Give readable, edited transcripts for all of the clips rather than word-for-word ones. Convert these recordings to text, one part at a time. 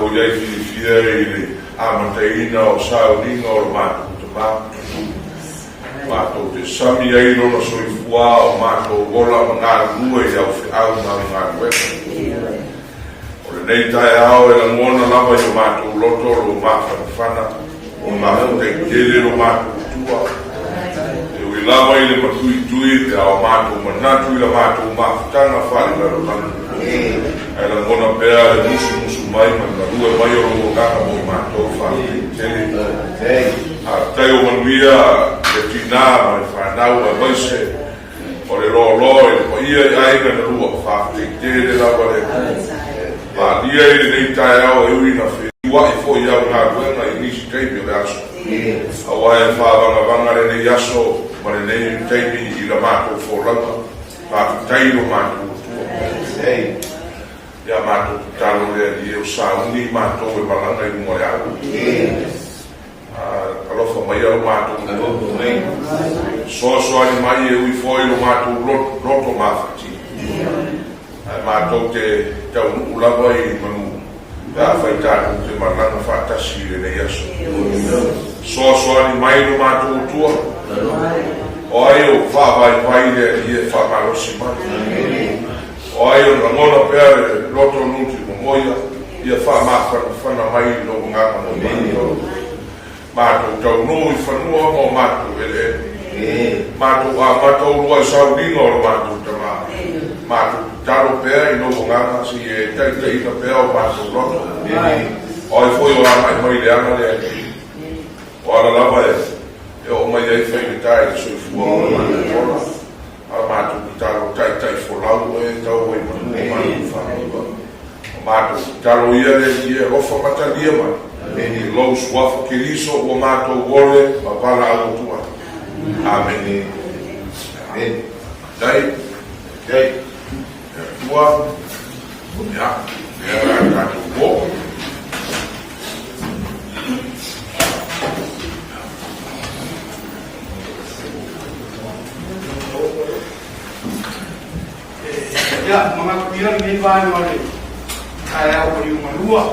matou i ai fiafia i le amataina o sauniga o le matou Tamā. Matou te sami ai lona soifua o matou ola ma galulue i au feau ma au galuega. O lenei taeao e lagona lava i o matou loto lo mafanafana, o mafatai tele lo matou Atua. E ui lava i le matuitui pe a o matou manatu i la matou mafutaga faalelalolagi. Ae lagona pea le musumusu mai ma le galue mai o lou agaga mo i matou faafetai tele. Faafetai o manuia le tinā ma le fanau aemaise o le loaloa i le paia i aiga na lua. Faafetai tele lava le Atua. Malia i lenei taeao e ui na feiua'i foi i au galuega i nisi taimi o le aso. Aua e faavagavaga lenei aso ma lenei taimi i la matou folauga. Faafetai i lo matou Atua. Ia matou tatalo le Alii e o sauni matou e malaga i luga o le ala. Alofa mai lo matou Atua. Soasoani mai e ui foi lo matou loto mafatia. Ae matou te taunuu lava i manu pe afai tatou te malaga faatasi i lenei aso. Soasoani mai lo matou Atua. O ai o faavaivai le Alii e faamalosi mai. O ai o lagona pea le loto nuti momoia, ia faamafanafana mai i lou agaga mo matou. Matou taunuu i fanua ma o matou eleele. Matou amata uluai sauliga o le matou Tamā. Matou tatalo pea i lou agaga se i e taitaiina pea o matou loto. O ai foi o agai mai i le ala le Alii. O ala lava e oo mai ai faigata i le soifua ma le matou ola. A matou tatalo taitai folau oe e tau ai manu o matou fanua. O matou tatalo ia le Alii e alofa matalia mai i lou Suafa Keriso ua matou ole ma valaau atu ai. Amene. Amene. Dai. Dai. Atua. Ia. Lea o le a tatou o. Ia, manatu ia lenei vaega o le taeao o Liugalua,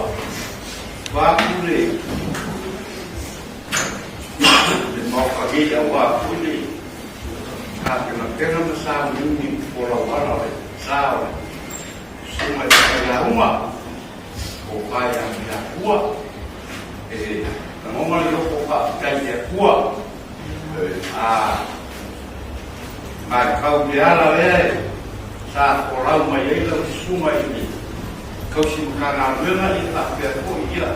vaeatu le le Maota nei aua foi le tapenapena ma sauniuni folauala o le sa o le Susuga i le Failauga o Pae Atua. E lagona le loto faafetai i le Atua. A matau i le ala lea e sa folau mai ai lau susuga i le tausi Matagaluega ia faapea foi ia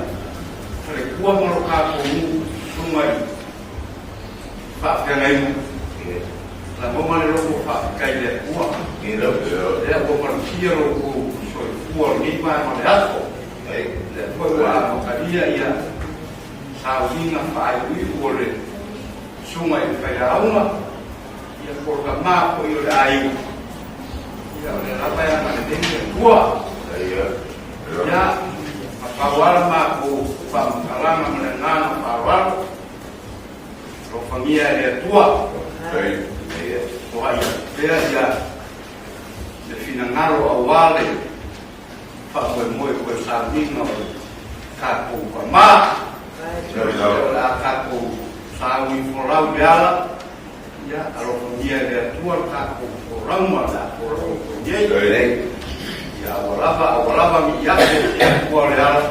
falekua ma lo tatou nuu susuga i faafeagaiga. Lagona le loto faafetai i le Atua lea ua malutia lo outou soifua i lenei vaega o le aso. Lea foi ua amatalia ia sauliga faaiuiu o le susuga i le faiaoga, ia po o le tama foi o le aiga, ia o lea lava e agalelei le Atua. Ia, na pau lava le matou faamatalaga ma le agaga faaaloalo, alofagia e le Atua, foai atu pea ia le finagalo aua le faamoemoe o le sauniga o le tatou tama. O le a tatou sauni folau i le ala, ia alofagia e le Atua le tatou folauga o le a folau atu ai nei. Ia aua lava, aua lava ne i afe le Atua o le ala,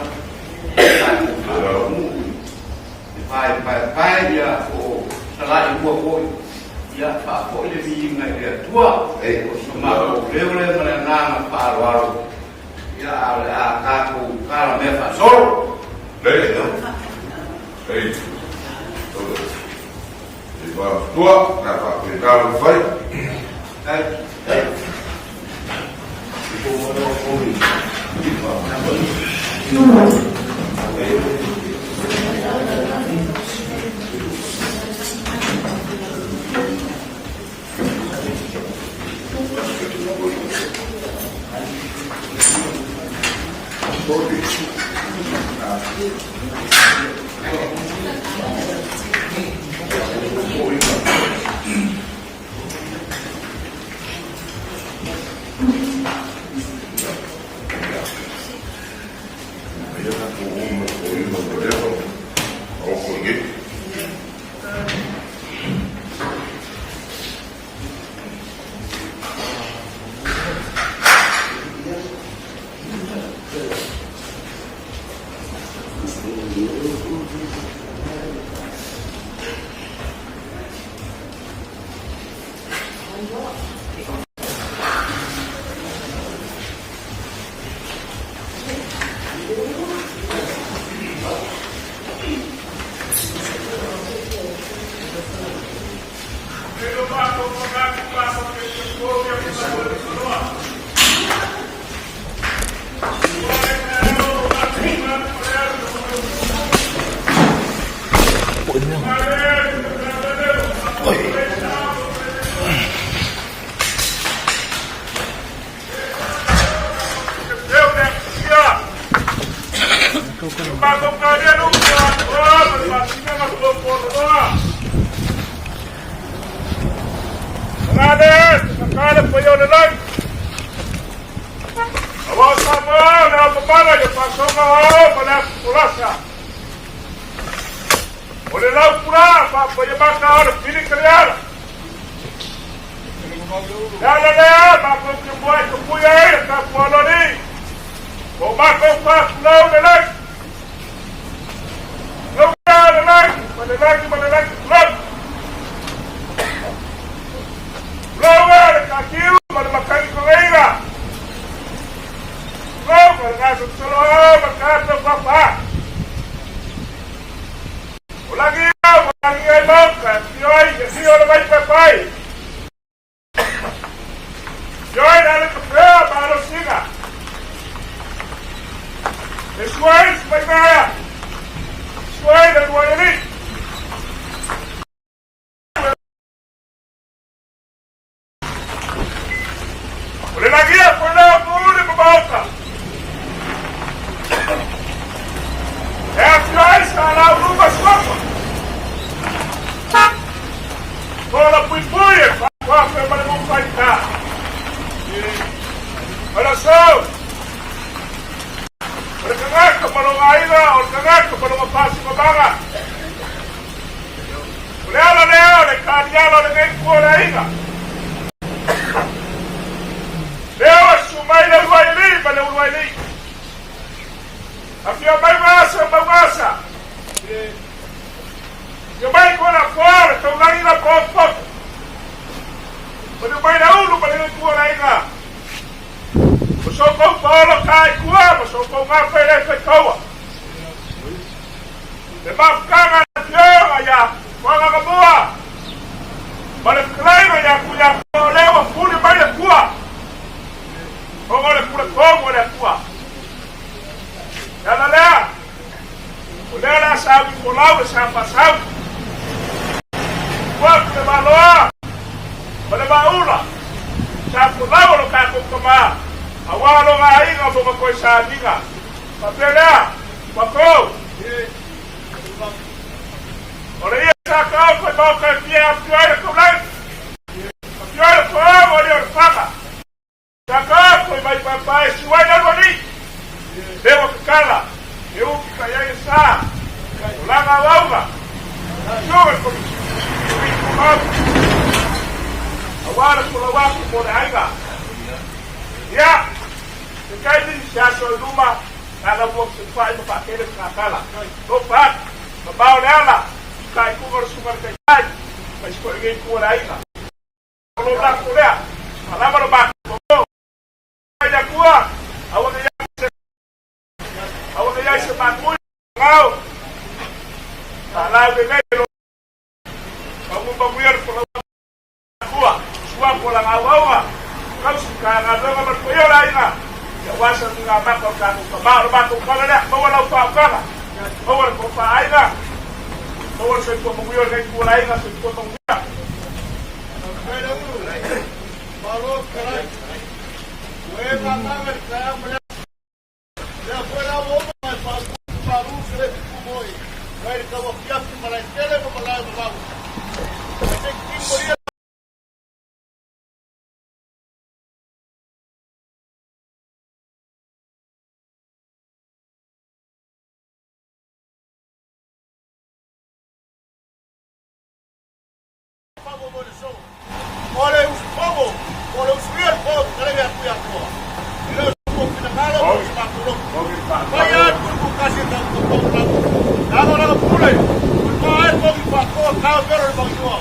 tatou faataunuu i le vaepaepae, ia po o salailua foi, ia faafoi le viiga i le Atua. O so matou leo lea ma le agaga faaaloalo, ia a o le a tatou talamea faasolo. Lei. Lei. Lei va tua, na faapena ua fai. Ai. Ai. O le laupula faapaia o le pili kaleala. Le ala lea matou te muai tapuia ai le tapualoli. O matou faafulau le lagi. Lau le lagi, ma le lagi ma le lagi fulau. Fulau e le katiu ma le makani kongeira. Fulau ma le gaso solo ma kata papa. O lagi au, o lagi ai mauka, fio ai, fio le mai papai. Fio ai le ka pea, ma lo singa. E suai, suai mea. Suai le lua eli. O le lagi a ko leo puli ma mauka. E a fio ai sa lau luma suapa. Ko la pui pui e wha wha ma le mu whaita. O la sau. O le kangaka ma longa aina, o le kangaka ma longa pasi ma. O le ala lea, o le kaniala o le ngei kua le aiga. Lea o sumai le uluai li ma le uluai li. A fia mai vasa ma vasa. Ia mai kona foa le taulangi la poko. O le mai na ulu ma le ngei kua le aiga. O so kou paolo ka i kua, ma so kou ngā whaere whai kaua. Le mafukanga le fioga ia wanga mua. Ma le whakalaiga ia ku ia kua o lewa puli mai le kua. Hongo le kura kongo le kua. Ia la lea. O lea la sa wi ko lau e sa pasau. Kua ku le maloa. Ma le maula. Sa ko lau o lo kākou kamā. A wā lo ngā inga mo ma koe sa ninga. Pa pēlea. Pa kou. O le ia sa kao koe mau kai fia a fio ai le kaulai. A fio ai le koe o le o le whanga. Sa kao koe mai papai suai na lua ni. Lewa kakala. E uki ka iai e sa. O langa wauga. Suga le komisi. Komisi mau. A wara ko la waku mo le aiga. Ia. Te kai ni se aso i luma. Nana mua se whai ma whakere kakala. No whak. Ma bao le ala. Kai kunga le sunga le kai kai. Mai siko e ngei kua le aiga. O lo lako lea. Ma lama lo mako. Ai a kua. Awa ke iai se. Awa ke iai se makui. Ngau. Ta lau ke nei lo. Au mo ia le kola kua. Sua kola ngau auga. Kau si ka ngā longa ma koe o la inga. Ia wasa ni ngā maka o kākou ka mao le mākou kala lea. Maua lau whaokanga. Maua le kopa aiga. Maua le soifua manuia o lenei kua la aiga soifua manuia. O le usufono, o le usuia le po, kare mea kuia koa. E leo su finangalo, o se mātou loto. Mai a kuru ku kasi tau ko pau lau. Ka pera le maunua.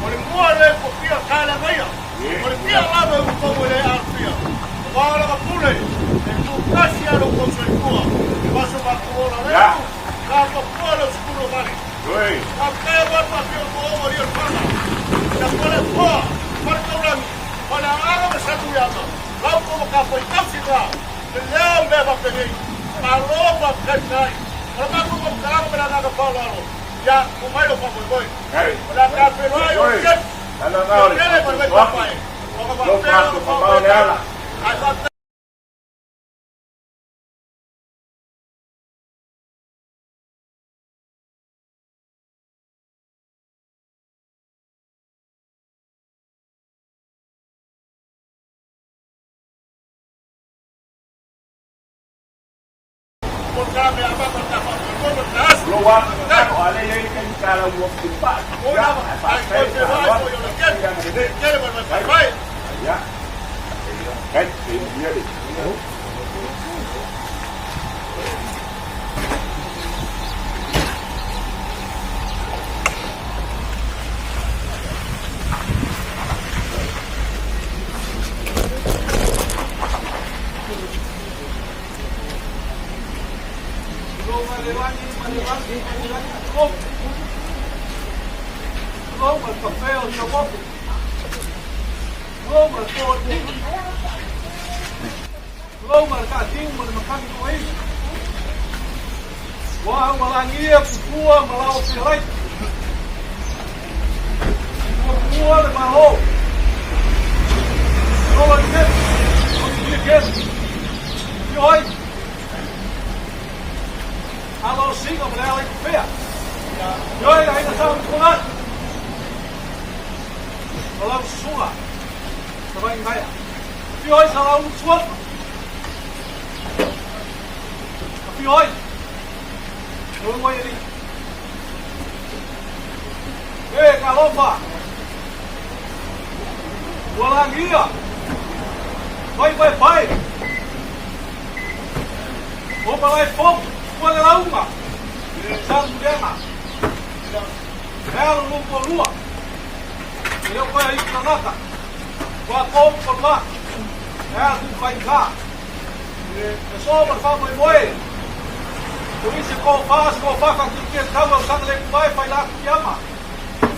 O le mua le ko pia ka le maia. O le pia lava u ko le alfia. O wa la pule. E tu kasi alo ko soifua. E vaso ma ko ora le. Ka ko polo skulu mali. Ka ka wa pa pio ko o ri o fana. Ka pole po. Pole taulangi. Pole aga ma sa tu yama. Lau ko ka po i kausi ka. Le leo me va penei. Ka lo pa kai kai. O ka ko ko ka ma na ka pa lalo. Ya, ko mai lo pa mo boy. O la ka pe lo ai o ke. Ala na ore. Kele pa me pa pai. O ka pa Lo pe pa ko pa pa le ala. Ai pa ko ka me ama ko ka pa ko ko ka. Lo wa ka o ale ye ke ka la wo ku pa. O la ai ko te va ko yo le ke. Kele pa me pa pai. Ya. Kai, ye de. Roma, il caffè o il cioccolato. Roma, il fornito. Roma, il cadinho, il mecânico aí. Wa malangia kukua malao filai. Kukua le malo. Roma de quê? De quê? E oi. Alô, sim, mulher, aí fea. E oi, ainda sabe com O lau susuga, Savaiinaea. Afio ai Sa Launusuafa. Afio ai Loloaialii. E talofa, ua lagia, vai vai vai. O malaefofu, ua le lauga, Samuliaga. E alo lua. E le o koe ai tagata. Ua kou ma kalua. E ala ku faigā. E so ma le faamoemoe. O isi ko fa se ko fa ka ki ke tau au sanga le kuai fai la ku iama.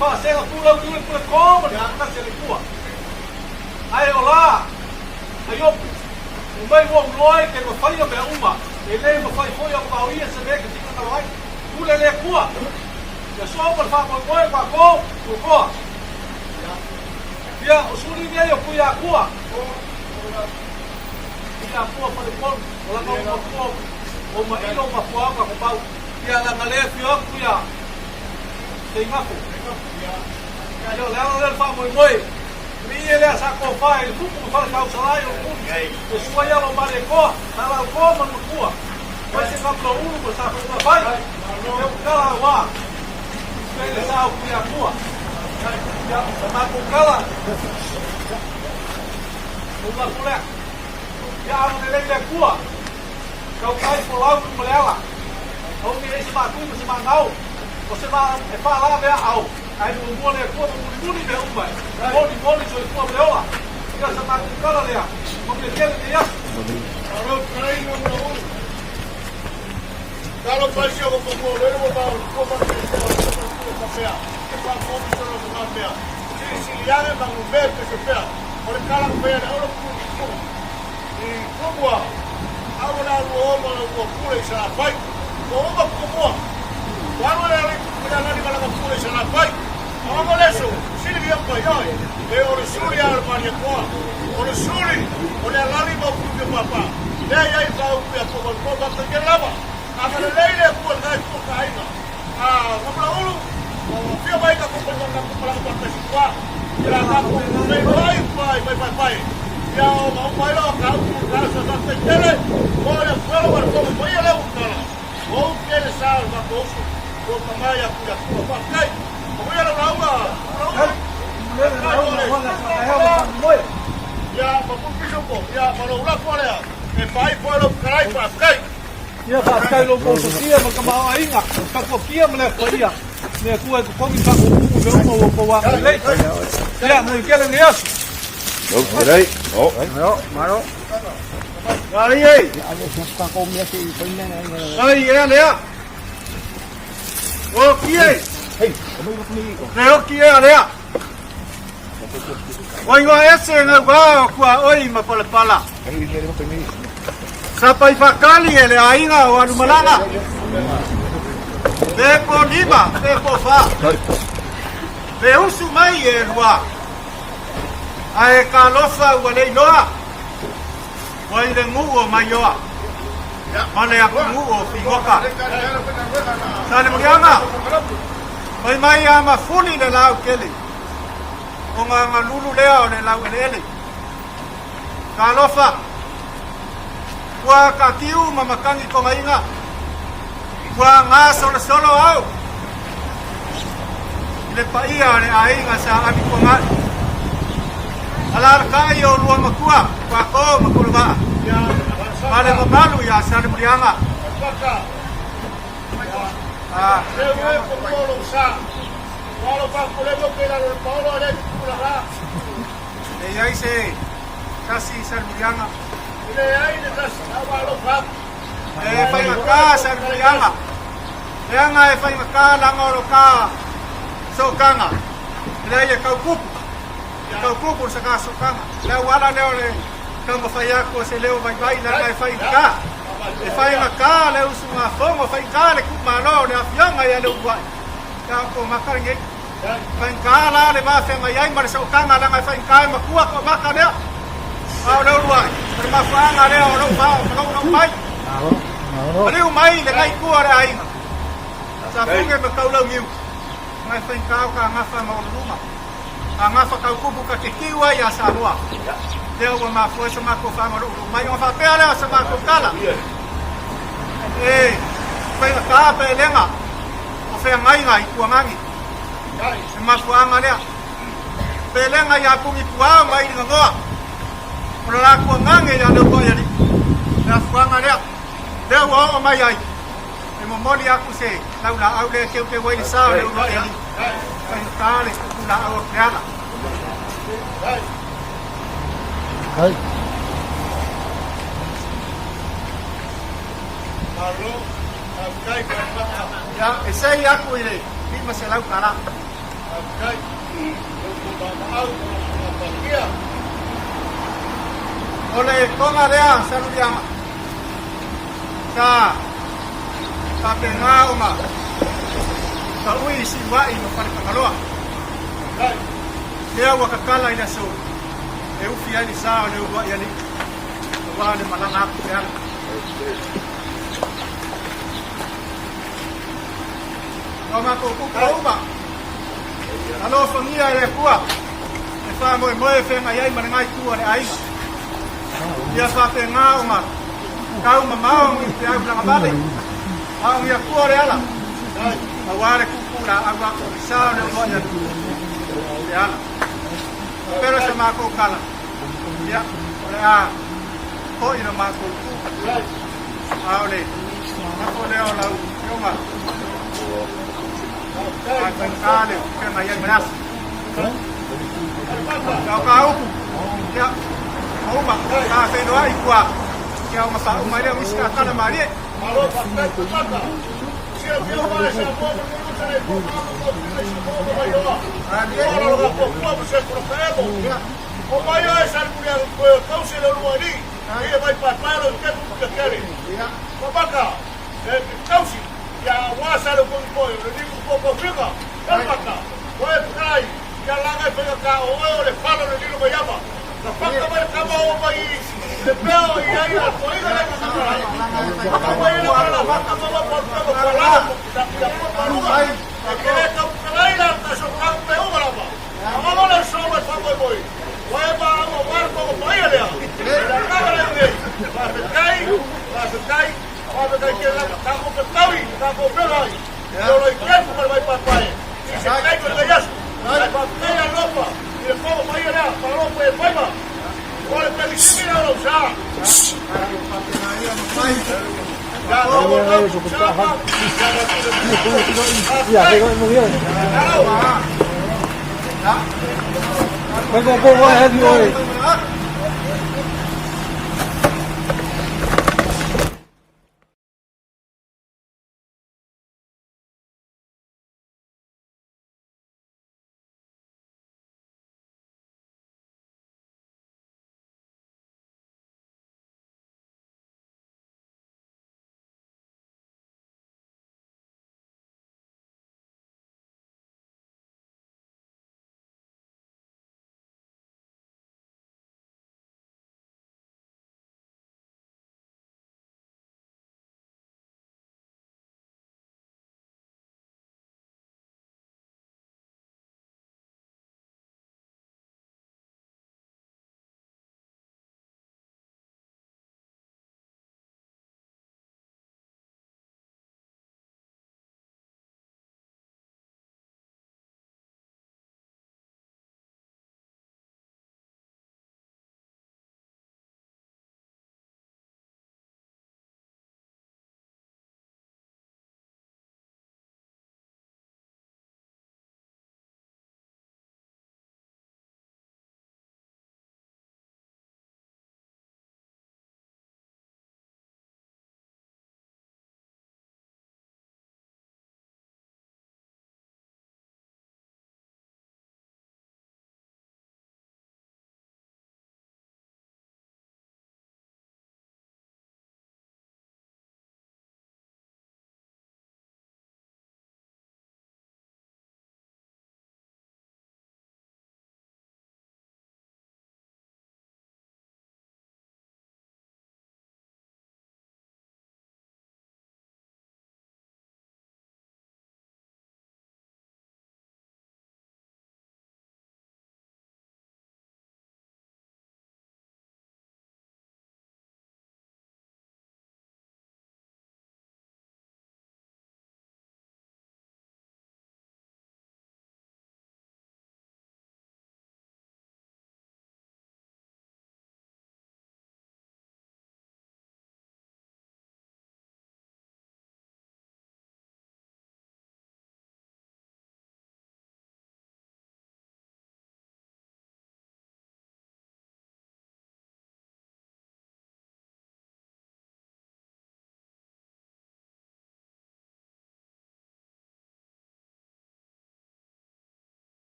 Fa se la pula u le pule ko ma le ka se le kua. Ai o la. Ai opu. O mai ua uloai ke ma fai mea uma. E le ma fai foi au pau ia se mea ke tika kalo ai. Pule le kua. Ia so ma le faamoemoe pa ko ku koa. Ia, o suli nei o kui akua. Kui akua pa le polu. O langa o matua o mailo o mafua ka ko pau. Ia langa le fio aku ia. Te ingafu. Ia o le ala le faamoemoe. Mi e lea sa ko fa e le fuku ma fale kau salai o kuni. E sua ia lo male koa. Sa lau koa ma makua. Vai se kapula ulu ma sa whanua vai. E o kala wā. Pele sa o kui akua. Ia, sa mākou kala. O makou lea. Ia alo le lei le akua. Kau kai po lau ma le ala. Au ni e se mātou ma se māngau. O se mā e whā la mea au. Ai mua mua le akua ma muli muli mea umai. Moli moli so i kua me ola. Ia sa mākou kala lea. Ma me kele te asu. Alo kai no mo u. Kalo pa si o ko ko le mo ba ko pa ko ko ko pea. E pa ko ko no ko pea. Si si liane ma no be ke pea. O le kala ko pea o ku ku. I ko wa. Alo na ro o ma ko pule sa la pai. Ko o ma ko mo. Wa no le ale ku na ni mala ko pule sa la pai. O mo le so. Si le via pa yo. E o le suri al ma ni ko. O le suri o le alali ma ku ke papa. Le ia i fa ku ya ko ko ba te lava. A ka le leile ku le ku ka inga. A ngapla ulu. O fia mai ka ko ko ka ko la ko ta sikwa. Ia ka ko le pai pai pai pai pai. Ia o ma pai lo ka ku ka sa sa te tele. O le felo wa ko ko ia le u kala. O ke le sa ma ko su. Ko ka mai ya ku ya ku pa kai. O ia la ua. La ua. Le le lauga o la sa hea ma faamoemoe. Ia ma ku piso ko. Ia ma lo ula ko le. E pai po lo karai pa kai. Ia faafetai lo mousosia ma le tamaoaiga, tapuakia ma le afaia. Le Atua e totogi faapuupuu mea uma ua outou agalelei. Ia, mo le tele lenei aso. Ai e! Ai ea lea! Oki e! Le oki ea lea! Ua igoa ese gauvā o kuaʻoi ma Palapala. Sapai whakali e le aiga o Alumalanga. Pe po lima, pe po fa. Pe usu mai e lua. Ae ka alofa ua le iloa. Ua i le nuu o Maioa. Ma le atunuu o Figota. Salemuliaga, fai mai a mafuli le lautele. O gagalulu lea o le laueleele. Talofa! Ua katiu ma matagi togaiga. Ua gasolosolo au i le paia o le aiga sa Avituangai. Alalatai o lua matua, Kuato ma Kolovaa, ma le mamalu ia Salemuliaga. Ah. E i ai se tasi i Salemuliaga. E leai se tasi, a ua alofa atu. E faigata Salemuliaga. Leaga e faigata laga o lo ta sootaga. E leai e tau kupu. E tau kupu le sa sootaga. Le auala lea o le taumafai atu o se leo vaivai leaga e faigata. E faigata le usugafono, faigata le tuumalo o le afioga ia Leuluai. Ia o ko maka lenei. Faigata la le va feagai ai ma le sootaga leaga e faigata e matua toamata lea. A o le uluai, o le mafuaaga lea o lou vao ma lou nau mai. Maliu mai le nai tua o le aiga. Sa fuge ma taulauniu. Leaga e faigata o ka gafa ma oluluma. A gafa taukupu ka te tiu ai ia Samoa. Lea ua mafua ai so matou faamalulu mai. Ona faapea lea o sa matou tala. E faigata pe lega o feagaiga i Tuagagi. Le mafuaaga lea. Pelega ia Pugipuao ma Iliganoa. O le latou agaga ia Leuluaialii. Le afuaga lea. Lea ua oo mai ai. E momoli aku se laulaau lea e teuteu ai le sa o Leuluaialii. Faigata le pupulaau o Keala. Ia, e sei aku i le $500. O le toga lea Saluliaga sa faapena ona taui i Siuai ma Faletagaloa. Lea ua tatala i le aso e ufi ai le sa o le uluai alii aua le malaga atu i le ala. O matou kupu uma, alofagia e le Atua e faamoemoe e feagai ai ma lena itu o le aiga. Ia faapena ona tau mamao ni feau lagavale, a o ni Atua o le ala, aua le kupu laau a o le sa o le uluai atu le ala. Pele sa matou kala, ia, o le a foi lo matou ku, a o le lafo lea o lau afioga, a faigata le feagai ai ma le aso. Ia o ka upu, ia, ua uma, sa feiloai i tua, ia ona faauma ai lea o nisi ka tala malie.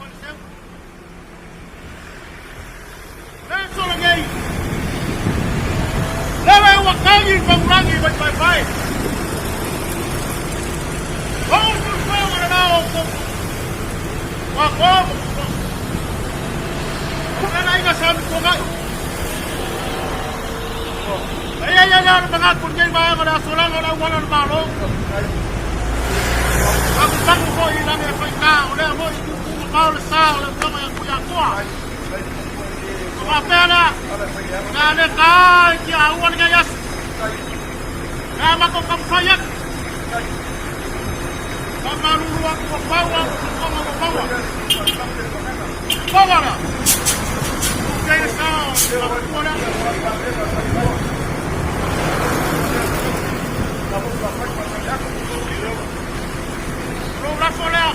le seu. O le aso lenei, lele ua tagi i Pagulagi i Vaifaifae. Ou sulufeu o le lao o outou, ua toa ma tutoa. O le aiga sa mituanai. E i ai ai lea le manatu i lenei vaega o le aso lalo o le auala o le Malo. Fagutagu foi i lage e faigā, o lea foi i tuutuu mamao le sa o le afioga ia Tuiatua. Ona faapea lea, o le a le ta i tiaua lenei aso. O le a matou taumafai atu. Faamalulu atu ua pau au tautoga ua maua. Maua lea. Ua le sa o le matua lea. Lou lafo lea.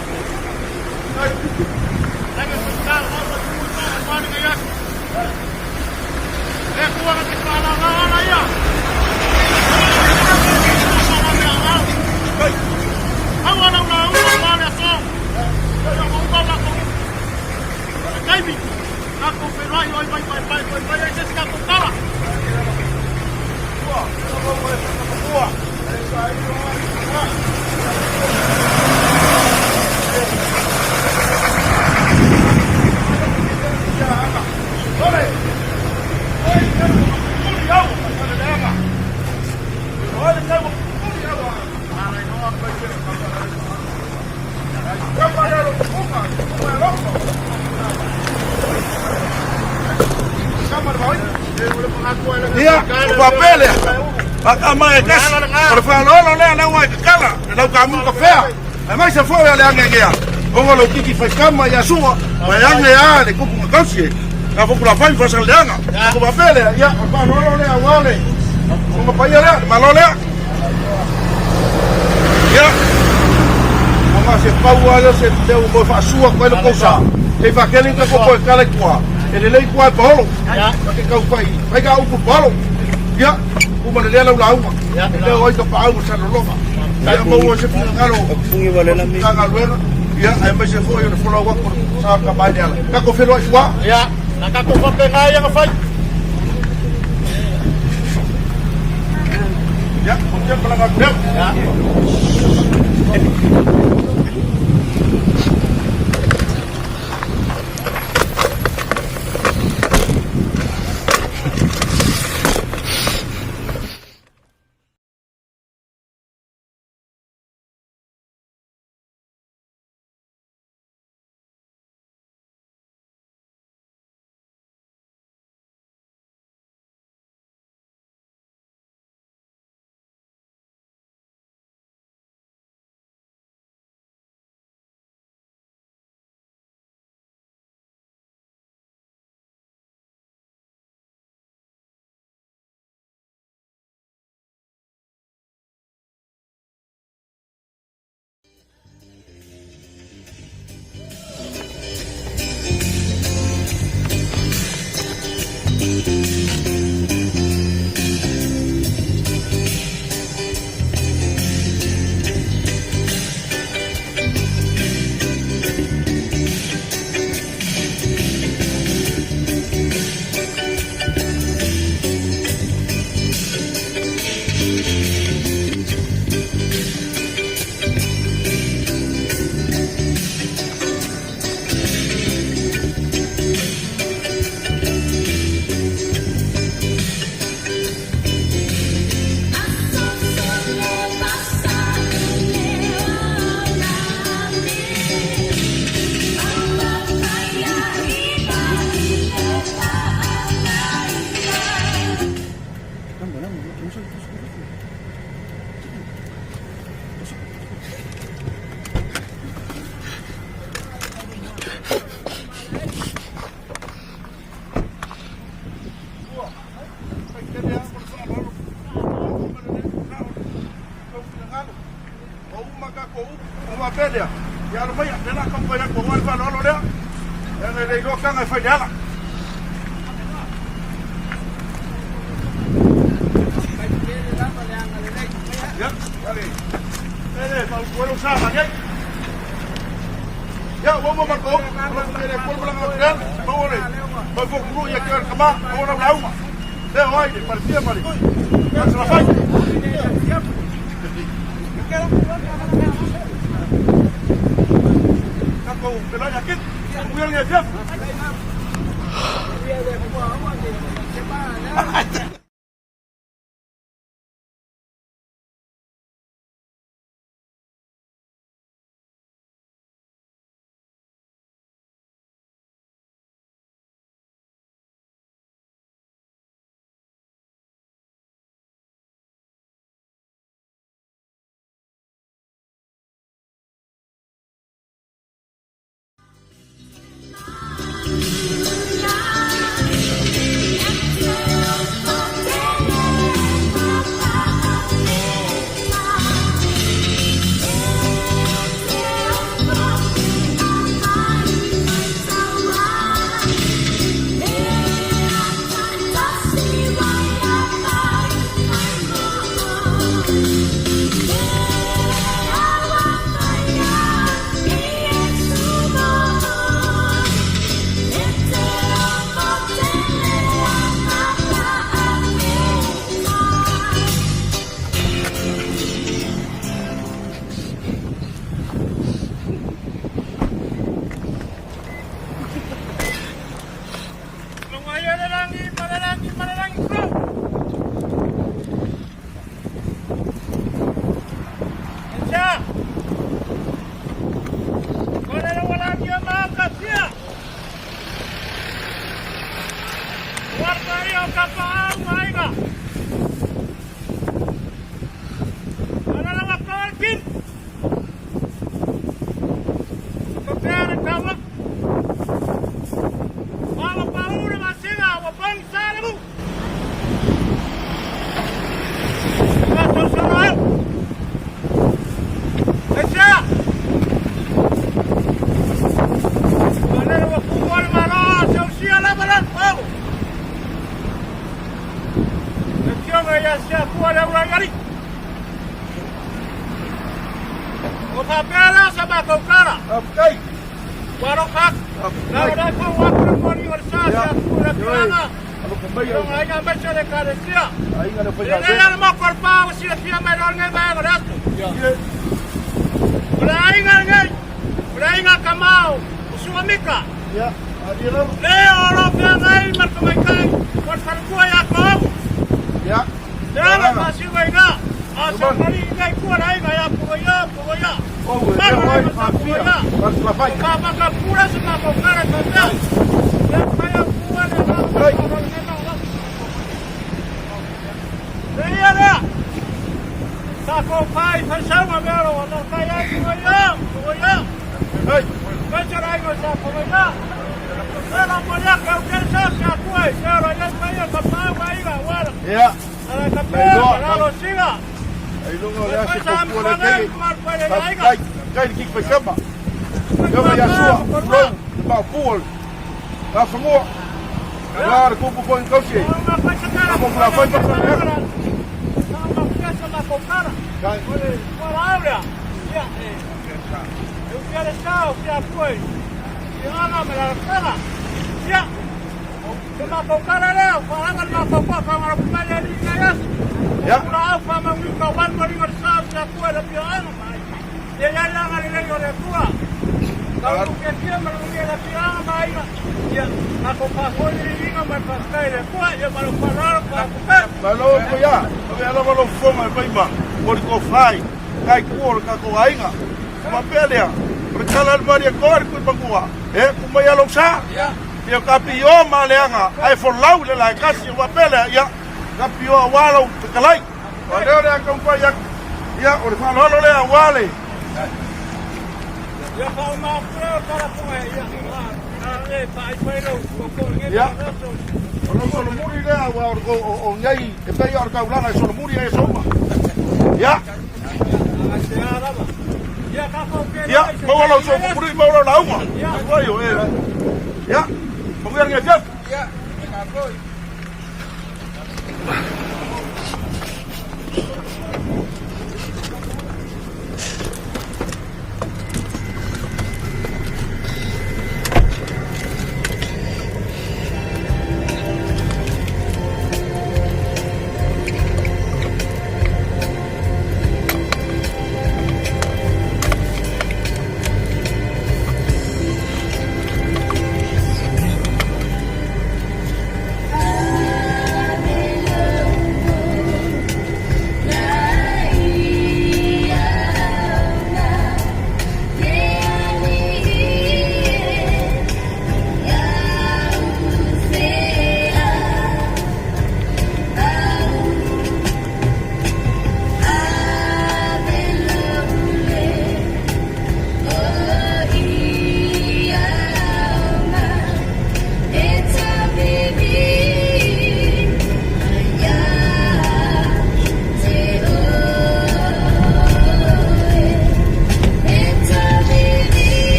Lage faigā o au e tu i tua lenei aso. Le Atua na te faalala ala ia. Aua lau lauga aua le aso. Ia ua uma matou upu. O le taimi, tatou feiloai oi mai mai mai mai mai ai se isi tatou tala. Ia, o faapea lea, faatama e tasi, o le faaaloalo lea lau ai kakala, le lau kamu kafea, aemaise foi o le agegea, ona lou kiki faikama ia Sua, ma e age a le kupu na tausi e, na foku la fai fasaleaga. O faapea lea, ia, o le faaaloalo lea aua le Fofoga Paia lea, le Malo lea. Ia, ona se pau lava lea o se mea ua toe faasua atu ai le tou sa, se i faatele ni tatou toe tala i tua, e lelei tua e paolo, ta te tau fai, fai ka upu paolo. Ia, uma lelea lau lauga, e leo ai ka paau ma salologa. Ia, maua se finagalo o Matagaluega, ia, aemaise foi o le folau atu o le sa o le tama i le ala. Tatou feiloai i tua. Ia, na tatou faapena ia na fai. Ia, o te malaga atu lea. Ia. Ia, ua uma matou, alofa le Atua le malaga atu leaga, maua le mau fotu ia te oe le tama, maua lau lauga. Lea o ai le Palemia ma le Salafai. Tatou felai akit, uia le afiafi.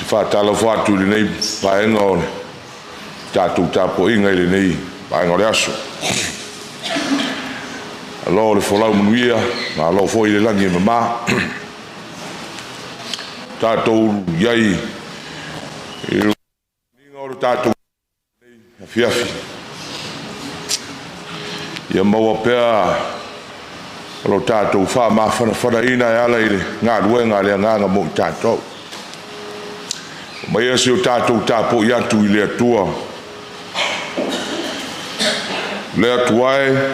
Te faatalofa atu i lenei vaega o le tatou tapuaiga i lenei vaega o le aso. Malo le folau manuia, malo foi le lagi e mama. Tatou i ai i le o le tatou afiafi. Ia maua pea o lo tatou faamafanafanaina e ala i le galuega a le agaga mo i tatou. Omaia se o tatou tapuai atu i le Atua. Le Atua e,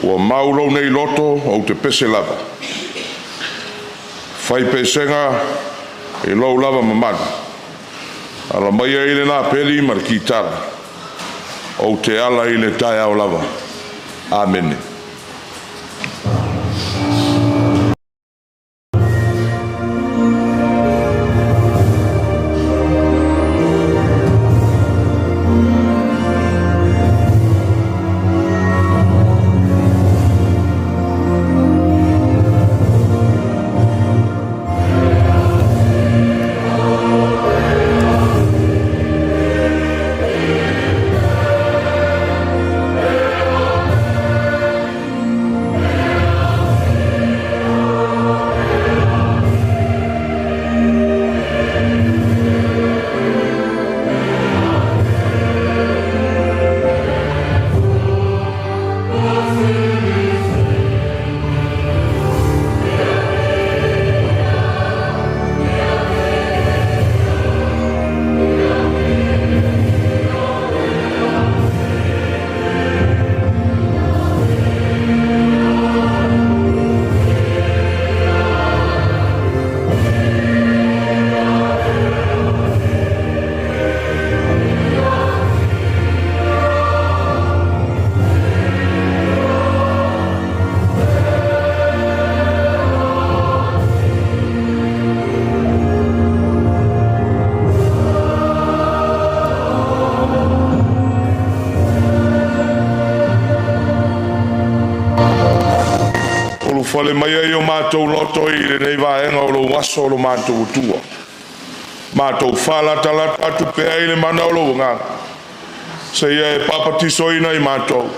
ua mau lou nei loto ou te pese lava. Fai pesega i lou lava mamalu. Ala mai ai le lapeli ma le kitara. Ou te ala i le taeao lava. Amene. Ulufale mai ai o matou loto i lenei vaega o lou aso o lo matou atua. Matou falatalata atu pea i le mana o lou agaga. Seia e papatisoina i matou.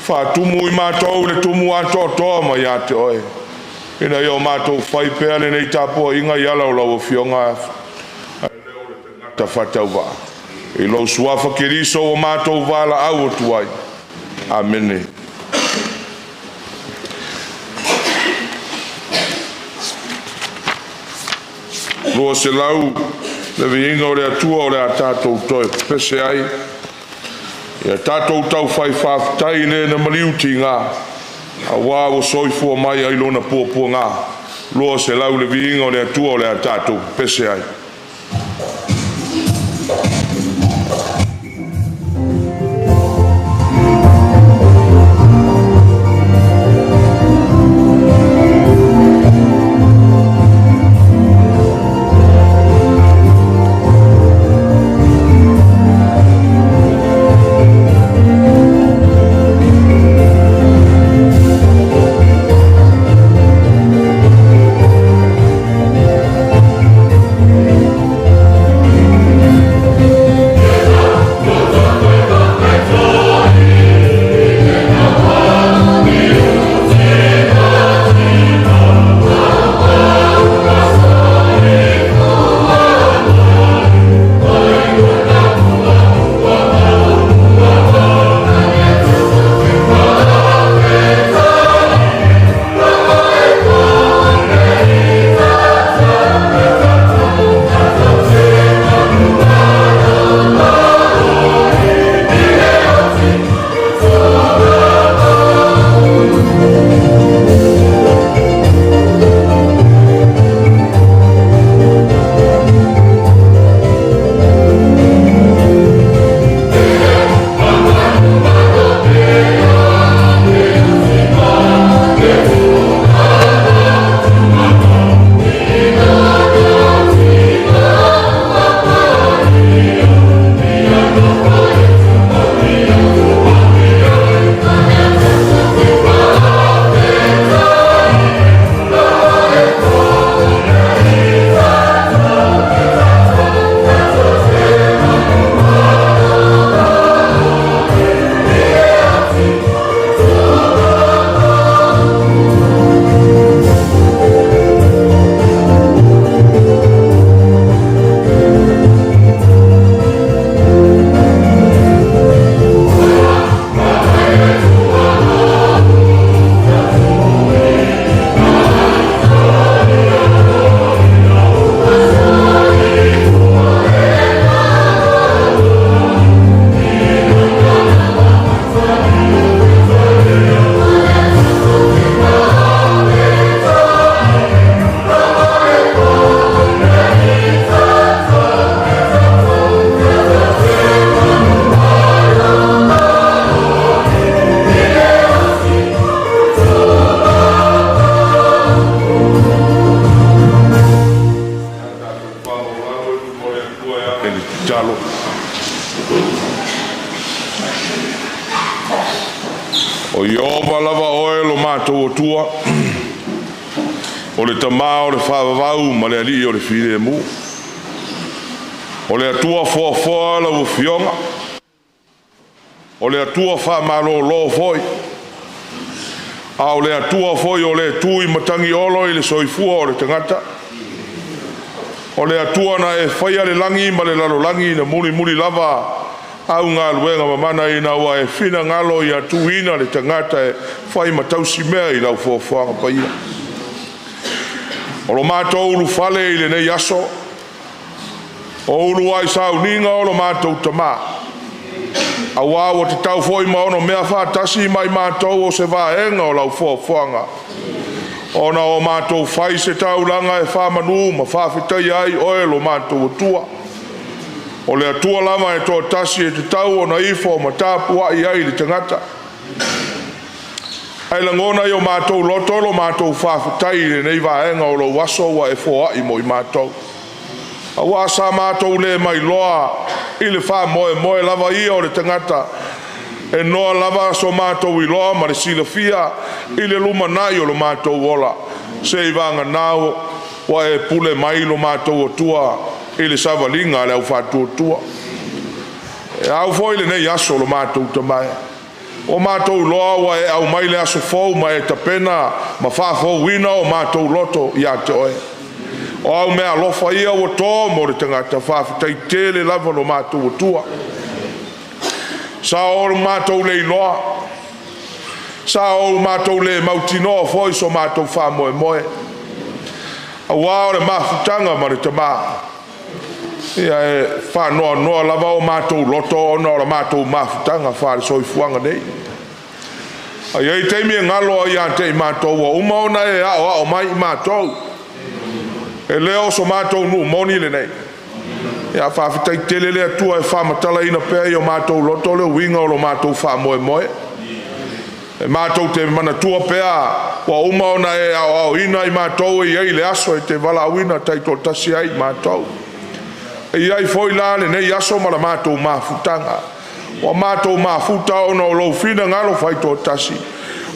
Faatumu i matou le tumu atoatoa mai ia te oe. Ina ia o matou fai pea lenei tapuaiga i ala o lau Afioga tafatauvaa. I lou suafa Keriso ua matou valaau atu ai. Amene. 200 le viiga o le Atua o le a tatou toe pepese ai. Ia tatou taufai faafetai i le na maliu tiga, auā ua soifua mai ai lona puapuaga. 200 le viiga o le Atua o le a tatou pepese ai. matou Atua, o le Tama o le faavavau ma le Alii o le filemu. O le Atua foafoa lau Afioga, o le Atua faamalōlō foi, a o le Atua foi o le tu i matagiolo i le soifua o le tagata. O le Atua na e faia le lagi ma le lalolagi na mulimuli lava au galuega mamana ina ua e finagalo ia tuuina le tagata e fai ma tausimea i lau foafoaga paia. O lo matou ulufale i lenei aso, o uluai sauniga o lo matou tama, auā ua tatau foi ma onomea faatasi ma i matou o se vaega o lau foafoaga, ona o matou fai se taulaga e faamanu ma faafetaia ai oe lo matou Atua. O le Atua lava e toatasi e tatau ona ifo ma tapuai ai le tagata. Ae lagona i o matou loto lo matou faafetai i lenei vaega o lou aso ua e foai mo i matou. Auā sa matou le mailoa i le faamoemoe lava ia o le tagata, e noa lava so matou iloa ma le silafia i le lumanai o lo matou ola, seiavagana ua e pule mai lo matou Atua i le savaliga a le au faatuatua. E au foi lenei aso lo matou Tama e, ua matou iloa ua e aumai le aso fou ma e tapena ma faafouina o matou loto ia te oe. O au meaalofa ia ua to mo le tagata, faafetai tele lava lo matou Atua. Sa o matou le iloa, sa o matou le mautinoa foi so matou faamoemoe, auā o le mafutaga ma le Tama, ia e faanoanoa lava o matou loto ona o la matou mafutaga faale-soifuaga nei. Ae i ai taimi e galo ai ia te i matou ua uma ona e aoao mai i matou, e le o so matou nuu moni lenei. Ia faafetai tele le Atua e faamatalaina pea i o matou loto le uiga o lo matou faamoemoe. E matou te manatua pea ua uma ona e aoaoina i matou e i ai le aso e te valaauina taitoatasi ai i matou. E i ai foi la lenei aso ma la matou mafutaga, ua matou mafuta ona o lou finagalo faitoatasi,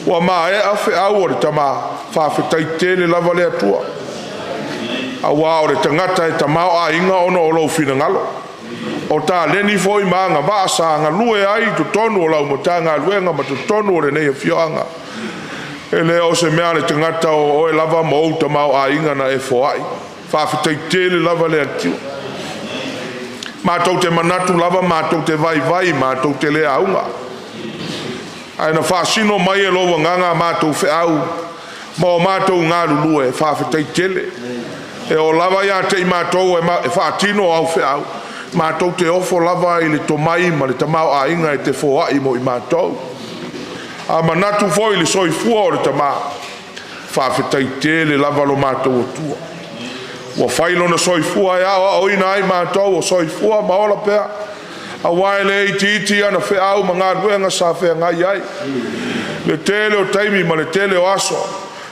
ua maea feau o le Tama, faafetai tele lava le Atua. Auā o le tagata e tamaoaiga ona o lou finagalo. O taleni foi ma agavaa sa galue ai i totonu o lau Matagaluega ma totonu o lenei afioaga. E le o se mea a le tagata o oe lava ma ou tamaoaiga na e foai. Faafetai tele lava le Atua. Matou te manatu lava, matou te vaivai, matou te le auga, ae na faasino mai e lou agaga a matou feau ma o matou galulue. Faafetai tele. E oo lava ia te i matou e faatino au feau, matou te ofo lava i le tomai ma le tamaoaiga e te foai mo i matou. A manatu foi i le soifua o le Tama, faafetai tele lava lo matou Atua. Ua fai lona soifua e aoaoina ai matou o soifua ma ola pea, auā e le itiiti ana feau ma galuega sa feagai ai. Le tele o taimi ma le tele o aso,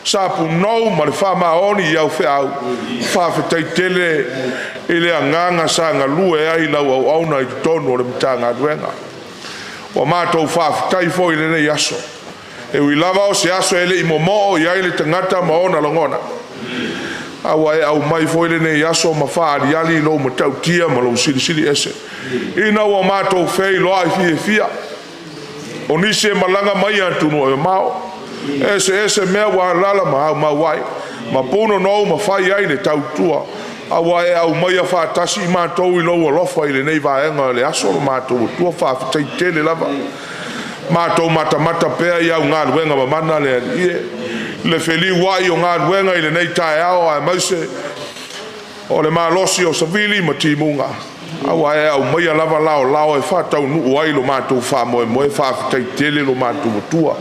sa punou ma le faamaoni i au feau, faafetai tele i le agaga sa galue ai lau auauna i totonu o le Matagaluega. Ua matou faafetai foi i lenei aso, e ui lava o se aso e le i momoo i ai le tagata ma ona lagona, a ua e aumai foi lenei aso ma faaaliali lou matautia ma lou silisili ese, ina ua matou feiloai fiafia. O nisi e malaga mai atunuu e mamao, eseese mea ua alaala ma aumau ai, ma punonou ma fai ai le tautua, a ua e aumaia faatasi i matou i lou alofa i lenei vaega o le aso lo matou Atua. Faafetai tele lava. Matou matamata pea i au galuega mamana le Alii e, le feliuai o galuega i lenei taeao, aemaise o le malosi o savili ma timuga, a ua e aumaia lava laolao e faataunuu ai lo matou faamoemoe. Faafetai tele lo matou Atua.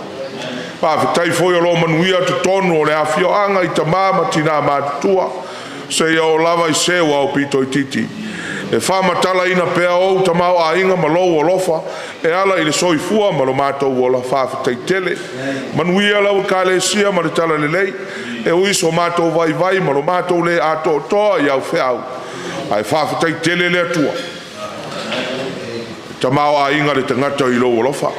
Faafetai foi o lo o manuia totonu o le afioaga i tama ma tina matutua, seia oo lava i se ua aupito itiiti. E faamatalaina pea ou tamaoaiga ma lou alofa e ala i le soifua ma lo matou ola. Faafetai tele. Manuia lau Ekalesia ma le talalelei, e ui so matou vaivai ma lo matou le atoatoa i au feau, ae faafetai tele le Atua. E tamaoaiga le tagata i lou alofa.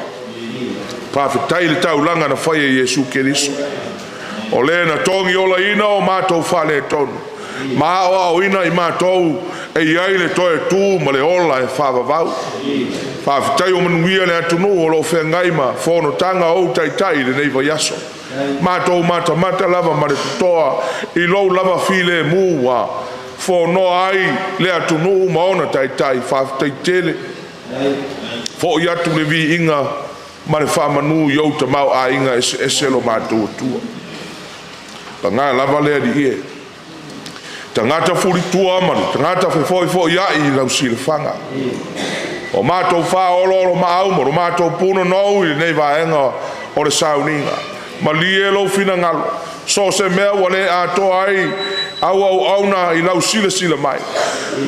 Faafetai i le taulaga na faia e Iesu Keriso, o le na togiolaina o matou faaletonu ma aoaoina i matou e i ai le toe tu ma le ola e faavavau. Faafetai ua manuia le atunuu o lo o feagai ma fonotaga a ou taitai i lenei vaiaso. Matou matamata lava ma le totoa i lou lava filemu ua fonoa ai le atunuu ma ona taitai. Faafetai tele. Foi atu le viiga ma le faamanu i ou tamaoaiga eseese lo matou Atua. Paga lava le Alii e, tagata fulitua ma le tagata fefoifoiai i lau silafaga. O matou faaoloolomaau ma lo matou punonou i lenei vaega o le sauniga, malie lou finagalo, so o se mea ua le atoa ai au auauna i lau silasila mai,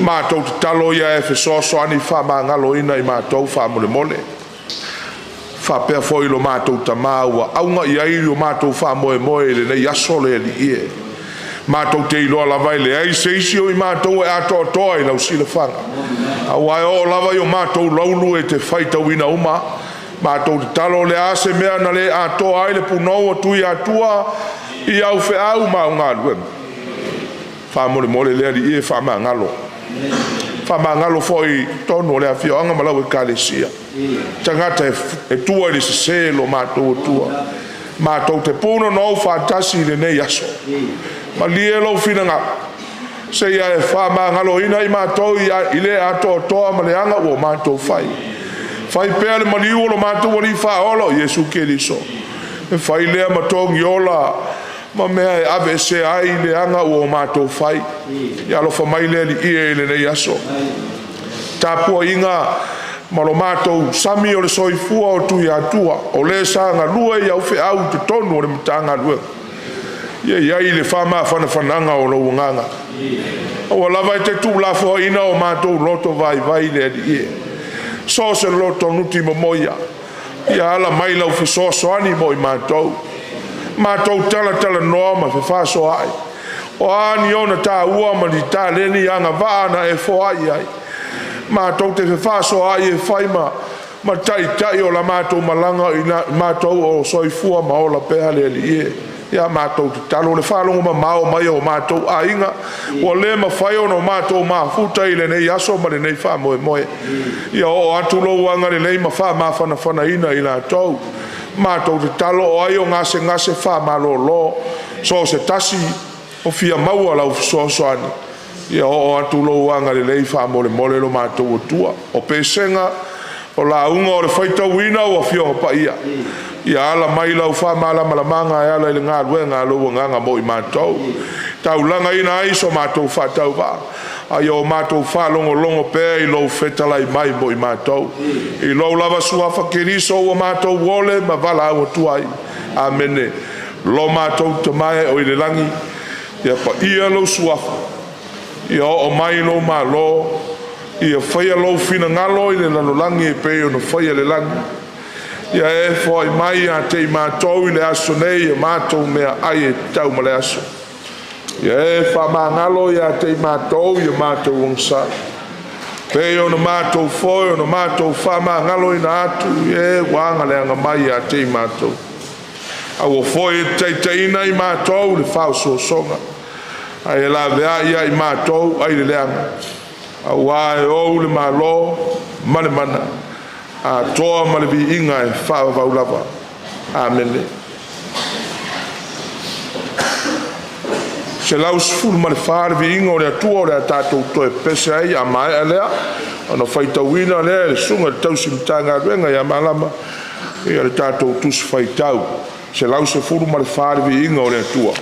matou tatalo ia e fesoasoani faamagaloina i matou faamolemole. Faapea foi lo matou Tama ua auga i ai lo matou faamoemoe i lenei aso le Alii e. Matou te iloa lava e leai se isi o i matou e atoatoa i lau silafaga, aua e oo lava i o matou laulu e te faitauina uma. Matou tatalo, o le a se mea na le atoa ai le punou a Tuiatua i au feau ma au galuega, faamolemole le Alii e faamagalo. Faamagalo foi i totonu o le afioaga ma lau ekalesia, tagata e tua i le sese lo matou Atua. Matou te punonou faatasi i lenei aso, malie lou finagalo, seia e faamagaloina i matou i le atoatoa ma leaga ua matou fai. Fai pea le maliu o lo matou Alii Faaola o Iesu Keriso, e fai lea ma togiola ma mea e aveesea ai leaga ua o matou fai. Ia alofa mai le Alii e i lenei aso. Tapuaiga ma lo matou sami o le soifua o Tuiatua, o le sa galue i au feau i totonu o le Matagaluega, ia i ai le faamafanafanaga o lou agaga. Aua lava e te tuulafoaiina o matou loto vaivai le Alii e. So o se loto nuti momoia, ia ala mai lau fesoasoani mo i matou. Matou talatalanoa ma fefasoaai, o a ni ona taua ma ni taleni agavaa na e foai ai, matou te fefasoaai e fai ma taitai o la matou malaga ina matou o soifua ma ola pea le Alii e. Ia matou tatalo, le faalogo mamao mai o matou aiga, ua le mafai ona o matou mafuta i lenei aso ma lenei faamoemoe. Ia oo atu lou agalelei ma faamafanafanaina i latou. Matou tatalo, o ai o gasegase faamalolo, so o se tasi o fia maua lau fesoasoani, ia oo atu lou agalelei faamolemole lo matou Atua. O pesega, o lauga o le faitauina o Afioga Paia, ia ala mai lau faamalamalamaga e ala i le galuega a lou agaga mo i matou. Taulagaina ai so matou faatauvaa, a ia o matou faalogologo pea i lou fetalai mai mo i matou. I lou lava suafa Keriso ua matou ole ma valaau atu ai. Amene. Lo matou Tama e oi le lagi, ia paia lou suafa, ia oo mai lou malo, ia faia lou finagalo i le lalolagi e pei ona faia i le lagi. Ia e foai mai ia te i matou i le aso nei e matou mea ai e tatau ma le aso. Ia e faamagalo ia te i matou i matou agasala, pei ona matou foi ona matou faamagaloina atu i e ua agaleaga mai ia te i matou. Aua foi e te taitaiina i matou i le faaosoosoga, ae ia laveai ia i matou ai le leaga, auā e ou le Malo ma le mana, atoa ma le viiga e faavavau lava. Amene. 114 le viiga o le Atua o le a tatou toe pepese ai a maea lea ona faitauina lea e le Susuga i le Tausi Matagaluega ia Malama le tatou Tusi Faitau. 114 le viiga o le Atua.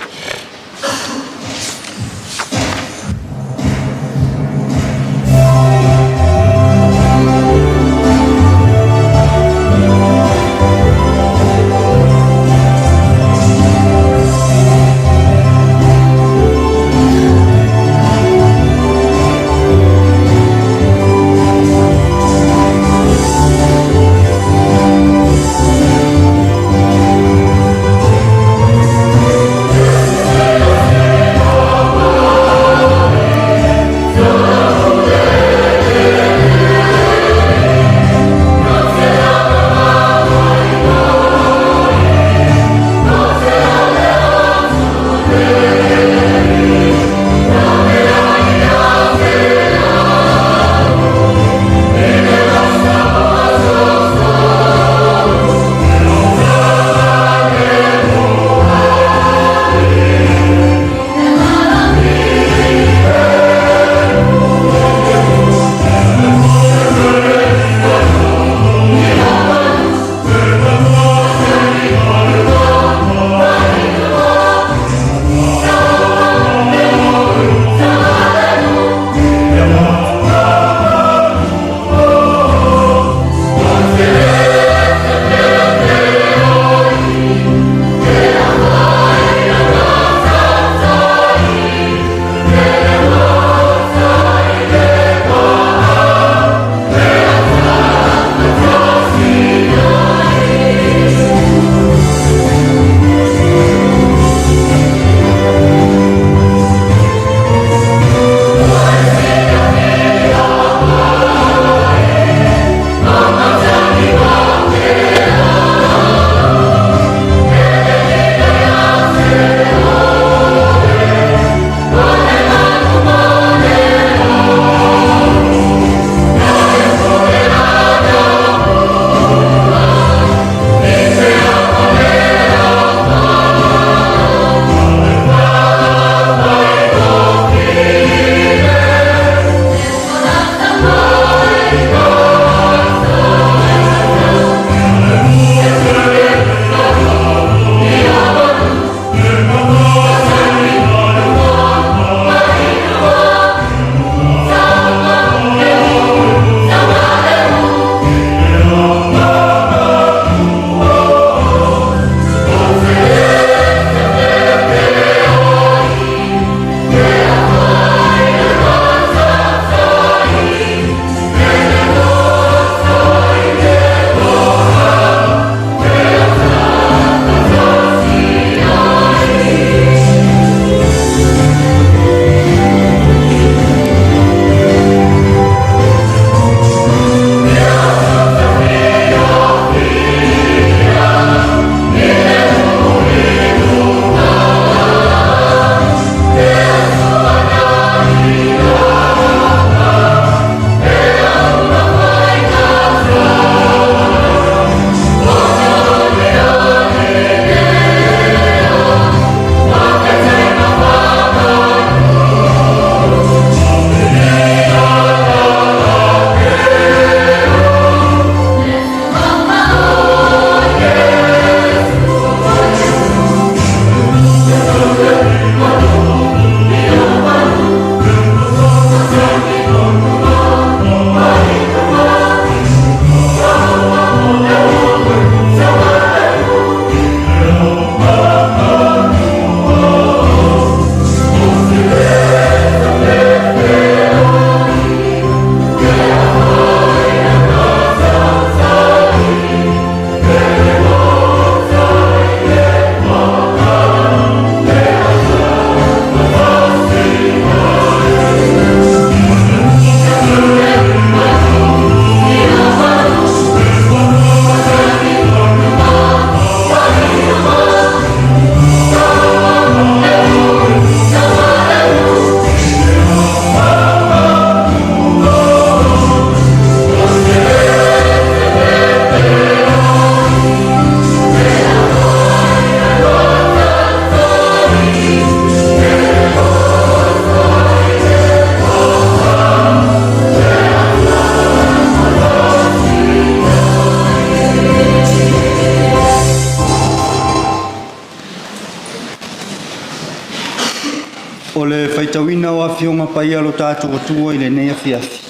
O le faitauina o Afioga Paia a lo tatou Atua i lenei afiafi.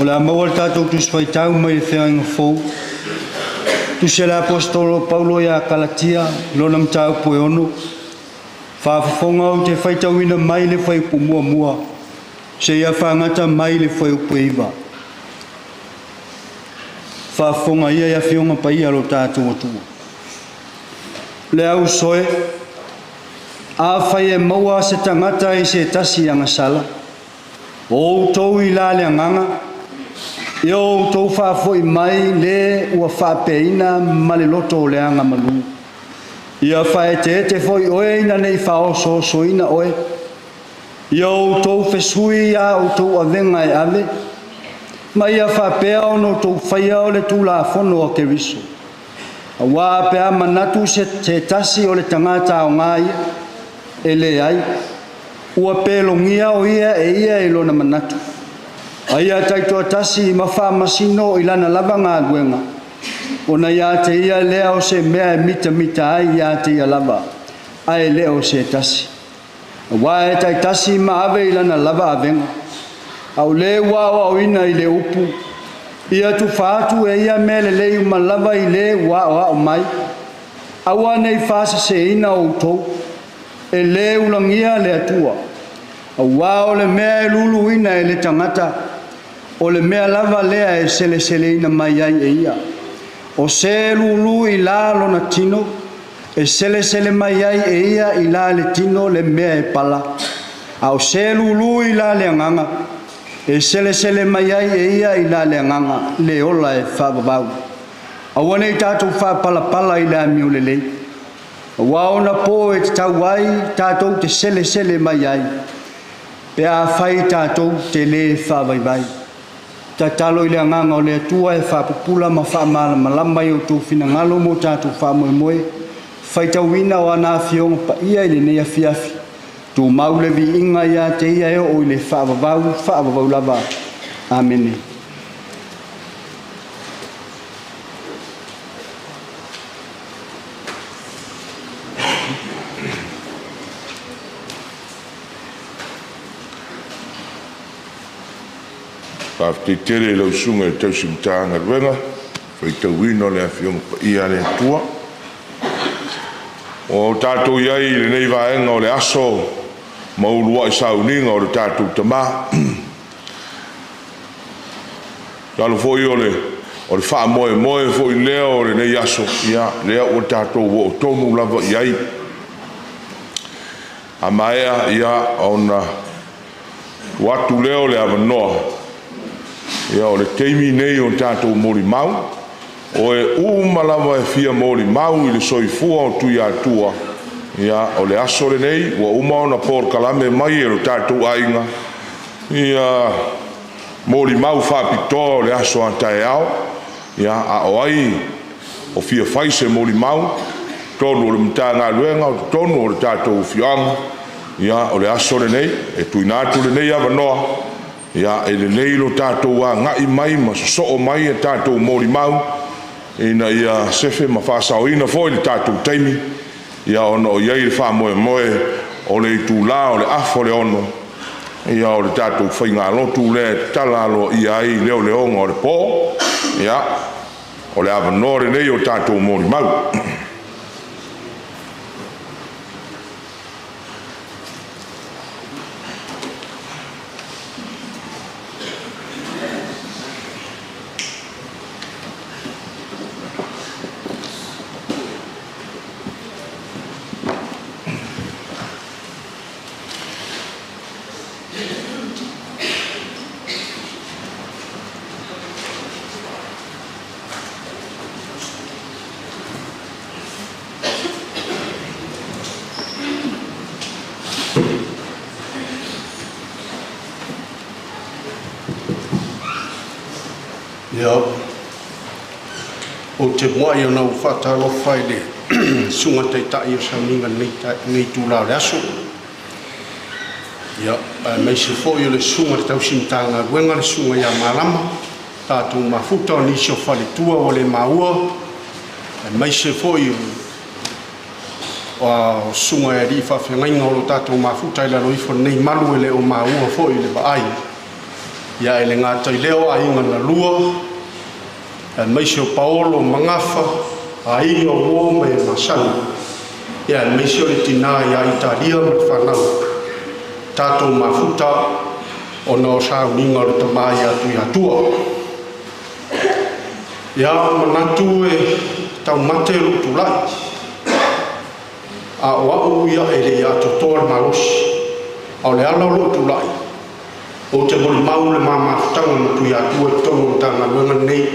O le a maua le tatou Tusi Faitau mai le Feagaiga Fou, Tusi a le Aposetolo o Paulo ia Kalatia, lona mataupu e 6, faafofoga ou te faitauina mai le fuaiupu muamua seia fagata mai le fuaiupu e 9. Faafofoga ia i Afioga Paia a lo tatou Atua. Le au soe, afai e maua se tagata i se tasi agasala, o outou i la le agaga, ia outou faafoi mai le ua faapeaina ma le loto o le aga malu. Ia faaeteete foi oe ina ne i faaosoosoina oe. Ia outou fesui a outou avega e ave, ma ia faapea ona outou faia o le Tulafono a Keriso. Aua pe a manatu se tasi o le tagata aoga ia, e leai, ua pelogia o ia e ia i lona manatu. A ia taitoatasi ma faamasino i lana lava galuega, ona ia te ia lea o se mea e mitamita ai ia te ia lava, ae le o se tasi. Aua e taitasi ma ave i lana lava avega. A o le ua aoaoina i le upu, ia tufa atu e ia mea lelei uma lava i le ua aoao mai, aua ne i faaseseina outou, e lē ulagia le Atua. Aua o le mea e luluina e le tagata, o le mea lava lea e seleseleina mai ai e ia. O se lulu i la lona tino, e selesele mai ai e ia i la le tino le mea e pala, a o se lulu i la le agaga, e selesele mai ai e ia i la le agaga le ola e faavavau. Aua ne i tatou faapalapala i le amio lelei, aua ona po e tatau ai tatou te selesele mai ai, pe afai tatou te lē faavaivai. Tatalo i le agaga o le Atua e faapupula ma faamalamalama i outou finagalo mo tatou faamoemoe, faitauina o ana afioga paia i lenei afiafi. Tumau le viiga ia te ia e oo i le faavavau, faavavau lava. Amene. Faafetai tele i lau Susuga i le Tausi Matagaluega, faitauina o le Afioga Paia a le Atua. Ua tatou i ai i lenei vaega o le aso ma uluai sauniga o le tatou Tama. Masalo foi o le faamoemoe foi lea o lenei aso, ia, lea ua tatou oo tonu lava i ai. A maea, ia, ona tuu atu lea o le avanoa, ia, o le taimi nei o tatou molimau, o e uma lava e fia molimau i le soifua o Tuiatua, ia, o le aso lenei ua uma ona polokalame mai e lo tatou aiga, ia, molimau faapitoa o le aso a taeao, ia, a o ai o fia fai se molimau, totonu o le Matagaluega, o totonu o le tatou afioaga, ia, o le aso lenei, e tuuina atu lenei avanoa, ia, e lelei lo tatou agai mai ma sosoo mai e tatou molimau, ina ia sefe ma faasaoina foi le tatou taimi, ia, ona o i ai le faamoemoe o le itula o le 5:30, ia, o le tatou faigalotu lea e tatala aloaia ai leoleoga o le po, ia, o le avanoa lenei o tatou molimau. Ia, ou te muai ona ou faatalofa i le Susuga Taitai o Sauniga i lenei itula o le aso. Ia, aemaise foi o le Susuga i le Tausi Matagaluega, le Susuga ia Malama, tatou mafuta o nisi o faletua ua le maua, aemaise foi o O susuga i alii faafeagaiga o lo tatou mafuta i lalo ifo lenei malu e le o maua foi i le vaai. Ia e le gata i lea o aiga na lua, aemaise o Paolo Magafa, aiga o uo ma e masani. Ia aemaise o le tinā ia Italia ma le fanau. Tatou mafuta ona o sauniga o le tama ia Tuiatua. Ia manatu e taumate lou tulai, a o au ia e le i atoatoa le malosi, a o le ala o lou tulai, ou te molimau le ma mafutaga ma Tuiatua i totonu o le Matagaluega lenei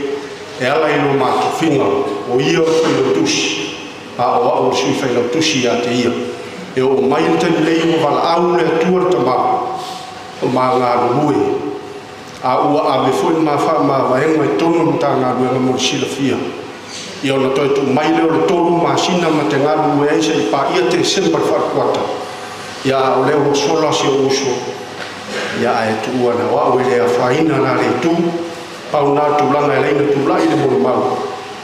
e ala i lo ma tofiga, o ia o le failautusi, a o au o le sui failautusi ia te ia. E oo mai le taimi nei ua valaau le Atua le Tama o ma galulue, a ua ave foi le ma faamavaega i totonu o le Matagaluega mo le silafia. Ia ona toe tuu mai lea o le 3 masina ma te galulue ai seia paia Tesema le faakuata. Ia a o lea ua sola si ou uso, ia ae tuua na o au e le afaina la le itu. Pau na tulaga e ala ai ona tulai le molimau,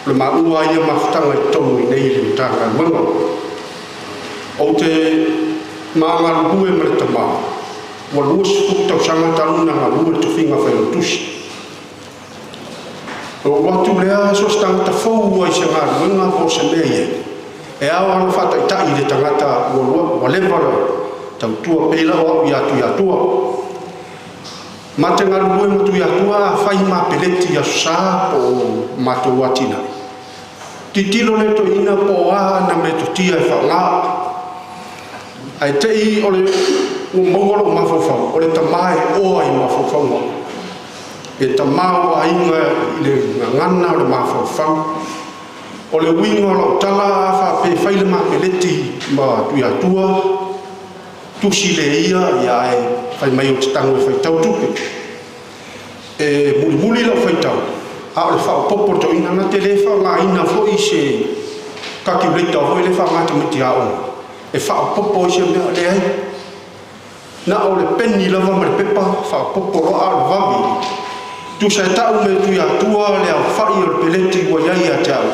o le maua ia mafutaga i totonu i nei i le Matagaluega. Ou te ma galulue ma le tama, ua 20 tausaga talu ona galue le tofiga failautusi. Na ou alu atu lea so o se tagata fou lava i se galuega po o se mea i ai, e ao lava ona faataitai i le tagata ua leva ona tautua, pei la o au ia Tuiatua. Ma te galulue ma Tuiatua afai ma peleti i Aso Sa po o matou atinae. Tilotilo le toeaina po o a ana metotia e faaaoga. Ae te i o le ua maua lou mafaufau, o le tama e oa i mafaufauga. E tama o aiga i le gagana o le mafaufau. O le uiga o lau tala a faapea e fai le ma peleti ma Tuiatua, tusi le ia, ia ae fai mai ou te tago e faitau tupe. E mulimuli lau faitau, a o le faaopoopo o toeaiina, na te le faaaogaina foi se calculator foi lea e faaaoga e tamaiti aoga e faaopoopo ai se mea, leai. Na o le peni lava ma le pepa, faaopoopo loa, a o le vave. Tusa e tau me Tuiatua le aofai o le peleti ua i ai ia te au,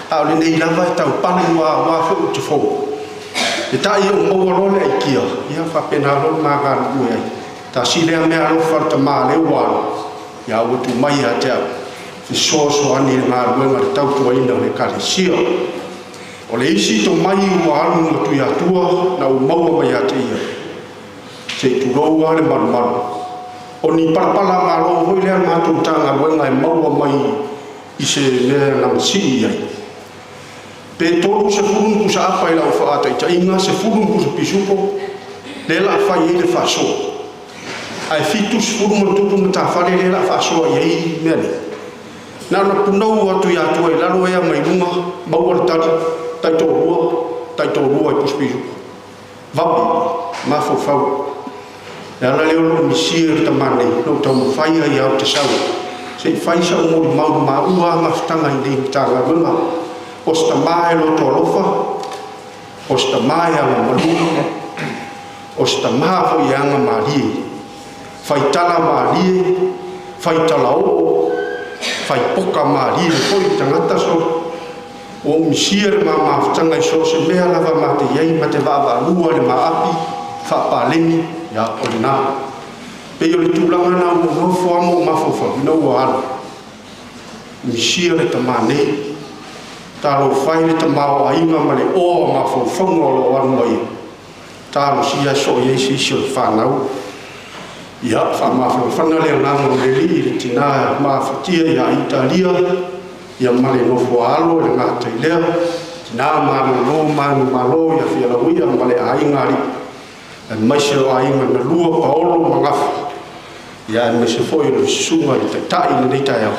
a o lenei lava e tau palu a aua foi ou te fou. E ta'i ou maua loa le aikia, ia faapena loa le ma galulue ai. Tasi lea mea alofa le tama lea ua alu, ia ua tuu mai ia te au, fesoasoani i le galuega i le tautuaina o le Ekalesia. O le isi tomai ua alu ma Tuiatua na ou maua mai ia te ia, se i tulou lava le malumalu. O ni palapala malo foi lea a le matou Matagaluega e maua mai i se mea na masii ai. Pe 30 ni pusa apa i lau faataitaiga, 10 ni pusa pisupo, lea la a fai ai le faasoa. Ae 70+ matafale lea la a faasoa i ai mea nei. Na ona punou atu i Atua i lalo ea mai luga, maua le tali, taitoalua, taitoalua i pusa pisupo. Vave, mafaufau. Le ala lea o lou misia i le tama nei, na ou taumafai ai lava ou te sau se i fai sau molimau i maua lava mafutaga i nei Matagaluega. O se tama e loto alofa, o se tama e agamalu, o se tama foi e agamalie, fai tala malie, fai tala oo, fai poka malie foi le tagata so. Ua ou misia le ma mafutaga i so o se mea lava ma te i ai ma te vaavaalua i le ma api faapaleni, ia, o lena. Pei o le tulaga lena ua ou nofo lava ma ou mafaufau ina ua alu. Misia le tama nei. Talofa e le tamaoaiga ma le oa o mafaufauga o lo o alu mai ai. Talosia e soo i ai se isi o le fanau. Ia, faamafanafana le agaga o le Alii i le tina mafatia ia Italia, ia ma le nofo a alo i le gata i lea, tina malolo manumalo ia Fialauia ma le aiga alii, aemaise o aiga na lua Paolo ma Gafa, ia aemaise foi o le susuga i le Taitai i lenei taeao.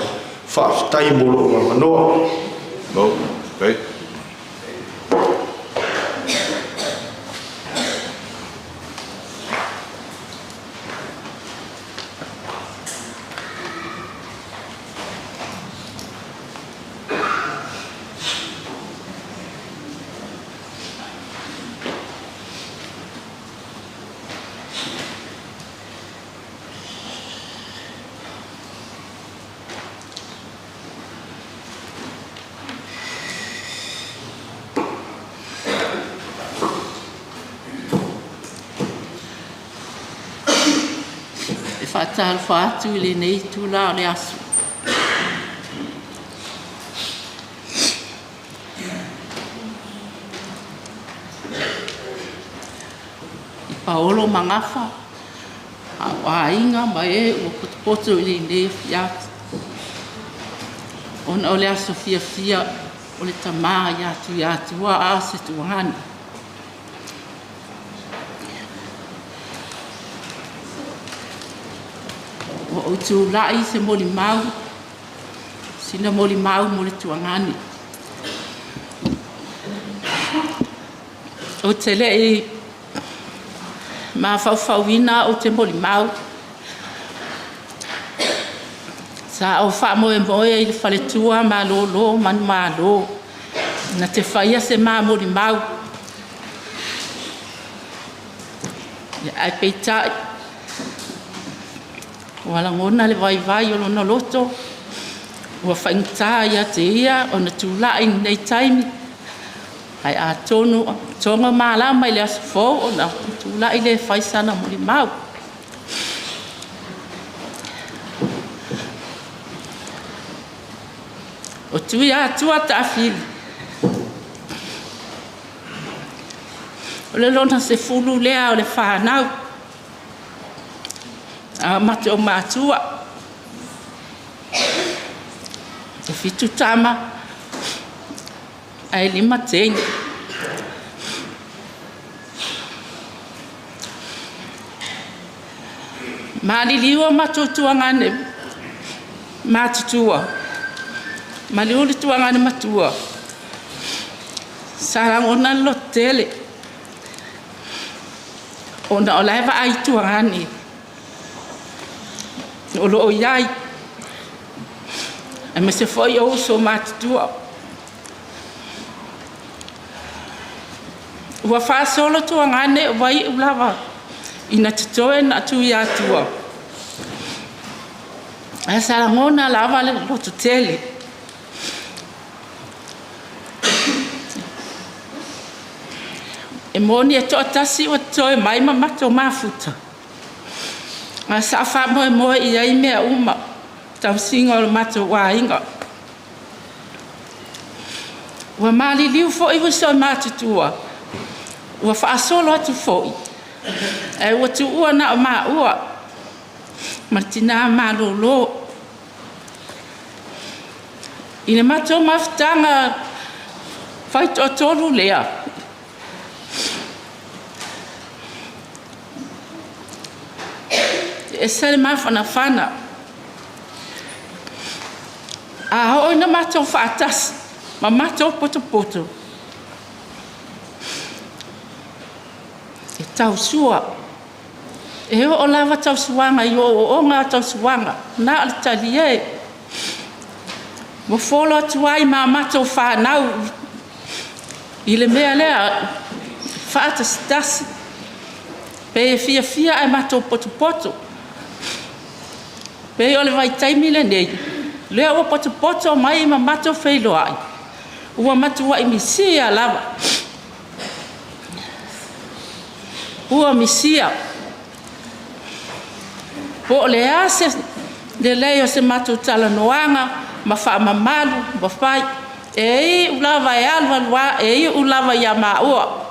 Faafetai mo lou avanoa. Malo, faafetai. faatalofa atu i lenei itula o le aso. I Paolo ma Gafa, a o aiga ma e ua potopoto i lenei afiafi, ona o le aso fiafia o le tama ia Tuiatua Aase Tuahana. Ua ou tulai se molimau, sina molimau mo le tuagane. Ou te le i mafaufauina ou te molimau. Sa ou faamoemoe i le faletua malolo manumalo na te faia se ma molimau. Ae peitai, ua lagona le vaivai o lona loto, ua faigata ia te ia ona tulai i lenei taimi, ae atonu toga malama i le aso fou ona tulai lea e fai sana molimau. O Tuiatua Taafili, o le lona 10 lea o le fanau a matou matua. E 7 tama ae 5 teine. Maliliu o matou tuagane matutua, maliu le tuagane matua, sa lagona le lototele ona o la e vaai tuagane o lo o i ai, aemaise foi o uso matutua. Ua faasolo tuagane ua iu lava ina totoe na Tuiatua, ae sa lagona lava le lototele. E moni e toatasi ua totoe mai ma matou mafuta, ae sa faamoemoe i ai mea uma, tausiga o le matou aiga. Ua maliliu foi uso matutua, ua faasolo atu foi, ae ua tuua na o maua ma le tinā malolo. I le matou mafutaga faitoatolu lea, e ese le mafanafana. A oo ina matou faatasi ma matou potopoto, e tausua. E oo lava tausuaga i ooooga tausuaga, na o le talie. Ua folo atu ai ma matou fanau i le mea lea faatasitasi, pe fiafia ae matou potopoto. Pei o le vaitaimi lenei, lea ua potopoto mai ma matou feiloai, ua matuai misia lava. Ua misia. Po o le a se lelei o se matou talanoaga ma faamamalu ma fai, e iu lava e alu alu a, e iu lava ia maua.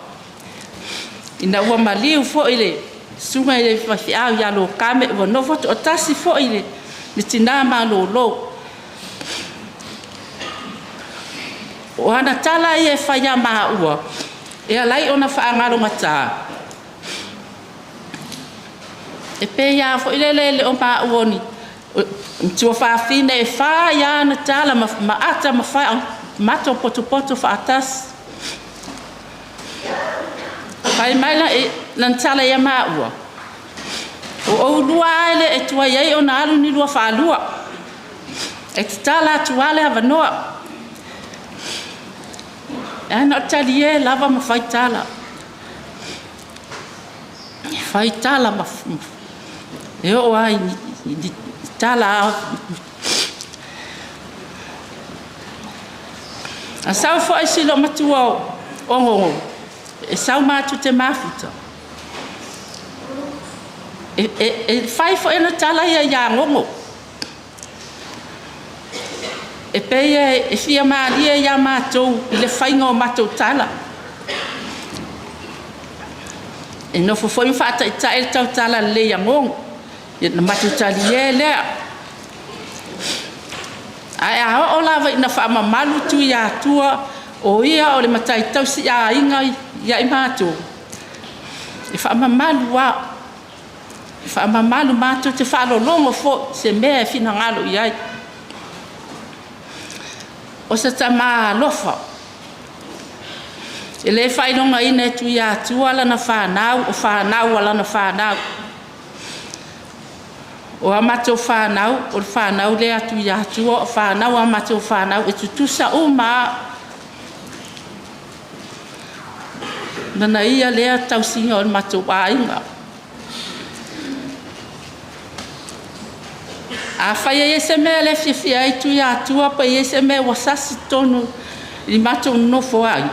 Ina ua maliu foi le susuga i le faifeau ia Lokame, ua nofo toatasi foi le tinā malolo. O ana tala ia e fai ia maua, e alai ona faagalogata. E pei lava foi lele e le o maua ni tuafafine e fai ana tala ma ata ma fai matou potopoto faatasi. Fai mai lana tala ia maua, o oulua lava e le e tuai ai ona alu ni lua faalua, e tatala atu lava le avanoa. E ana o talie lava ma fai tala. E fai tala ma e oo lava i tala. A sau foi si loo matua o Gogo, e sau matou te mafuta. E fai foi ana tala ia iā Gogo. E pei e fia malie iā matou i le faiga o matou tala. E nofo foi ma faataitai le tautala lelei a Gogo, ia na matou talie lea. Ae a oo lava ina faamamalu Tuiatua o ia o le matai tausi aiga ia i matou, e faamamalu lava. E faamamalu matou te faalologo foi se mea e finagalo i ai. O se tama alofa, e le faailogaina e Tuiatua lana fanau, o fanau a lana fanau. O a matou fanau, o le fanau lea a Tuiatua, o fanau a matou fanau, e tutusa uma lava. Nana ia lea tausiga o le matou aiga. Afai e i ai se mea e le fiafia ai Tuiatua pe i ai se mea ua sasi totonu i le matou nonofo ai,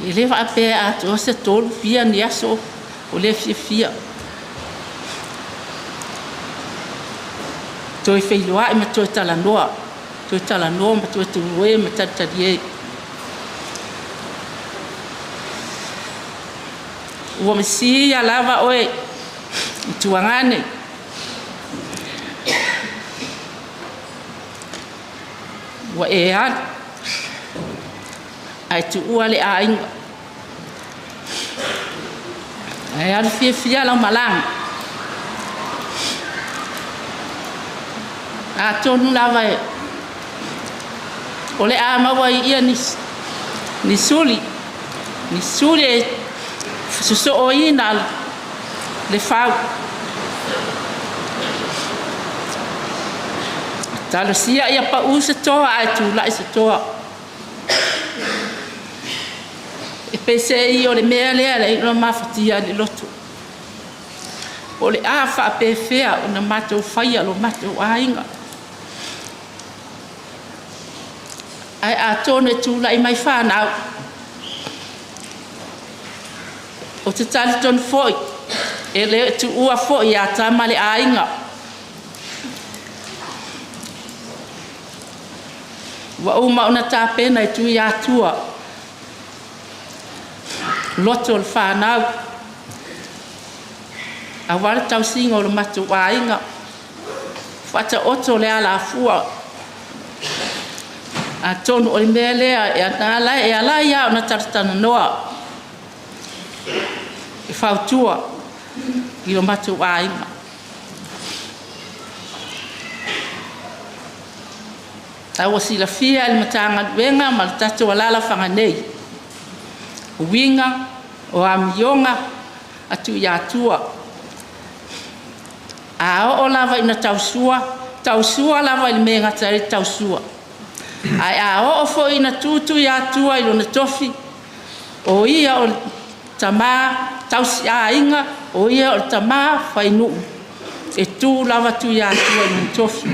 e le faapea e atoa se 3 fia ni aso o le fiafia. Toe feiloai ma toe talanoa, toe talanoa ma toe tuue ma talitalie. Ua misia lava oe i tuagane. Ua e alu ae tuua le aiga. Ae alu fiafia lau malaga. Atonu lava e o le a maua i ia ni, ni suli, ni suli e sosooina le fau. Talosia ia pau se toa ae tulai se toa. E peisei o le mea lea le ona mafatia i le loto. O le a faapefea ona matou faia lo matou aiga. Ae atonu e tulai mai fanau. Ou te talitonu foi, e le tuua foi ia Tama le aiga. Ua uma ona tapena e Tuiatua loto o le fanau aua le tausiga o le matou aiga. Faataoto le alafua. Atonu o le mea lea e ala ai lava ona talatalanoa e fautua i o matou aiga. A ua silafia e le Matagaluega ma le tatou alaalafaga nei uiga o amioga a Tuiatua. A oo lava ina tausua, tausua lava i le mea e gata ai le tausua. Ae a oo foi ina tu Tuiatua i lona tofi, o ia o le tama tausiaiga, o ia o le tama fainuu, e tu lava Tuiatua i lona tofi.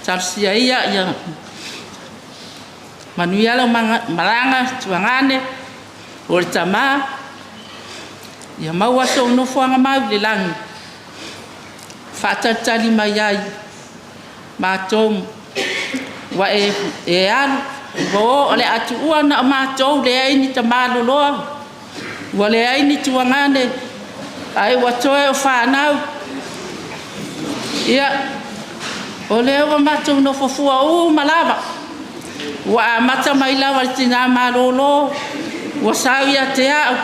Talosia ia ia manuia lau malaga tuagane o le tama, ia maua sou nofoaga mau i le lagi, faatalitali mai ai matou ua e, e alu ua o o le a tuua na o matou leai ni tamaloloa, ua leai ni tuagane, ae ua toe o fanau. Ia, o lea ua matou nofo fua uma lava. Ua amata mai lava le tinā malōlō, ua sau ia te au,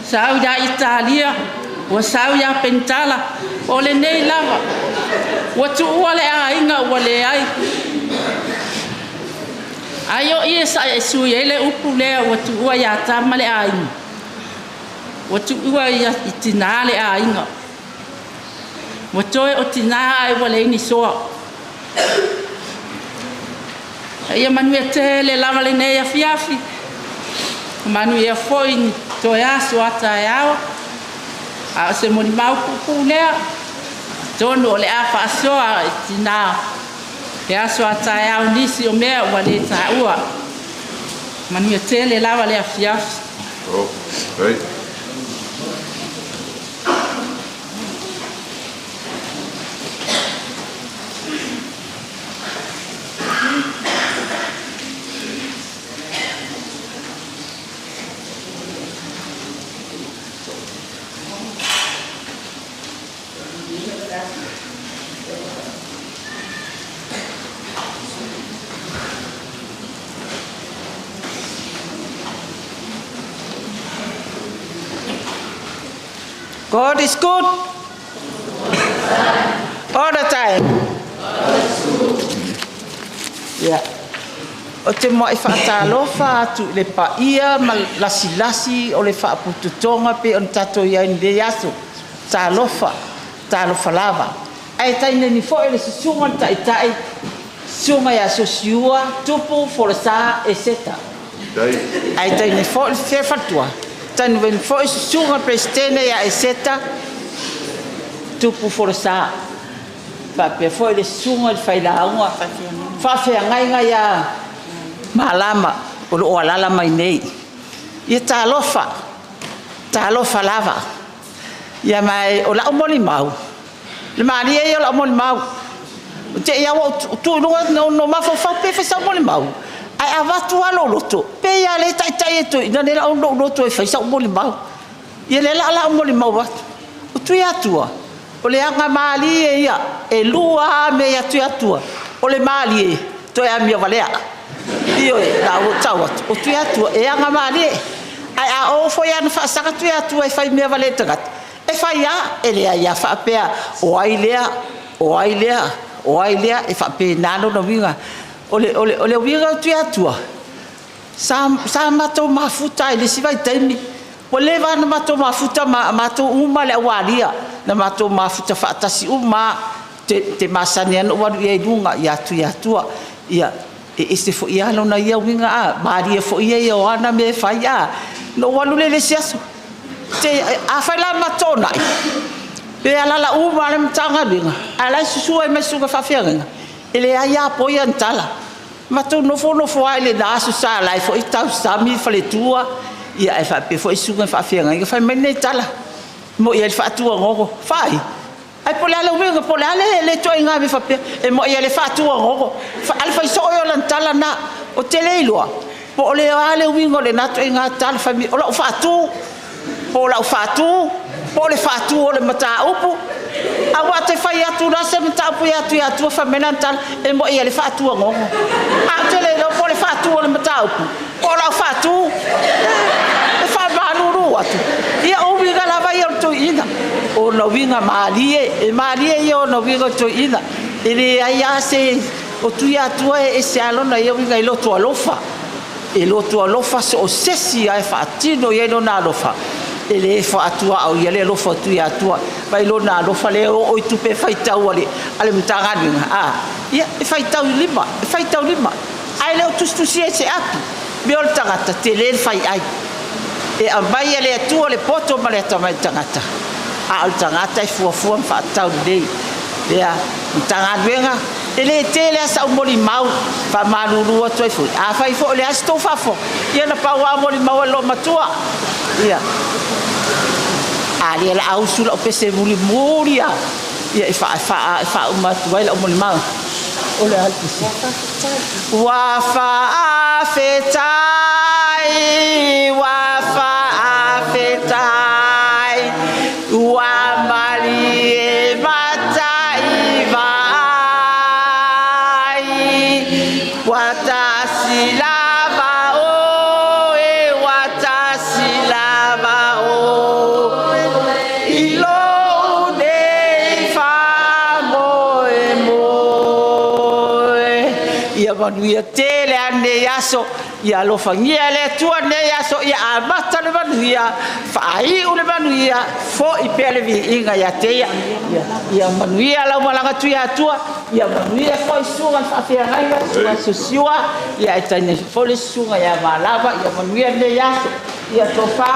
sau ia Italia, ua sau ia Penitala, o lenei lava. Ua tuua le aiga ua leai. Ai o i e sa e sui ai le upu lea ua tuua iā Tama le aiga. Ua tuua ia i tinā le aiga. Ua toe o tinā ae ua leai ni soa. A ia manuia tele lava lenei afiafi. Manuia foi ni toe aso a taeao. A o se molimau puupuu lea, atonu o le a faasoa i tinā le aso a taeao nisi o mea ua le taua. Manuia tele lava le afiafi. Okay. God is good. All the time. Yeah. O te muai faatalofa atu i le paia ma lasilasi o le Faapotopotoga pei ona tatou i ai i lenei aso. Talofa, talofa lava. Ae tainane foi le susuga i le Taitai, Susuga ia Sosiua Tupu Folasa Eseta. Ae tainane foi le Afia Faletua, tainane foi Susuga i le Peresetene ia Eseta Tupu Folasa, faapea foi le susuga i le Failauga Faafeagaiga ia Malama o lo o alaala mai nei. Ia talofa, talofa lava. Ia ma o lau molimau, le malie ia o lau molimau. Te i ua ou tu i luga na ou mafaufau pe fai sau molimau, ae avatu lava lou loto, pei lava le taitai e toeaina lea o lou loto e fai sau molimau. Ia lea la o lau molimau atu. O Tuiatua, o le agamalie ia, e lua lava mea ia Tuiatua, o le malie, toe amio valea. Ioe, la ua tau atu, o Tuiatua e agamalie. Ae a oo foi lava ina faasaga Tuiatua e fai mea valea i le tagata, e fai lava, e leai lava faapea o ai lea, o ai lea, o ai lea, e faapena lona uiga. O le uiga o Tuiatua, sa matou mafuta lava i le isi vaitaimi, ua leva lava ona matou mafuta matou uma le au alia, na matou mafuta faatasi uma lava. Ou te masani lava ona ou alu i ai i luga ia Tuiatua. Ia, e ese foi lava lona ia uiga, a malie foi ia o ana mea e fai, a. Ona ou alu lea i le isi aso. Afai la ma toonai, pe alaala uma lava le Matagaluega, ae o la e susu ai ma le susuga i le faafeagaiga, e leai lava poi ana tala. Matou nofonofo lava i lena Aso Sa o la e foi e tausami le faletua, ae faapea foi susuga i faafeagaiga. Fai mai lenei tala, e moni ai le faatuagogo. Faai? Ae po o le a le uiga, po o le a le ituaiga mea faapea, e moni lava le faatuagogo, a o le fai soo ia o lana tala lena. Ou te le iloa po o le a le uiga o lena ituaiga tala, fai mai o lau faatu, po o lau faatu, po o le faatu o le mataupu. Aua ou te fai atu loa se mataupu ia Tuiatua fai mai lana tala, e moni lava le faatuagogo. Ae ou te le iloa po o le faatu o le mataupu, po o lau faatu. E faamalulu atu, ia o uiga lava ia o le toeaina, o ona uiga malie, e malie ia o ona uiga o le toeaina. E leai lava se... o Tuiatua e ese lava lona ia uiga e loto alofa. E loto alofa so o se isi lava e faatino i ai lona alofa, e le faatuaoia le alofa o Tuiatua. Vaai lona alofa lea e oo i tupe faitau a le Matagaluega, a, ia, e faitau i lima, e faitau lima, ae le o tusitusia i se api. Mea o le tagata, tele le faiai. E aumai e le Atua le poto ma le atamai i le tagata, a o le tagata e fuafua ma faatatau lelei. Lea Matagaluega, e le tele lava sau molimau, faamalulu atu ai foi. Afai foi o le a se tou faafofoga, ia na pau lava molimau a le loomatua. Ia, a lea o le a usu lau pese mulimuli lava, ia e faauma atu ai lau molimau. O le a le pese? Ua faafetai, ua faafetai, ua malie matai vaai, ua tasi lava oe, ua tasi lava oe, i lou nei faamoemoe. Ia manuia tele a lenei aso, ia alofagia e le Atua lenei aso, ia amata le manuia, faaiu le manuia, foi pea le viiga ia te Ia. Ia manuia lau malaga Tuiatua, ia manuia foi susuga i le faafeagaiga, susuga Sosiua, ia ae tainane foi le susuga ia Malava, ia manuia lenei aso. Ia tofa.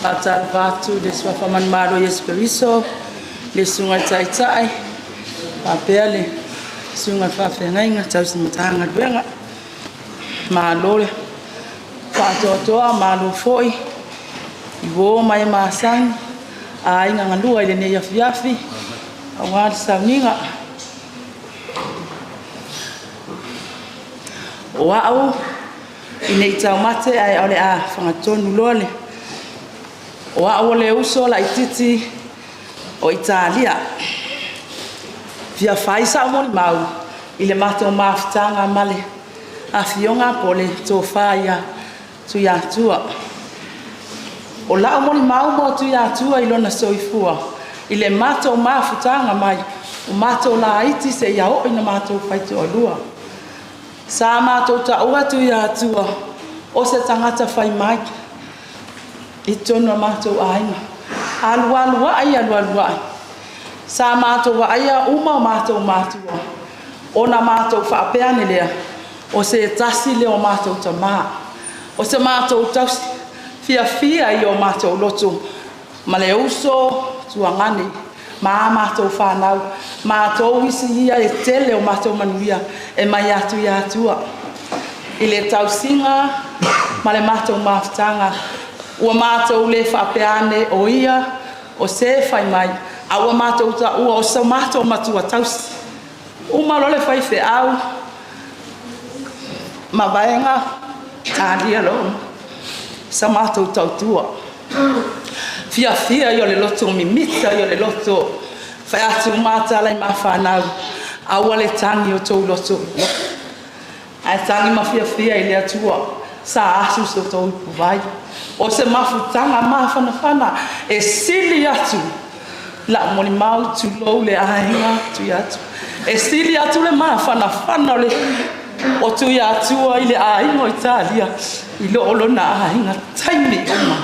Faatalofa atu i le Suafa Manumalo o Iesu Keriso, le Susuga i le Taitai, faapea le Susuga i le Faafeagaiga tausi Matagaluega. Malo le faatoatoa, malo foi i uo ma e masani, aiga galue i lenei afiafi aua le sauniga. O au ina ne i taumate ae o le a fagatonu loa le... O au o le uso laitiiti o Italia. E fia fai sau molimau i le matou mafutaga ma le Afioga po o le Tofa ia Tuiatua. O lau molimau mo Tuiatua i lona soifua i le matou mafutaga mai o matou laiti seia oo ina matou faitoalua. Sa matou taua Tuiatua o se tagata fai mai i totonu o matou aiga. Alualu ae alualu ae, sa matou vaaia uma o matou matua, ona matou faapea ane lea, o se tasi lea o matou tama. O se matou tausi fiafia ia o matou loto ma le uso tuagane ma a matou fanau. Matou isi ia e tele o matou manuia e mai ia Tuiatua. I le tausiga ma le matou mafutaga, ua matou le faapea ane o ia o se fai mai, ae ua matou taua o so matou matua tausi. Uma loa le faifeau mavaega, talia loa sa matou tautua. Fiafia ia o le loto, mimita ia o le loto, fai atu ma tala i ma fanau, aua le tagi o outou loto, ae tagi ma fiafia i le Atua sa asu so outou ipuvai. O se mafutaga mafanafana e sili atu lau molimau, tulou le aiga Tuiatua, e sili atu le mafanafana o Tuiatua i le aiga o Italia i lo lona aiga, taimi uma,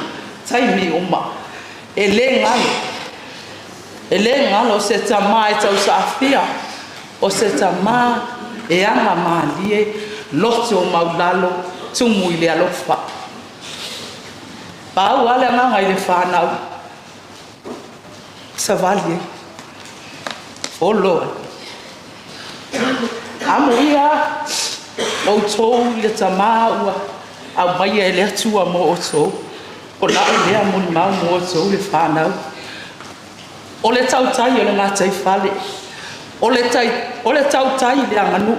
taimi uma. E le galo, e le galo se tama e tausaafia, o se tama e agamalie, loto maulalo, tumu i le alofa. Pau lava le agaga i le fanau, savali e, olo e. Amuia outou i le tama ua aumaia e le Atua mo outou. O lau lea molimau mo outou le fanau. O le tautai o le gataifale, o le tautai i le aganuu,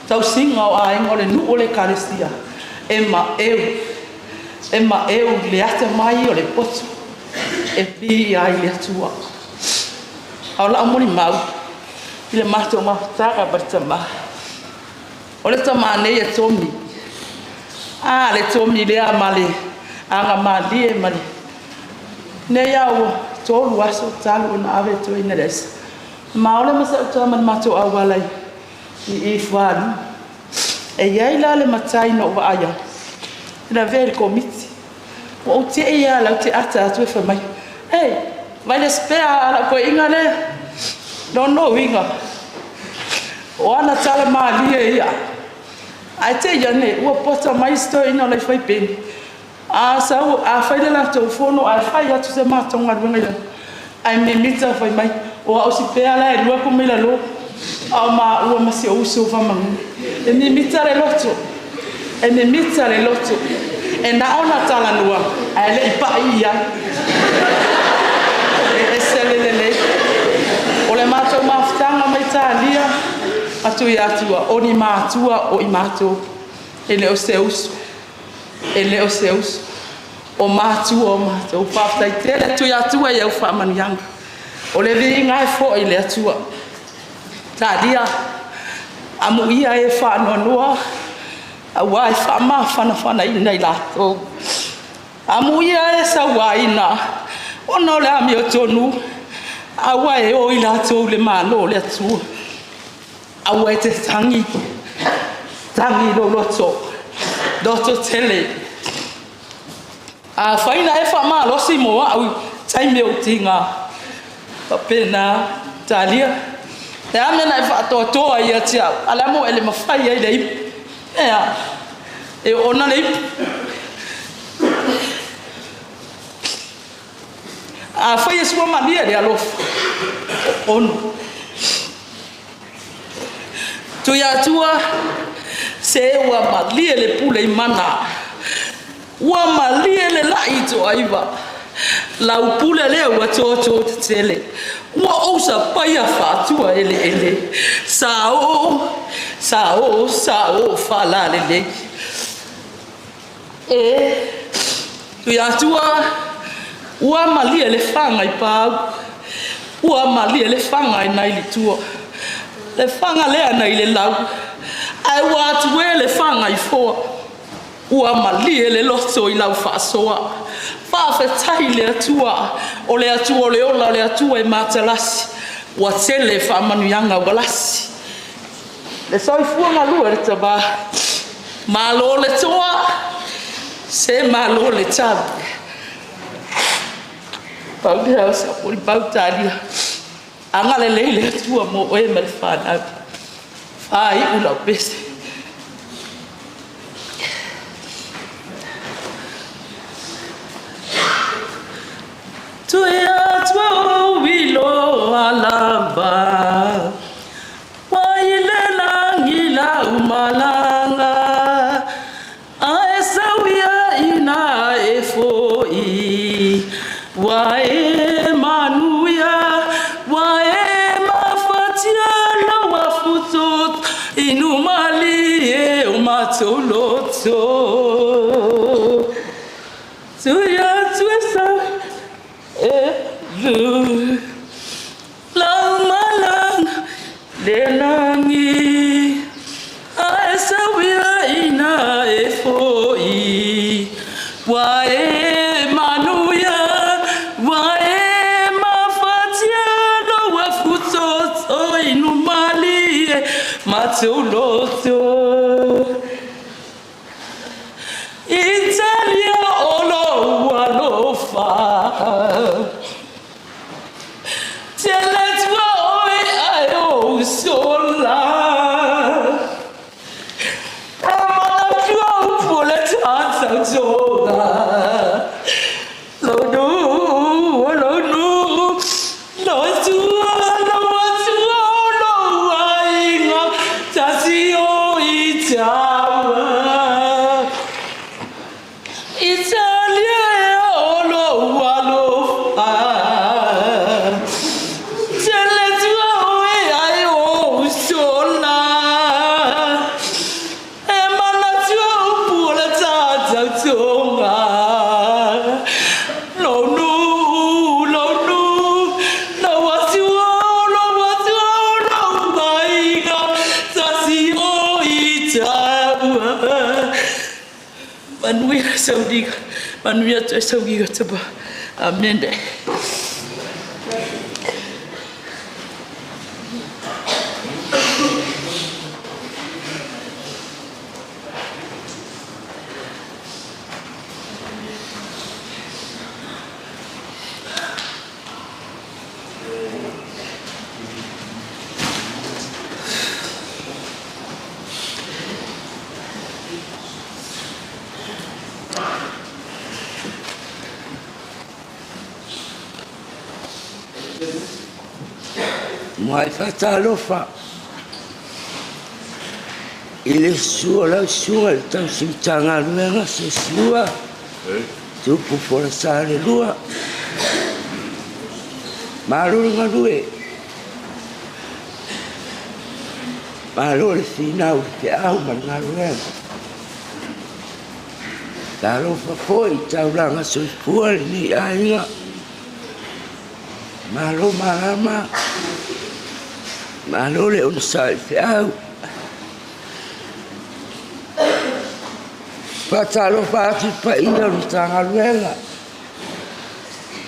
tausiga o aiga, o le nuu, o le ekalesia, e maeu, e maeu i le atamai o le poto e viia ai le Atua. A o lau molimau i le matou mafutaga ma le tama, o le tama nei e tomi. A, le tomi lea ma le agamalie ma le... Nei lava ua 3 aso talu ona ave le toeaina i le aisa. Ma ole ma sau ma le matou auala i Fualu. E i ai la le matai na ou vaai atu, e lavea i le Komiti. Ua ou tei lava o la e te ata atu e fai mai, Hei, vai le spare a lau toeaina lea. Lona uiga, o ana tala malie ia. Ae te i ane ua pota mai si toeaina o le fuaipeni. A sau, a fai le latou fono ae fai atu se matou galuega i lalo, ae mimita fai mai, o au sipea la e alu atu mai lalo, a o maua ma si ou uso Faamanuia. E mimita le loto, e mimita le loto, e na ona talanoa ae le i pai i ai. E ese le lelei. O le matou mafutaga mai Italia, a Tuiatua, o ni matua o i matou, e le o se uso. E le o se uso, o matua o matou. Faafetai tele Tuiatua i au faamanuiaga. O le viiga e foi i le Atua. Talia, amuia e faanoanoa, aua e faamafanafanaina i latou. Amuia e sauaina, ona o le amiotonu, aua e o i latou i le Malo o le Atua. Aua e te tagi, tagi i lou loto, loto tele. Afai na e faamalosi mo au i taimi o ou tiga, faapena, talia. Le a mea na e faatoatoa ai ia te au, a o le a mea ua e le mafai ai le ipu? E a? E oona le ipu. Afai e sua malie le alofa, ono. Tuiatua, se ua malie le pule i mana. Ua malie le la'i i Toaiva. Lau pule lea ua toto tetele. Ua ou sapaia faatua eleele. Sa oo, sa oo, sa oo faalalelei. E Tuiatua, ua malie le faga i Pau, ua malie le faga i Nailitua, le faga lea nai le lau, ae ua atu e le faga i Foa. Ua malie le loto i lau faasoa. Faafetai i le Atua, o le Atua o le ola, o le Atua e matalasi, ua tele faamanuiaga ua lasi. Le soifua galue le tama. Malo le toa, se malo le tau. Pau lea o sau molimau talia. Agalelei le Atua mo oe ma le fanau. Faaiu lau pese. Tui atua ou iloa lava Mai le lagi lau malaga Ae sau ia ina e fo'i Ua e manuia Ua e mafatia Lau afuto inu malie o matou loto Tui atu e sau e lu Lau malaga le lagi Ae sau ia ina e fo'i Ua e manuia Ua e mafatia Lou afutoto inu malie Matou loto Italia o lou alofa Tele tua oe ae ou sola E manatua upu o le tatautoga Lou nuu, o lou nuu Lou atua, lou atua o lou aiga Tasi o i taua Italia e o lou alofa Tele tua oe ae ou sola E manatua upu o le tatautoga Lou nuu, lou nuu, lou atua, lou atua o lou aiga Tasi o i taua Manuia sauliga, manuia toe sauliga tama. Amene. Muai faatalofa i le susu o lau susuga i le tausi Matagaluega Siusiua Tupu Folasalelua. Malo le galue. Malo le finau i le feau ma le galuega. Talofa foi i taulaga soifua lenei aiga. Malo malama, malo le onosai i le feau. Faatalofa atu i le paia o le Matagaluega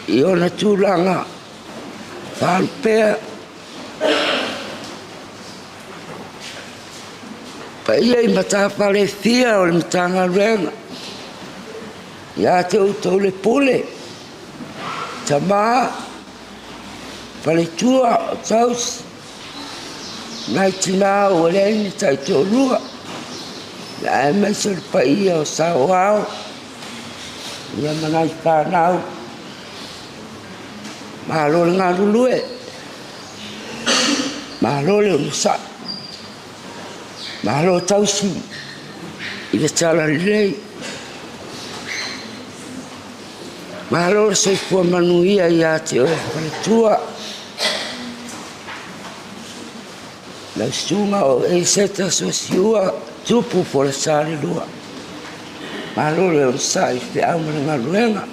i ona tulaga faalupea. Paia i matafale e fia o le Matagaluega, ia te outou le pule, tama, faletua, o tausi, nai tina ua leai ni taitoalua, aemaise o le paia o saoao, ia ma nai fanau. Malo le galulue, malo le onosai, malo tausi i le talalelei, malo le soifua manuia ia te oe faletua. Lau susuga o Eiseta Siosiua Tupu Folasalelua. Malo le onosai i feau ma le galuega.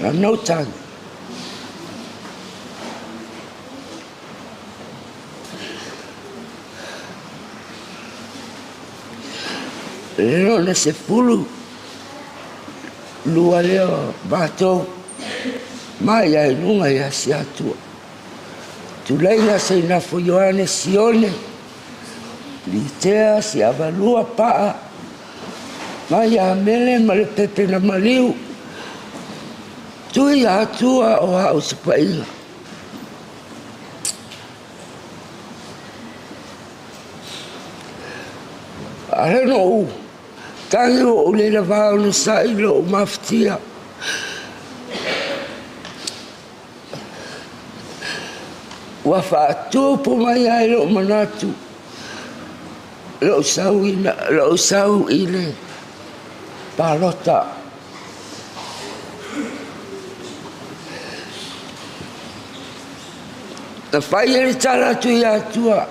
No time. Le lona 12 lea o matou mai ai luga ia Siatua. Tulaina Seinafo Ioane Sione, Litea Siavalua Paa, mai ia Mele ma le Pepe na Maliu, Tui Atua o au sapaiga. Ale no u tagi o u leila vao na sai lo u mafatia. Ua faatupu mai ai lou manatu, lou sau i, lou sau i le palota. Na fai e le tala atu i Atua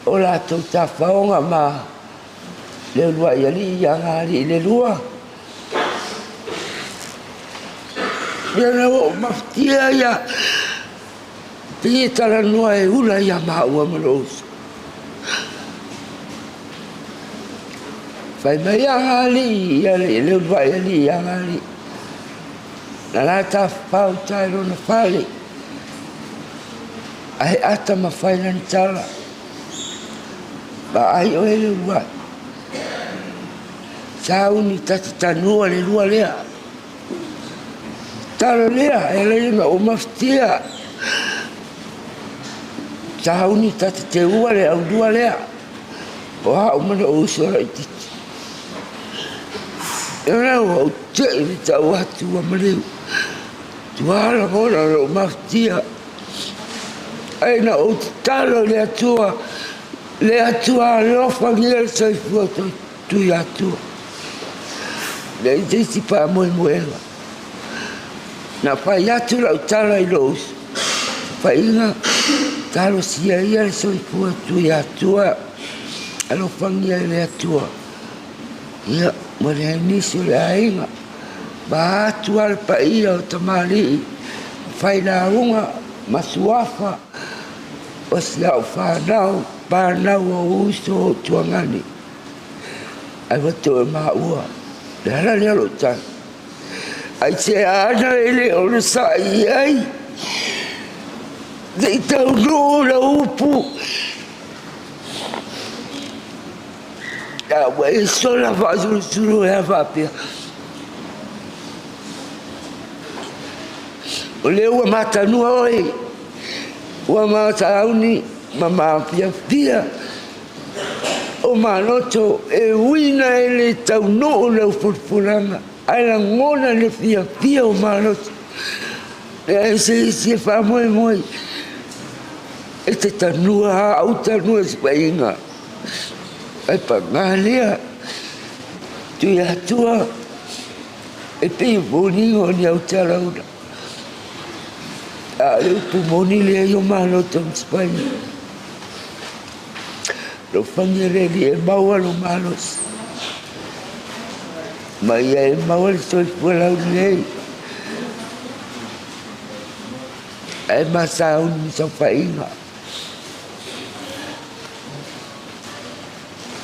o latou tafaoga ma le uluai alii ia Gaalii le lua. Ia na ua ou mafatia ia pei e talanoa e ula ia maua ma lou uso. Fai mai ia Gaalii ia le uluai alii ia Gaalii. Na la tafafao uta i lona fale. Ae ata ma fai lana tala. Vaai oe le uluai. Sauni ta te tanua le lua lea. Talo lea e ala ona ou mafatia. Sauni ta te teua le aulua lea. O au ma lou uso laitiiti. E ala ua ou tei le tau atu ua maliu. Tua lagona lou mafatia. Ae na ou tatalo i le Atua, le Atua alofagia le soifua Tuiatua. Leai se isi faamoemoega. Na fai atu lau tala i lou faiga, talosia ia le soifua Tuiatua, alofagia e le Atua. Ia, ua leai nisi o le aiga. Vaeatu lava le paia o tamalii, failauga ma suafa o si au fanau, panau o uso o Tuagani. Ae ua toe maua, le ala lea o lou tala. Aisea ana e le onosai i ai, se i taunuu lau upu. A ua e sola faasulosulu e a faapea. O lea ua matanua oe, ua masauni ma mafiafia o maloto e uina e le taunuu lau fulufulaga, ae lagona le fiafia o maloto. Leai se isi e faamoemoe e te tanua au tanua se paiga. Ae paga lea, Tuiatua e pei o foliga o ni autalaula. A o le upu moni lea i o maloto ma se paiga. Alofagia le Alii e maua lou malosi, ma ia e maua le soifua laulelei, ae masauni ma saofaiga.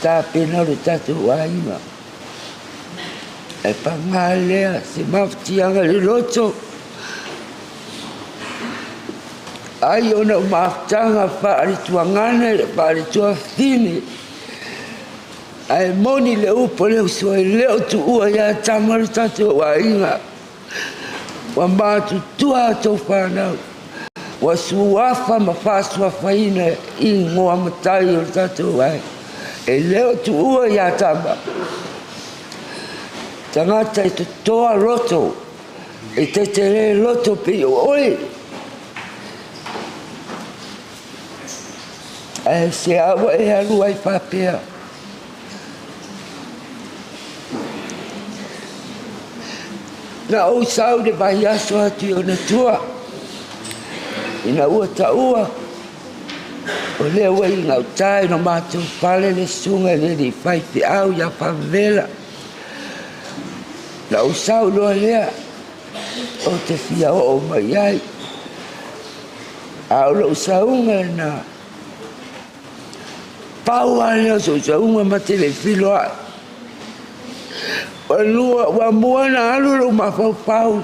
Tapena o le tatou aiga. Ae paga lea se mafatiaga i le loto. Ai ona o mafutaga faale-tuagana faale-tuafafine. Ae moni le upu a le uso e le o tuua ia Tama lo tatou aiga. Ua matutua a outou fanau, ua suafa ma faasuafaina i igoa matai o le tatou aiga. E le o tuua ia Tama. tagata e totoa loto, e tetele loto pei o oe. Ae se a ua e alu ai faapea. Na ou sau i le vaiaso atu i ona tua, ina ua taua o lea ua i gauta i lo matou fale le susuga i le alii faifeau ia Favela. Na ou sau loa lea, ou te fia oo mai ai. A o lou sauga lena, pau lava lea o sou sauga ma te le i feiloai. Ua lua, ua mua ona alu lou mafaufau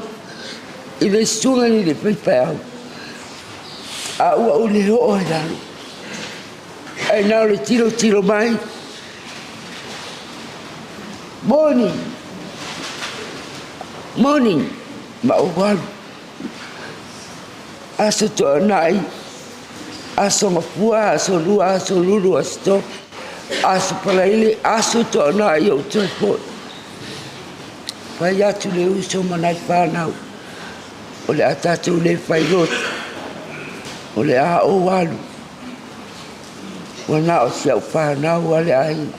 i le susuga i le faifeau, a ua ou le oo i lalo. Ae na o le tilotilo mai, moni, moni, ma ou alu. Aso Toonai, Aso Gafua, Aso Lua, Aso Lulu, Aso Tofi, Aso Faraile, Aso Toonai ou toe foi. Fai atu le uso ma nai fanau, o le a tatou le fai lotu, o le a ou alu. Ua na o si au fanau a le aiga.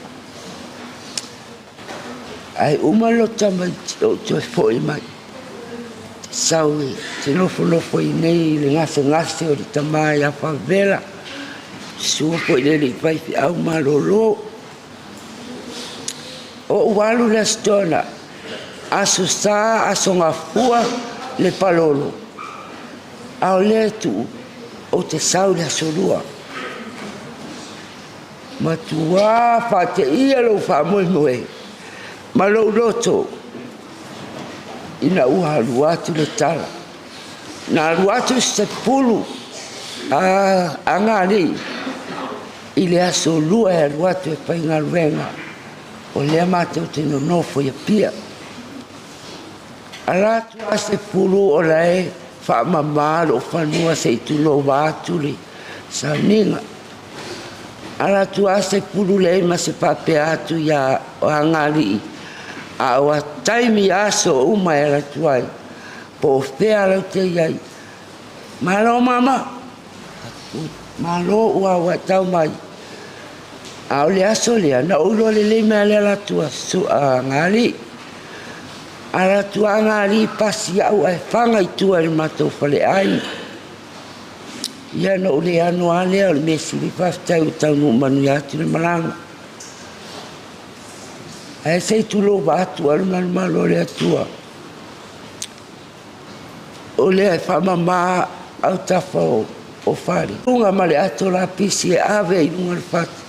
Ae uma lou tamaiti ou toe foi mai. Sau e te nofonofo i nei i le gasegase o le tama ia Favela. Sua foi le alii faifeau malolo. Ou alu le Aso Toonai, Aso Sa, Aso Gafua, le Palolo. A o lea tuu, ou te sau i le Aso Lua. Matuā faateia lou faamoemoe ma lou loto ina ua alu atu le tala. Na alu atu se pulu a Agalii i le aso lua e alu atu e faigaluega, o lea matou te nonofo i Apia. Ala atu a se pulu o la e faamama lou fanua se i tulou atu le sauniga. Ala atu a se pulu leai ma se faapea atu ia Agalii, a o a taimi aso uma e ala atu ai, po o fea lau te i ai. Malo mama, malo ua ua tau mai. A o le aso lea, na ou iloa lelei mai a le ala atu a Agalii. Ala atu a Agalii pasi au ae faga i tua i le matou faleaiga. Ia na ou le ano lava lea o le mea sili faafetai ua taunuu manuia atu le malaga. Ae se i tulou atu lava le malumalu o le Atua. O lea e faamama autafa o fale. Luga ma le ato lapisi e ave i luga o le fatu.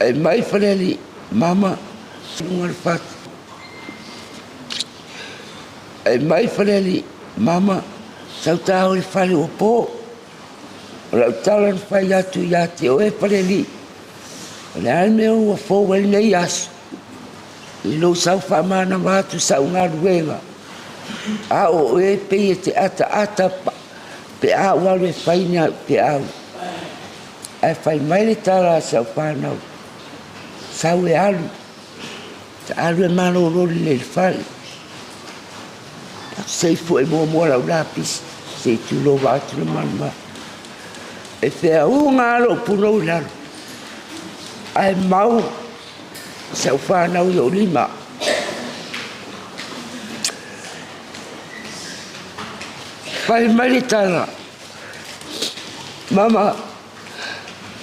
E mai Falealii, mama, luga o le fatu. E mai Falealii, mama, sau ta o i le fale ua po. O lau tala na fai atu ia te oe Falealii, o le a le mea ua fou ai lenei aso? I lou sau faamanava atu sau galuega, a o oe pei e te ataata pe a ou alu e fai ni au feau. Ae fai mai le tala a si au fanau, sau e alu. Ta alu e malolo lelei i le fale. Se i fue muamua lau lapisi, se i tulova atu le malumalu. E feauga lava lou punou i lalo, ae mau si au fanau i ou lima. Fai mai le tala, Mama,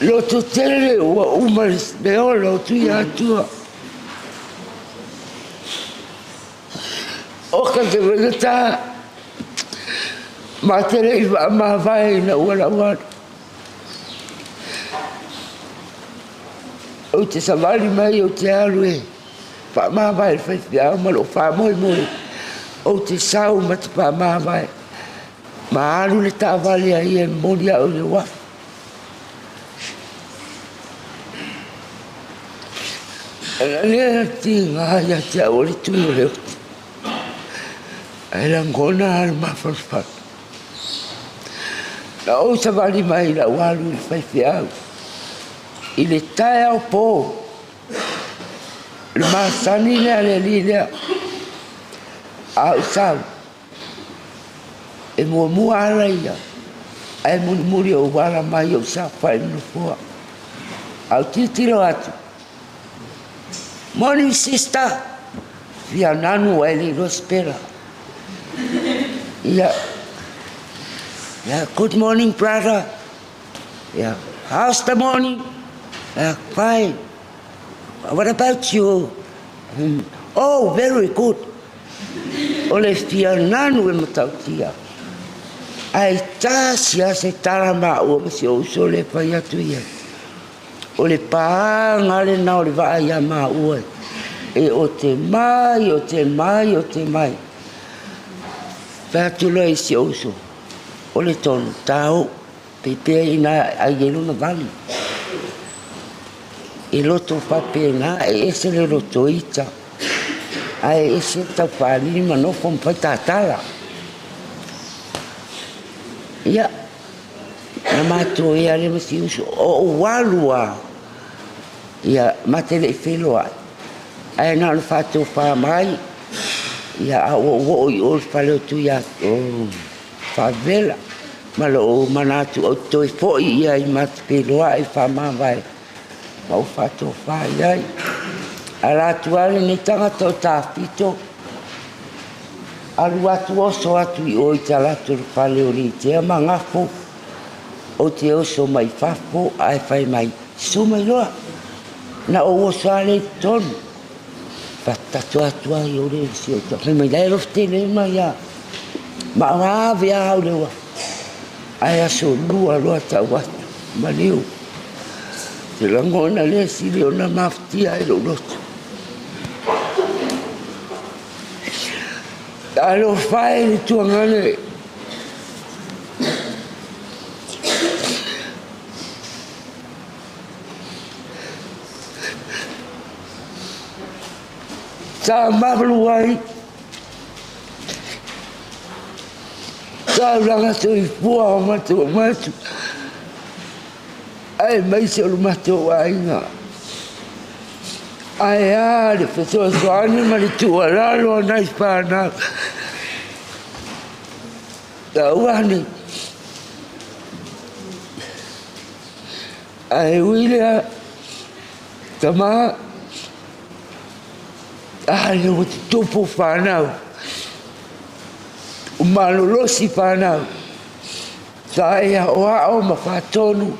Loto tele ua uma le ola o Tuiatua. Oka te wengata, mā te rei whaamāwae ina ua lau alu. Ou te savali mai ou te alu e whaamāwae le whaiwhiao ma lou whaamoemoe. Ou te sau ma te whaamāwae. Ma alu le taavale a ia e momoli au i le uafu. E lea tiga ia te au o le tui o le oti. Ae lagona lava le mafanafana. Na ou savali mai i lau alu i le faifeau i le taeao po. Le masani lea a le alii lea, a ou sau, e muamua ala ia, ae mulimuli ou ala mai ou saofai i le nofoa. A ou tilotilo atu, Morning sister, fia nanu ae le iloa sipela. Ia, yeah, good morning brother. Yeah, how's the morning? Yeah, fine. What about you? Oh, very good. O le fia nanu e matautia. Ae tasi lava se tala maua ma si ou uso lea e fai atu i ai. O le pāga lena o le vaa iā maua e ote mai, ote mai, ote mai. Fai atu loa i si ou uso, o le tonu, tāu. Pei pea ina ai ai lona vali. E loto faapena, e ese le loto ita, ae ese le taufaalili ma nofo ma fai tatala. Ia, na matou ea lea ma si uso, o ou alu lava, ia, ma te le i feiloai, ae na ona faatofa mai, ia, a ua ou oo i o i le fale o Tuiatua, Faavela ma lou manatu ou te toe foi i ai ma te feiloai faamavae ma ou faatofa i ai. Ala atu lava lenei tagata o Tafito, alu atu oso atu i o i talaatu o le fale o Litea ma Gafo, ou te oso mai fafo ae fai mai, Susu mai loa, na ou oso lava lea i totonu. Fatatu atu ai o le si o fai mai la e alofa tele mai ia ma ave a au le uafu ae aso lua loa tau atu maliu te lagona lea sili ona mafatia ai lou loto. Talofa e le tuagane. Sa malu ai taulaga soifua o matou matu aemaise o le matou aiga. Ae a le fesoasoani ma le tuualalo a nai fanau. Tau ane. Ae ui lea, tama, a lea ua tutupu fanau, ua malolosi fanau, sa e aoao ma faatonu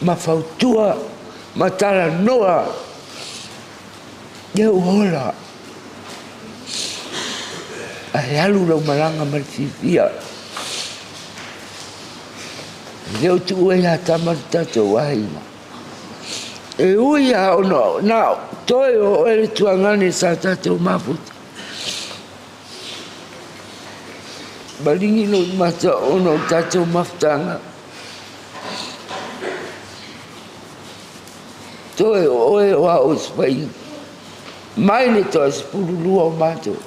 ma fautua ma talanoa, lea ua ola. Ae alu lau malaga ma le fiafia. E le o tuua ia Tama le tatou aiga. E ui lava ona na toe o oe le tuagane sa tatou mafuta. Maligi lou mata ona o tatou mafutaga. Toe o oe o au o se faiga. Mai le toa 12 o matou.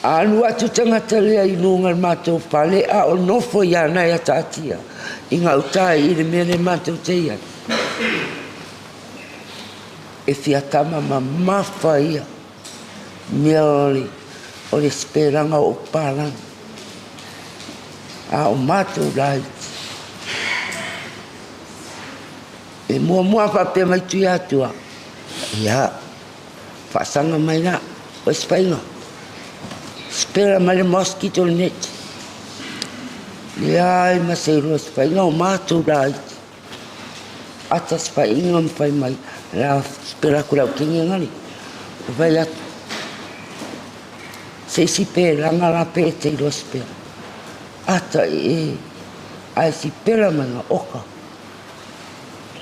Alu atu tagata lea i luga o le matou fale a o nofo ia nai ataatia i gauta i le mea lea matou te i ai. E fia tama mamafa ia mea o le, o le sipelaga o papalagi. A o matou laiti. E muamua faapea mai Tuiatua, ia, Faasaga mai la, o isi faiga, sipela mai le mosquito net. Leai ma se iloa se faiga o matou laiti. Ata se faiga ma fai mai, la sipela atu lau kenge ngali. O fai atu, se isi pelaga la pe e te iloa sipela. Ata e, ae sipela mai nga oka.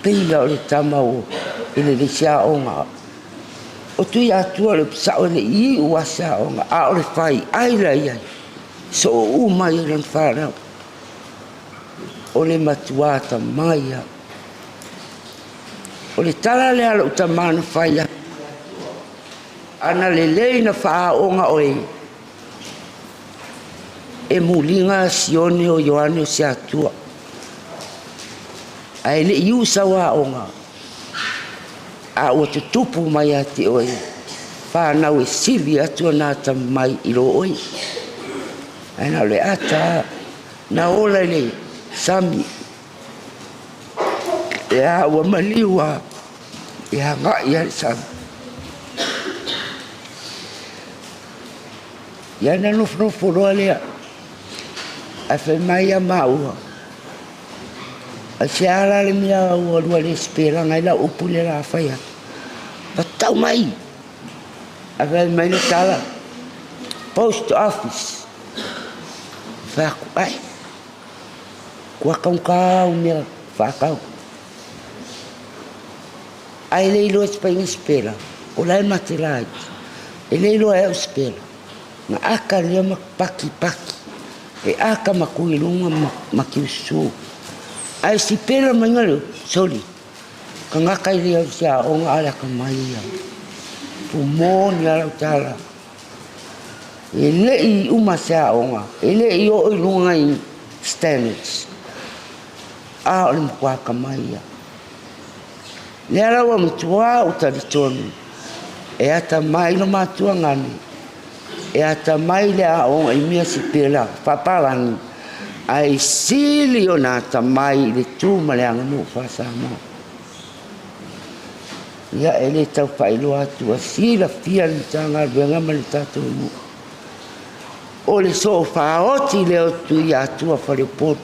Pei o le tama o i le lisi aoga. O Tuiatua le sao e le i iu a se aoga, a o le fai ai la i ai, soo uma ai e lona fanau. O le matua atamai lava. O le tala lea a lou tama na fai atu, ana lelei na faaaoga oe, e muliga Sione o Ioane o se Atua. Ae le i iu sau aoga, A ua tutupu mai ia te oe whānau e sili atu ona atamai i lo oe. Ae na o le ata lava na ola i le sami. Ia ua maliu lava e agai lava i le sami. Ia na nofonofo loa lea ae fai mai ia maua, Aisea la le mea ua lua le sipelaga ai lau upu lea o le a fai atu? Ua tau mai! Ae fai mai le tala, Post Office. Fai atu, Ai, kua taugata au mea faatau. Ae le iloa e se faiga sipela, o la e mate laiti. E le iloa e au sipela. Na aka lea ma paki paki. E aka ma kui i luga ma kiususu. Ae sipela mai nga leo, soli, kangaka i lea o se aoga a le akamai ia. Pumoni a lau tala. E le i uma se aoga, e le i oo i luga i standards. A o le matua akamai ia. Lea la ua matua ou talitonu e atamai lo matua gane, e atamai le aoga i mea sipela faapalagi, ae sili ona atamai i le tu ma le aganuu faa-Samoa. Ia, e le tau faailoa atu ua silafia le Matagaluega ma le tatou nuu, o le soo faaoti lea o Tuiatua Faleupolu.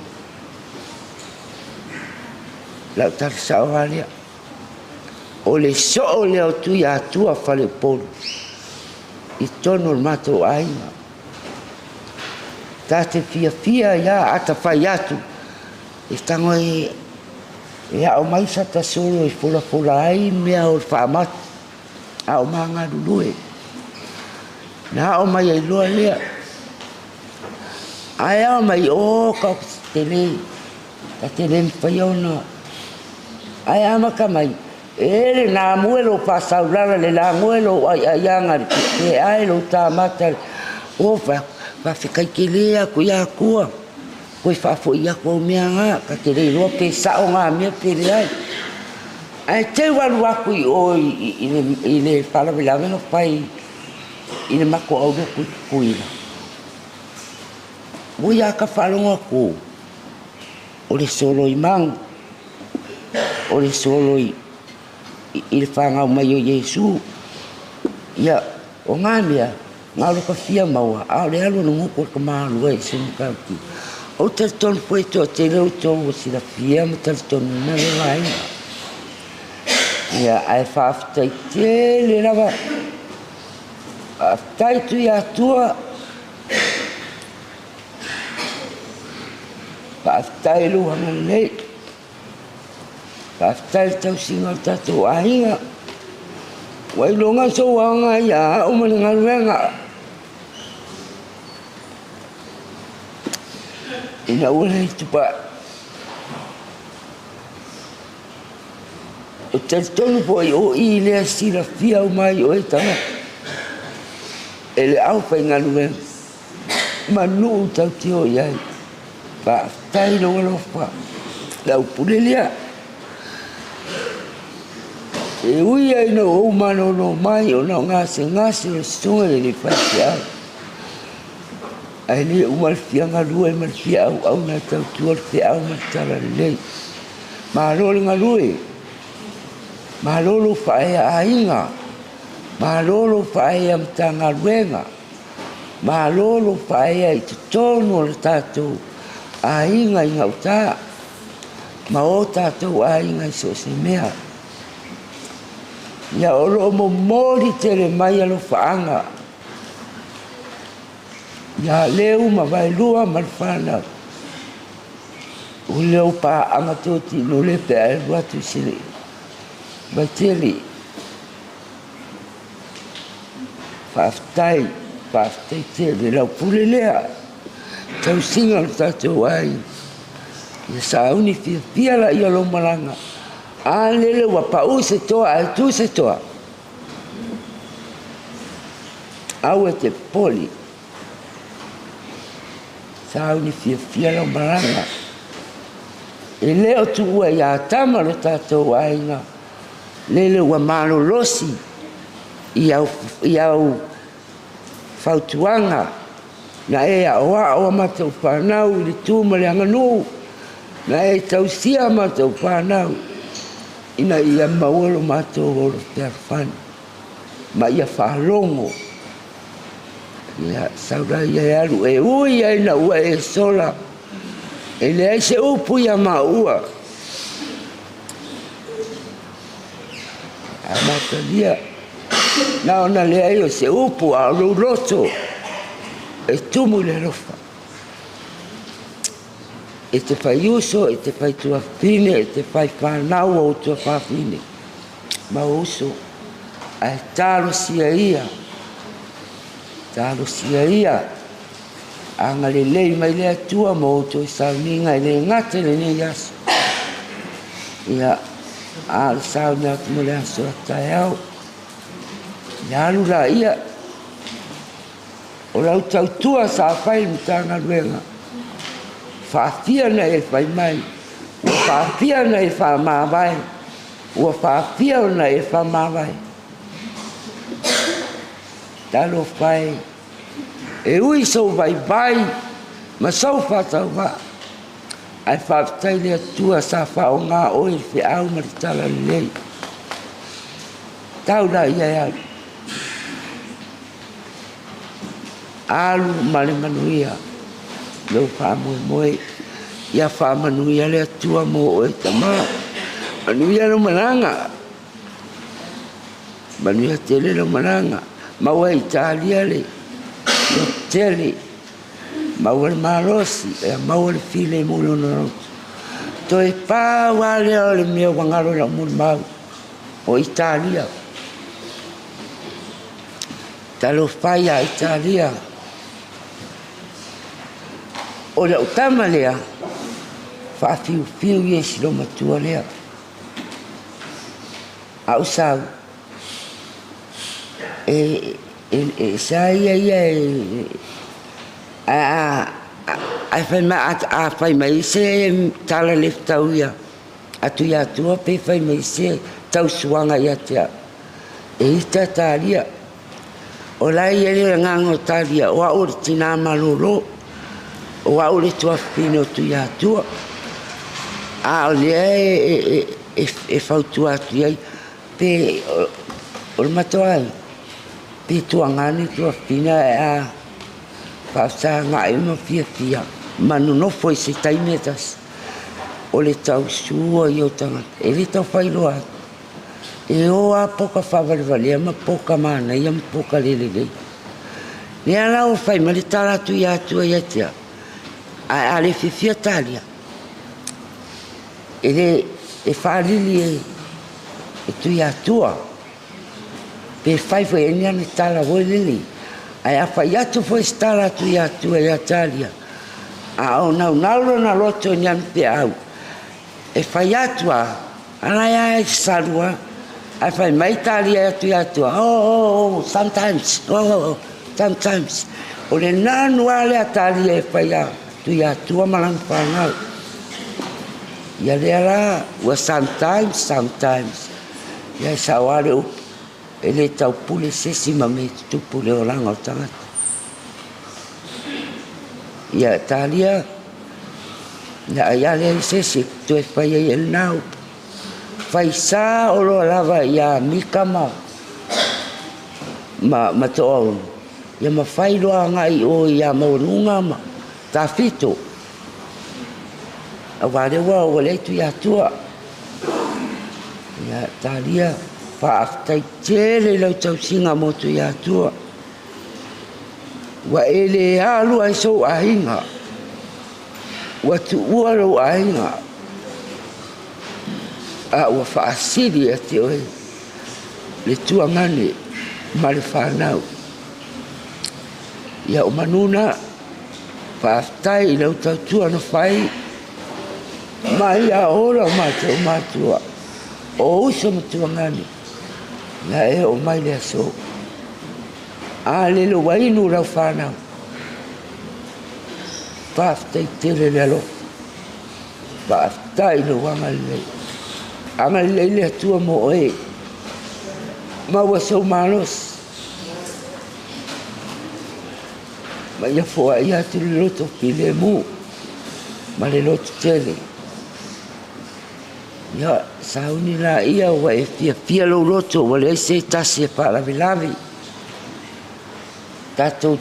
Lau tala sao lava lea. O le soo lea o Tuiatua Faleupolu i totonu o le matou aiga. Ta te fiafia ia ata fai atu e tago e e ao mai sata solo e folafola ai mea o le faamati a o ma galulue. Na ao mai ai loa lea. Ae ao mai o ka tele Ta te le mafai ona ae amata mai e le namu e lou faasaulala le lagoa e lou aiaiaga le peae lou tamata o faafetai tele atu ia Atua toe faafoi atu au mea na ta te le iloa pe sao na mea pe leai ae teu alu atu i o i le faalavelave na fai i le matou aulotu i Tutuila ua ia ka faalogo atu o le solo i magu, o le solo i le fanau mai o Iesu. Ia, o ngā mea, ngā o ka fia maua, a o le alu o nguku o ka malua i se matautia. Ou talitonu foi e toatele outou ua silafia ma talitonu na le vaega. Ia, ae faafetai tele lava. Faafetai Tuiatua. Faafetai lou agalelei, faafetai le tausiga o le tatou aiga. Ua iloga sou aga ia au ma le galuega. Ina ua le tupa. E talitonu foi o i lea silafia uma ai oe tagata e le aufaigaluega. ma nuu tautio i ai. Faafetai lou alofa, lau pule lea. E ui ai ina ou malolo mai ona o gasegase o le susuga i le faifeau, ae le uma le fia galue ma le fia auauna e tautua le feau ma le talalelei. Malo le galue, malo lou faaea aiga, malo lou faaea Matagaluega. Malo lou faaea i totonu o le tatou aiga i gauta ma o tatou aiga i so o se mea. Ia o lo o momoli tele mai alofaaga ia Leu ma Vaelua ma le fanau. O leo paaga totino le pe a e alu atu i se Vaitele. Faafetai, faafetai tele lau pule lea, tausiga o le tatou aiga. Ia sauni fiafia laia lou malaga. A lele ua pau se toa ae tu se toa. Aua e te popole. Sauni fiafia lau malaga. E le o tuua ia Atama lo tatou aiga. Lele ua malolosi i au, i au fautuaga na e aoao a matou fanau i le tu ma le aganuu, na e tausia a matou fanau ina ia maua lo matou ola fealofani ma ia faalogo. Ia, sau laia e alu e ui ai ina ua e sola, e leai se upu ia maua. Amatalia, na ona leai o se upu a o lou loto e tumu i le alofa. E te fai uso, e te fai tuafafine, e te fai fanau o ou tuafafine ma ou uso, ae talosia ia, talosia ia, Agalelei mai le Atua mo outou sauniga e le gata i lenei aso, ia, a o le sauni atu mo le aso a taeao. Ia alu laia, o lau tautua sa fai i le Matagaluega, faafia ona e fai mai, ua faafia ona e faamavae, ua faafia ona e faamavae. Talofa e. E ui i sou vaivai ma sou faatauvaa, ae faafetai i le Atua sa faaaoga oe i le feau ma le talalelei. Tau laia e alu. Alu ma le manuia lou faamoemoe. Ia faamanuia le Atua mo oe tama. Manuia lou malaga. Manuia tele lau malaga. Maua e Italia le tele. Maua le malosi, ia maua le filemu i lona loto. Toe pau lava lea o le mea ua galo i lau molimau, o Italia. Talofa ia Italia. O lau tama lea, faafiufiu ia i si loomatua lea. A o sau, e, e, e sa ia ia e, a, a, a fai mai, a, a fai mai se tala le fetau ia atu ia Atua pe fai mai se tausuaga ia te au, e ita talia. O la e i ai le agaga o talia, o au o le tinā malolo, o au le tuafafine o Tuiatua. A o lea e, e, e, e fautua atu i ai, pe o le matou aiga, pe tuagane tuafafine ae a faafesagai ma fiafia ma nonofo i se taimi e tasi, o le tausua ia o tagata, e le tau failoa atu. E o lava poka faavalevalea ma poka manaia ma poka le lelei. Lea la ua fai mai le tala atu ia Atua ia te au, ae a le fiafia talia, e le e faalili e, e Tuiatua, pe fai foi e ni ana tala foi lele, ae a fai atu foi se tala a Tuiatua ia Talia, a o naunau lona loto i ni ana feau, e fai atu a, A la e salu lava, ae fai mai talia atu ia Atua, oh, oh, oh, sometimes, oh, oh, oh, sometimes. O le nanu lava lea talia e fai atu ia Atua ma lana fanau. Ia lea la, ua sometimes, sometimes. Ia e sao lava le upu, e le taupule se isi ma mea e tutupu i le olaga o le tagata. Ia talia, Ia ai a leai se isi e toe fai ai e lena upu. Fai sa o loa lava ia Mika ma, ma, ma Toaono, ia ma fai loa agai i o ia Maualuga ma Tafito. Aua lea ua, ua leai Tuiatua. Ia, talia, faafetai tele i lau tausiga mo Tuiatua. Ua e le alu ai sou aiga, ua tuua lou aiga, a ua faasili ia te oe le tuagane ma le fanau. Ia o Manuna, faafetai i lau tautua na fai mai ia ola o matou matua, o uso ma tuagane, ia e oo mai le aso. A lele ua inu lau fanau. Faafetai tele le alofa. Faafetai lou agalelei. Agalelei le Atua mo oe. Maua sou malosi ma ia foai atu le loto filemu ma le loto tele. Ia sauni laia ua e fiafia lou loto ua leai se tasi e faalavelave. Tatou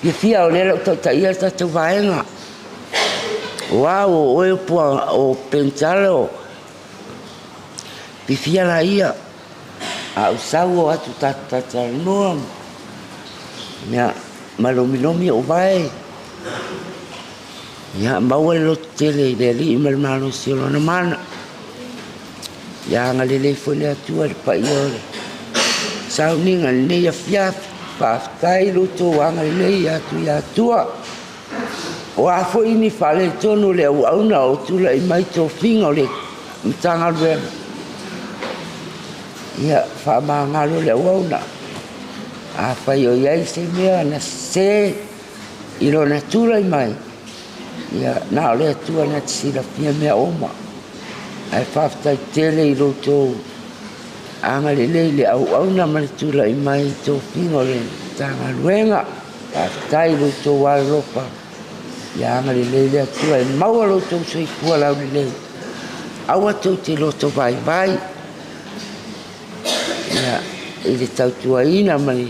fiafia o lea o le a ou taitaia le tatou vaega. O au o oe o Pua o Penitala o Fiafia laia. A ou sau o atu tatou talatalanoa ia ma lomilomi ou vae. Ia maua le lototele i le Alii ma le malosi o Lona mana. Ia agalelei foi le Atua i le paia o le sauniga i lenei afiafi. Faafetai lo outou agalelei ia Tuiatua. O a foi ni faaletonu o le auauna o tulai mai tofiga o le Matagaluega, ia faamagalo le auauna. Afai o i ai se mea na sese i lona tulai mai, ia na o le Atua na te silafia mea uma. Ae faafetai tele i lo outou agalelei i le auauna ma le tulai mai i tofiga o le Matagaluega. Faafetai i lo outou alolofa, ia agalelei le Atua e maua lo outou soifua laulelei. Aua tou te loto vaivai ia, i le tautuaina ma le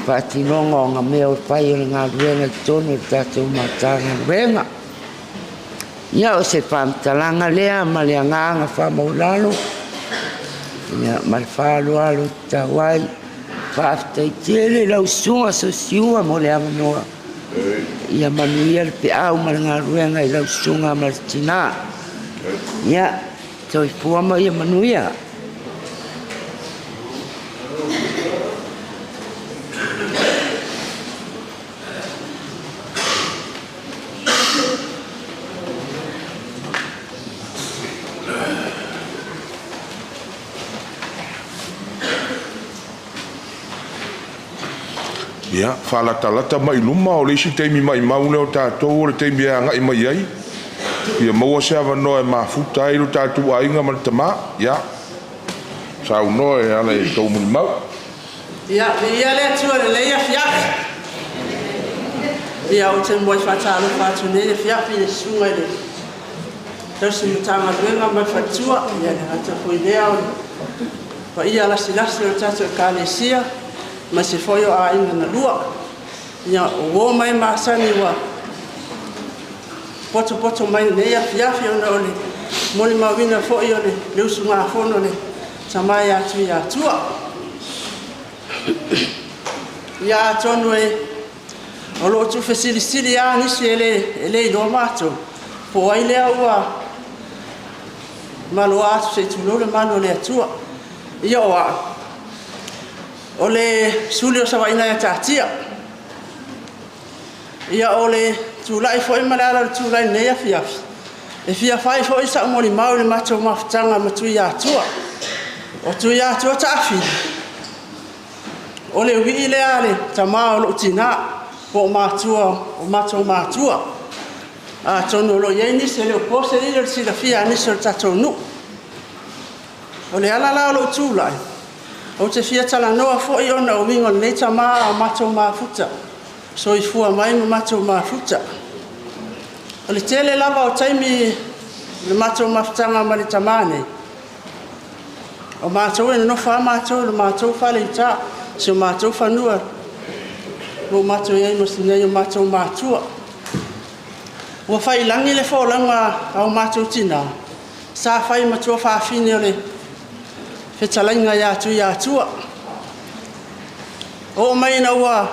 faatinoga o ngā mea o fai o le galuega i totonu o le tatou Matagaluega. Ia, o se faamatalaga lea ma le agaga faamaualalo, ia, ma le faaaloalo e tatau ai. Faafetai tele i lau susuga Sosiua mo le avanoa. Ia manuia le peau ma le galuega i lau susuga ma le tina. Ia, soifua ma ia manuia. Ia, faalatalata mai i luma, o le isi taimi maumau lea o tatou o le taimi e agai mai ai, ia maua se avanoa e mafuta ai lo tatou aiga ma le tama. Ia, saunoa e ala i tou molimau. Ia, viia le Atua i lenei afiafi. Ia, ou te muai faatalofa atu i lenei afiafi i le susuga i le tausi Matagaluega ma le faletua, ia le gata foi lea o le paia lasilasi o le tatou Ekalesia, aemaise foi o aiga na lua. Ia, o uo ma e masani ua potopoto mai i lenei afiafi ona o le molimauina foi o le usugafono a le tama ia Tuiatua. Ia atonu e o lo o tuufesilisili lava nisi e le iloa matou, po o ai lea ua maloa atu se i tulou le malu o le Atua. Ia o au, o le suli o Savaii nai Taatia. Ia o le tulai foi ma le ala o le tulai i lenei afiafi, e fia fai foi sa'u molimau i le matou mafutaga ma Tuiatua. O Tuiatua Taafili, o le uii lea a le tama o lou tinā, po o matua o matou matua. Atonu o lo o i ai nisi e le o po se lilo i le silafia a nisi o le tatou nuu. O le ala la o lou tulai, ou te fia talanoa foi ona o uiga o lenei tama a matou mafuta, soifua mai ma matou mafuta. O le tele lava o taimi o le matou mafutaga ma le tama nei, o matou e nonofo lava matou i le matou fale i uta, si o matou fanua, o matou i ai ma nai o matou matua. Ua faiilagi le folauga a o matou tinā, sa fai ma tuafafine o le fetalaiga ia Tuiatua. Oo mai ina ua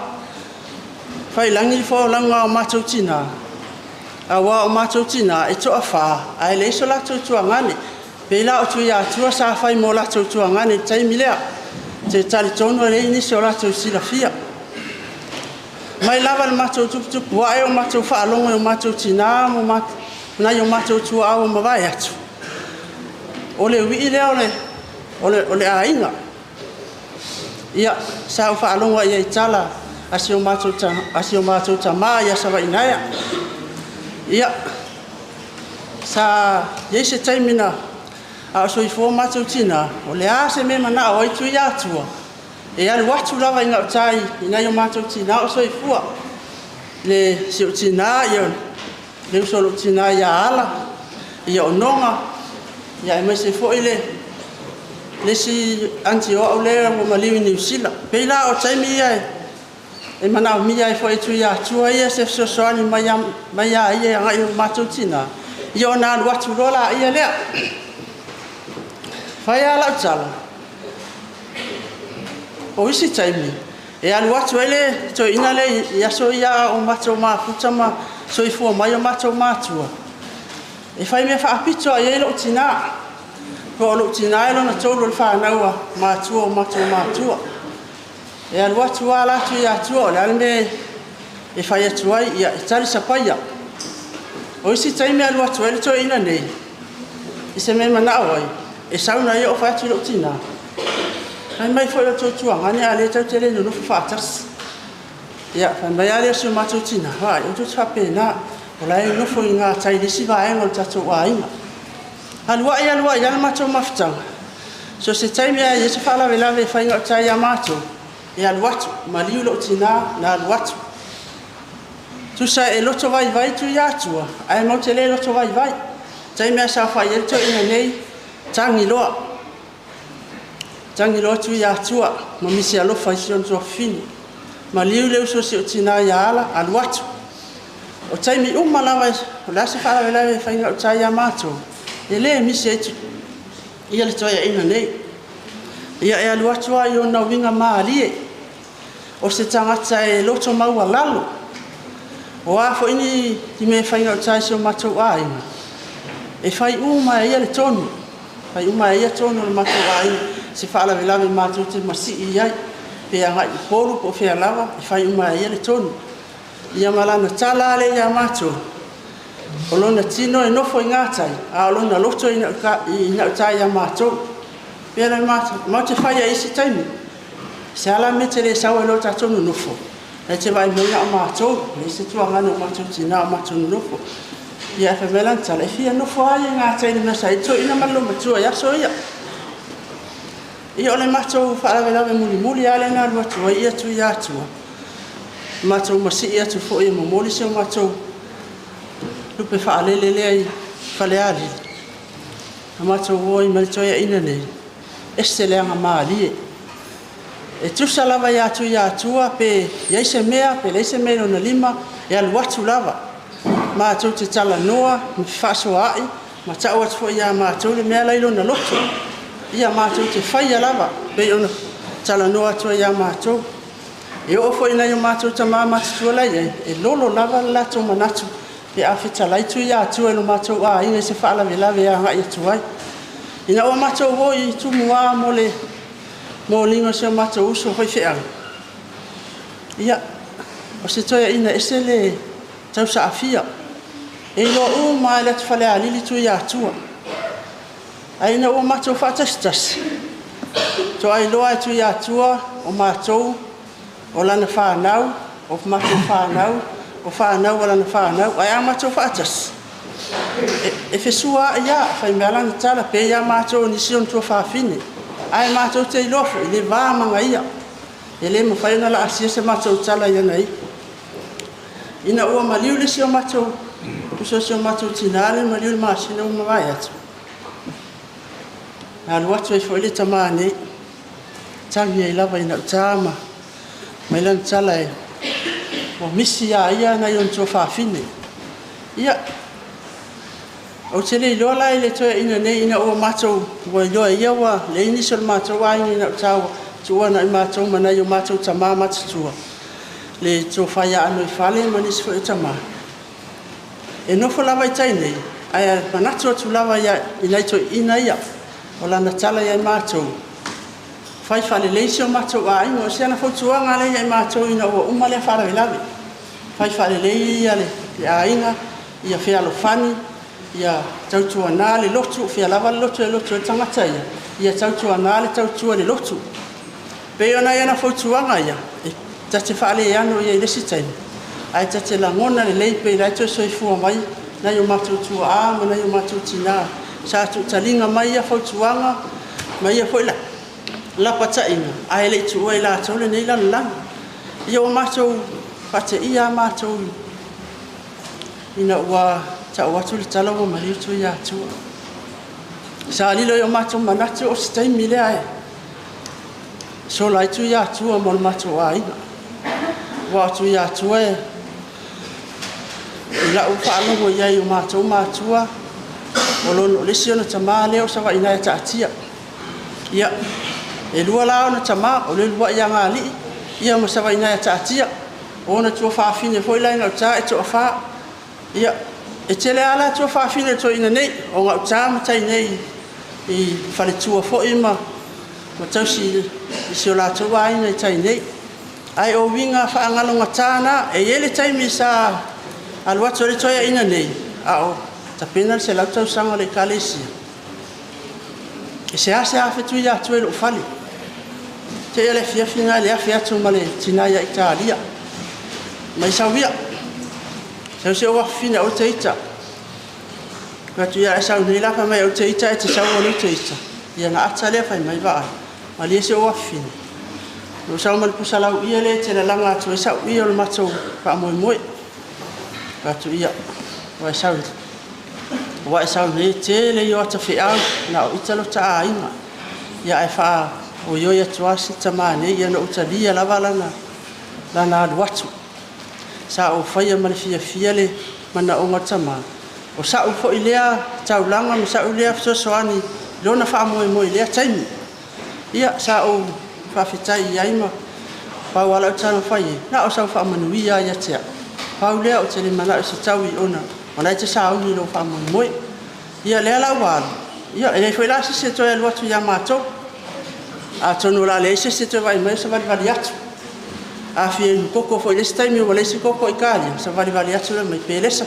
faiilagi le folauga a o matou tinā, aua o matou tinā e toafa ae leai so latou tuagane. Pei la o Tuiatua sa fai mo latou tuagane i le taimi lea. Te talitonu e leai nisi o latou silafia. Mai lava le matou tuputupu ae o matou faalogo i o matou tinā ma nai o matou tuaa ua mavae atu. O le uii lea o le aiga. Ia, sa ou faalogo ai i tala a si o matou tama ia Savaii-naea. Ia, sa i ai se taimi na A o soifua o matou tinā, o le a se mea e manao ai Tuiatua, e alu atu lava i gauta i nai o matou tinā o soifua. Le si ou tinā, ia, le uso a lou tinā ia Ala, ia o Noga, ia aemaise foi le le isi aunty o au lea ua maliu i Niu Sila. Pei la o taimi ia e manaomia ai foi e Tuiatua ia se fesoasoani mai mai ia ia agai i o matou tinā, ia ona alu atu loa laia lea. Fai lava lau tala, o isi taimi e alu atu ai le toeaina lea i aso ia a o matou mafuta ma soifua mai o matou matua, e fai mea faapito lava i ai lou tinā. Po o lou tinā e lona tolu o le fanau a matua o matou matua. E alu atu lava la Tuiatua, o le a le mea e fai atu ai, ia e tali sapaia. O isi taimi e alu atu ai le toeaina nei i se mea e manao ai, e sau na ia o fai atu i lou tinā, fai mai foi o le tuatuagane a o lea tatou te le nonofo faatasi. Ia, fai mai lava lea o si o matou tinā, vaai, aua tou te faapena, o la e nofo i gatai i le isi vaega o le tatou aiga. Alu ai alu ai lava le matou mafutaga, so o se taimi lava e i ai se faalavelave e fai gauta ia matou, e alu atu, maliu lou tinā na alu atu. Tusa e loto vaivai Tuiatua, ae matou te le loto vaivai. Taimi lava e saofai ai le toeaina nei, tagi loa. Tagi loa Tuiatua ma misi alofa i si ona tuafafine. Maliu le uso a si ou tinā ia Ala, alu atu. O taimi uma lava o le a se faalavelave e fai gauta ia matou, e le misi ai ia le toeaina nei. Ia e alu atu lava i ona uiga malie. O se tagata e loto maualalo. O a foi ni mea e fai gauta i si o matou aiga, e fai uma e ia le tonu. Fai uma e ia tonu o le matou aiga, se faalavelave matou te masii i ai, pe agai i Upolu po o fea lava, e fai uma e ia le tonu. Ia ma lana tala lava lea ia matou, o lona tino e nofo i gatai, a o lona loto i gauta ia matou. Pei la matou te fai ai i isi taimi, se a la le mea e te le sau ai loa tatou nonofo, e te vaai mai na o matou, e leai se tuagane o matou tinā o matou nonofo. Ia ae fai mai lana tala, e fia nofo lava ia i gatai i le mea sa i ai le toeaina ma le loomatua i aso ia. Ia o le matou faalavelave mulimuli lava lea na alu atu ai ia Tuiatua, matou masii atu foi e momoli si o matou lupe faalele lea i Falealili, na matou o ai ma le toeaina nei, ese le agamalie. E tusa lava ia Tuiatua pe i ai se mea pe leai se mea i lona lima, e alu atu lava. Matou te talanoa ma fefaasoaai ma tau atu foi ia matou le mea la i lona loto. Ia matou te faia lava pei ona talanoa atu ai ia matou. E oo foi i nai o matou tama matutua la e i ai, e lolo lava le latou manatu pe a fetalai Tuiatua i lo matou aiga i se faalavelave e agai atu ai. Ina ua matou o i Tumua mo le moliga o si o matou uso faifeau, ia, o se toeaina ese le tausaafia. E iloa uma lava e le atu Falealili Tuiatua. Ae ina ua matou faatasitasi, toa iloa e Tuiatua o matou, o lana fanau, o matou fanau, o fanau a lana fanau. Ae a matou faatasi, e fesuaai lava, fai mai lana tala, pei lava matou o nisi o ona tuafafine. Ae matou te iloa foi le va ma ia. E le mafai ona laasia se matou tala i ana ia. Ina ua maliu le isi o matou uso si o matou tinā le maliu i le masina ua mavae atu, na alu atu ai foi le tamā nei, tagi ai lava ina uta ma mai lana tala e ua misi ia ia nai ona tuafafine. Ia, ou te le iloa la i le toeaina nei ina ua matou, ua iloa e ia ua leai nisi o le matou aiga ina uta ua tuua na i matou ma nai o matou tamā matutua, le tofa ia Anoifale ma nisi foi o tamā. E nofo lava i tai nei, ae manatu atu lava i nai toeaiina ia, o lana tala ia i matou, fai faalelei si o matou aiga. O si ana fautuaga lea ia i matou ina ua uma lea faalavelave. Fai faalelei ia le aiga, ia fealofani, ia tautuana le lotu, o fea lava le lotu e lotu ai le tagata ia, ia tautuana le tautua i le lotu. Pei o nai ana fautuaga ia, e ta te faaleano i ai i le isi taimi, ae ta te lagona lelei pei la e toe soifua mai nai o matou tuaa ma nai o matou tinā Sa tuutaliga mai ia fautuaga ma ia foi lapataiga, ae le i tuua i latou lenei lalolagi. Ia ua matou faateia lava matou ina ua tau atu le tala ua maliu Tuiatua. Sa lilo i o matou manatu o se taimi lea e sola ai Tuiatua mo le matou aiga. Aua o Tuiatua e i lau faalogo i ai i o matou matua, o le isi ona tama lea o Savaiinaea Taatia. Ia, e lua la ona tama, o Leuluai Agalii ia ma Savaiinaea Taatia. O ona tuafafine foi la e i gauta e toafa. Ia, e tele lava la tuafafine o le toeaina nei, o gauta ma tai nei i faletua foi ma tausi i si o latou aiga i tai nei. Ae o uiga faagalogata na, e i ai le taimi sa alu atu ai le toeaina nei, a o tapena le 100 tausaga o le Ekalesia, e seasea afe Tuiatua i lou fale. Te i le afiafi na le afe atu ma le tina ia Italia. Mai sau ia, sau se ou afafine au te ita. Fai atu ia e sau nei la, fai mai au te ita e te sau o te ita. Ia na ata lea fai mai vaai, malie se ou afafine. O sau ma le pusa lau ia le te lalaga atu ai sau ia o le matou faamoemoe. Fai atu ia, ua e sau nei tele i o ata feau, na o ita lo ta aiga. Ia ae faaoioi atu lava si tamā nei, ia na ou talia lava lana alu atu. Sa ou faia ma le fiafia le manaoga o le tamā. O sau foi lea taulaga ma sau lea fesoasoani lona faamoemoe i lea taimi. Ia sa ou faafetai i ai ma pau lava lau tala fai ai, na o sau faamanuia ia te au. Pau lea o te le manao i se taui ona o la e te sauni i lou faamoemoe. Ia lea la ua alu, ia e leai foi la se isi e toe alu atu ia matou. Atonu o le a leai se isi e toe vaai mai o savalivali atu. A fia inu koko foi i le isi taimi ua leai se koko i Italia, savalivali atu lea mai Pelesa.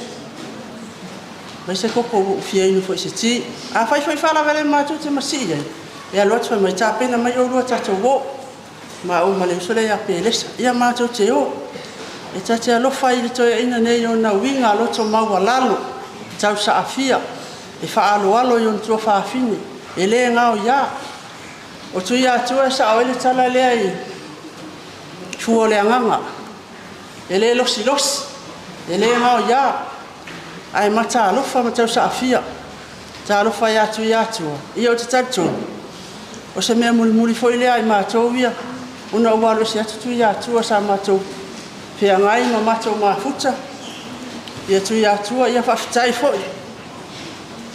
Mai se koko ua ou fia inu foi i se ti. Afai foi faalavelave matou te masii ai, e alu atu fai mai tapena mai oulua tatou o. Ma ou ma le uso lea ia Pelesa. Ia matou te o. E ta te alofa i le toeaina nei ona uiga loto maualalo, tausaafia, e faaaloalo i ona tuafafine, e le gaoia. O Tuiatua e sao ai le tala lea i fua o le agaga. E le losilosi, e le gaoia, ae matalofa ma tausaafia. Talofa ia Tuiatua, ia o te talitonu. O se mea mulimuli foi lea i matou ia, ona ua alu ese atu Tuiatua sa matou feagai ma matou mafuta. Ia Tuiatua, ia faafetai foi.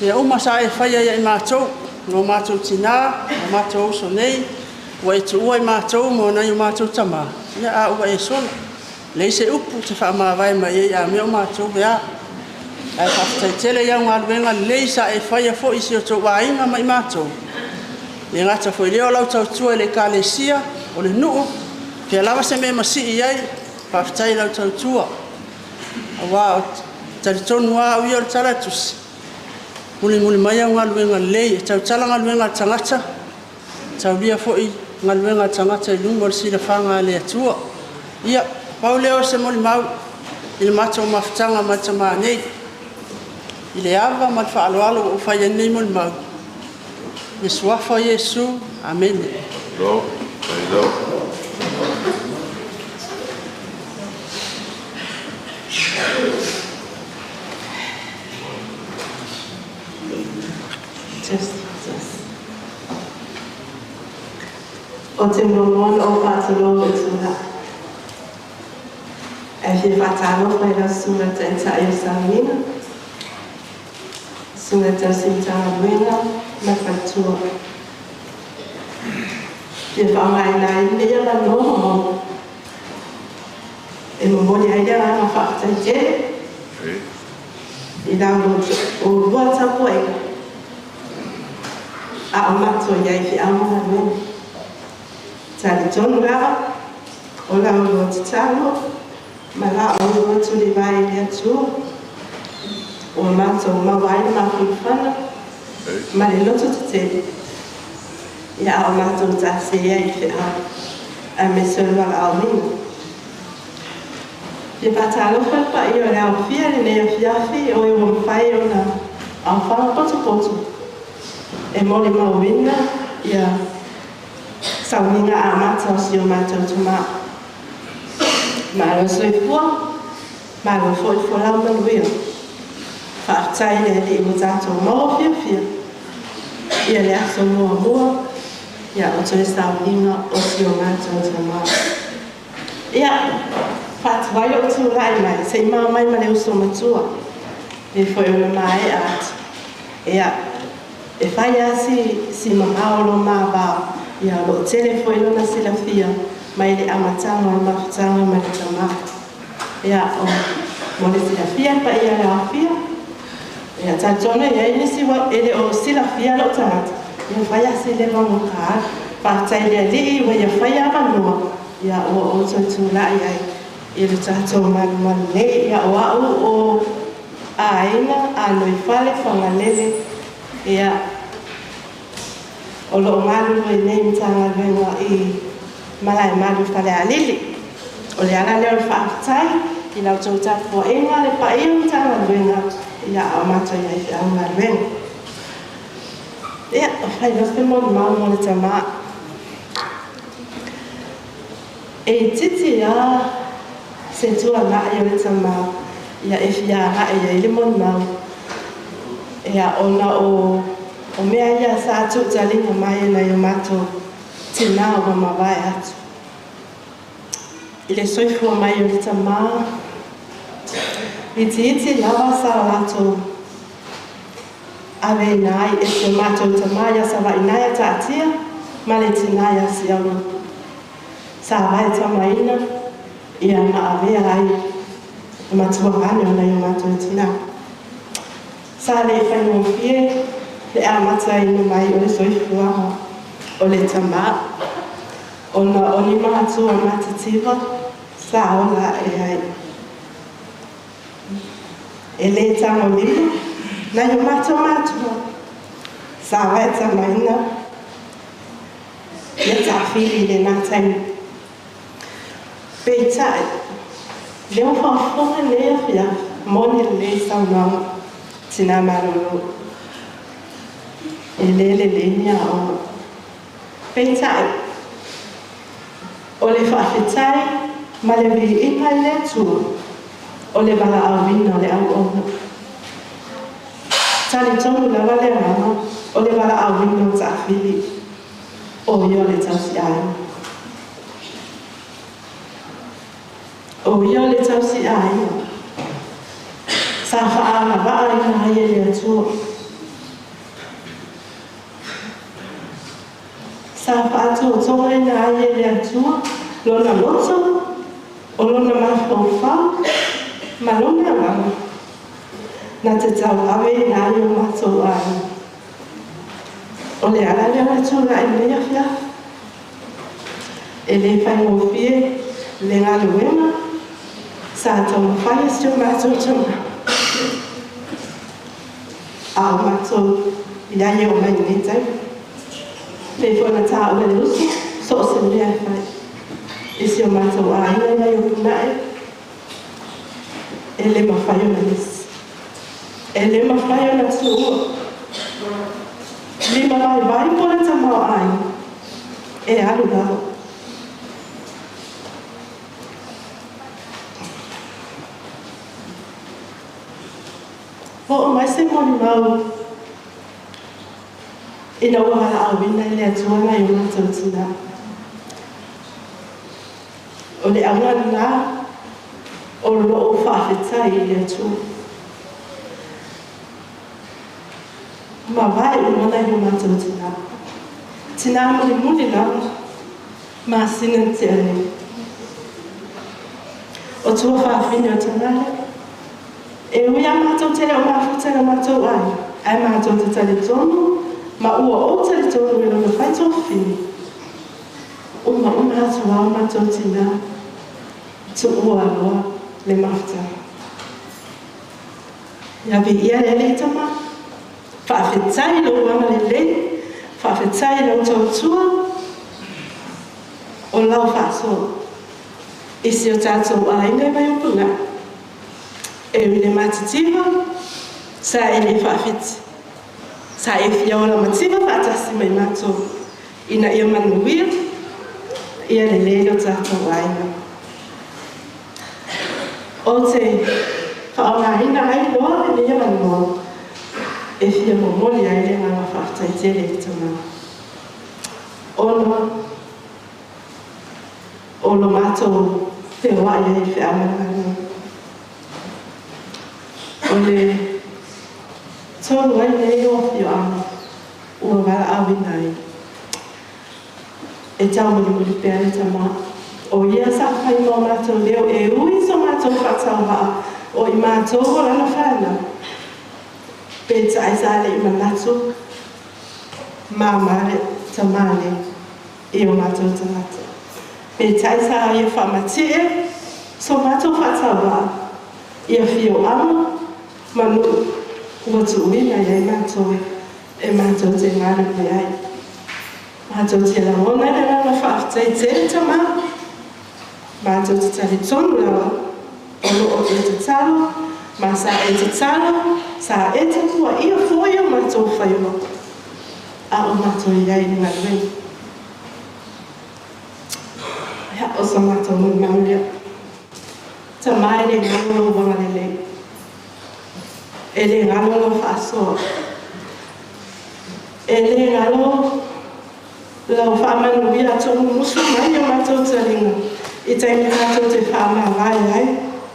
Ia uma sa e faia ia i matou, no matou tina, no matou uso nei, ua e tuua i matou mo nai o matou tamā, ia a ua e sola. Leai se upu te faamavae mai ai a mea o matou ea. Ae faafetai tele i au galuega lelei sa e faia foi i si o tou aiga ma i matou. E gata foi lea o lau tautua i le Ekalesia, o le nuu, fea lava se mea masii ai, faafetai i lau tautua. Aua o talitonu lava au ia o le tala tusi, mulimuli mai au galuega lelei, e tautala galuega a le tagata, taulia foi galuega a le tagata i luma o le silafaga a le Atua. Ia, pau lea o se molimau i le matou mafutaga ma le tamā nei. I le ava ma le faaaloalo ua ou fai ai lenei molimau. I le suafa o Iesu, amene. Lo, lo. Test, test. O te muamua ona ou faatulou i tulaga. E fia faatalofa i lau susuga taitai o Sauniga, susuga tausi Matagaluega ma le faletua. Fia faaaogaina ai lenei avanoa e momoli ai le agaga faafetai tele i la oulua tapuaiga a o matou i ai i feau ma galuega. Talitonu lava o la oulua tatalo ma la oulua tulivae i le Atua ua matou maua ai le mafaufana ma le loto tetele ia a o matou tase ai i feau aemaise o le valaauina. Fia faatalofa le paia o le aofia lenei afiafi o e ua mafai ona aofaga potopoto. E molimauina ia sauniga amata o si o matou tamā. Malo soifua, malo foi folau manuia. Faafetai i le Alii ua tatou maua fiafia ia le aso muamua ia o toe sauniga o si o matou tamā. Ia, faatuai lou tulai mai se i mao mai ma le uso matua, pei foi ona maea atu. Ia, e fai lava si, si mamao lo ma va, ia o lo o tele foi lona silafia mai le amataga o le mafutaga ma le tamā. Ia, o, mo le silafia e paia le aofia, ia talitonu e i ai nisi ua e le o silafia lou tagata, ia fai lava si leva mo ka alu. Faafetai i le Alii ua ia faia avanoa, ia ua ou toe tulai ai i le tatou malumalu nei. Ia o au o Aiga, Aloifale, Fagalele, ia, o lo o galulue nei Matagaluega i Malaemalu i Falealili. O le ala lea o le faafetai i la outou tapuaiga, le paia o Matagaluega, ia, a o matou i ai i feau galuega. Ia, fai loa se molimau mo le tamā. E itiiti lava se tuanai o le tamā ia e fia agai ai le molimau, ia, ona o o mea ia sa tuutaliga mai e nai o matou tinā ua mavae atu. I le soifua mai o le tamā, itiiti lava sa o latou aveina ai e si o matou tamā ia Savaʻi ia taatia ma le tinā ia Siaulu. Sa vaetamaina ia ma avea ai e matuagane o nai o matou tinā. Sa le faigofie le amataina mai o le soifuaga o le tamā, ona o ni matua matitiva sa ola aʻe ai. E lē tagolima nai o matou matua sa vaetamaina ia taafili i lenā taimi. Peitai, lea ua faafofoga lenei afiafi, moni lelei saunoaga, tinā malolo, e lē lelei ni aoga. Peitai, o le faafetai ma le viiga i le Atua, o le valaauina o le auauna. Talitonu lava le agaga o le valaauina o taafili, o ia o le tausiaiga. O ia o le tausiaiga sa faaagavaaina ai e le Atua. Sa faatotogaina ai e le Atua lona loto, o lona mafaufau ma lona agaga, na te tauaveina ai o matou aiga. O le ala lea o le tulai i lenei afiafi. E le faigofie le galuega sa taumafai e si o matou tama, a o matou i ai e oo mai i lenei taimi. Pei foi ona taua e le uso, so o se mea e fai i si o matou aiga i Vaiopunae, e le mafai ona misi, e le mafai ona tuua. Limavaivai po o le tamaoaiga e alu lava. Oo mai se molimau ina ua valaauina e le Atua nai o matou tinā. O le auga lenā o lou faafetai i le Atua. Mavae uma nai o matou tinā. Tinā mulimuli lava masina na tea nei. O tua fafine o Tagale, e ui a matou te le o mafuta i lo matou aiga, ae matou te talitonu ma ua ou talitonu i lona fai tuafafine. Uma uma atu a o matou tinā, tuua loa le mafutaga. Ia viia le Alii Tama, faafetai i lou agalelei, faafetai i lau tautua, o lau faasoa i si o tatou aiga i Vaiupunaʻe. E ui i le matitiva, sa e le faafiti. Sa e fia ola mativa faatasi ma i matou, ina ia manuia, ia lelei lo tatou aiga. Ou te faaaogaina ai loa lenei avanoa e fia momoli ai le agaga faafetai tele i le Tama, ona o lo matou feoai ai i feau ma le galuega. O le tolu ai nei o afioaga ua valaauina ai e taumolimoli pea le Tama. O ia sa fai ma o matou leo e ui so matou faatauvaa o i matou o lana fanau. Peitai sa le i manatu mama le Tama nei i o matou tagata. Peitai sa ia faamatie so matou faatauvaa i afioaga ma nuu ua tuuina i ai matou e matou te galulue ai. Matou te lagona i le agaga faafetai tele Tama, matou te talitonu lava o lo o e tatalo ma sa e tatalo, sa e tapuaia foi o matou faiva a o matou i ai i le galuega. Ia, o sa matou molimau lea. Tama e le galo lou agalelei. E le galo lau faasoa. E le galo lau faamanuia tuumumusu mai i o matou taliga i taimi tatou te faamavae ai,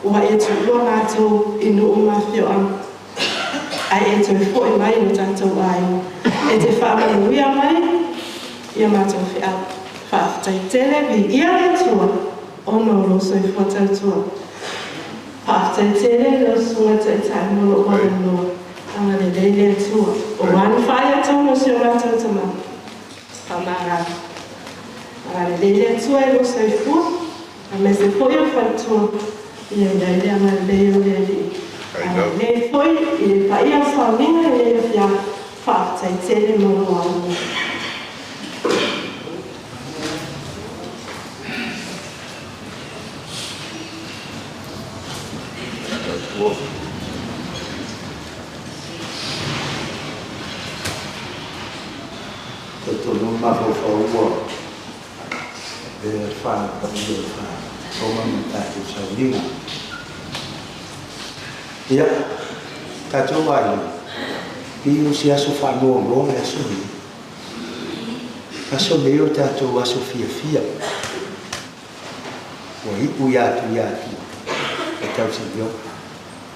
ua e tuua matou i nuu ma afioaga, ae e toe foi mai i lo tatou aiga e te faamanuia mai i a matou feau. Faafetai tele, viia le Atua ona o lou soifua tautua. Faafetai tele i lau Susuga Taitai mo lou avanoa. Agalelei le Atua. O ana faaiatoga o si o matou tama. Faamagalo. Agalelei le Atua i lou soifua, aemaise foi o faletua, ia i ai le agalelei o le Alii. Agalelei foi i le paia o sauniga i lenei afiafi. Faafetai tele mo lou avanoa. Talitonu le mafaufau ua avea le faataua le faatoga ma le tatou sauniga. Ia, tatou aiga, pei o se aso faanoanoa le aso lenei. Aso nei o tatou aso fiafia. Ua iu ia atu ia atu e tausinio.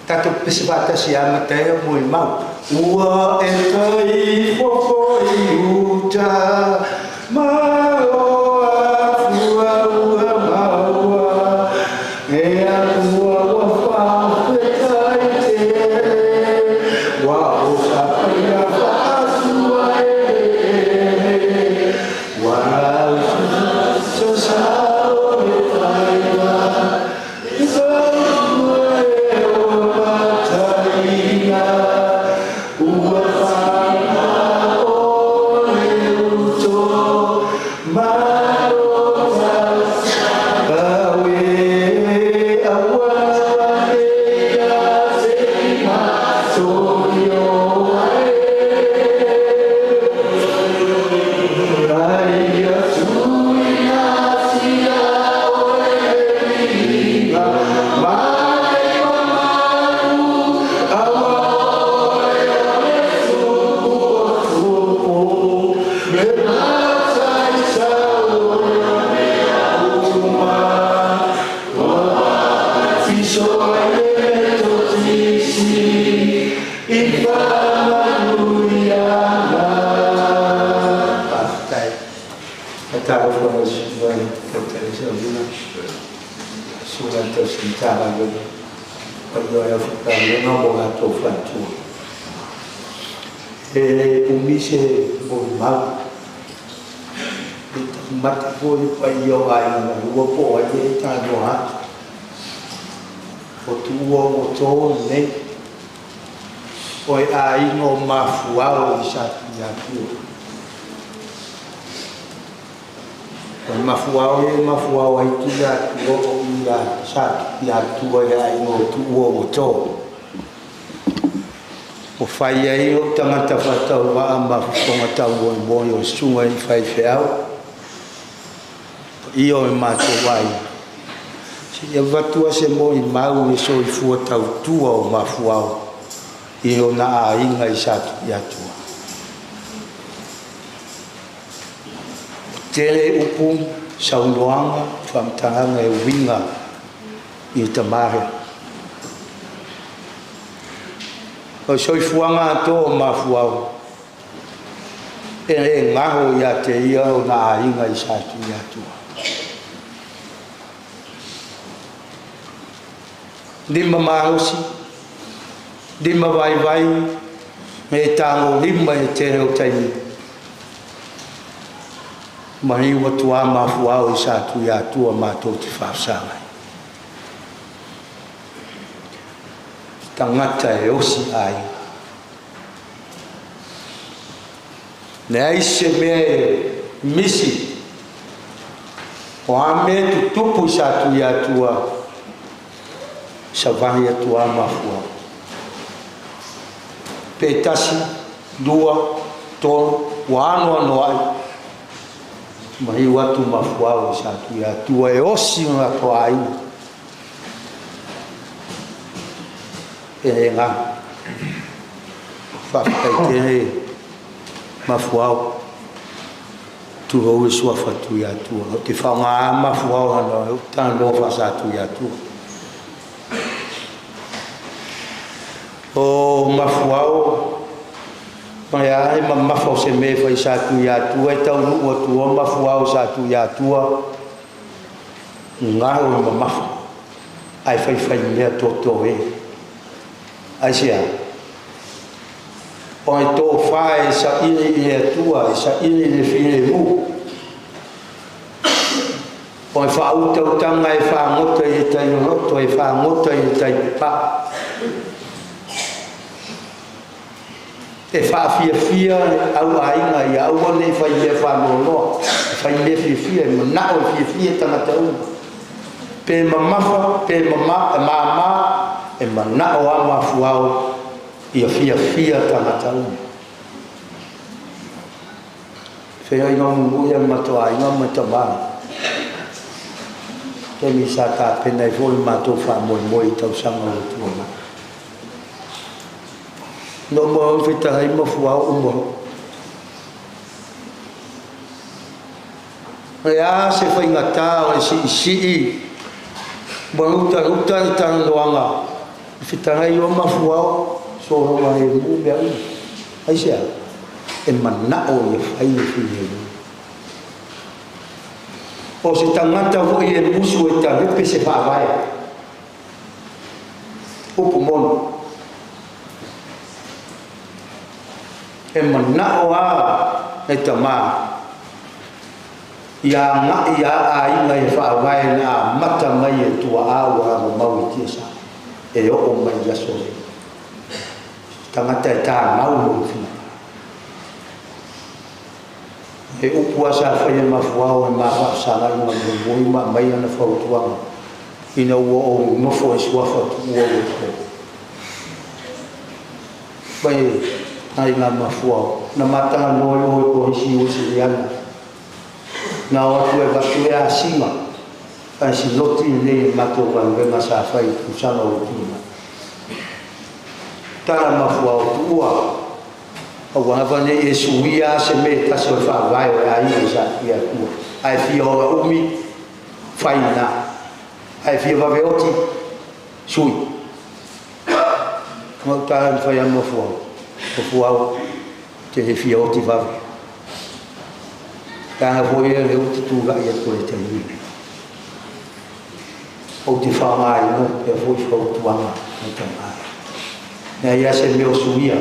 Tatou pese faatasi e amata ai au moemau. Ua e taifo foi i uta ma o afua ua maua e Atua ua faafetai tele ua o sapaia faasua e ua Faafetai. Faatalofa lau Susuga i le Taitai o Sauniga, Susuga i le Tausi Matagaluega, paia o le aufaigaluega ma o latou faletua. E umi se molimau, e taumate foi le paia o aiga na lua po o ai e talanoa atu. O tuua ua to lenei, o e aiga o mafuao i Satuiatua. O le mafuao ia e mafuao ai Tuiatua o i a Satuiatua i le aiga o Tuua ua to. Ua fai ai ou tagata faatauvaa ma fofoga taumoemoe o susuga i faifeau, paia o le matou aiga, seia avatu lava se molimau i le soifua tautua o Mafuao i lona aiga i Satuiatua. Ua tele upu, saunoaga, faamatalaga e uiga i le tama lea. O le soifuaga atoa o Mafuao, e le galo ia te ia ona aiga i Satuiatua. Lima malosi, lima vaivai, me tagolima i le tele o taimi. Maliu atu lava Mafuao i Satuiatua matou te faafesagai. Tagata e osi aiga. Leai se mea e misi. O a mea e tutupu i Satuiatua, savali atu lava Mafuao. Pe tasi, lua, tolu, ua anoanoai, maliu atu Mafuao i Satuiatua e osi o latou aiga. E le galo. Faafetai tele Mafuao. Tulou le suafa Tuiatua. Ou te faaaoga Mafuao ona ou talanoa faa-Sa-Tuiatua. O Mafuao, mai lava le mamafa o se mea e fai i Sa-Tuiatua, e taunuu atu loa Mafuao i Sa-Tuiatua, galo le mamafa, ae faifaimea totoe. Aisea? O le tofa e saili i le Atua, e saili i le filemu. O le faautautaga e fagota i le tai loloto, e fagota i le tai pepaa. E faafiafia le au aiga ia aua ne i fai mea faanoanoa, e fai mea fiafia, e manao e fiafia tagata uma. Pe mamafa, pe mama, e manao lava Mafuao ia fiafia tagata uma. Feagaiga muamua ia ma matou aiga ma tama. Taimi sa tapena ai foi le matou faamoemoe i tausaga ua tuanai. No mo au fetalai ma fuao uma. O le a se faigata o le siisii ma lutaluta le talanoaga i fetalai o mafuao sologa lemu mea uma. Aisea? E manao ia fai le filemu. O se tagata foi e musu e talepe se faavae. Upu moni. E manao a le tama ia agai a aiga i faavae na amata mai e tuaa ua lavamau i tiasa e oo mai i aso nei. Se tagata e tamau lona finagalo. He upu a sa fai e Mafuao e ma faafesagai ma muimui ma aumai ana fautuaga ina ua ou nofo i suafa tuua ua to mai aiga Mafuao. Na matalanoa i oe ko isi ua siliana. Na o atu e avatu e asiga ae siloti lenei e matou galuega sa fai i tausaga ua tuanai. Tala Mafuao tuua. Aua lava ne i e suia se mea e tasi o le faavae o le aiga i sa i Atua. A e fia ola umi, fai lena. A e fia vave oti, sui. Gauta e mafai lava Mafuao. Mafuao, ou te le fia oti vave. Leaga foi ia lea ou te tulai atu ai i le taimi lenei. Ou te faaaogaina pea foi fautuaga mai tama. Leai lava se mea o suia.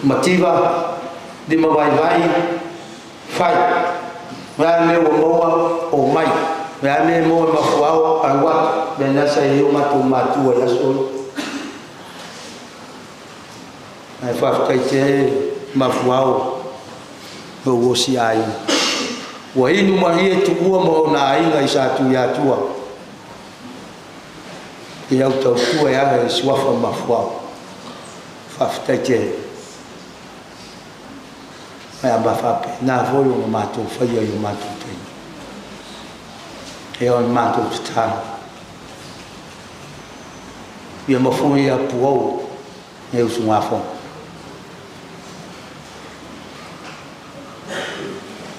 Mativa, limavaivai, fai. O le a le mea ua maua, omai. O le a le mea e maua e mafuao, alu atu. Mea lena sa i ai o matou matua i aso ia. Ae faafetai tele mafuao lou osi aiga. Ua inu malie Tuua ma ona aiga i Satuiatua i au tautua e ala i suafa mafuao. Faafetai tele. Ae a faapena foi ona matou faia i o matou taimi. E o le matou tatalo. Ia mafua ia puou nei usugafono.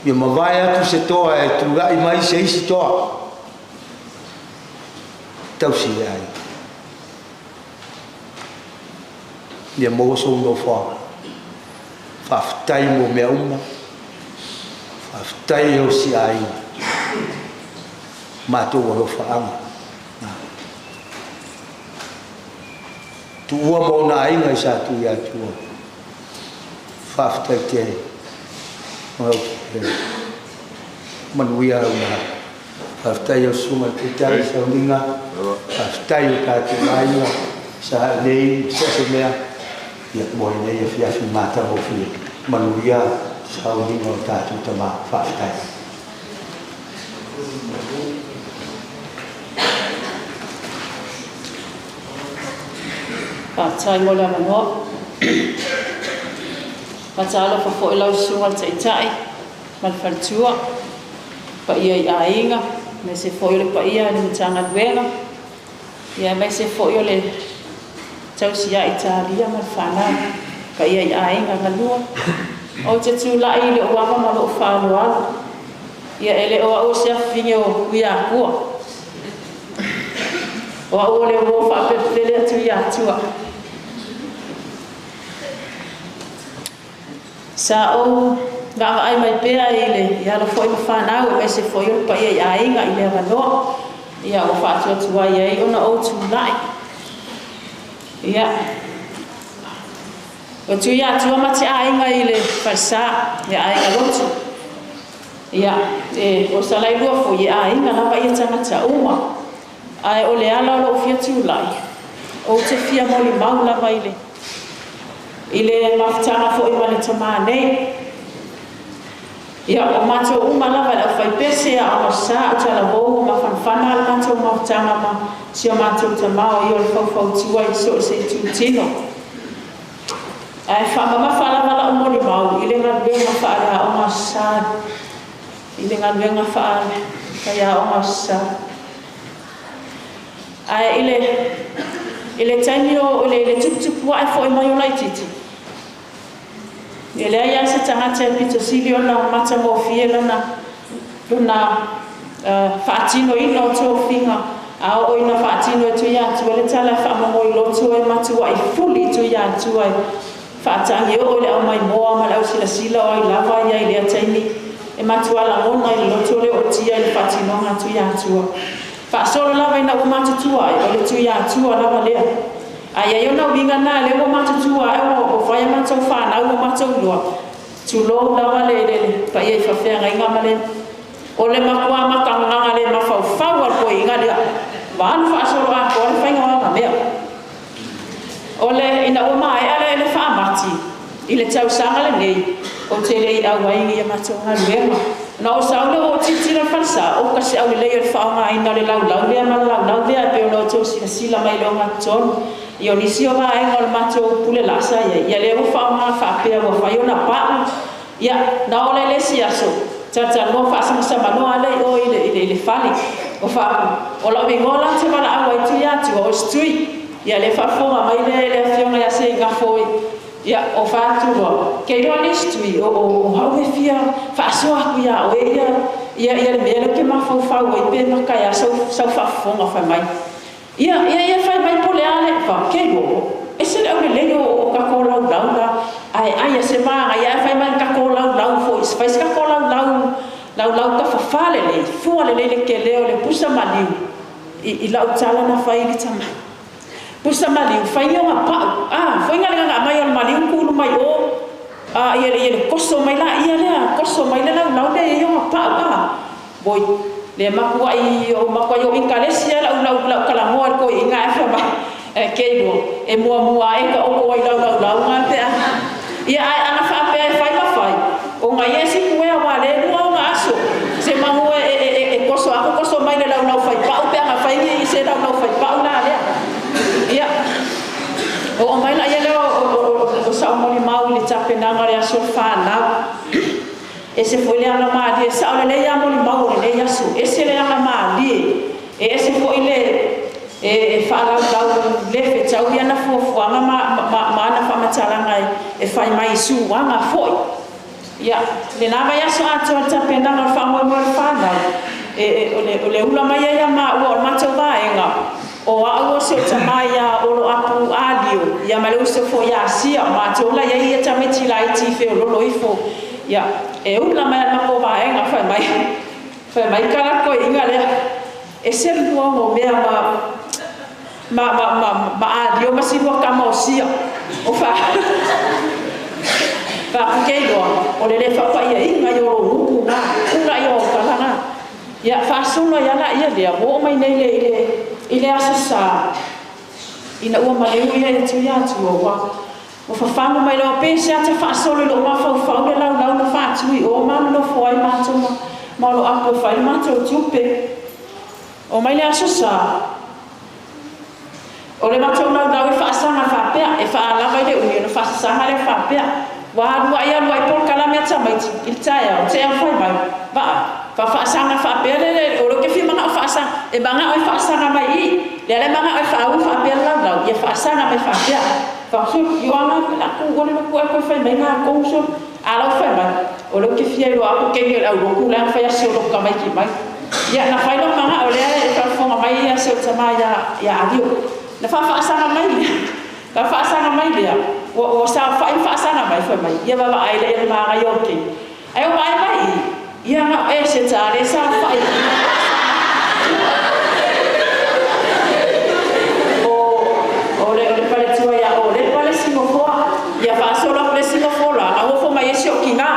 Ia mavae atu se toa e tulai mai se isi toa. Tausi le aiga. Ia maua sou nofoaga. Faafetai mo mea uma. Faafetai e o si aiga. Matou alofaaga. Tuua ma ona aiga i Satuiatua. Faafetai tele. Manuia lau malaga. Faafetai lau Susuga i le Taitai i sauniga. Faafetai i lo tatou aiga sa i nei so o se mea ia mo lenei afiafi matagofie. Manuia sauniga o tatou tama. Faafetai. Faafetai mo le avanoa. Faatalofa foi lau Susuga i le Taitai ma le faletua, paia i aiga, aemaise foi o le paia i le Matagaluega, aemaise foi o le tausi ia Italia ma le fanau, paia i aiga galua. Ou te tulai i lou ava ma lou faaaloalo, ia e le o au o se afafine o Tuiatua, o au o le uo faapelepele a Tuiatua. Sa ou vaavaai mai pea i le i alo foi ma fanau aemaise foi o le paia i aiga i le avanoa ia ua faatuatuai ai ona ou tulai. Ia, o Tuiatua ma te aiga i le falesa, ia aiga lotu. Ia, e, o Salailua foi e aiga lava ia tagata uma. Ae o le ala o lou fia tulai, ou te fia molimau lava i le i le mafutaga foi ma le tamā nei. Ia, o matou uma lava le aufaipese, Aoga Sa, o Talavou, o mafanafana le matou mafutaga ma si o matou tamā o ia o le faufautua i so o se itutino. Ae faamamafa lava lau molimau i le galuega faaleaoga sa, i le galuega faale-faiaoga sa. Ae i le i le taimi o i le tuputupu ae foi mai o laitiiti, e leai lava se tagata e pito sili ona matagofie lona lona faatinoina o tofiga, a oo ina faatino e Tuiatua le tala e faamomoi loto e matuai fuli Tuiatua e faatagi oo i le aumaimoa ma le ausilasila o ai lava ia i lea taimi e matua lagona i le loto le ootia i le faatinoga a Tuiatua. Faasolo lava ina ua matutua ai, o le Tuiatua lava lea. A i ai ona uiga na lea ua matutua ai ua fai a matou fanau ua matou iloa, tulou lava le le paia i faafeagaiga ma le o le matua matagaga le mafaufau a le toeaina lea ua alu faasoloatoa le faiga o ana mea. O le ina ua maea le le faamati i le tausaga lenei, ou te le i auai i a matou galuega. Na ou sau lea ua ou tilotilo i le falesa, o ka se aulelei o le faaaogaina o le laulau lea ma le laulau lea e pei ona outou silasila mai i le ogatotonu. Ia o nisi o vaega o le matou pule laa sa i ai, ia lea ua faaaoga faapea ua fai ona pau. Ia, na oo lea i le isi aso, talatalanoa faasamasamanoa lea i o i le, i le, i le fale o Faapu. O lau igoa la ou te valaau ai Tuiatua, o Stui. Ia lea e faafofoga mai le, le afioga ia Seigafo i, ia, o Fatuloa, ke iloa le Stui, o, o, o au e fia faasoa atu iā oe ia, ia, ia le mea lea ou te mafaufau ai pe maka e a sau, sau faafofoga fai mai. Ia, ia, ia fai mai po o le a le va, ke iloa, ese le aulelei o, o tatou laulau la, ae ai a se manaia ae fai mai ni tatou laulau foi, fai se tatou laulau, laulau tafafa lelei, fua lelei le tele o le pusa maliu, i, i lau tala na fai i le tama. Pusa maliu, fai ni ona pau, a, foi na le gagaa mai o le maliu kulu mai o, a, ia le, ia le koso mai laia lea, koso mai le laulau lea i ona pau, a. Oi, le matuai o matuai o inkalesi a lau lau lau talanoa i le toeaina ae fai mai, e Keilo, e muamua ae ka oko ai lau laulauga pe a. Ia ae ana faapea e fai ma fai, ona ia e sipu ea aua le lua ona aso, se manu e e e e koso aku koso mai le laulau fai pau pe ana fai ni se laulau fai pau la lea. Ia, oo mai laia lea o tapenaga o le aso o le fanau. Ese foi le agamalie, e sao lelei lava molimau o lenei aso, ese le agamalie, e ese foi le e faalaulau le fetaui ana fuafuaga ma, ma, ma ana faamatalaga e, e fai mai i suaga foi. Ia, lena vaiaso atoa le tapenaga o le faamoemoe o le fanau, e, e, o le, o le ula mai ai ia maua o le matou vaega, o au o si ou tamā ia Oloapu Alio, ia ma le uso foi ia Asia, o matou la i ai ia tamaiti laiti i feololo ifo, ia, e ula mai a le matou vaega, fai mai, fai mai kala koiiga lea, ese le lua o mea ma, ma, ma, ma, ma Alio ma si lua tama o Sia, o fa, faapukei loa, o le le faapaiaiga i o lou upu na, ula i o kala na. Ia, faasolo ai lava laia lea, ua oo mai nei i le, i le Aso Sa, ina ua maleu ia e atu ia Atua, ua, ua fafano mai loa, pe se ata faasolo i lou mafaufau le laulau na faatu i o ma nonofo ai matou ma, ma o lo apo e fai le matou tupe. Oo mai le Aso Sa, O le matou laulau e faasaga faapea, e faalava i le umi ona faasasaga lea faapea, Ua aluai aluai polokalame a tamaiti i le taeao, tea fai mai, vaa, faafaasaga faapea le, le, o lea ou te fia manao faasaga, e manao e faasaga mai i i, lea la e manao e faaui faapea le laulau, ia faasaga mai faapea. Faasu, Ioana, o le a tu ole lotu ae toe fai mai ngā kou so, a lau fai mai, o lea ou te fia iloa aku keimi o le aulotu la na fai a si o lotu tamaiti mai. Ia, na fai lou manao lea e faafofoga mai ia si ou tama ia, ia Alio. Na faafaasaga mai lea, faafaasaga mai lea, ua, ua saofai ma faasaga mai, fai mai, ia vaavaai laia le manaia o keimi. Ae ua vaai mai i, ia na o ese ta le saofai. O, o le, o le faletua ia Olepa le isi nofoa, ia faasolo atu le isi nofoa la, na nofo mai ai si ou tina.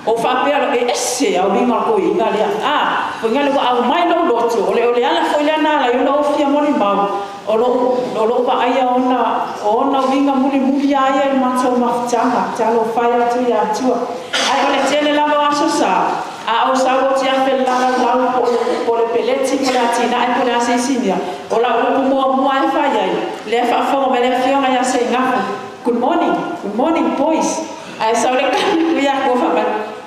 O faapea loa, e ese auiga o le toeaina lea. A, foi lea ua aumai lou loto, o le, o le ala foi lea na ala ai ona ou fia molimau, o lou, o lou vaaia ona, o ona uiga mulimuli a ia i le matou mafutaga, talofa e atu ia Atua. Ae o le tele lava o aso sa, a ou sau ou te afe i le lalaulau po o le, po o le peleti po o le atinae po o le a se isi mea, o lau upu muamua e fai ai, lea e faafofoga mai le Afioga ia Seigafu, Good morning, good morning boys. Ae sau le kali ia ko fa mai,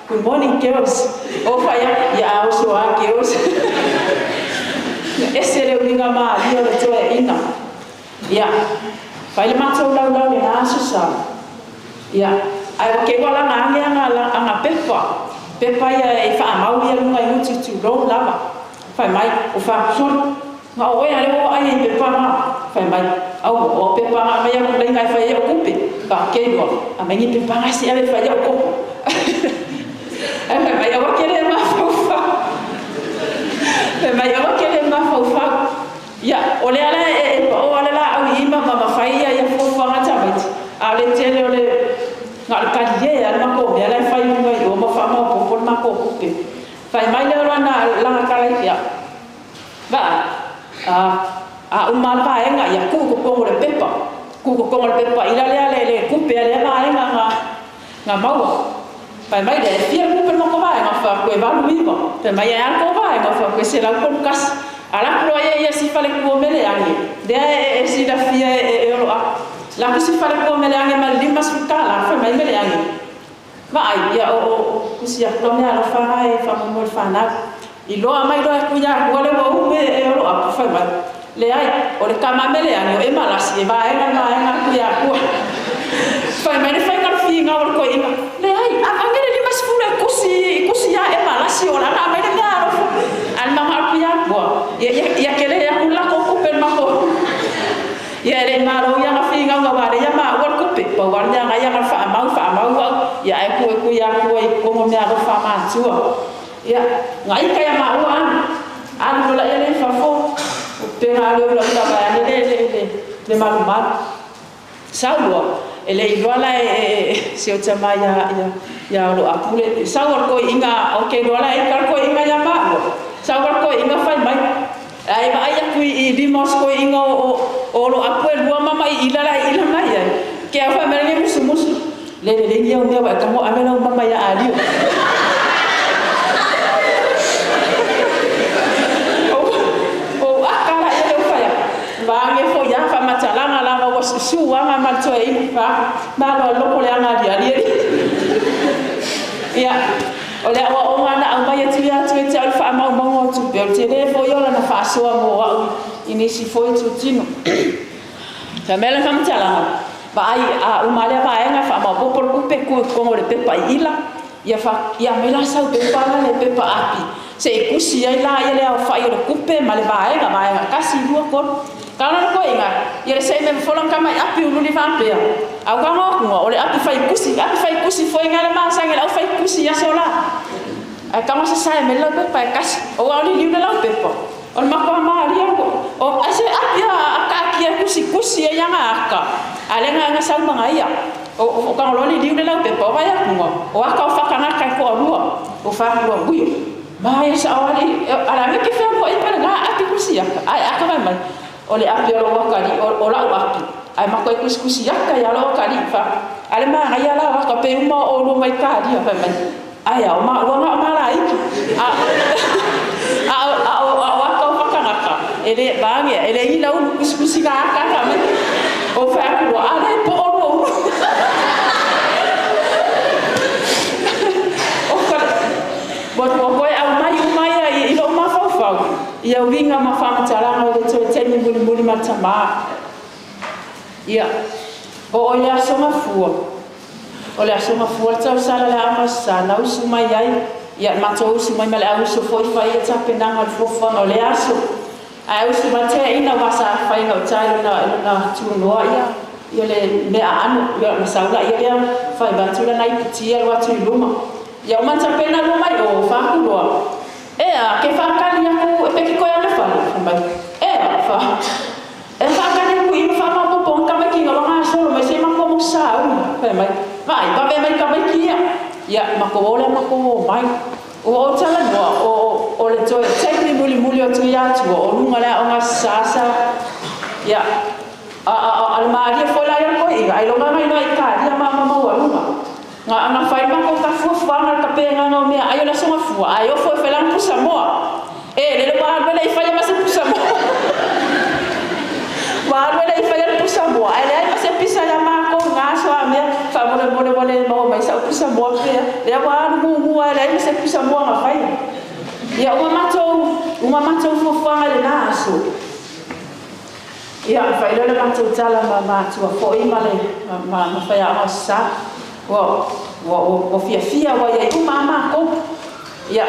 Good morning girls. O fai atu, ia a oso a girls. Ese le uiga malie o le toeaina. Ia, fai le matou laulau le aso sa. Ia, ae ua keu ala age aga aga pepa. Pepa ia e faamau ia luga i gutu tulou lava. Fai mai, o fakusulu. Na o oe a lea ua vaai ai i pepa na. Fai mai, Aua, o au pepa na aumai aku laina e fai ai au kupe. Pakei loa, aumai ni pepa na se ave e fai ai au koko. Ae fai mai, aua ke le mafaufau. Fai mai, aua ke le mafaufau. Ia, o lea la e, e pao a le laau i ima ma mafai ia ia fuafuaga tamaiti, a o le tele o le, na o le kalie a le matou mea la e fai i luga i o ma faamaopoopo le matou kupe. Fai mai lea o lana, lana tala i fea. Vaai, a, a uma le vaega, ia tuu i totonu o le pepa, tuu i totonu o le pepa ila lea le, le tupe a lea vaega na, na maua. Fai mai lea, e fia le tupe le matou vaega? Fai atu, e 89. Fai mai, ae a le tou vaega? Fai atu, e 131. Ala atu loa ia ia si faletua o Meleage, lea e, e silafia e, e, e Oloapu. La atu si faletua o Meleage ma le 50 tala, fai mai Meleage, Vaai, ia o, o, tusi atu lau meaalofa la e faamoemoe i le fanau. Iloa mai loa e Tuiatua le ua ulu e, e Oloapu, fai mai, Leai, o le tama mele ane o Emalasi e vaega le vaega a Tuiatua. Fai mai le faiga o le finau o le toeaina, Leai, aveane le 50 e tusi, tusi ia Emalasi o lana aumai le meaalofa. A le manao o Tuiatua, ia, ia, ia kele atu le latou tupe i le matou. Ia e le i malo ia na finau na wale ia maua le tupe, pau lava le mea na ia na le faamau, faamau au, ia ae ku e kui atu ai i totonu o meaalofa a matua. Ia, na ika ia maua alu, alu loa laia lea i fafo, pena alu e ulaula mai ane le, le, le, le malumalu. Sau loa, e le i iloa la e, e, e si ou tama ia, ia, ia Oloapu le, sau a le toeaina, ou te iloa la e ika le toeaina ia maua, sau a le toeaina fai mai, Ae vaai atu i lima o si toeaina o Oloapu e lua mama i ila la e ila mai ai. Ke au fai mai lenei musumusu, Le lelei ni au mea ua e tago ave lau mama ia Alio. Ou aka la ia leu fai atu. Vaage foi a faamatalaga lava ua susu suaga ma le toeaina fa malo a loko le aga aliali ia o le aoaoga na aumai atu ia atu e te au le faamaumauga o tupe o le tele foi o lana faasoa mo au i nisi foi itutino. Fai mai lana faamatalaga, vaai a uma lea vaega faamaopoopo le tupe tu i totonu o le pepa i ila ia fa ia aumai la sau pepa la le pepa api se i tusi ai la ia le aofai o le tupe ma le vaega vaega 1 2 3 Tala le koiga, ia le sei me fola kama i api ululi faapea. Au ka ngokunga, o le api fai kusi, api fai kusi foi ngale masangi lau fai kusi ya sola. Ai kama sa sai me lau pepa e kasi. O au li liu le lau pepa. O le makoa maalia ko. O ase api a akakia kusi kusi e yanga aka. Ale nga nga sau manga ia. O ka ngolo li liu le lau pepa o vai akunga. O aka o whakangaka e ko alua. O whakulua buio. Ma ia sa awali, ala me ke whea ko i pere ngā api kusi aka. Ai aka mai mai. O le api o lau akali, o lau api. Ai mako e kusikusi aka ia lau akali fa. Ale ma ngai ala waka pe uma o lua mai ka lia fa mai. Ai au ma ua nga ma la iki. A a a o a o aka o whakangaka. E le bange, e le ila ulu kusikusi ka aka aka mai. O wha aku a le po o lua ulu. O ka Ua ua koe au mai uma ia i lou mafaufau, ia uiga ma faamatalaga o le toe taimi mulimuli ma tamā. Ia, oo i le aso gafua, o le aso gafua le tausala le aoga sa na usu mai ai, ia matou usu mai ma le auuso foi fai ia tapenaga o le fuafuaga o lea aso. Ae usu mai teaina aua sa fai gauta i lona i lona tunoa ia ia le mea aano ia ona sau laia lea fai atu lana iputi alu atu i luma. Ia uma tapena lua mai o Fakuloa. Ea, ke whakali aku e peke koe ana whare, whai mai. Ea, wha. E whakali aku i whamapopo ang tamaiki nga wanga solo mai se mako mo sa ui, whai mai. Vai, vave mai tamaiki ia. Ia, mako ole mako o mai. O o tala noa, o, o le toe taimi muli muli o tui atua, o lunga lea o ngā sasa. Ia, a, a, a, a le maaria foi la ia koe inga, ai longa ngai noa i kāria ma ma maua lunga. Nga nga fai mako ka fuafuaga le tapenaga o mea ai o le aso gafua, ae ofo e fai lana pusa moa. E lele ua alu ai le i faia ma se pusa moa. Ua alu ai le i faia le pusa moa, ae leai ma se pisa ia makou i nga aso a mea, faamolemole ua le maua mai sau pusa moa pea. Lea ua alu muamua ae leai ma se pusa moa na faia. Ia uma matou, uma matou fuafuaga i lena aso. Ia, fai loa le matou tala ma matua foi ma le ma ma faiaoga o sa. Ua ua ua fiafia ua iai uma a makou. Ia,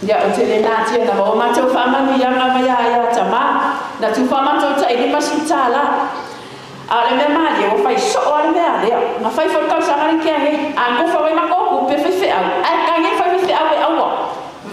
ia ou te le natia na maua matou faamanuiaga mai a ia tamā. Na tufa matou tai $50. A o le mea malie ua fai soo a le mea lea. Na fai foi le tausaga le kea nei. A kofa mai makou kupe faifeau, ae kage fai faifeau e aua.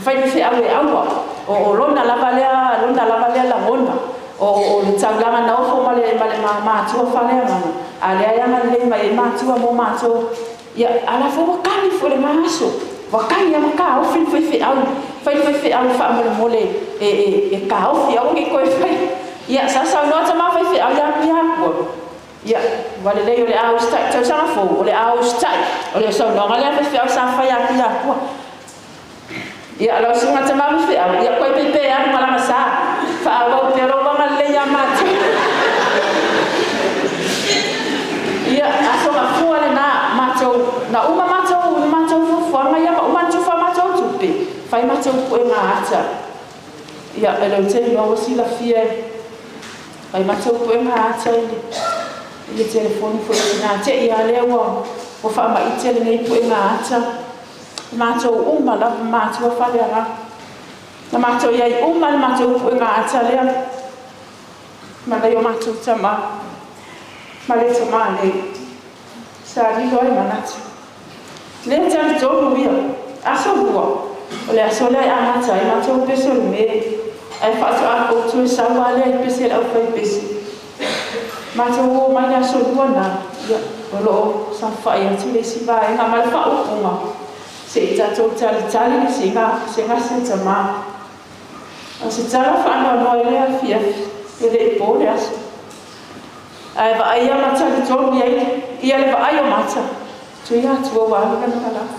Fai faifeau e aua. O o lona lava lea, lona lava lea lagona. O o le taulaga na ofo ma le ma le ma matua faleagaga, a lea e agalelei mai ai matua mo matou. Ia, a la foi ua kagi foi le aso. Ua kagi a ma kaofi le faifeau, fai le faifeau faamolemole e e e kaofi aua ne i toe fai. Ia, sa saunoa tama faifeau ia ia akua. Ia, ua lelei o le a usitai, tausaga fou, o le a usitai. O le saunoaga lea faifeau sa fai atu ia akua. Ia, lau susuga tama faifeau, ia koe pei pe alu ma lana sa. Faaauau pea lou agalelei ia matou. Ia, aso gafua lena, matou, na uma matou, matou fuafuaga ia ma uma ona tufa matou tupe, fai matou puega ata. Ia, e lou te iloa ua silafia e fai matou puega ata i le, i le telefoni foi ina te i a lea ua, ua faamaite lenei puega ata. Matou uma lava matua faleagaga. Na matou i ai uma le matou puega ata lea ma nai o matou tama ma le tama nei sa lilo ai manatu. Lea talitonu ia, aso lua, o le aso lea e amata ai matou pese o le me, ae faatoa outou e sau lava lea i pese a le aufaipese. Matou o mai le aso lua na, ia, o lo o saofai atu le isi vaega ma le faaupuga, se i tatou talitali le siiga se gase a tamā. O se tala faanoanoa i lea afiafi, e le i po le aso. Ae vaai ia ma talitonu i ai ia le vaai o mata, tui atu ua alu lana malama.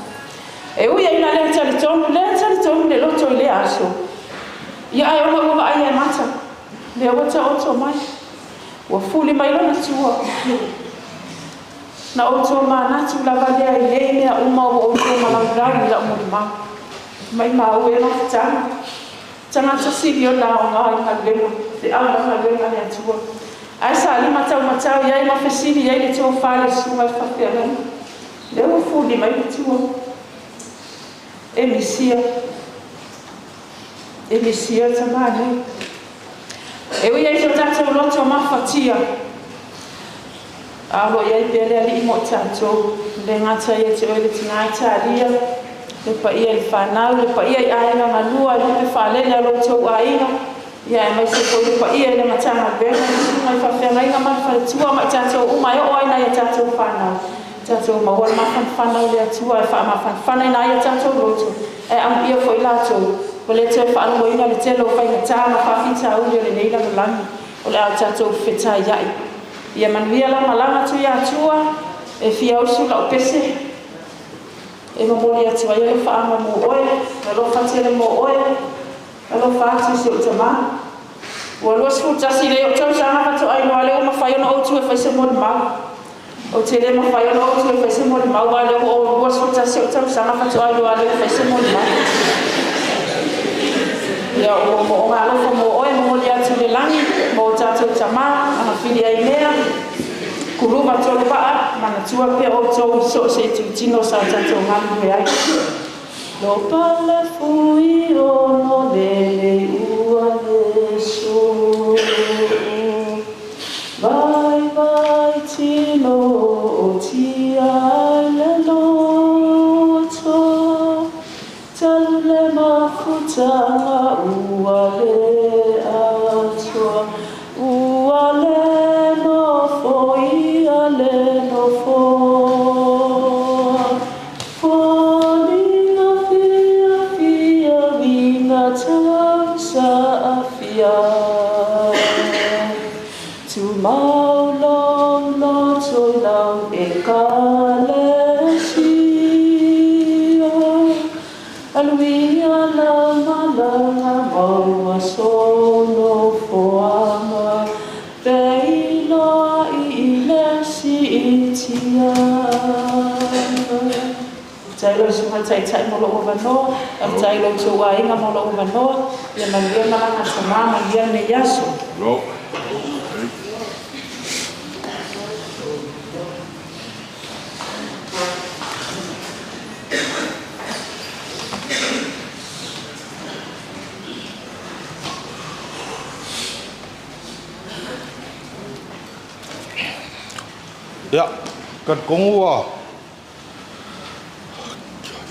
E ui ai ina lea talitonu, lea talitonu le loto i lea aso. Ia ae ona ua vaai e mata, lea ua taoto mai. Ua fuli mai lona tua. Na ou tomanatu lava lea i nei mea uma ua outou malaulau i lau molimau. Maimau e mafutaga. Tagata sili ona aoga i galuega, feau ma galuega a le Atua. Ae sa limataumatau i ai ma fesili i ai le tofa i le susuga i le faafeagaiga. Lea ua fuli mai le tua. E misia. E misia le tamā nei. E ui ai so tatou loto mafatia, a o lo o i ai pea le Alii mo i tatou. E le gata ia te oe le tinā e talia, le paia i le fanau, le paia i aiga galua, i lupe faalele a lo outou aiga, ia aemaise foi le paia i le Matagaluega, le susuga i faafeagaiga ma le faletua ma i tatou uma e oo ai nai a tatou fanau. Tatou maua le mafanafana o le Atua e faamafanafana ina ai a tatou loto, ae amuia foi latou, ua le toe faalogoina le tele o faigata ma faafitauli o lenei lalolagi o le a tatou fetaiai. Ia manuia lau malaga Tuiatua, e fia usu lau pese e momoli atu ai alofaaga mo oe, alofa tele mo oe, alofa atu i si ou tamā. Ua 21 nei ou tausaga faatoa iloa lea ua mafai ona ou tu e fai se molimau. Ou te le mafai ona ou tu e fai se molimau aua lea ua ou 21 ou tausaga faatoa iloa lea ua fai se molimau. Ia, o moomooga alofa mo oe, momoli atu i le lagi, mo o tatou tama, agafili ai mea, kuluva tolu vaa, manatua pea outou i so o se itutino sa o tatou galulue ai. Lopa le fui ono lele ua le so Vai vai tino o tia ai le loto Talu le mafutaga ua le atoa Ua le nofo ia le nofoa Foliga fiafia uiga tausaafia Tumau lou loto i lau Ekalesia Aluia lau malaga maua sou nofoaga Feiloai i le siitiaga. Faafetai lau Susuga i le Taitai mo lou avanoa. Faafetai i lo outou aiga mo lou avanoa. Ia manuia malaga a tama, manuia lenei aso. Ia, talitonu ua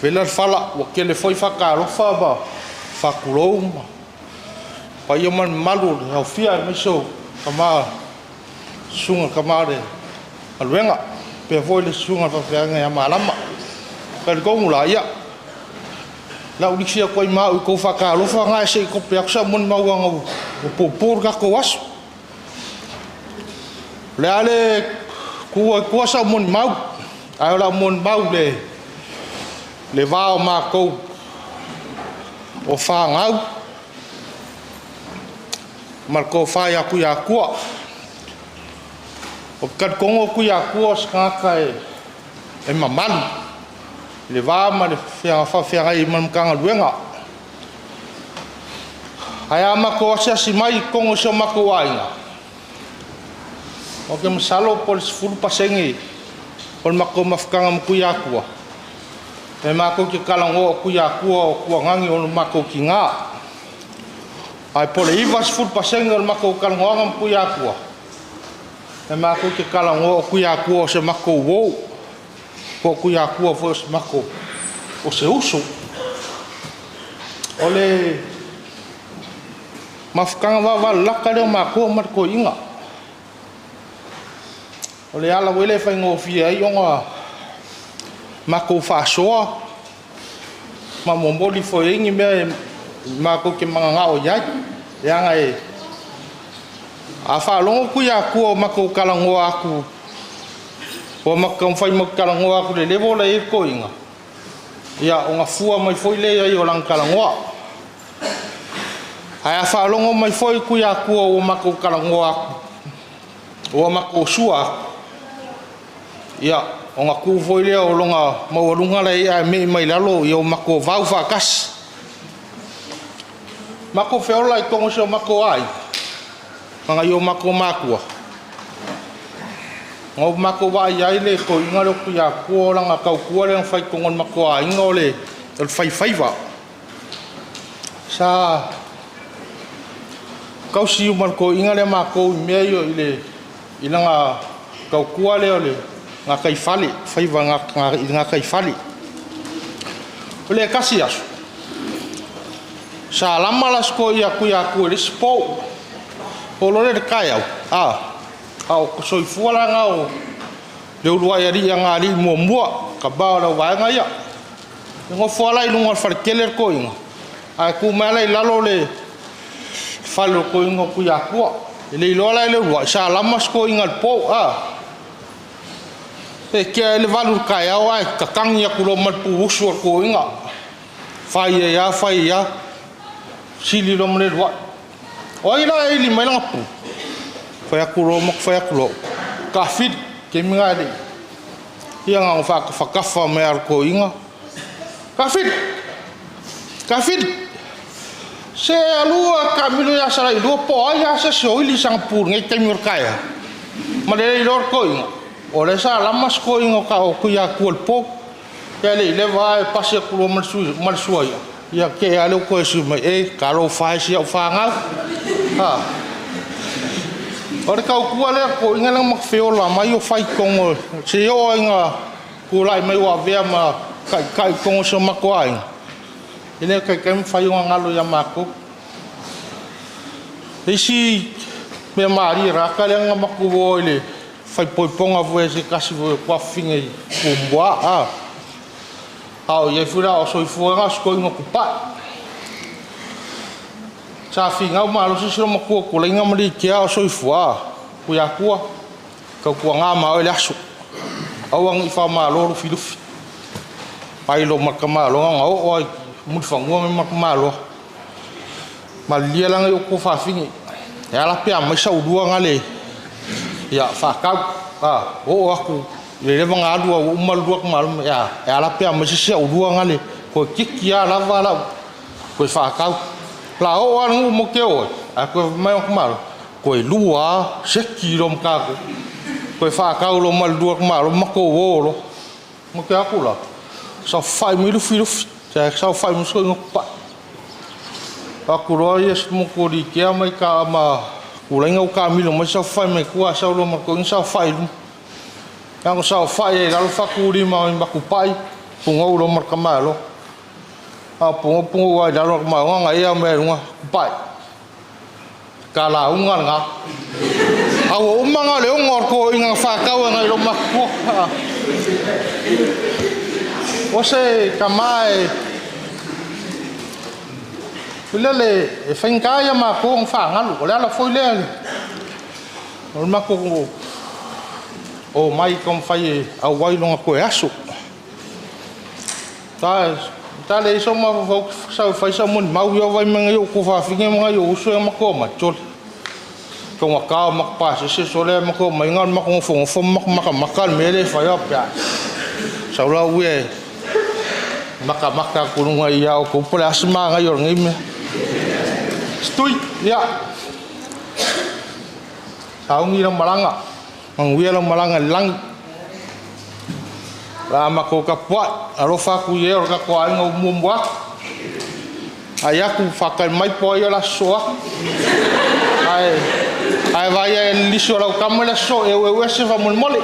vela le fala, ua tele foi faatalofa ma faatulou ma paia ma le mamalu o le aofia aemaise o tama, susuga tama o le galuega, faapea foi le susuga i le faafeagaiga ia Malama. Talitonu la, ia, Lau lisi atu ai ma au i tou faatalofa na se i tope atu sau molimau ana ua puupuu le tatou aso. O le a le tu ai tua sau molimau, ae o lau molimau le le va o matou o fanau ma le tofa ia Tuiatua. Ou te talitonu o Tuiatua o se tagata e mamalu i le va ma le faafeagai ma le Matagaluega. Ae a matou asiasi mai i totonu o si o matou aiga, ou te masalo po o le 10% o le matou mafutaga ma Tuiatua, e matou te talanoa o Tuiatua o Tuanani o lo matou tina. Ae po o le 90% o le matou talanoaga ma Tuiatua, E matou te talanoa o Tuiatua o se matou uo, po o Tuiatua foi o se matou, o se uso. O le mafutaga vaavalalata lea o matou ma le toeaina. O le ala foi lea e faigofie ai ona matou faasoa ma momoli foi ai ni mea e matou te mananao i ai, leaga e A faalogo Tuiatua o matou talanoa atu, ua matou taumafai matou talanoa atu i le level la e i ai le toeaina, ia ona fua mai foi lea i ai o lana talanoa. Ae a faalogo mai foi Tuiatua ua matou talanoa atu Ua matou sua atu, ia, ona tu foi lea o lona maualuga la i'a e me'i mai lalo, ia ua matou vau faatasi. Matou feola i totonu o si o matou aiga, ma nai o matou matua, na o matou vaai ai le toeaina lea o Tuiatua o lana tautua lea na fai i totonu o le matou aiga o le faifaiva. Sa tausi uma e le toeaina lea matou i mea ia i le i lana tautua lea o le gataifale, faiva i le gataifale. O le tasi aso, sa lama la si toeaina Tuiatua i le isi pou. Oo loa lea i le taeao, a, a o soifua la na o le uluai alii agalii muamua, tama o le auvaega ia. E nofo lava la i luga o le faletele le toeaina, ae tu mai lava la i lalo le fale o le toeaina o Tuiatua. E le iloa la e Leuluai sa lama si toeaina i le po, a. Pe tea ai le 8 i le taeao ae tatagi atu loa ma le pu usu a le toeaina. Fai ai lava, fai ai lava, sili loa ma Leuluai. O ai la e ili mai lana pu? Fai atu loa ma fai atu loa, taafili, taimi lena e le i. Ia na ona faatafatafa mai lava o le toeaina, Taafili! Taafili! Se alu taamilo ia Salailua po o ai lava se isi o ili sana pu i lenei taimi o le taeao. Ma le iloa le toeaina, o lea sa lama si toeaina o Tuiatua i le po. Ia le i leva lava e pasi atu loa ma le sua ia, ia te i lava lea ua toe sui mai, e, talofa e i si au fanau. Ha. O le tautua lea a le toeaina lea na feola mai o fai i totonu seia oo ina tulai mai ua avea ma taitai i totonu o si o matou aiga, e le taitai mafai ona galo ia matou. Le isi mea malie lata lea na matou o ai i le faipoipoga foi a se tasi foi o tuafafine i Tumua, a, a o i ai foi la o soifua na o si toeaina o Tupai. Sa finau malosi si olomatua o Tuleiga ma Litia a o soifua, a, Tuiatua, tautuana ma oe le aso, aua ne i faamalo Lufilufi. Ai lo ma le tamaloa na oo lava i Mulifanua ma le tamaloa. Malilie la nai ou tuafafine, e a la pe a aumai sau lua gale ia faatau, a, oo atu i le leva ona alu a ua uma le lua tamaloa, ia, e a la pe a aumai se isi au lua gale toeitiiti lava lava lau toe faatau. La oo lava i le nuu matou te o ai, ae toe fai mai lona tamaloa, toe lua lava seki loa ma tatou. Toe faatau loa ma le lua tamaloa matou o loa. Matou te atu la, saofai mai Lufilufi, saofai mai si toeaina o Tupai. Atu loa ia si motu o Litia ma ma Tulaina ua taamilo mai saofai mai tua ae sau loa ma le toeaina saofai i luma. Ia na saofai ai i lalo faatulima ma Tupai, pugou loa ma le tamaloa. A o pugou pugou lava i lalo o le tamaloa na ea mai i luga Tupai. Ka lauga lena. A ua uma na o le ono o le toeaina na faatau agai i lou matutua. O se tama e lele e faigata ia matou ona faagalu. O le ala foi lea o le matou omai e taumafai e auai lona toe aso. Ta leai sou mafaufau sau e fai sau molimau ia vaai mai nai ou tuafafine ma nai ou uso ia matou omai sole taugata o matou pasese sole ae matou omai na o le matou nofonofo ma matou matamata le mea lea e fai faapea sau la au ia e matamata atu i luga ia outou po o le a se manaia o lenei mea. Stui ia sauni lau malaga. Manuia lau malaga i le lagi. O le a matou tapuai, alofa atu i e o le tatou aiga ua muamua atu. Ai atu faatali mai po o ai o le a sosoo atu. Ae, ae vaai e le lisi o lau tama le aso, e eueu ese faamolemole.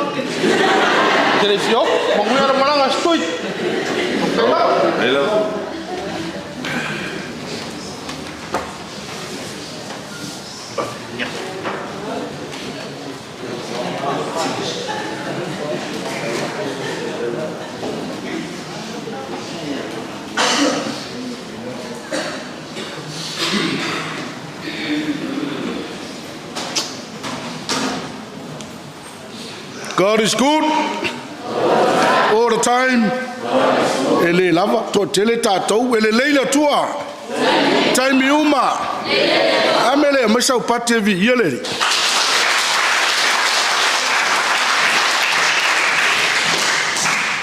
Te le fia ofu. Manuia lau malaga, Stui. Hello. God is good all the time. E le lava, toatele tatou, e lelei le Atua. Taimi uma. A mea le aumai sau pati e viia le Alii.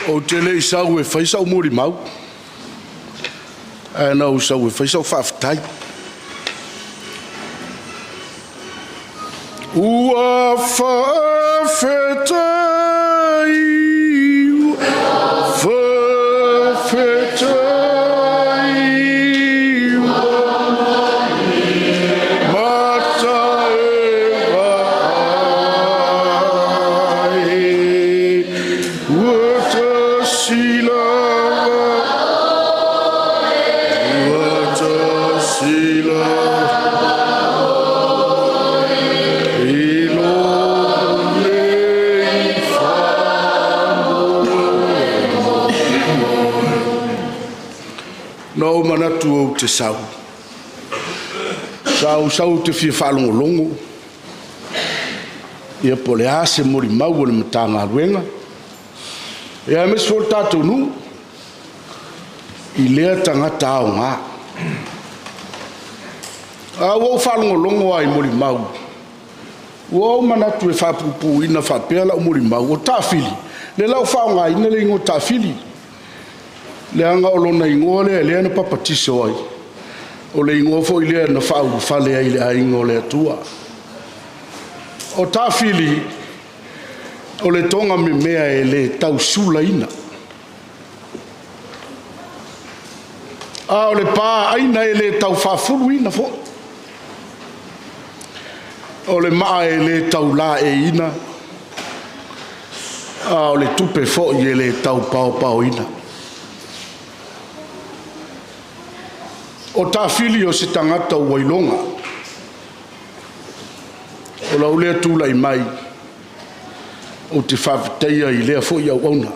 Ou te le i sau e fai sau molimau, ae na ou sau e fai sau faafetai. Ua faafetai, faafetai ua mata e vaai, ua tasi lava, ua tasi lava i lou nei faamoemoe. Na ou manatu ou te sau, sa ou sau ou te fia faalogologo, ia po o le a se molimau a le Matagaluega, ia aemaise foi o le tatou nuu i lea tagata aoga. Ae ua ou faalogologo lava i molimau, ua ou manatu e faapuupuuina faapea lau molimau, o Taafili, lea la ua faaaogaina le igoa o Taafili, leaga o lona igoa lea lea na papatiso ai, o le igoa foi lea na faaulufale ai i le aiga o le Atua. O Taafili, o le toga memea e le tau sulaina, a o le pa aina e le tau faafuluina foi. O le maa e le taulaeiina, a o le tupe foi e le tau paopaoina. O Taafili o se tagata ua iloga. O lou lea tulai mai ou te faafetaia i lea foi auauna.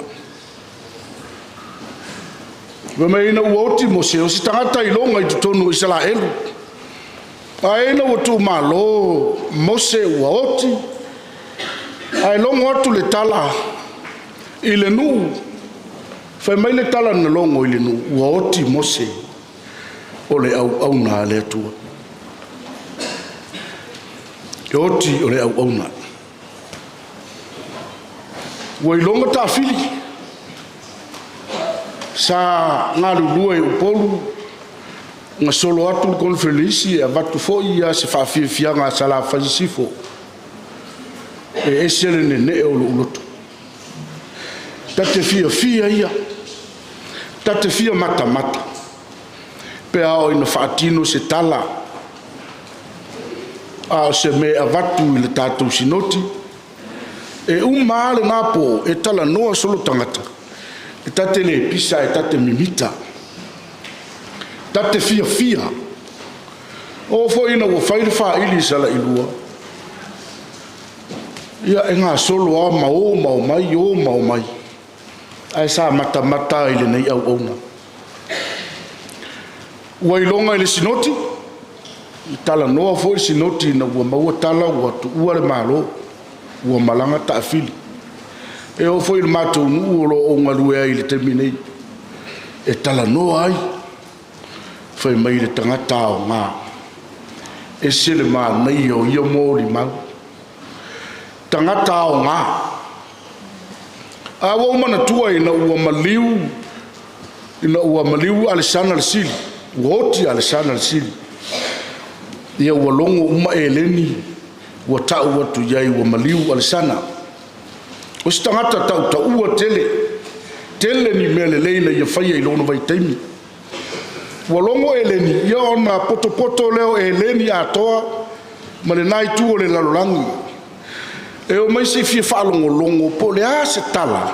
Fai mai ina ua oti Mose, o se tagata iloga i totonu o Isaraelu, ae ina ua tuumalo Mose ua oti, ae logo atu le tala i le nuu, fai mai le tala na logo i le nuu, ua oti Mose o le auauna a le Atua. E oti o le auauna. Ua iloga Taafili, sa galulue i Upolu, gasolo atu le koneferenisi e avatu foi ia se faafiafiaga a Salafai Sisifo. E ese le nenee o lou loto. Ta te fiafia ia, ta te fia matamata, pe a oo ina faatino se tala, a o se mea e avatu i le tatou sinoti, e uma lava lena po e talanoa solo tagata, e ta te le pisa ae ta te mimita. Ta te fiafia. Oo foi ina ua fai le faili i Salailua, ia e gasolo lava ma o ma omai, o ma omai, ae sa matamata i lenei auauna. Ua iloga i le sinoti, talanoa foi le sinoti ina ua maua tala ua tuua le Malo, ua malaga Taafili. E oo foi i le matou nuu o lo o ou galue ai i le taimi nei, e talanoa ai, fai mai le tagata aoga, ese le manaia o ia molimau. Tagata aoga. A ua ou manatua ina ua maliu, ina ua maliu Alesana le Sili, ua oti Alesana le Sili, ia ua logo uma eleni, ua tau atu i ai ua maliu Alesana. O se tagata tautaua tele, tele ni mea lelei na ia faia i lona vaitaimi. Ua logo eleni, ia ona potopoto lea o eleni atoa ma lena itu o le lalolagi. E o mai se fia faalogologo po o le a se tala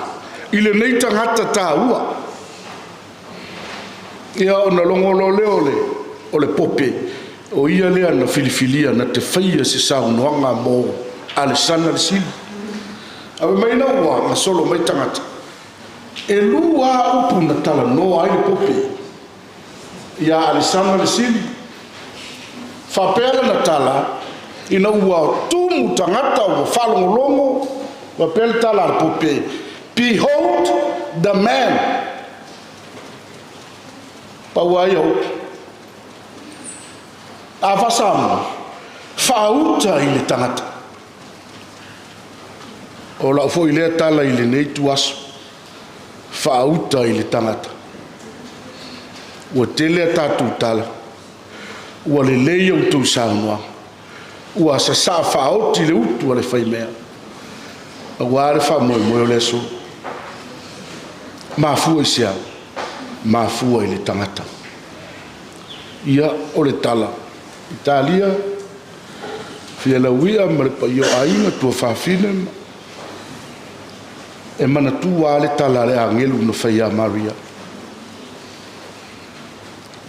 i lenei tagata taua. Ia ona logo loa lea o le pope, o ia lea na filifilia na te faia se saunoaga mo Alesana le Sili. Ae mai ina ua gasolo mai tagata, e lua upu na talanoa ai le pope ia Alesana le Sili. Faapea lana tala, ina ua tumu tagata ua faalogologo, faapea le tala a le pope, "Behold the man." Pau ai au. A faa-Samoa, faauta i le tagata. O lau foi lea tala i lenei tuaso. faauta i le tagata. Ua tele a tatou tala, ua lelei a outou saunoaga, ua sasaa faaoti le utu a le faimea, aua le faamoemoe o le aso. Mafua i se a? Mafua i le tagata. Ia, o le tala, Italia, fia lauia ma le paia o aiga, tuafafine ma e manatua lava le tala a le agelu na fai ia Maria.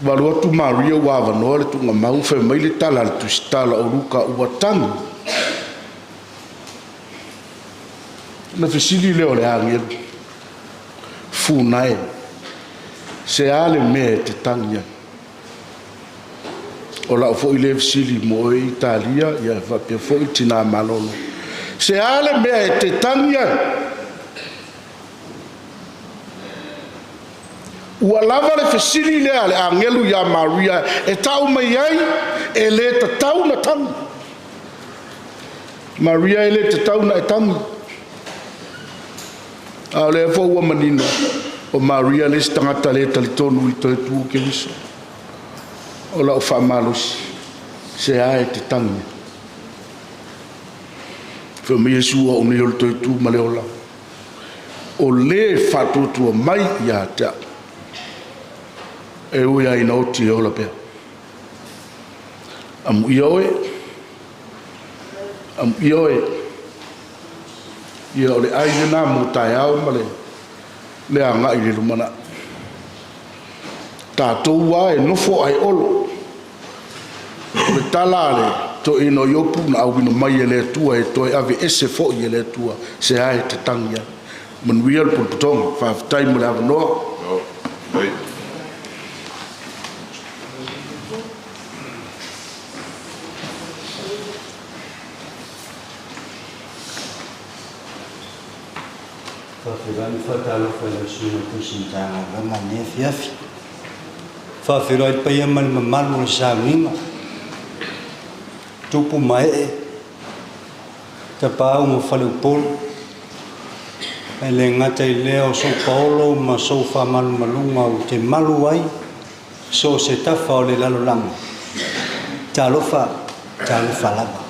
Ua alu atu Maria ua avanoa le tuugamau, fai mai le tala a le Tusitala o Luka ua tagi. Ona fesili lea o le agelu, Funa e, se a le mea e te tagi ai? O lau foi lea fesili mo oe Italia, ia faapea foi tina malolo. Se a le mea e te tagi ai? Ua lava le fesili lea a le agelu ia Maria e tau mai ai e le tatau na tagi. Maria e le tatau na e tagi. A o lea foi ua manino, o Maria le isi tagata le talitonu i le toe tu o Keriso. O lau faamalosi, se a e te tagi ai. Fai mai Iesu, o au nei o le toe tu ma le ola. O le faatuatua mai ia te au, e ui lava ina oti e ola pea. Amuia oe, amuia oe. Ia o le ai lena mo taeao ma le le agai i le lumanai. Tatou lava e nofo ae olo. O le tala a le toeaina o Iopu na auina mai e le Atua e toe ave ese foi e le Atua se a e te tagi ai. Manuia le potopotoga. Faafetai mo le avanoa. Faafeiloai ma faatalofa i lau Susuga i le Tusi Matagaluega i lenei afiafi. Faafeiloai le paia ma le mamalu o le sauniga, tupu ma ee, tapaau ma faleupolu, e le gata i lea o sou paolo ma sou faamalumaluga ou te malu ai so o se tafa o le lalolagi. Talofa, talofa lava.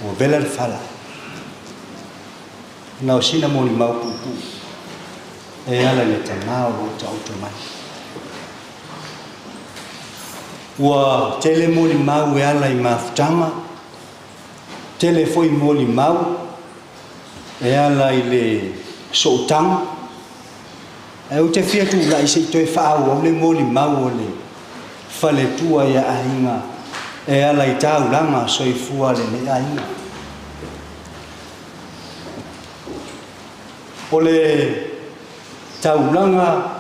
Ua vela le fala. Na o sina molimau puupuu e ala i le tama o lo o taoto mai. Ua tele molimau e ala i mafutaga, tele foi molimau e ala i le sootaga. Ae ou te fia tulai se i toe faaauau le molimau o le faletua ia aiga e ala i taulaga soifua a lenei aiga. O le taulaga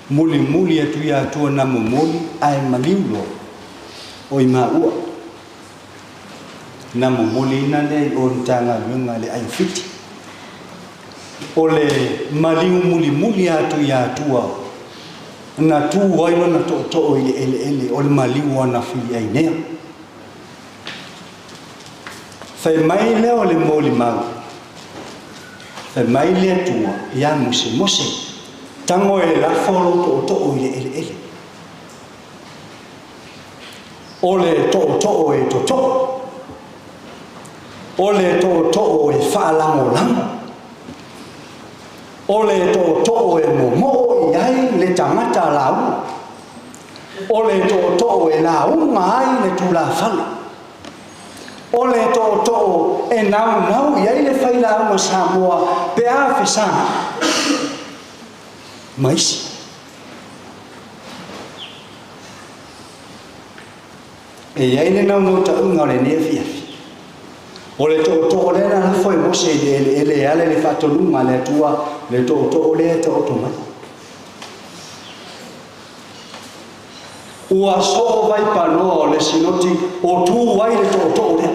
mulimuli atu ia Atua na momoli ae maliu loa o i maua. Na momoliina lea i o i Matagaluega a le Aiofiti. O le maliu mulimuli atu ia Atua na tu ai lona tootoo i le eleele o le maliu o ana filiainea. Fai mai lea o le molimau, fai mai le Atua ia Mose, Mose, tago e lafo lou tootoo i le eleele. O le tootoo e totoo, o le tootoo e faalagolago, o le tootoo e momoo i ai le tagata lauga, o le tootoo e lauga ai le tulafale, o le tootoo e naunau i ai le failauga Samoa pe a fesaga ma isi. E i ai le naunautaiga o lenei afiafi, o le tootoo lea na lafo e Mose i le eleele e ala i le faatonuga a le Atua, le tootoo lea e taoto mai. Ua soo vaipanoa o le sinoti o tu ai le tootoo lea.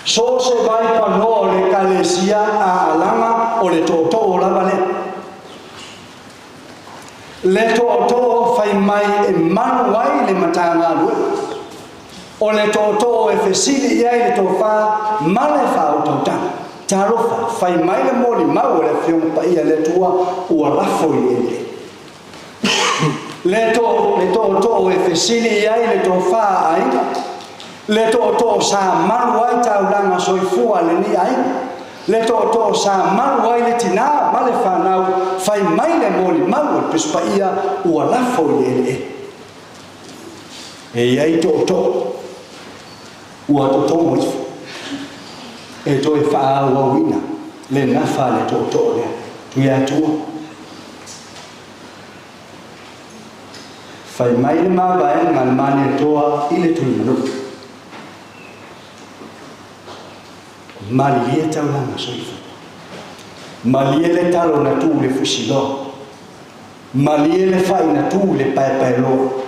So o se vaipanoa o le Ekalesia a alaga o le tootoo lava lea. Le tootoo fai mai e malu ai le Matagaluega. O le tootoo e fesili i ai le tofa ma le faautautaga. Talofa, fai mai le molimau a le Afioga Paia a le Atua ua lafo i le eleele. Le to, le tootoo e fesili i ai le tofa a aiga, le tootoo sa malu ai taulaga soifua a lenei aiga, le tootoo sa malu ai le tinā ma le fanau, fai mai le molimau a le Tusi Paia ua lafo i le eleele. E i ai tootoo ua totogo ifo e toe faaauauina le nafa a le tootoo lea. Tuiatua. Fai mai le mavaega a le Malietoa i le Tuimanua. Malilie taulaga soifua. Malie le talo na tu i le fusiloa. Malie le fai na tu i le paepaeloa.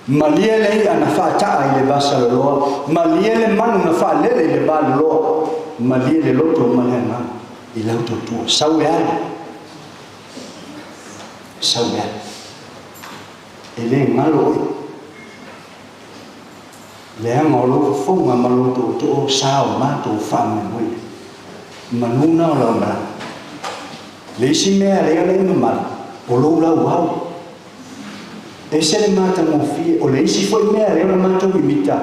Malie le i'a na faataa i le vasaloloa. Malie le manu na faalele i le valoloa. Malie le loto ma le agaga i lau tautua. Sau e alu. Sau e alu. E le galo oe. Leaga o lou fofoga ma lou tootoo sa o matou faamoemoe. Manu na o lau malaga. Le isi mea lea le mamalu, o lou lauao. Ese le matagofie, o le isi foi mea lea o le matou mimita,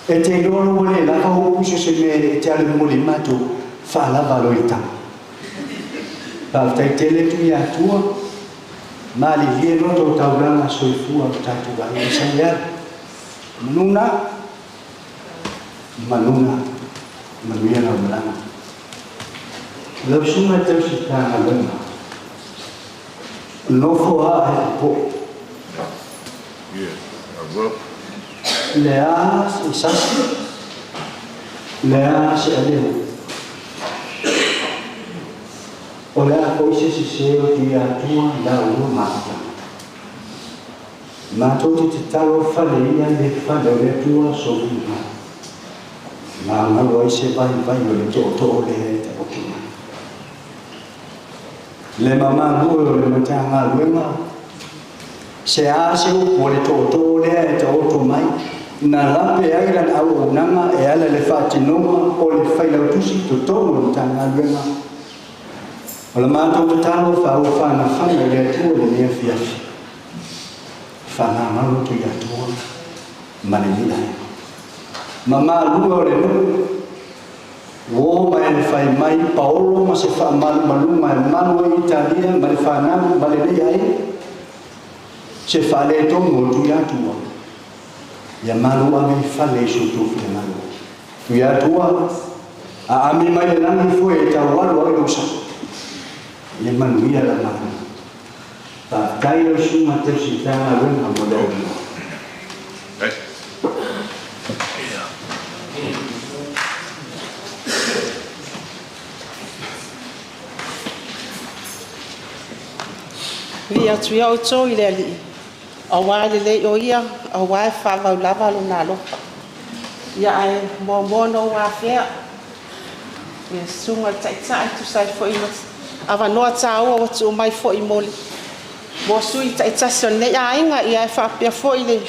e te iloa lou ua le lava upu i so se mea e te alu momoli ai matou, faalava loa i le tama. Faafetai tele atu ia Atua, malilie loa tou taulaga soifua lo tatou aiga sau e alu. Manu na, manu na, manuia lau malaga. Lau susuga e tausi Matagaluega, nofo a he popoe. Le a se sasi, le a se aleo. O le a foi se sese o Tuiatua la ua mafutaga. Matou te tatalo fale ia le fale o le Atua soifua. Magalo ai se vaivai o le tootoo lea e taoto mai. Le mamalu e o le Matagaluega, se a se upu a le tootoo lea e taoto mai, na lape ai lana auaunaga e ala i le faatinoga o le Failautusi i totonu o le Matagaluega. O la matou tatalo faaufanafana i le Atua i lenei afiafi, faamagalo atu i Atua ma lenei aiga. Mamalu e o le nuu, Uo ma e fai mai Paolo ma se faamalumaluga e malu ai Italia ma le fanau ma lenei aiga, se faaletonu o Tuiatua, ia malu ave i fale i so outou finagalo. Tuiatua, aami mai le lagi foe e taualo ai lou sa. Ia manuia la malu. Faafetai lau susuga tausi Matagaluega mo le avanoa. Viia atu ia outou i le Alii, aua e lelei o Ia, aua e faavau lava Lona alofa. Ia ae muamua ona ou afea le Susuga i le Taitai e tusa ai foi ma avanoa taua ua tuu mai foi mo le mo sui usufono taitasi o lenei aiga, ia ae faapea foi le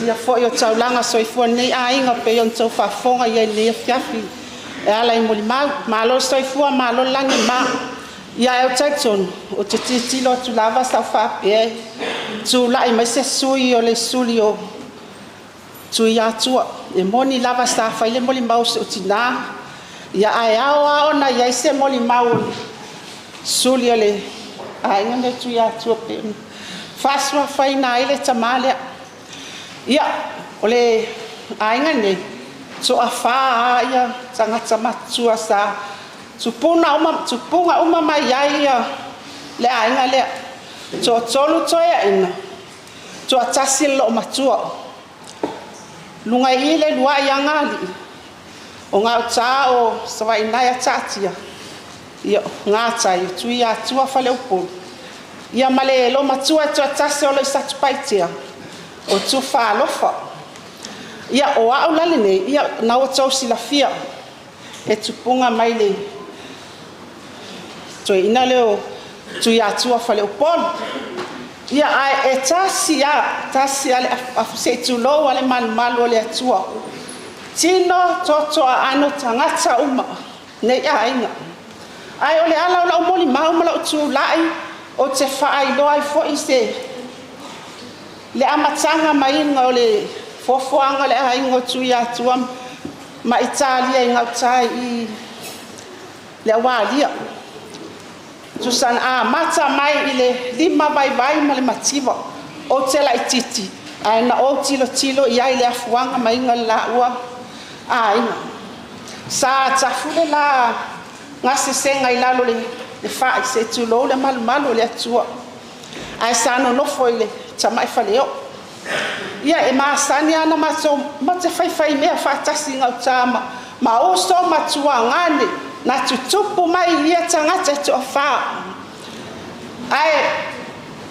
Ia foi o taulaga soifua lenei aiga pei ona outou faafofoga i ai i lenei afiafi e ala i molimau. Malo le soifua, malo le lagi e mama. Ia ae ou te talitonu, ou te tilotilo atu lava sa ou faapea e tulai mai se sui o le suli o Tuiatua. E moni lava sa fai le molimau a si ou tina, ia ae ao lava ona i ai se molimau o le suli o le aiga lenei o Tuiatua pei ona faasuafaina ai le tama lea. Ia, o le aiga lenei, toafa lava ia tagata matutua sa tupuna uma, tupuga uma mai ai ia le aiga lea. Toatolu toeaiina, toatasi le loomatua. Luga i i le luai agalii, o gauta o Savaii nae a taatia, ia gatai o Tuiatua Faleupolu, ia ma le loomatua e toatasi o lo o i Satupaitea, o Tufaalofa. Ia o au la lenei, ia na ua outou silafia, he tupuga mai le toeaina lea o Tuiatua Faleupolu. Ia ae e tasi lava, tasi lava le afuafu, se i tulou lava le malumalu o le Atua. Tino, toto, aano, tagata uma. Nei aiga. Ae o le ala o la'u molimau ma la'u tula'i ou te faailoa ai foi se le amataga maiga o le foafoaga o le aiga o Tuiatua ma Italia i gauta i le Aualia. Tusa na amata mai i le lima vaivai ma le mativa. Ou te laitiiti ae na ou tilotilo i ai i le afuaga maiga o le laua aiga. Sa tafule la gasesega i lalo o le fai, se i tulou le malumalu o le Atua, ae sa nonofo i le tamai faleoo. Ia e masani lava ona matou matou te faifaimea faatasi i gauta ma uso ma tuagane na tutupu mai i ia tagata e toafa. Ae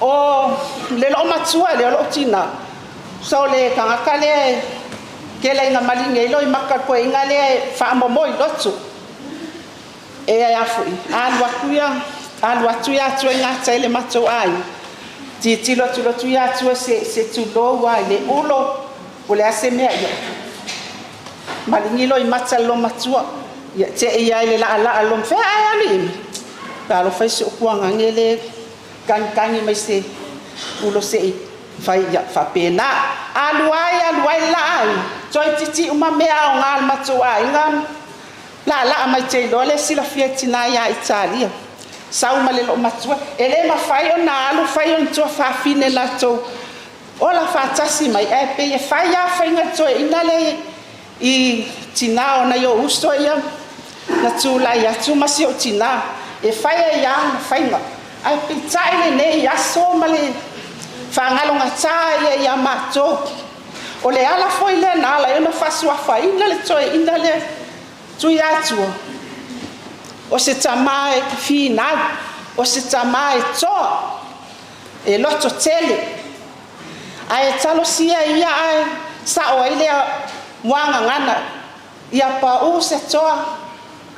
o le loomatua lea o lou tina, so o le tagata lea e tele ina maligi ai loimata i le toeaina lea e faamomoi loto. E a foi, alu atu ia alu atu Atua i gatai i le matou aiga, tilotilo atu loa Tuiatua se tulou lava i le ulo po o le a se mea, ia maligi loimata i le loomatua. Ia te i lava i le laalaa o le fea ae alii? Talofa e i si ou tuagane lea e tagitagi mai i se ulo se i fai, ia faapena. Alu ai alu ai le la aiga, toeitiiti uma mea aoga a le matou aiga laalaa mai te iloa lea e silafia e le tina ia Italia. Sau ma le loomatua. E le mafai ona alu fai ona tuafafine latou ola faatasi mai, ae pei e fai lava faiga a le toeaina lea i tina o nai ou uso ia na tulai atu ma si ou tina. E fai ai lava ona faiga. Ae peitai lenei aso ma le faagalogata ia ia matou. O le ala foi lea na ala ai ona faasuafaina le toeaina lea Tuiatua, o se tama e finau, o se tama e toa, e lototele, ae talosia ia ae sao ai le muagagana, ia pau se toa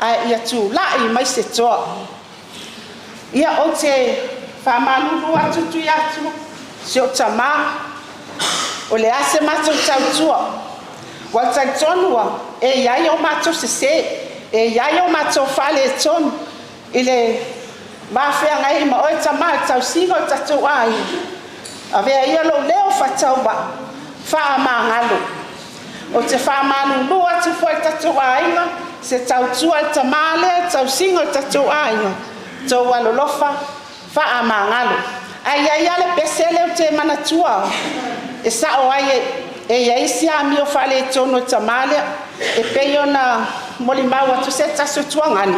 ae ia tulai mai se toa. Ia ou te faamalulu atu Tuiatua, si ou tama, o le a se matou tautua, ua talitonu lava e i ai o matou sese, e i ai o matou faaletonu i le va feagai ai ma oe tama i le tausiga o le tatou aiga. Avea ia lou leo faatauvaa, faamagalo. Ou te faamalulu atu foi i le tatou aiga, se tautua i le tama lea i le tausiga o le tatou aiga, outou alolofa, faamagalo. Ae i ai lava le pese lea ou te manatua e sao ai e i ai si amio faaletonu o le tama lea, e pei ona molimau atu se tasi o tuagane,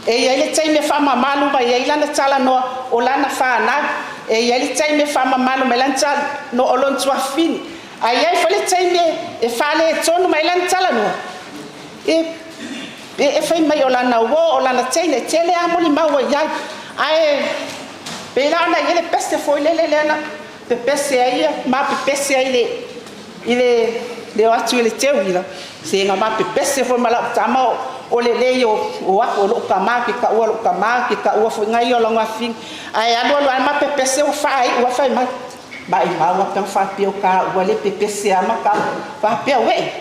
e i ai le taimi e faamamalu mai ai lana talanoa o lana fanau, e i ai le taimi e faamamalu mai ai lana talanoa o lona tuafafine, ae i ai foi le taimi e faaletonu mai ai lana talanoa, e fai mai o lana uo, o lana teine, e tele lava molimau e i ai. Ae pei la ona i ai le pese foi lele lea na pepese ai ia, ma pepese ai i le o atu i le teuila, se na ma pepese foi ma lau tama o lelei o aku o lou tama, ke taua lou tama, ke taua foi nai o lona afifine. Ae alu alu lava ma pepese ua faaiu lava fai mai, maimau lava pe ana faapea o taua le pepese lava ma taua. Faapea ue,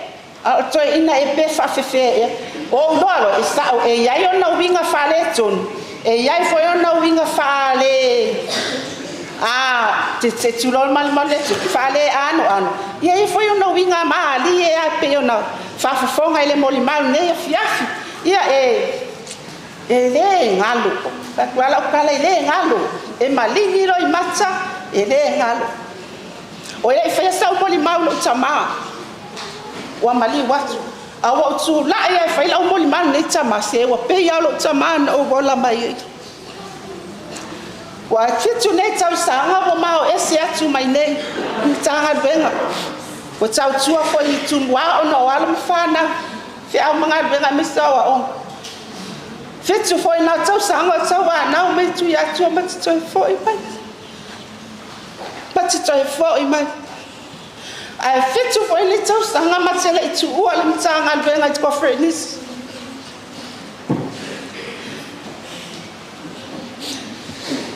a o toeaina ea pe faafefea ea. O ou iloa loa, e sao, e i ai ona uiga faaletonu, e i ai foi ona uiga faale, a, se tulou le malumalu o le Atua, faale anoano, e i ai foi ona uiga malie lava e pei ona faafofoga i le molimau i lenei afiafi. Ia e le galo, fai atu lava lau tala, e le galo, e maligi loimata, e le galo. O le i faia sau molimau i lou tama, ua maliu atu, a ua ou tulai lava e fai lau molimau i lenei tama, se ua pei lava o lou tama na ou ola mai ai. Ua 7 nei tausaga ua mao ese atu mai nei i Matagaluega. Ua tautua foi i Tumua ona o alo ma fanau, feau ma galuega aemaise aoaoga. 7 foi na tausaga o tauanau mai Tuiatua ma te toe foi mai. Ma te toe foi mai. Ae 7 foi nei tausaga ma te le i tuua le Matagaluega i Cofrenis.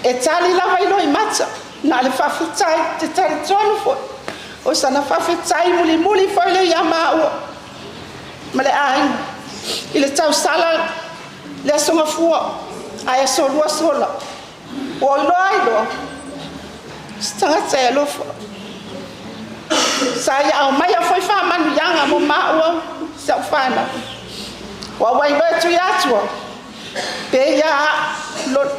E tali lava i loimata, na o le faafetai, te talitonu foi, o sana faafetai mulimuli foi lea ia maua ma le aiga i le tausala Le Aso Gafua, ae Aso Lua sola. Ua ou iloa ai loa, se tagata e alofa. Sa ia aumaia foi faamanuiaga mo maua si au fanau. Ua ua iloa e Tuiatua, pe ia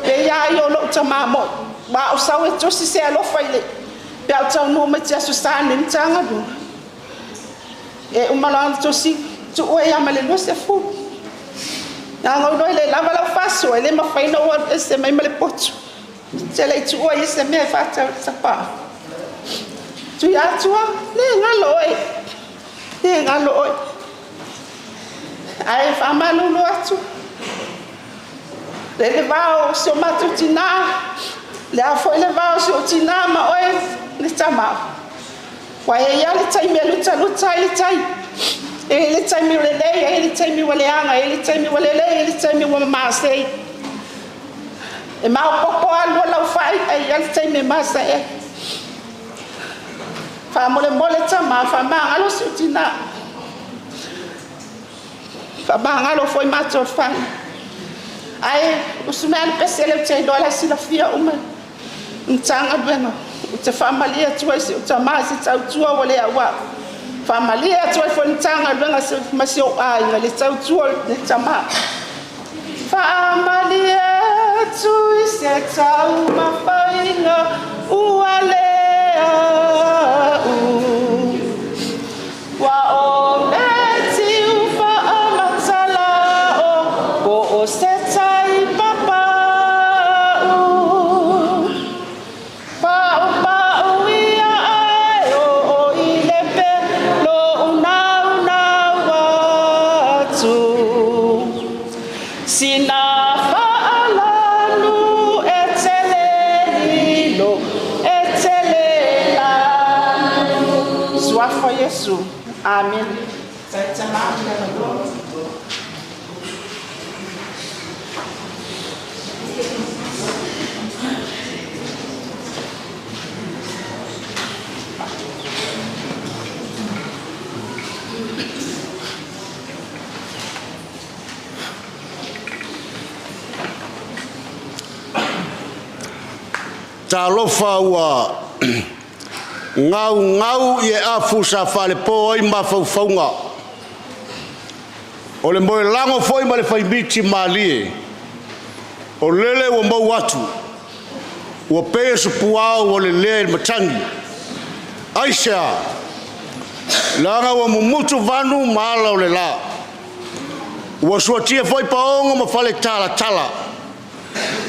pe ia ai o lou tamā mo'i. Ua ou sau e tusi se alofa i le pe a ou taunuu mai te Aso Sa nei i le Matagaluega. E uma loa ona tusi, tuu ai lava ma le 20. Leaga ou iloa e le lava lau faasoa, e le mafai ona ou alu ese mai ma le potu. Ou te le i tuua i se mea e faatau i le tapaa. Tuiatua, le galo oe, le galo oe. Ae faamalulu atu, le le va o si o matou tinā, le a foi le va o si ou tinā ma oe le tama. Ua e i ai le taimi e lutaluta ai le tai. E i ai le taimi ua lelei, e i ai le taimi ua leaga, e i ai le taimi ua lelei, e i ai le taimi ua masei. E maopoopo lava lua laufai, ae i ai le taimi e mase'e ai. Faamolemole tama, faamagalo si ou tinā. Faamagalo foi matou fai. Ae usu mai a le pese lea ou te iloa o la e silafia uma e le Matagaluega. Ou te faamalie atu ai i si ou tama i se tautua ua le auau. Faamalie atu ai foi i le Matagaluega ma si ou aiga i le tautua i le tama. Faamalie atu i se taumafaiga ua le au. Ua o le tiu faamatala o po o se tai papau. Paupau ia ae oo i le pe lou naunau atu. Sina faalanu e tele lilo, e tele lanu. Suafa Iesu. Amene. Talofa ua gaugau i afu sa faalepo ai mafaufauga. O le moelago foi ma le faimiti malie, o lele ua mou atu, ua pei o se puao ua lelea i le matagi. Aisea? Leaga ua mumutu vanu ma ala o le la. Ua suatia foi paogo ma fale talatala.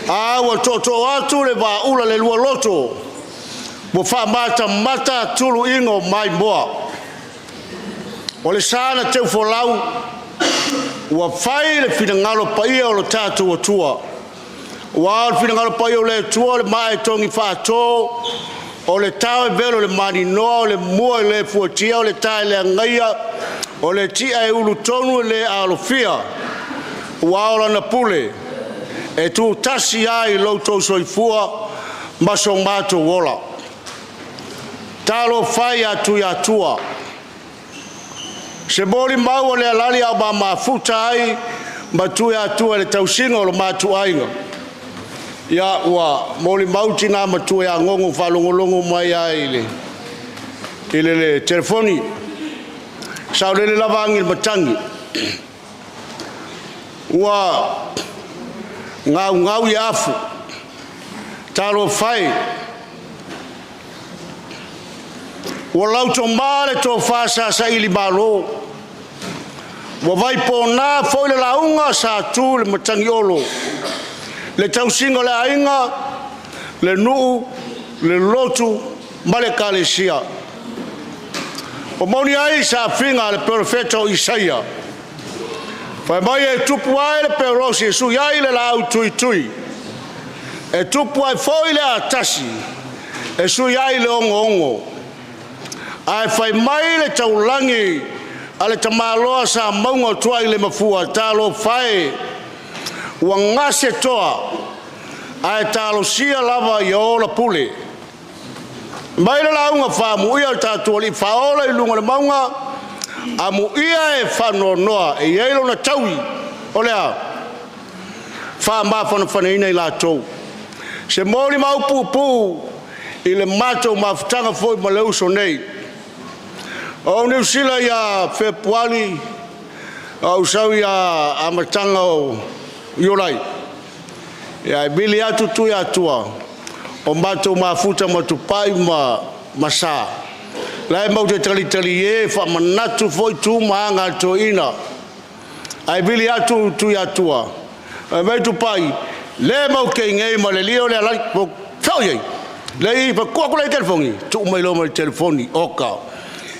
A ua tootoo atu le vaaula le lualoto, ua faamatamata tuluiga o maimoa. O le sa na teufolau, ua fai le finagalo paia o lo tatou Atua. Ua o le finagalo paia o le Atua o le maa e togi faato, o le tao e velo i le maninoa, o le mua e le fuatia, o le ta e le agaia, o le tia e ulutonu e le alofia. Ua o lana pule e tutasi ai lo outou soifua ma so matou ola. Talofa e ia Tuiatua, se molimau o le alali a o mamafuta ai ma Tuiatua i le tausiga o lo matou aiga. Ia ua molimau tinā matua ia Gogo faalogologo mai ai i le, i le, le telefoni. Saolele lava agi le matagi. Ua gaugau i afu. Talofa e, ua lautomaa le tofa sa saili malo. Ua vaipona foi le lauga sa tu i le matagiolo, le tausiga o le aiga, le nuu, le lotu ma le ekalesia. Ua moni ai saafiga a le perofeta o Isaia, fai mai e tupu ai le perosi e sui ai le laau tuitui, e tupu ai foi le atasi e sui ai le ogoogo. Ae fai mai le taulagi a le tamaloa sa mauga o Tuai le Mafua, talofa e, ua gase toa, ae talosia lava ia ola pule. Mai le lauga faamuia o le tatou alii faaola i luga o le mauga, amuia e faanoanoa e i ai lona taui, o le a? Faamafanafanaina i latou. Se molimau puupuu i le matou mafutaga foi ma le uso nei. O Niu Sila ia Fepuari, ou sau ia amataga o Iulai, ia e vili atu Tuiatua, o matou mafuta ma Tupai ma Sa, la e matou te talitalie faamanatu foi tu ma aga a le toeaina. Ae vili atu Tuiatua, fai mai Tupai, le matou te i inei ma le alii o le alali, fea o i ai? Le i fai atu le telefoni, tuu mai loa ma le telefoni, oka.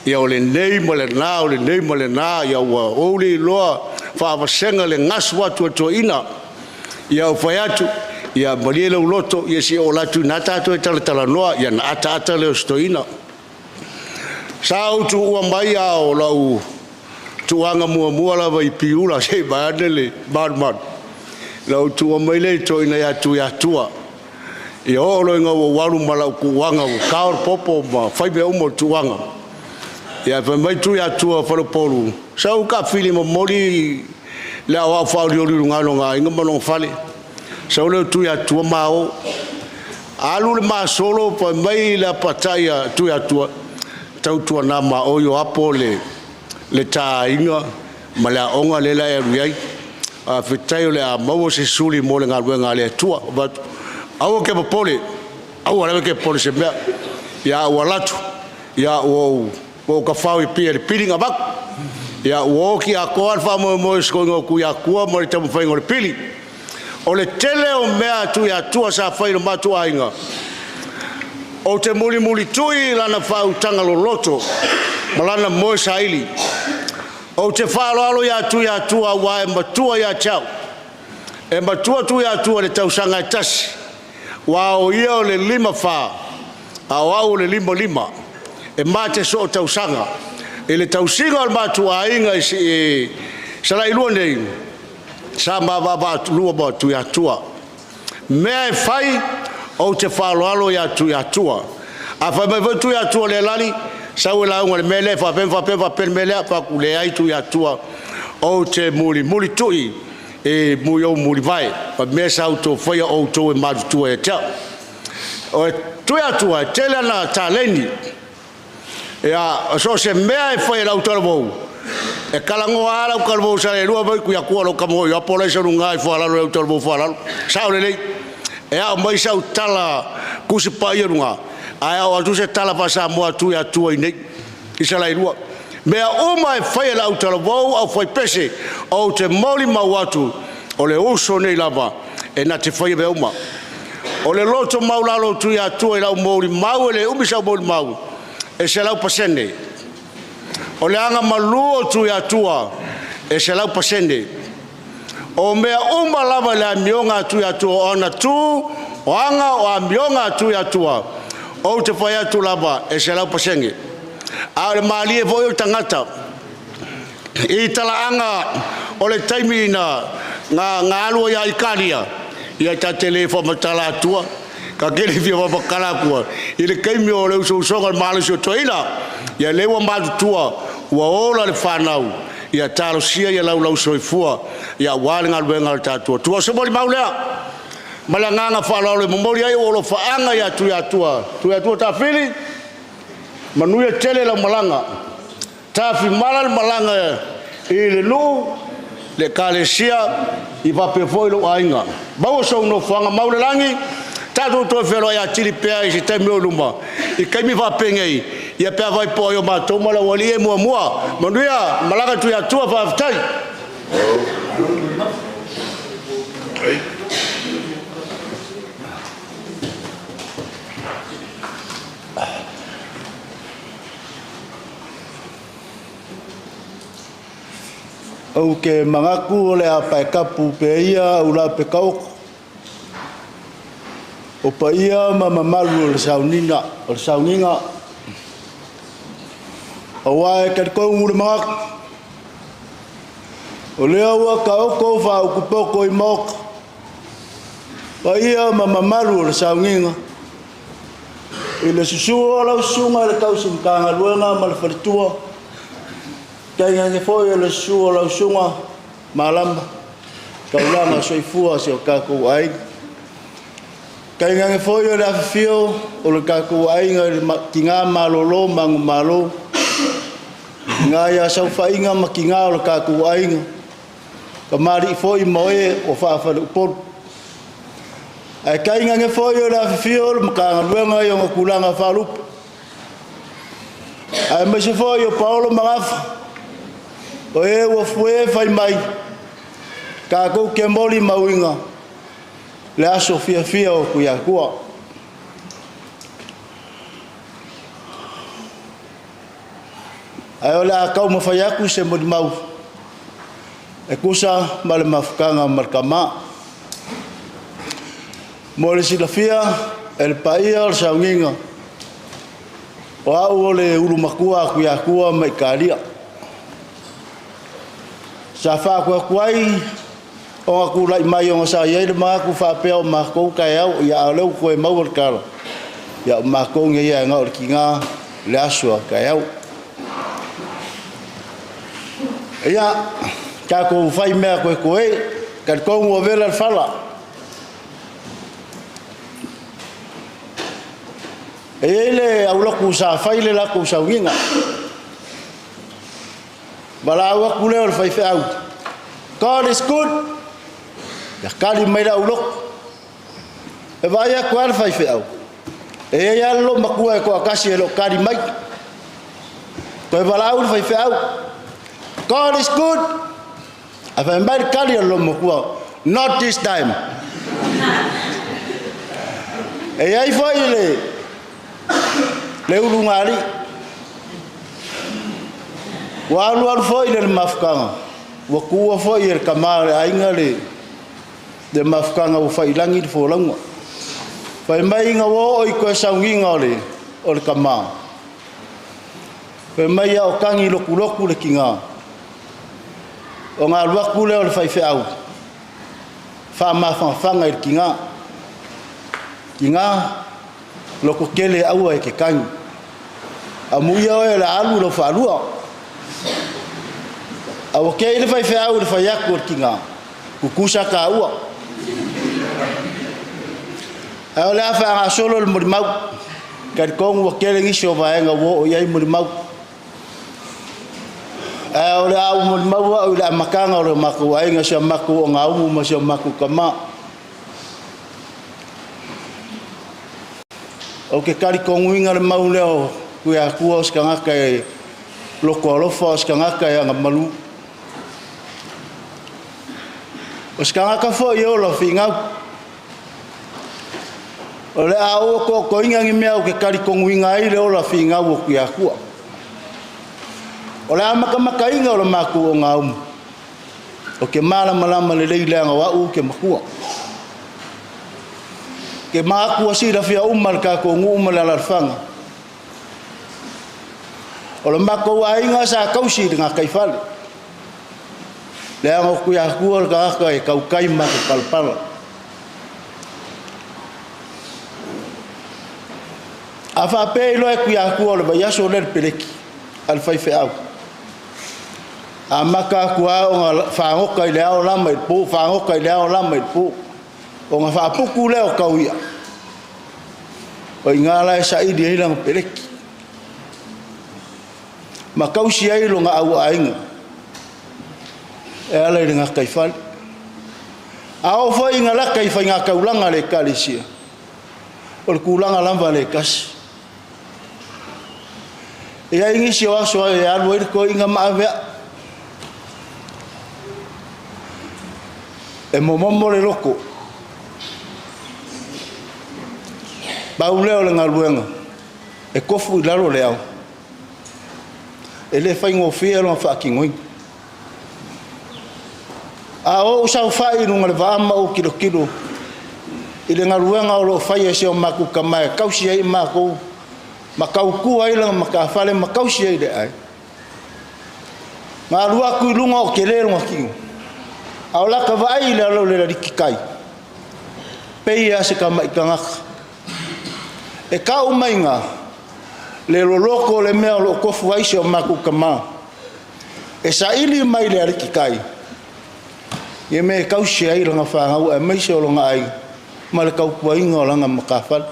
Ia o lenei ma lena, o lenei ma lena, ia ua ou le iloa faavasega le gasu atu e toeaina. Ia ou fai atu, ia malie lou loto, ia se i oo atu i ina tatou e talatalanoa, ia na ataata lea o si toeaina. Sa ou tuua mai a o lau tuuaga muamua lava i Piula, se i vaeane le malumalu, na ou tuua mai lea i toeaina ia Tuiatua. Ia oo loa ina ua ou alu ma lau tuuaga ua tao le popo ma fai mea uma o le tuuaga, ia fai mai Tuiatua Faleupolu, sau taafili momoli le aoao faaolioli i luga o lona aiga ma lona fale. Sau lea o Tuiatua ma o. Alu le masolo fai mai le apatai a Tuiatua, tautuana ma oe o apo le ta aiga ma le aoga lea la e alu i ai. Faafetai o le a maua se suli mo le galuega a le Atua. Aua e te popole, aua lava e te popole i se mea. Ia ua alu atu, ia ua ou tafao i Apia i le pili na avatu. Ia ua oti atoa le faamoemoe o si toeaina o Tuiatua ma le taumafaiga o le pili. O le tele o mea a Tuiatua sa fai i lo matou aiga, ou te mulimulitui i lana faautaga loloto ma lana moe saili. Ou te faaaloalo ia Tuiatua aua e matua ia te au. E matua Tuiatua i le tausaga e tasi, aua o ia o le 54, a o au o le 55. E ma te soo tausaga. I le tausiga o le matou aiga i Salailua nei, sa ma vaavaalua ma Tuiatua. Mea e fai, ou te faaaloalo ia Tuiatua. A fai mai foi Tuiatua le alali, sau e lauga i le mea lea, faapea, faapea, faapea le mea lea, fai atu, leai Tuiatua, ou te mulimuli tui e mui ou mulivae, o mea sa outou faia o outou e matutua ia te au. O Tuiatua, e tele ana taleni. Ia, so o se mea e fai e lau talavou, e talanoa lava lau talavou sa le lua vai Tuiatua lou tama i apo lai sa luga i fualalo lau talavou fualalo. Sao lelei. E ao mai sau tala tusi paia luga, ae ao atu se tala faa-Samoa Tuiatua i nei, i Salailua. Mea uma e fai e lau talavou au fai pese, ou te molimau atu, o le uso nei lava, e na te faia mea uma. O le loto maulalo o Tuiatua i lau molimau e le umi sau molimau, e 100%. O le agamalu o Tuiatua, e 100%. O mea uma lava i le amioga a Tuiatua, o ana tu, o aga, o amioga a Tuiatua, ou te fai atu lava e 100%. A o le malie foi o le tagata, i talaaga o le taimi na alu ai ia Italia, ia ta te le faamatala atua, ta te le fia faamatala atua, i le taimi o le usousoga o le malosi o toeaina, ia lea ua matutua, ua ola le fanau, ia talosia ia laulau soifua, ia aua le galuega a le tatou Atua. O se molimau lea, ma le agaga faaaloalo e momoli ai ou alofaaga ia Tuiatua, Tuiatua Tafili, manuia tele lau malaga. Tafimala le malaga i le nuu, le ekalesia, i faapea foi lou aiga. Maua sou nofoaga mau le lagi, tatou toe feiloai atili pea i se taimi o i luma, i taimi faapenei, ia pe afai po o ai o matou ma le aualii e muamua. Manuia malaga Tuiatua, faafetai. Ou te manatu o le a paekapu pea ia au lape taoto, o paia ma mamalu o le sauniga, aua e talitonu le manatu, o lea ua taoto faautupoto i maota, paia ma mamalu o le sauniga, i le susu o lau susuga i le tausi Matagaluega ma le faletua, tainane foi o le susu o lau susuga Malama. taulaga soifua o si o tatou aiga. Tainane foi o le afifio o le tatou aiga i le tina malolo manumalo, ina ia saofaiga ma tina o le tatou aiga, tamalii foi ma oe o faafaleupolu. Ae tainane foi o le afifio o le Matagaluega i ona tulaga faalupe, aemaise foi o Paolo ma Gafa, o e ua fue fai mai, tatou te molimauina le aso fiafia o Tuiatua. Ae o le a taumafai atu se molimau e tusa ma le mafutaga ma le tama. Mo le silafia e le paia o le sauniga, o au o le ulu matua a Tuiatua ma Italia. Sa faaatuatu ai ona tulai mai ona sa i ai le manatu faapea o matou taeao, ia a o lea ua toe maua le tala, ia o matou nei e na o le tiga le aso a taeao. Ia, tatou fai mea koekoe, talitonu ua vela le fala. E i ai le aulotu sa fai le latou sauniga. Valaau atu lea o le faifeau, God is good. Ia kali mai le aulotu. E vaai atu lava le faifeau, e i ai lava le loomatua e toatasi e le o kali mai. Toe valaau le faifeau, God is good. Ae fai mai le kali a le loomatua, not this time. E i ai foi le ulugalii. Ua alu alu foi le mafutaga, ua tuua foi e le tama o le aiga le mafutaga ua faiilagi le folauga. Fai mai ina ua oo i toe sauniga o le tama. Fai mai a o tagi lotulotu le tiga. O alu atu lea o le faifeau, faamafanafana i le tiga. Tiga, loko tele aua e ke tagi. Amuia oe o le alu lau faalua. A ua kei le faifeau i le fai atu o le tiga, tutusa taua. Ae o le a faagasolo le molimau, talitonu ua tele nisi o vaega ua oo i ai molimau. Ae o le a ou molimau au i le amataga o le matou aiga, si a matou ogaumu ma si a matou tama. Ou te talitonuina le mau lea o Tuiatua o se tagata e loto alofa, o se tagata e agamalu. O se tagata foi e ola finau. O le a ou otootoina ni mea ou te talitonuina ai le ola finau o Tuiatua. O le amatamakaina o le matou ogaumu, o ke malamalama lelei leaga o au ou te matua. Ke maaku silafia uma le tatou nuu ma le alaalafaga. O le matou aiga sa tausi i le gataifale. Leaga o Tuiatua le tagata e tautai ma te palapala. A faapea iloa e Tuiatua o le vaiaso lea le peleki a le faifeau. Amata atu lava ona fagota i le ao lama i le po, fagota i le ao lama i le po. Ona faaputu lea o tau i'a. O i ina la e saili ai lana peleki. Ma tausi ai lona auaiga e ala i le gataifale. A oo foi ina lata i faigataulaga a le Ekalesia, o le tulaga lava le tasi. E i ai nisi o aso e alu ai le toeaina ma aveai. E momomo le loto. Pau lea o le galuega, e tofu i lalo le ao. E le faigofie lona faatinoina. A ou saofai i luga o le vaa ma ou tilotilo i le galuega o lo o faia e si o matou tama e tausi ai matou ma tautua ai lana matafale ma tausi ai le ai. Na alu atu i luga o tele lona tino. A o lata vaai i le ala o le laliki kai, pei lava se tamai tagata. E tau mai ina le loloto o le mea o lo o tofu ai si o matou tama. E saili mai le aliki kai. Ia mea e tausi ai lana fanau aemaise o lona aiga ma le tautuaina o lana matafale.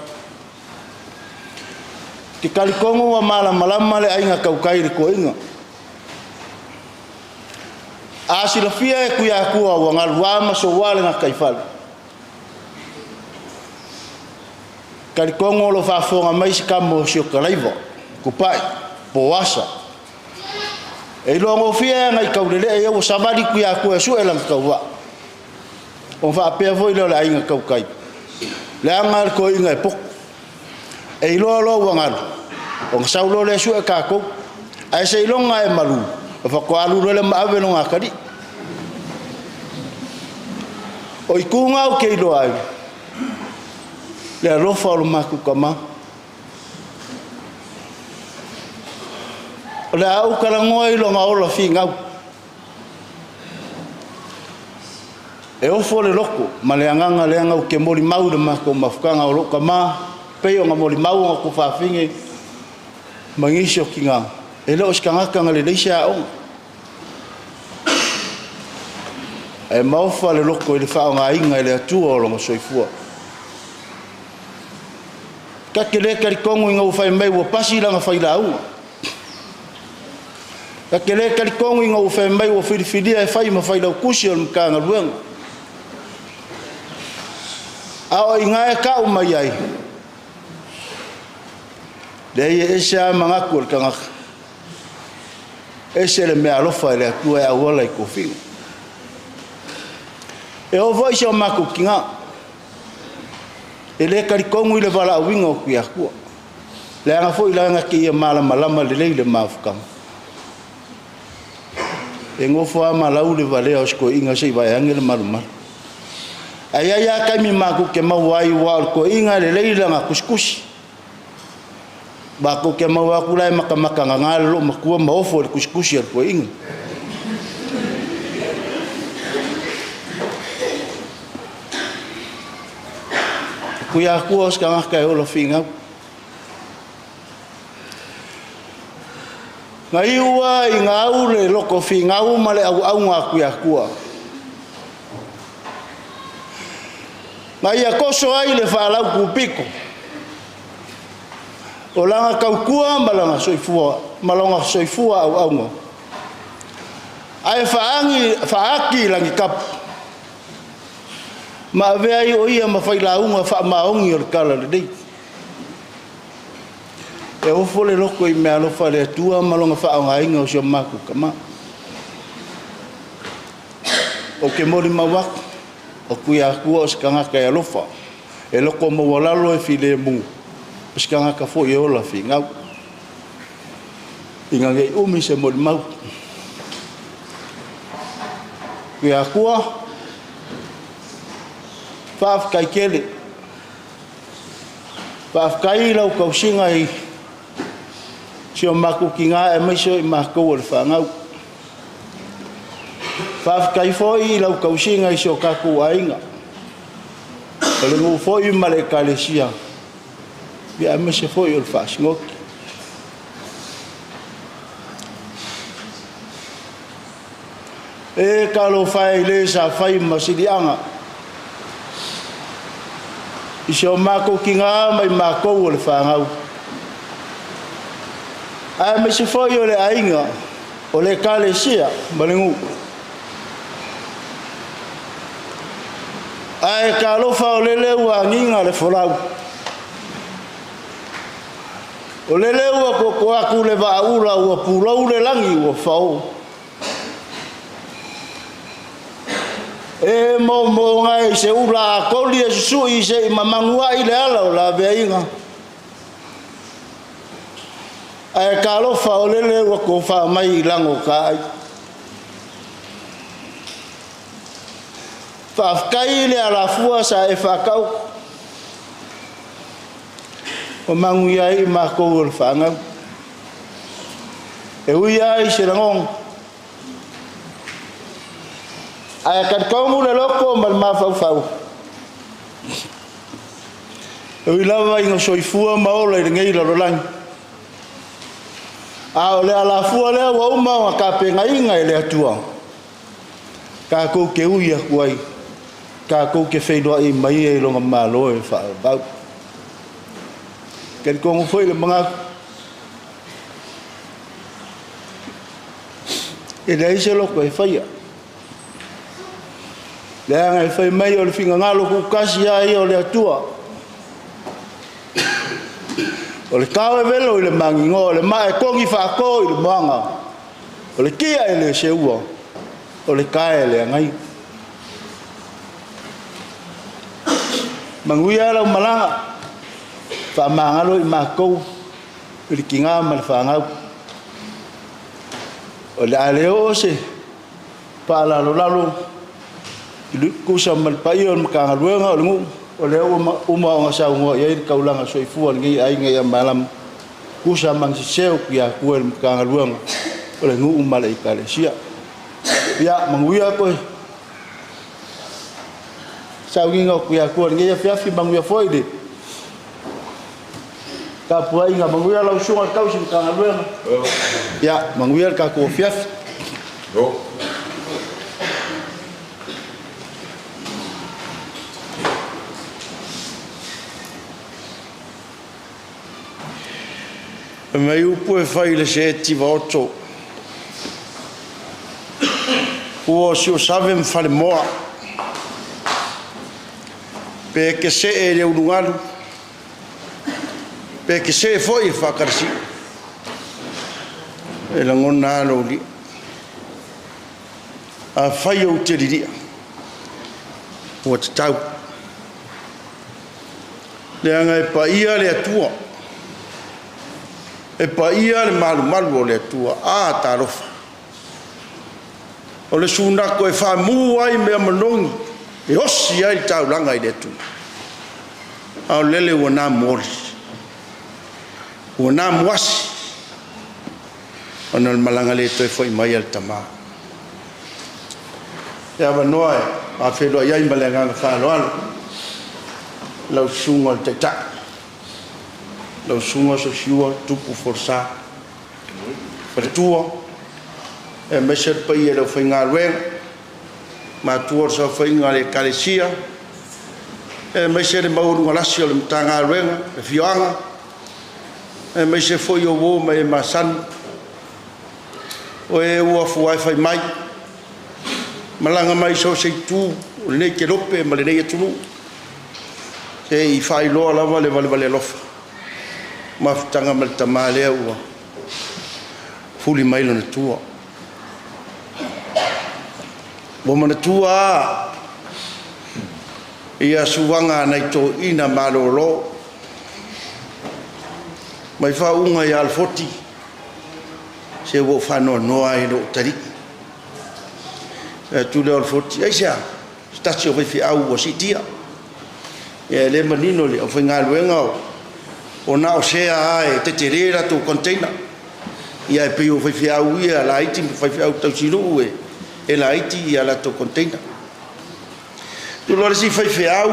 Te talitonu ua malamalama le aiga tautai i le toeaina. A silafia e Tuiatua ua galuā ma soua le gataifale, talitonu o lo o faafofoga mai se tama o Siotalaiva, Tupai, Poasa. E iloa gofie ana i Taulelee ia ua savali Tuiatua e sue lana tauvaa. Ona faapea foi lea o le aiga tautai, leaga le toeaina e poto. E iloa loa ua galu, ona sau loa lea sue tatou. Ae seiloga e malu, ona faatoa alu loa lea ma ave lona atalii. O itu na ou te iloa ai le alofa o lo matou tama. O le a ou talanoa i lona ola finau. E ofo le loto ma le agaga leaga ou te molimau i le matou mafutaga o lou tama, pei ona molimau ona tufaafine ma nisi o tina, e le o se tagata na lelei se aoga. Ae maofa le loto i le faaaogaina e le Atua o lona soifua. Ta te le talitonu ina ua fai mai ua pasi lana failauga. Ta te le talitonu ina ua fai mai ua filifilia e fai ma failautusi o le Matagaluega. A o i ina e tau mai ai, leai e ese lava manatu o le tagata, ese le meaalofa e le Atua e auala i tofiga. E oo foi si o matou tina, e le talitonu i le valaauina o Tuiatua. Leaga foi leaga te ia malamalama lelei le mafutaga. E nofo lava ma lau le valea o si toeaina se i vae ane le malumalu. Ae i ai lava taimi matou te maua ai aua o le toeaina e lelei lana tusitusi. Matou te maua atu la e matamata gaga le loomatua ma ofo i le tusitusi a le toeaina. Tuiatua o se tagata e ola finau. Na iu lava i gau le loto finau ma le auauga a Tuiatua. Na ia toso ai le faalautupito o lana tautua ma lana soifua, ma lona soifua auauna, ae faagi, faati i lagitapu ma avea ai o ia ma failauga faamaoni o le talalelei. E ofo le loto i meaalofa a le Atua ma lona faaaogaina o si o matou tama. Ou te molimau atu, o Tuiatua o se tagata e alofa, e loto maualalo e filemu, o se tagata foi e ola finau. Ina ne i umi se molimau. Tuiatua, faafetai tele. Faafetai i lau tausiga i si o matou tina aemaise o i matou o le fanau. Faafetai foi i lau tausiga i si o tatou aiga, o le nuu foi ma le ekalesia, ia aemaise foi o le faasinoti. E talofa e i le sa fai ma siliaga i si o matou tina ma i matou o le fanau, aemaise foi o le aiga, o le ekalesia ma le nuu. Ae talofa o lele ua agiga le folau, o lele ua koko atu le vaaula, ua pulou le lagi ua fao. E moomooga e i se ula a koli e susui se i mamanua'i le ala o laveaiga. Ae talofa o lele ua tofa mai i lago taai. Faafetai i le alafua sa e faataoto. Ua manuia ai i matou o le fanau. E ui lava i se lagona, ae talitonu le loto ma le mafaufau, e ui lava ina soifua ma ola i lenei lalolagi, a o le alafua lea ua uma ona tapenaina e le Atua. Tatou te ui atu ai, tatou te feiloai mai ia i Lona Malo e faavavau. Talitonu foi le manatu, e leai se loto e faia. Leaga e fai mai o le finagalo tuutasi lava ia o le Atua. O le tao e velo i le maninoa, o le maa e togi faato i le moana, o le tia e le seua, o le tae e le agaia. Manuia lau malaga, faamagalo i matou i le tiga ma le fanau. O le a le oo se faalalolalo i le tusa ma le paia o le Matagaluega o le nuu, o lea ua uma ona saunoa i ai le taulaga soifua o lenei aiga ia Malama, tusa ma ni sese o Tuiatua i le Matagaluega o le nuu ma le Ekalesia. Ia, manuia toe sauniga o Tuiatua i lenei afiafi, manuia foi le tapuaiga, manuia lau susuga i le tausi Matagaluega. Ia, manuia le tatou afiafi. E mai upu e fai i le seeti vaoto, ua o siosave ma falemoa, pe e kesee i le ulugalu, pe kesee foi i faakalasiu, e lagona lava lou li'a. Afai ou te lilia, ua tatau. Leaga e paia le Atua, e paia le malumalu o le Atua. A talofa! O le sunako e faamu ai mea manogi, e osi ai le taulaga i le Atua. A o lele ua na muoli, ua na muasi, ona o le malaga le toe foi mai a le tama. Le avanoa e faafeiloai ai ma le agaga faaaloalo lau susuga i le Taitai, lau susuga Sosiua Tupu Folasa, faletua, aemaise le paia i le aufaigaluega, matua o le saofaiga a le Ekalesia, aemaise le maualuga lasi o le Matagaluega, le afioaga, aemaise foi o uo ma e masani, o e ua fuae fai mai, malaga mai so o se itu o lenei kelope ma lenei atunuu, se i faailoa lava le valevale alofa, mafutaga ma le tama lea ua fuli mai lona tua. Ua manatua lava ia suaga a nai toeaiina malolo mai faauuga ia Alefoti, se ua ou faanoanoa lava i lou atalii. Fai atu lea o Alefoti, aisea? Se tasi o faifeau ua siitia. Ia e le manino i le aufaigaluega o na o sea lava e tetele latou container. Ia e pei o faifeau ia laiti ma faifeau tausinuu e laiti ia latou container. Tuloa le isi faifeau,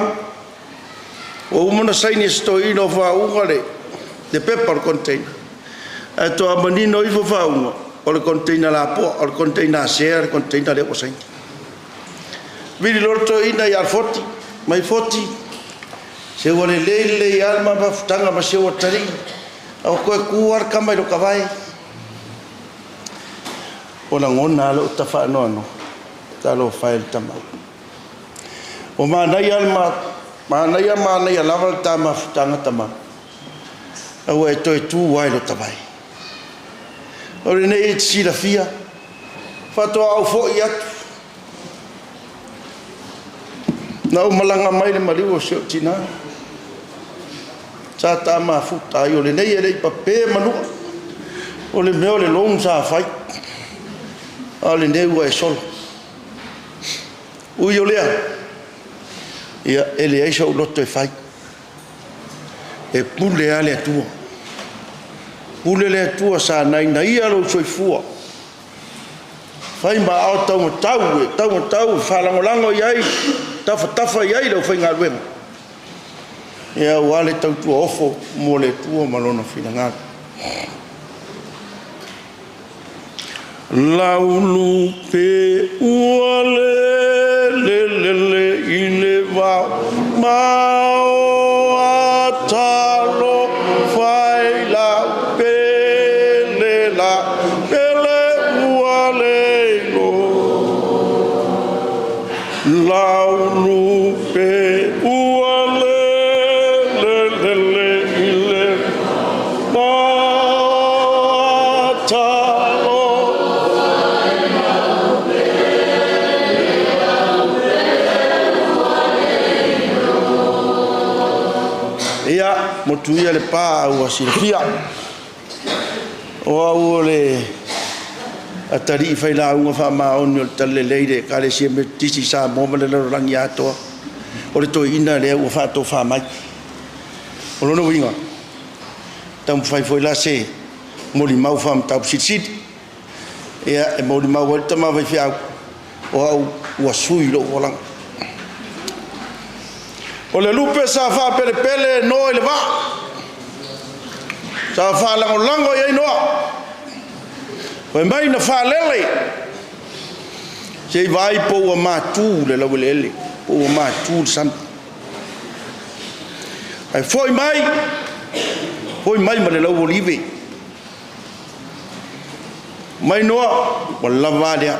ua uma ona saini e si toeaina o faauuga le pepa o le container, ae toa manino ifo faauuga, o le container lapoa, o le container a sea le container lea ua saini. Vili loa le toeaina ia Foti, mai Foti, se ua lelei lelei lava le ma mafutaga ma si ou atalii, a ua toe tu lava le tama i lota vae. Ua lagona lava lou tafaanoanoa, talofa e i le tama. Ua manaia le manaia manaia lava le ta mafutaga tama, a ua e toe tu lava i lota vae. O lenei e te silafia, faatoa ou foi atu, na ou malaga mai i le maliu o si ou tina, sa ta mafuta ai, o lenei e le i pape manua, o le mea o le loan sa fai, a o lenei ua e solo. Ui o lea, ia, e leai sou loto e fai, e pule lava le Atua. Pule le Atua sa nainaia lou soifua, fai ma aao taumatau e taumatau e faalagolago i ai, tafatafa i ai le aufaigaluega, ia aua le tautua ofo mo le Atua ma Lona finagalo. Laulu pe ua le Mao talofa i lau pele la pele ua leilo lau lupe ua lele lele i le mao talofa i lau pele la pele ua leilo. Ia, motu ia le pa ua silafia. O au o le atalii failauga faamaoni o le Talalelei i le Ekalesia Metotisi i Samoa ma le lalolagi atoa. O le toeaina lea ua faatofa mai. O lona uiga, taumafai foi la se molimau faamataupu silisili. Ia, e molimau ai le tama faifeau, o au ua sui lou olaga. O le lupe sa faapelepele Noa i le vaa, sa faalagolago i ai Noa, fai mai na faalele, se i vaai po ua matu le laueleele, po ua matu le sami. Ae foi mai, foi mai ma le lauolive. Mai Noa, ua lava a lea.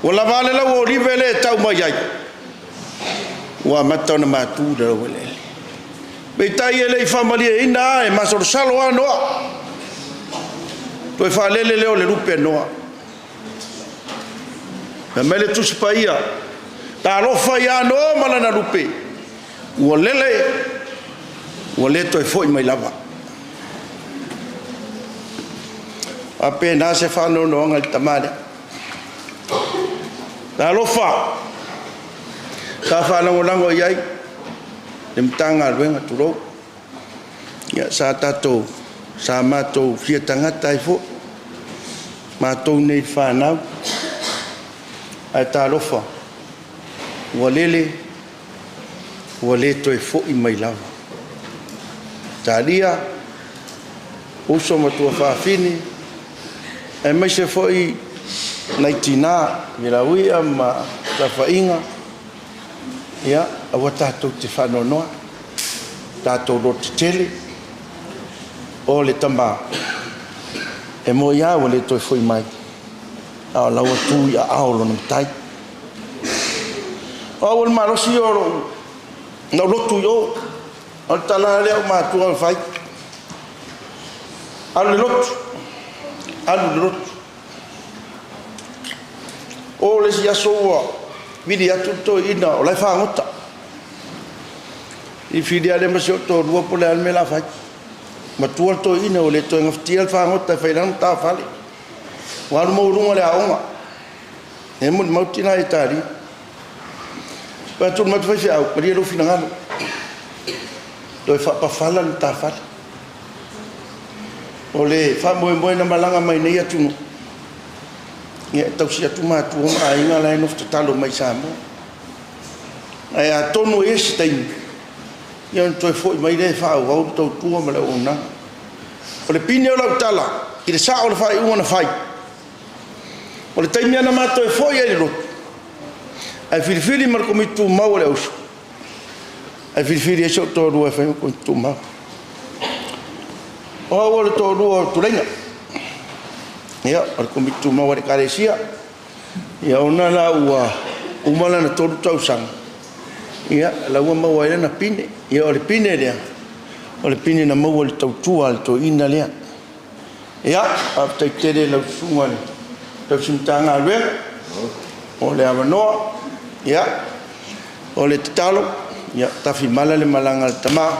Ua lava a le lauolive lea e tau mai ai, ua amata ona matu le laueleele. Peitai e le i faamalieina lava, e masalosalo lava Noa. Toe faalele lea o le lupe a Noa. Fai mai le Tusi Paia, talofa ia Noa ma lana lupe, ua lele, ua le toe foi mai lava. Faapena se faanoanoaga i le tama lea. Talofa, sa faalagolago i ai le Matagaluega, tulou, ia, sa tatou, sa matou fia tagata ai foi, matou nei fanau, ae talofa, ua lele, ua le toe foi mai lava. Talia, uso ma tuafafine, aemaise foi nai tina, Vilauia ma Tafaina, ia, aua tatou te faanoanoa, tatou lototetele, o le tama, e moi lava ua le toe foi mai, a o la ua tu i aao o lona Matai. O au o le malosi ia o lou, na ou lotu i o, o le tala lava lea a ou matua na fai, alu i le lotu, alu i le lotu. O le isi aso ua vili atu le toeaina o la e fagota. Filifili lava lea ma si ou toalua po o le a le mea o le a fai. Matua le toeaina ua le toe gafatia le fagota e fai ai lana matafale. Ua alu maualuga i le aoga. E molimau le tina ia Talia. Fai atu le matou faifeau, malie lou finagalo, toe faapafala le matafale. O le faamoemoe na malaga mai nei atunuu, ia e tausi atu matua ma aiga la e nofo tatalo mai i Samoa. Ae atonu e i ai se taimi, ia ona toe foi mai lea e faaauau le tautua ma le auaunaga. O le pine o lau tala i le sao o le faaiuga na fai, o le taimi lava na ma toe foi ai i le lotu, ae filifili ma le Komiti Tumau a le Auso, ae filifili ai si ou toalua e fai ma Komiti Tumau. O au o le toalua o Tuleiga, ia, o le Komiti Tumau a le Ekalesia. Ia ona la ua uma lana 3 tausaga, ia, la ua maua ai lana pine. Ia o le pine lea, o le pine na maua i le tautua a le toeaina lea. Ia, faafetai tele i lau susuga i le tausi Matagaluega mo le avanoa. Ia, o le tatalo, ia tafimala le malaga a le tama,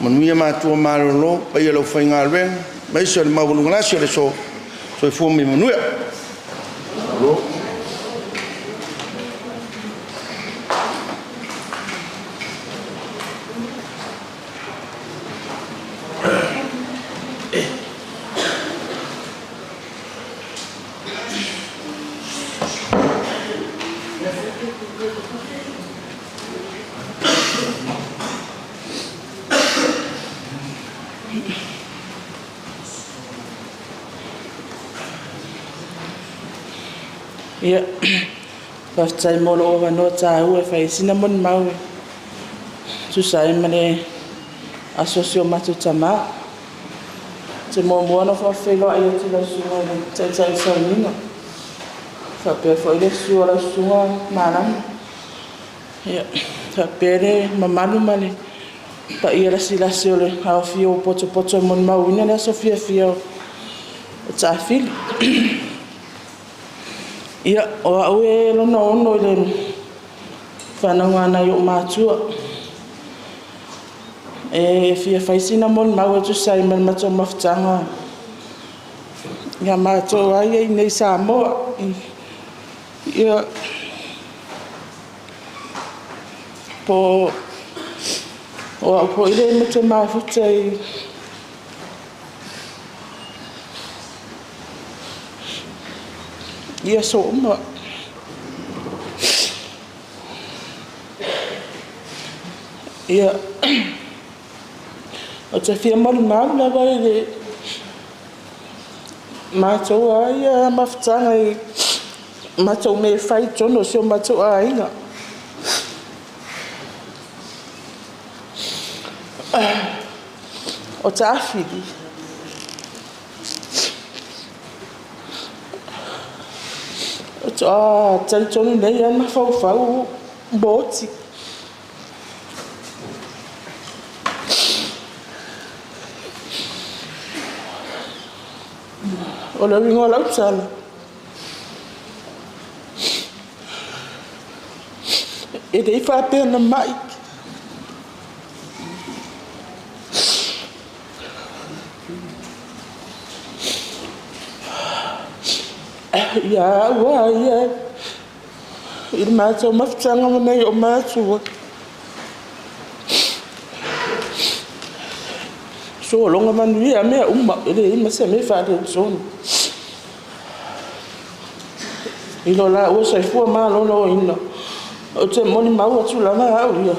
manuia matua malolo, paia i le aufaigaluega, aemaise o le maualuga lasi o le aso. Soifua ma ia manuia. Ia, Faafetai mo lou avanoa taua e fai ai sina molimau e tusa ai ma le aso o si o matou tamā. Ou te muamua ona faafeiloai atu i lau susuga i le Taitai o Sauniga, faapea foi le susu o lau susuga Malama, ia, faapea le mamalu ma le paia lasilasi o le aofia ua potopoto e molimauina le aso fiafia o Taafili. Ia, o au e lona ono i le fanauga a nai ou matua. E fia fai sina molimau e tusa ai ma le matou mafutaga ia matou lava ia i inei i Samoa. Ia, po o au foi le ma te mafuta i aso uma. Ia, ou te fia molimau lava i le matou lava ia mafutaga i matou mea e fai i totonu o si o matou aiga. O Taafili, faatoa talitonu nei lava le mafaufau ua oti. O le uiga o lau tala, e le i faapea na mai. Ia au a ia i le matou mafutaga ma nai ou matua. Sologa manuia mea uma, e leai ma se mea faaletonu. I lo laua soifua maloloina, ou te molimau atu lava au ia,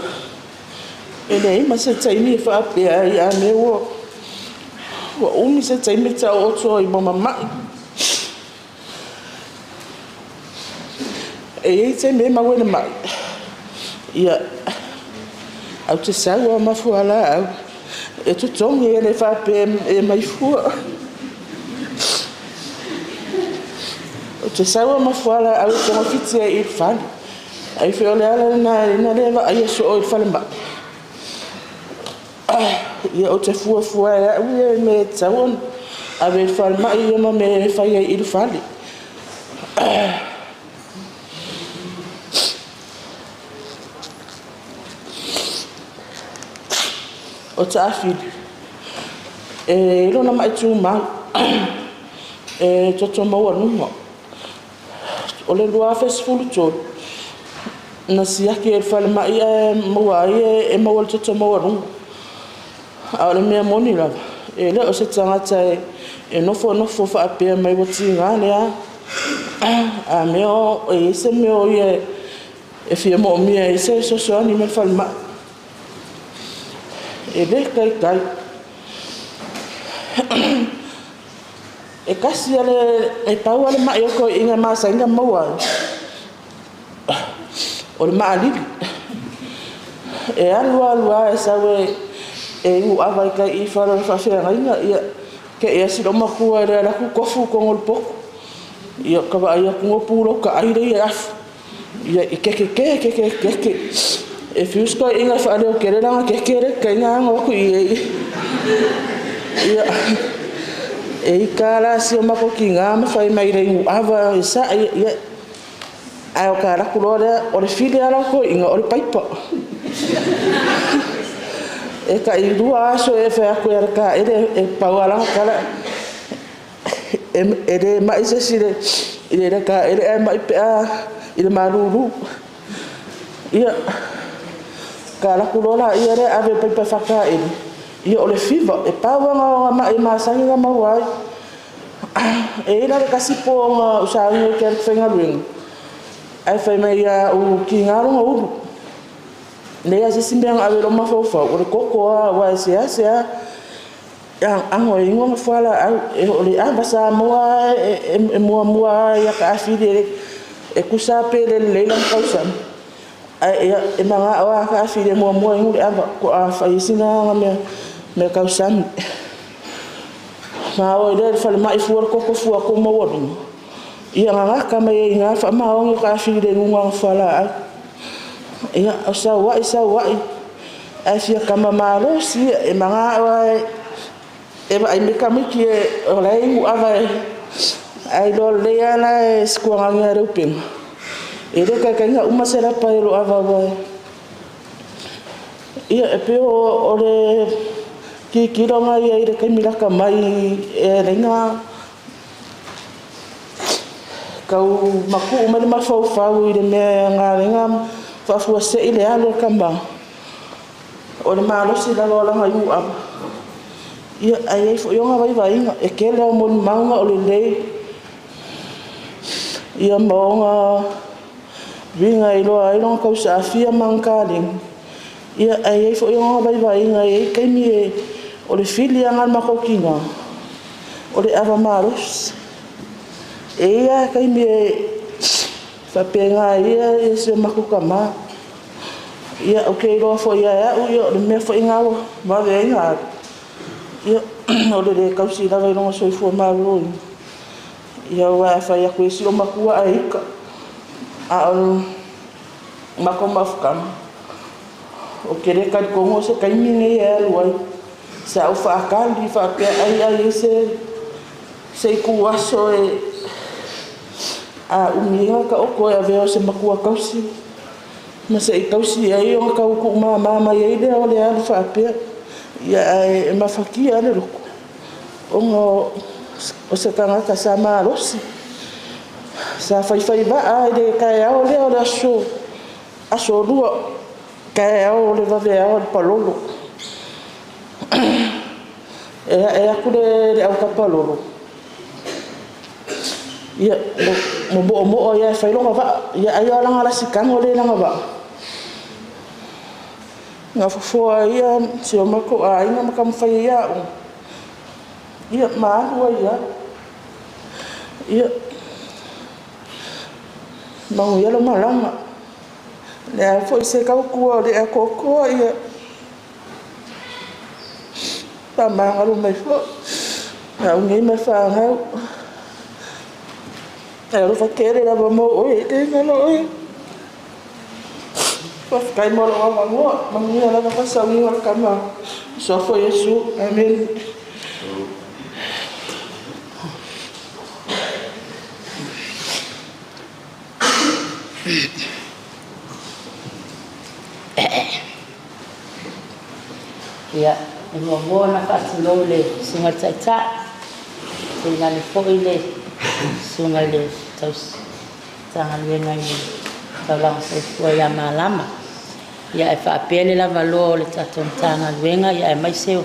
e leai ma se taimi e faapea ai, a mea ua umi se taimi taooto ai ma mamai. E i ai taimi e maua i le mai, ia, au te sau lava ma fualaau, e totogi e le faapea e mai fua. Ou te sau lava ma fualaau e togafiti ai i le fale. Ai foi o le ala lena e na le vaaia soo i le falemai. Ia, ou te fuafua e au ia i mea e tatau ona ave i le falemai ia ma mea e fai ai i le fale. O Taafili, e i ai lona mai tumau, e toto maualuga. O le 2013, na siaki ai i le falemai ae maua ai e maua le toto maualuga. A o le mea moni lava, e le o se tagata e nofonofo faapea mai ua tiga lea. A mea o e i ai se mea o ia e fia moomia ai se fesoasoani mai le falemai. E le taitai. E kasi lava le, e pau lava le mai o toeaiina e masani ona maua ai, o le maalili. E alu alu lava e sau e inu ava i tai i fale o le faafeagaiga, ia, te i asi lou matua e le alu atu tofu i totonu o le potu. Ia, ta vaai atu no pulou taai lea i afu. Ia, e keke ke, keke keke. E fiu si toeaina e faaleo tele lana keke lea tai na ano atu i ai. Ia, e ita la si o matou tina ma fai mai le inu ava e sa'i, ia, ae o ka alu atu loa lea, o le fili lava la o toeaiina o le paipa. E tai 2 aso e fai atu e ala taele e pau lava lana tala, e le ma'i se isi i le taele ae ma'i pe a i le malulu. Ia, ka alu atu loa laia lea ave le paipa e faataele, ia o le fiva, e pau lava na o ma'i masani na maua ai. E i ai la le tasi po na ou sauni ai ou te alu i le faigaluega, ae fai mai ia au tiga lona ulu. Leai lava se isi mea na ave i lou mafaufau, o le toto lava aua e seasea ago e igoa fualaau. O le ava Samoa e muamua lava ia taafili. E tusa pe le lelei lana tausami, ae ia e maga'o a taafili e muamua inu le ava to'a fai ai sina aga mea tausami. Ma o ai lea i le falemai fua le toto fua atu maualuga, ia gagata mai ai i ina le faamaoni o taafili i le inuga o ana fualaau. Ia o sau ai sau ai ae fia tama malosi ia e maga'o lava e vaai mai tamaiti o la e inu ava ae iloa lelei lava la e sikuagani lava i le upega. E le taitai ona uma se lapa i lou ava aua ia e pei o le tilotilo ia i le taimi lata mai e ala ai ona tau matuu mai le mafaufau i le mea e ala ai ona faafuasei le alu o le tama o le malosi lava o lana iuava. Ia ae i ai foi ona vaivaiga e tele au molimauga o lelei ia ma ona uiga e iloa ai lona tausaafia ma ana taleni. Ia ae i ai foi ona vaivaiga e i ai taimi e o le fili lava lena a le matou tina o le ava malosi. E i ai lava taimi e faapena ai ia si o matou tama. Ia ou te iloa foi ia te au ia o le mea foi lena ua vave ai ona alu, ia o le le tausi lava i lona soifua maloloina. Ia aua a fai atu e isi o matua ae ita, a o le matou mafutaga, ou te le talitonu o se taimi lenei e alu ai. Sa ou faatali faapea ai ai ai se ituaso e a umi ai ona taoto e avea o se matua tausi ma se i tausi ai ona tau tuumama mai ai lea o le alu faapea. Ia ae e mafatia le loto ona o se tagata sa malosi, sa faifai vaa i le taeao lea o le aso lua, taeao o le vaveao o le palolo. E ae atu le aukapalolo, ia momoo ia e fai lona vaa, ia ai o lana lasitano lea i lana vaa. Na fofoa ia si o matou aiga ma taumafai ai aoga, ia ma alu ai lava. Ia manuia le malaga. O le a foi se tautua o le atoatoa ia faamagalo mai foi. Au nei ma fanau. E alofa tele lava mo oe, e le galo oe. Faafetai mo lou avanoa. Manuia lava faasauga o le tama. Suafa o Iesu. Amene. Ia, e muamua ona faatulou i le Susuga i le Taitai, tainane foi le Susuga i le Matagaluega i le Taulaga Soifua ia Malama. Ia, ae faapea le lavaloa o le tatou Matagaluega, ia aemaise o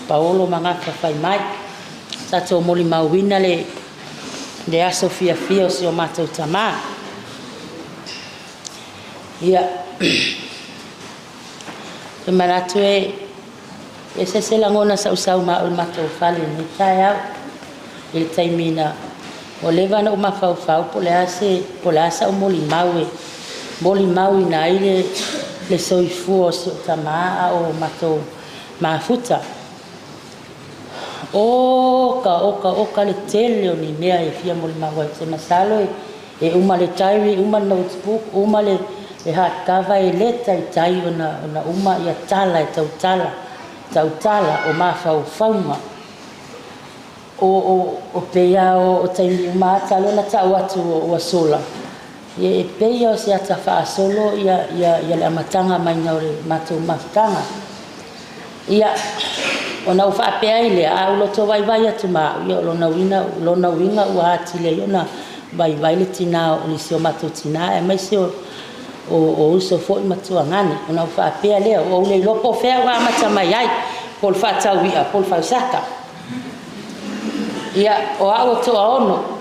Paolo ma gafa fai mai. Tatou molimauina le aso fiafia o si o matou tamā. Ia, e manatu e ese se lagona sa ou sau ma au i le matou fale i lenei taeao i le taimi na ua leva ona ou mafaufau po o le a sau molimau e molimauina ai le soifua o si ou tamā a o matou mafuta. Oka, oka, oka le tele o ni mea e fia molimau ai. Se masalo e uma le diary, uma le notebook, uma le hardcover e le taitai ona uma ia tala e tautala, tautala o mafaufauga. O pei lava o taimi uma lava talu ona tau atu ua sola, e pei o se ata faasolo ia le amataga maiga o le matou mafutaga. Ia, ona ou faapea ai lea, a ou loto vaivai atu ma au, ia o lona uiga ua atili ai ona vaivai le tinā o si o matou tinā, aemaise o uso foi ma tuagane. Ona ou faapea lea, ua ou le iloa po o fea ua amata mai ai, po o le faataui'a, po o le fausaka. Ia, o au o toaono,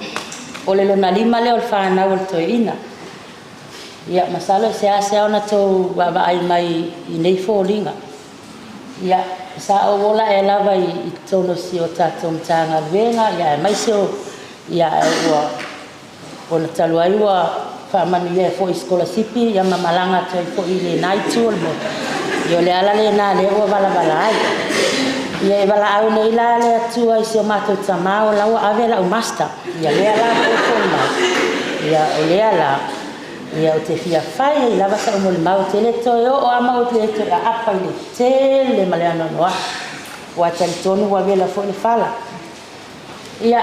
o le lona lima lea o le fanau o le toeaina. Ia, masalo e seasea ona tou vaavaai mai i nei foliga. Ia, sa ou ola ae lava i totonu o si o tatou Matagaluega, ia aemaise o, ia, ua Ona talu ai ua faamanuia ai foi i sikolasipi ia ma malaga atu ai foi i lena itu o le motu, ia o le ala lena lea ua valavala ai. Ia e valaau nei la le Atua i si o matou tamā o la ua ave la'u master, ia lea la foufou mai, ia o lea la, ia ou te fia fai ai lava sa'u molimau, ou te le toe oo lava ma ou le toe aapa i le tele ma le anoanoai, aua e talitonu ua vela foi le fala. Ia,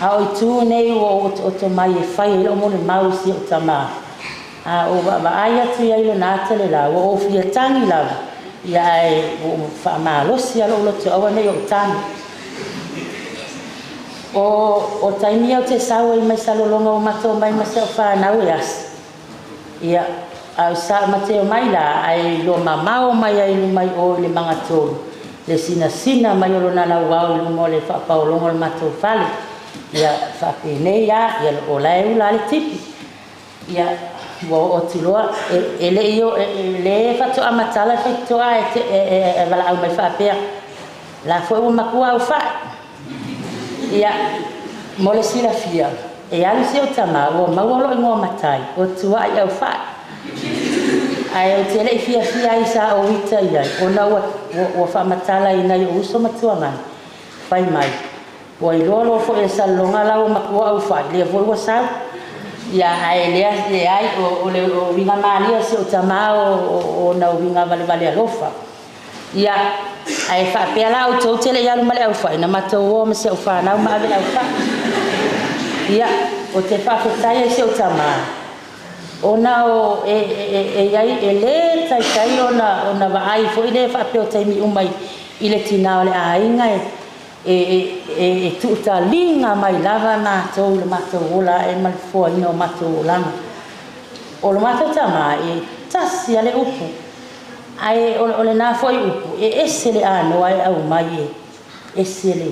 a o itu nei ua ou otooto mai e fai ai la'u molimau i si o'u tamā, a ou vaavaai atu i ai i lona ata le la, ua ou fia tagi lava, ia ae ua ou faamalosi lava lo'u loto aua ne i ou tagi. O o taimi ia ou te sau ai mai Salelologa ua matou omai ma si a'u fanau e asi, ia, a o sa mateo mai la, ae iloa mamao mai ai i luma i o i le magatolu le sinasina mai o lona lauao i luma o le faapaologa o le matou fale. Ia faapenei lava, ia o la e ula lava le tipi. Ia, ua oo atu loa, e le i e le faatoa matala le faitotoa ae e valaau mai faapea, la foi ua matua aufa'i. Ia, mo le silafia, e alu si ou tamā ua maua lo'u igoa matai o Tua'i Aufa'i. Ae ou te le i fiafia ai sa ou ita i ai, ona ua, ua, ua faamatala i nai ou uso ma tuagana, fai mai, Ua iloa loa foi e Salelologa la ua matua Aufa'i, lea foi ua sau. Ia, ae lea, leai, o, o le uiga malie o si ou tamā o, o, ona uiga valevale alofa. Ia, ae faapea la outou te le i alu ma le aufai, na matou o ma si au fanau ma ave le aufai. Ia, ou te faafetai ai i si ou tamā, ona o, e, e, e i ai, e lē taitai ona, ona vaai foi lea faapea o taimi uma i, i le tinā o le aiga e, e, e, e tuutaliga mai lava matou i le matou ola ae ma le fofoaina o matou olaga. O lo matou tamā, e tasi lava le upu, Ae o lena foi upu, e ese le anoa e aumai e ese le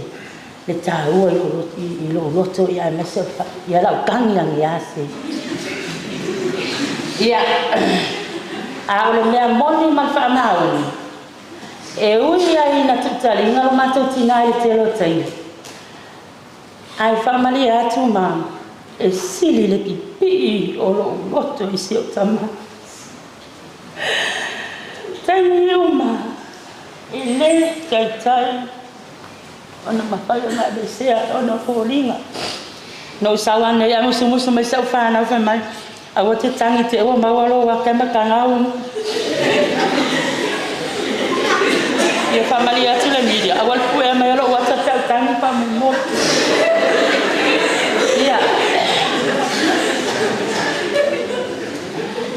le taua i lou loto ia aemaise o ia lau tagi agiā se. Ia, a o le mea moni ma le faamaoni, e ui ai ina tuutaliga lo matou tinā i le tele o taimi, ae faamalie atu ma e sili le pipii o lou loto i si ou tama. Taimi uma e lē taitai ona mafai ona aveesea ona o foliga. Na ou sau lava nei ae musumusu mai sau fanau fai mai, aua te tagi te ua maua lou aka e matagau. Ia faamalie atu le media, aua le puea mai o lou ata pe a ou tagi faamolemole. Ia.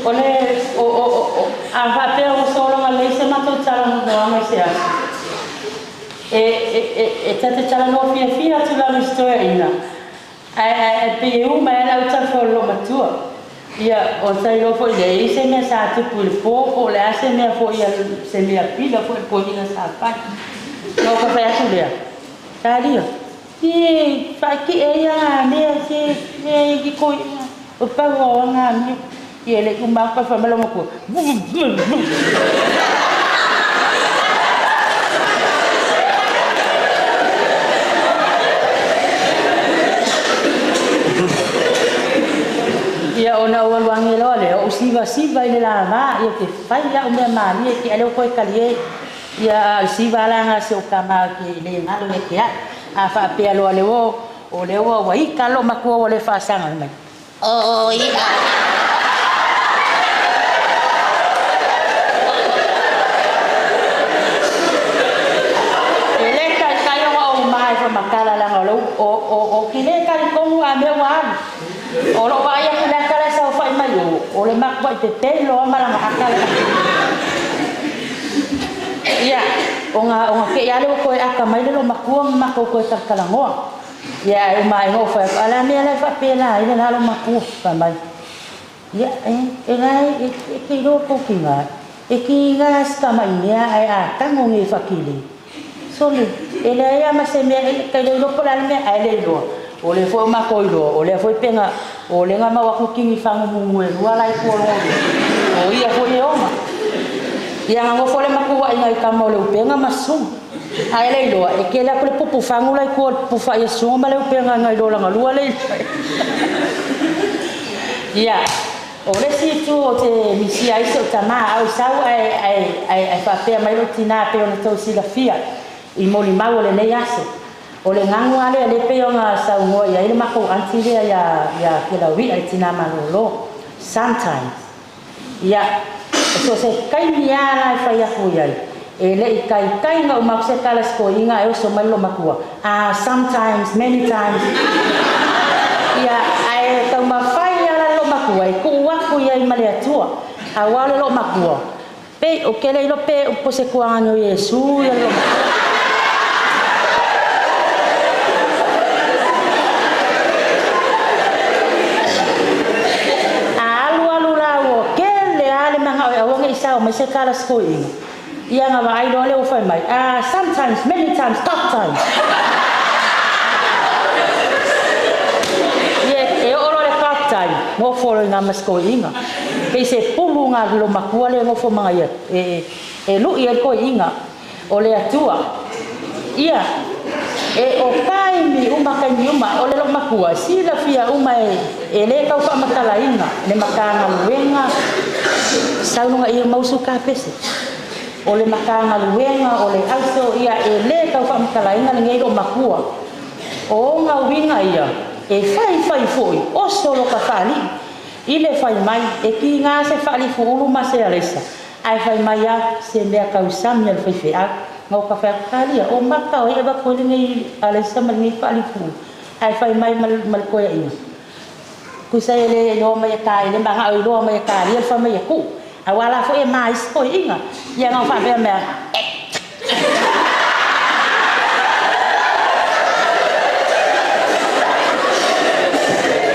O le, o, o, o, a faapea ua sologa lelei se matou talanoaga i se aso, e, e, e, e ta te talanoa fiafia atu lava i se toeaina, ae, ae, ae pei e u mai lava le autafa o le loomatua. Ia, o ta iloa foi lea, e i ai se mea sa tupu i le po, po o le a se mea foi a, se mea pila foi a le toeaina sa fai. Ona ou fai atu lea, Talia, se faaki'e ia mea se mea i toeaina. O pau o aga mea, ia e le i uma atu fai mai lou matua, Ia ona ou alu age loa lea, ou sivasiva i le lava, ia ou te fai au mea malie ke ale o koe kalie. Ia a o le siva la ga si ou tama ou te le galo ia te a'u. A faapea loa le o, o lea ua ua ita lou matua ua le faasaga mai. O i'a. E le taitai ona ou ma e faamatala leaga o lou o o ou te le talitonu a mea ua alu. O lou vaai atu i le ata la e saofai mai o, o le matuai pepelo lava ma lana ata lea. Ia, ona ona te i lava lea ua toe ata mai le loomatua ma matou toe talatalanoa. Ia ae uma ai ona ou fai atu, a o le a mea la e faapela ai le la loomatua? Fai mai, ia, e, e la e, e te iloa tou tiga, e tiga si tamai mea ae a tago nei e faatili. Sole, e leai lava ma se mea, e tai le iloa po o le a le mea, ae le iloa. O lea foi ua matou iloa, o lea foi pega, o lea na mau atu kini fagumumu e lua la i tua o lona lua, o ia foi e ona. Ia na nofo le matuaʻiga i tama o le upega ma susuga. Ae le iloa, e tele atu le pupu fagu la i tua o le pupu fa'i a susuga ma le upega na iloa lana lua le iloa. Ia, o le isi itu ou te misia ai si ou tamā a ou sau ae, ae, ae, ae faapea mai lou tinā pei ona tou silafia i molimau o lenei aso. O le gagu lava lea lea pei ona saunoa i ai le makou aunty lea ia, ia Kelaui'a le tinā malōlō. Sometimes. Ia, so o se taimi lava la e fai atu i ai, e le i taitai ona uma atu se tala i se toeaina ae oso mai le loomatua, ah, sometimes, many times. Ia, ae taumafai lava la le loomatua e tuu atu i ai ma le Atua, aua o le loomatua, Pei o ke le iloa pe po se kuaga no Iesu ia le A alualu la ua kele a le manao e aua nei sao mai se tala se toeaina. Ia na vaai loa lea ua fai mai, ah, sometimes, many times, top times. Ia e oo loa le top time, nofo loa i ina ma se toeaina. Pei se pulu na le matua lea e nofo ma ia e, e lu'i ai le toeaina o le Atua. Ia, e o taimi uma taimi uma, o le loomatua, silafia uma e, e lē tau faamatalaina le Matagaluega saunoga ia mausu kapese. O le Matagaluega o le auso, ia e lē tau faamatalaina lenei loomatua. O ona uiga ia, e faifai foi, oso lo ka faalii i le fai mai, e kiga se faalifuulu ma se alaisa, ae fai mai a se mea tausami a le faifeau. Na o ka fai atu, Talia, o maka o ai e avatu ai lenei alaisa ma lenei faalifuulu, ae fai mai ma le toeaina. Tusa e le iloa mai e ka, e le manao e iloa mai e Talia le fai mai e tuu. Aua la foi e ma isi toeaiga. Ia na o faapea mea,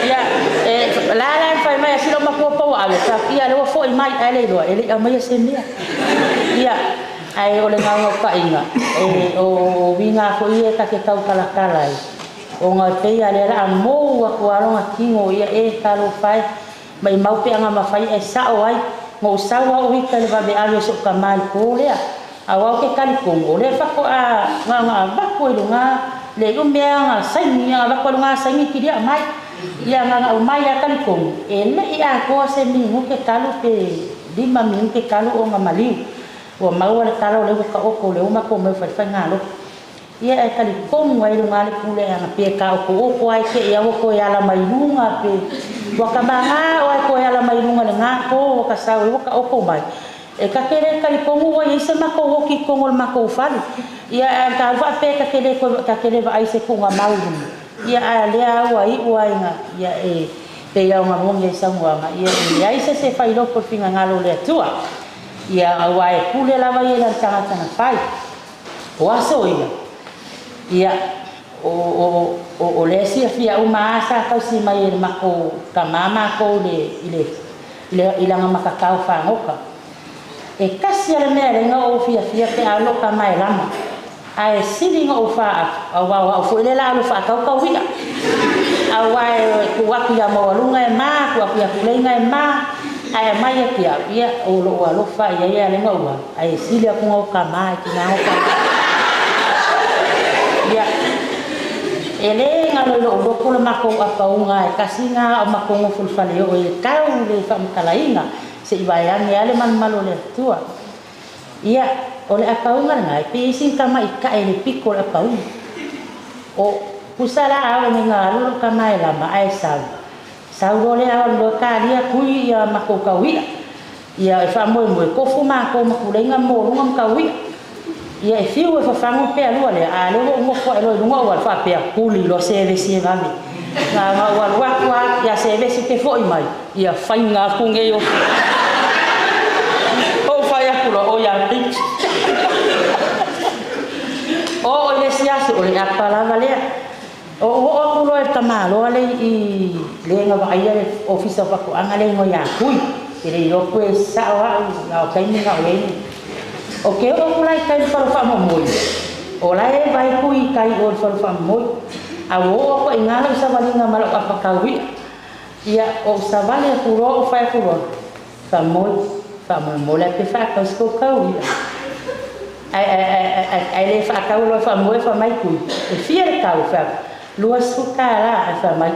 Ia, e, la la e fai mai a sila matua pau ave, fa ia le ua foi mai ae le iloa, e le i aumaia se mea. Ia, ae o le gaogaopaʻiga, e, o uiga foi ia e ta te tau talatala ai. Ona e pei a lea la a mou atu lava lona tino ia e talofa e, maʻimau pe aga mafai ae sao ai. Na ou sau lava ou ita i le vaveave o si ou tamā i le po lea. Aua ou te talitonu, o lea faatoa na ona avatu ai luga le iu mea na saini, na avatu ai luga saini kiliaʻa mai. Ia na ona aumai lava talitonu, e leʻi atoa se minute talu pe 5 minute talu ona maliu. Ua maua le tala o lea ua taoto o lea ua matou omai o faifaiga loto. Ia e talitonu ai luga le pule ana pe taoto'oto ai te i aua toe ala mai luga pe ua kamagā o ai toe ala mai luga i legā po ua ka sau ai ua taoto mai. E ta te lē talitonu ua iai se matou oki i totonu o le matou fale. Ia ae ta alu faapea ta te lē toe ta te lē vaai se tuugamau i luga. Ia ae lea ua iu ai na ia e pei lava ona moni ai saunoaga ia e leai se se fai loko i le finagalo o le Atua. Ia auā e pule lava ia i lana tagata na fai. O aso ia, ia, o, o, o, o lea silafia uma a sa tausi mai e le makou tamā makou i le, i le, i le, i lana matatau fagota. E tasi a le mea e leai na ou fiafia pe a loka mai e lama. Ae sili na ou fā atu, auā o a'u foi lea la alu e faatautau i'a. Auā e tuu atu iā Maualuga e ma, tuu atu iā Tuleiga e ma, ae aumai ia te a'u, ia, o lo'u alofa i ai a lea na ou alu, ae sili atu na ou tamā e tiga na tamā. Ia, e lē galo i lo'u loto le matou apauga e tasi gā o matou nofo i le faleo'o e tau le faamatalaina se'i vaeane a le malumalu o le Atua. Ia, o le apauga lenā, e pei e isi tamaitaʻi i le pito o le apauga. O pusa la a oo nei na alu lou tama e lama ae sau. Sau loa lea alu loa talia kui ia matou tau i'a. Ia e faamoemoe tofu matou ma Tuleiga ma Moluga ma tau i'a. Ia e fiu e fafagu pe alua lea, a lea ua ou nofo ae loa i luga ou alu faapea, tuli loa sevesi e vave. Na ona ou alu atu lava ia sevesi te foʻi mai, ia faiga atu nei o ou fai atu loa, oi a piki. Oo i le isi aso, o le apa lava lea. Ou oo atu loa i le tamaloa lea i le na vaaia le Ofisa o Faatoaga lea e igoa ia Kui. E le iloa koe sao a'u a o taimi na o i ai nei. Ou te oo atu la i tai i le fale o faamoemoe, o la e vaai Kui i tai i o i le fale o faamoemoe. A ua oo atu ai i ina lau savaliga ma lau apa tau i'a. Ia, ou savali atu loa ou fai atu loa, Faamoe, faamoemoe la pe faatau se kou tau i'a. Ae, ae, ae, ae, ae le faatau loa e faamoe, fai mai Kui, e fia le tau? Fai atu, 20 tālā. Ae fai mai,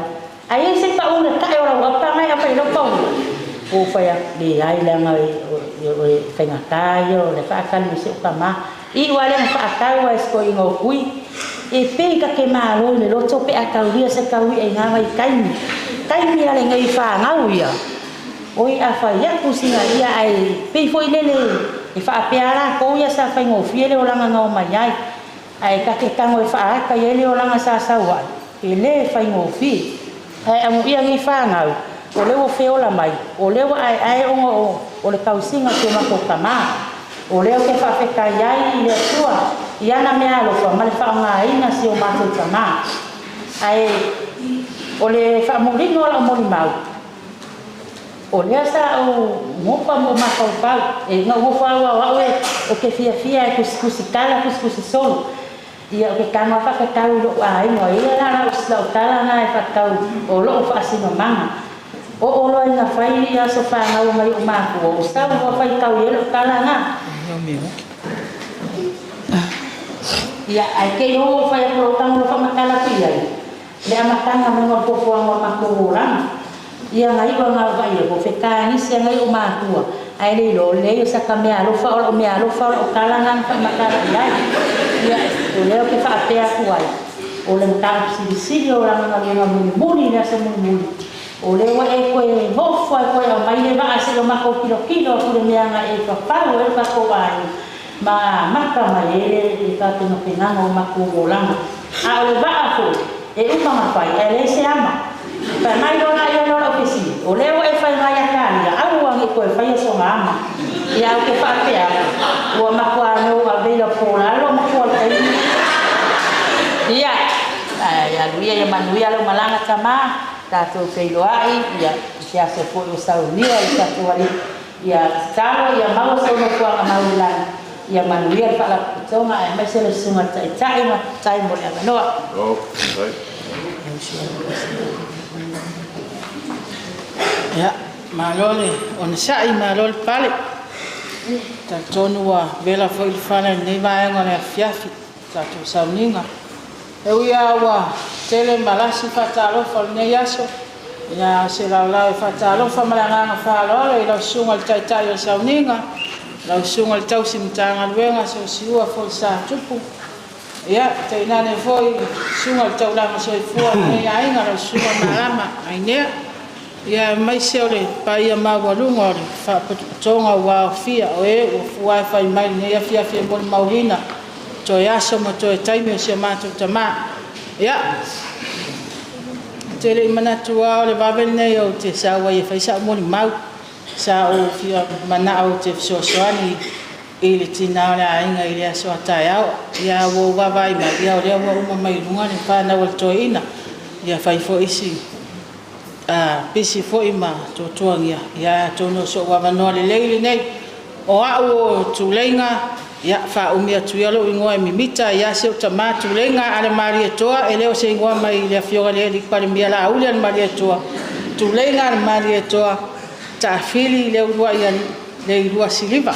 Ae i ai se pau i le tae o lau apaga e aumai i lau paulia? Ua ou fai atu, Leai, leaga o le faigata ia o le faatali mai si ou tama. Iu lava lea na faatau a e si toeaina o Tui, e pei ta te malo i le loto pe a taulia se taui'a i na vaitaimi. Taimi lava lenei i fanau ia, oi a fai atu sina ia ae pei foi lele e faapea lava latou ia sa faigofie le olaga na omai ai. Ae ta te tago e faaata i ai le olaga sa sau ai, e le faigofie. Ae amuia nei fanau, o lea ua feola mai, o lea ua aeae ona o le tausiga o si o matou tama. O lea ou te faafetai ai i le Atua i ana meaalofa ma le faaaogaina si o matou tama. Ae o le faamulina o lau molimau, O lea sa ou gofa ma ou mafaufau, e na ou nofo lava aua o au e ou te fiafia e tusitusi tala, tusitusi solo. Ia, ou te tago lava faatatau i lou aiga, o ia la lau tala na e faatatau o lou faasinomaga. Oo loa ina fai ia aso fanau mai ou makua, ua sau loa faitau i ai lau tala na. Ia, ae te i ou fai atu lou tago loa faamatala atu i ai. Le amataga mai o le foafoaga o le matou olaga. Ia na iu anga au vaai o fekagisi anga i ou matua, ae le iloa o leai o saka meaalofa o lau meaalofa o lau tala na na faamatala i ai. Ia, o lea ou te faapea atu ai, o le mataupu silisili o lana galuega mulimuli i le aso mulimuli, o lea ua e toe nofo ai toe aumai le vaa seia matou tilotilo atu i le mea na e fafau ai lo tatou aiga ma amata mai ai le tapenapenaga o matou olaga. A o le vaa foi, e uma na fai, ae leai se ama. Fai mai loa laia lea o lau fesili, O lea ua e fai mai ia Talia, aua ne i toe faia sona ama. Ia ou te faapea atu, ua matua nou avela po lalo matua le taimi. Ia, ae alu ia ia manuia lau malaga tama, tatou feiloai, ia, i se aso foi o saunia i le tatou Alii. Ia tatalo ia maua sou nofoaga mau i lagi, ia manuia le Faalapotopotoga aemaise le Susuga i le Taitai ma faafetai mo le avanoa. Ia, malo le onosai, malo le pale. Talitonu ua vela foi le fala i lenei vaega o le afiafi, tatou sauniga. E ui lava ua tele malasi faatalofa o lenei aso, ia a o se laolao e faatalofa ma le agaga faaaloalo i lau Susuga i le Taitai o le Sauniga, lau Susuga i le Tausi Matagaluega Siosiua Folasa Tupu, ia tainane foi Susuga i le Taulaga Soifua o lenei aiga, lau Susuga Malama Ainea, ia aemaise o le paia maualuga o le Faalapotopotoga ua aofia o e ua fua e fai mai i lenei afiafi e molimauina toe aso ma toe taimi o si a matou tamā. Ia, ou te le i manatu lava o le vave lenei ou te sau ai e fai sa'u molimau. Sa ou fia manao ou te fesoasoani i le tinā o le aiga i le aso a taeao. Ia, ae ua ou vaavaai mai, ia o lea ua uma mai i luga le fanau a le toeaina. Ia fai foi si pisi foi ma tuatuagia, ia ae atonu o so'u avanoa lelei lenei. O a'u o Tuleiga, ia faaumi atu ia lo'u igoa e mimita ia si ou tamā Tuleiga Alemalietoa, e le o se igoa mai le afioga i le Palemia Laauli Alemalietoa, Tuleiga Alemalietoa Taafili Leulua'ialii Leilua Siliva.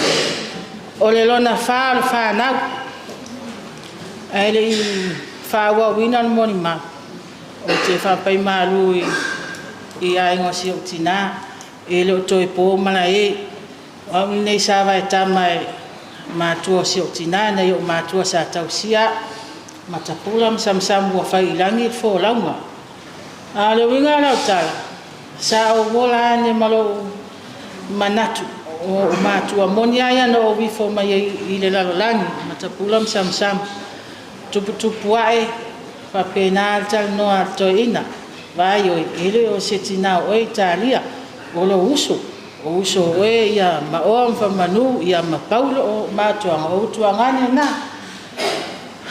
O le lona fa o le fanau, ae le i faaauauina le molimau, Ou te faapaimalu i aiga o si ou tinā, e le o toe po malae. O au lenei sa vaetama e matua o si ou tinā, nai ou matua sa tausia au. Matapula ma samusamu ua fai i lagi le folauga. A o le uiga o lau tala, sa ou ola ane ma lou manatu o ou matua moni lava ia na ou ifo mai ai i le lalolagi, matapula ma samusamu. Tuputupu ae, faapena le talanoa a le toeaina, Vaai oe, e le o se tinā o oe Italia, o lou uso, o uso o oe ia Maoa ma Famanu ia ma Paulo o matuaga, o utuagane na.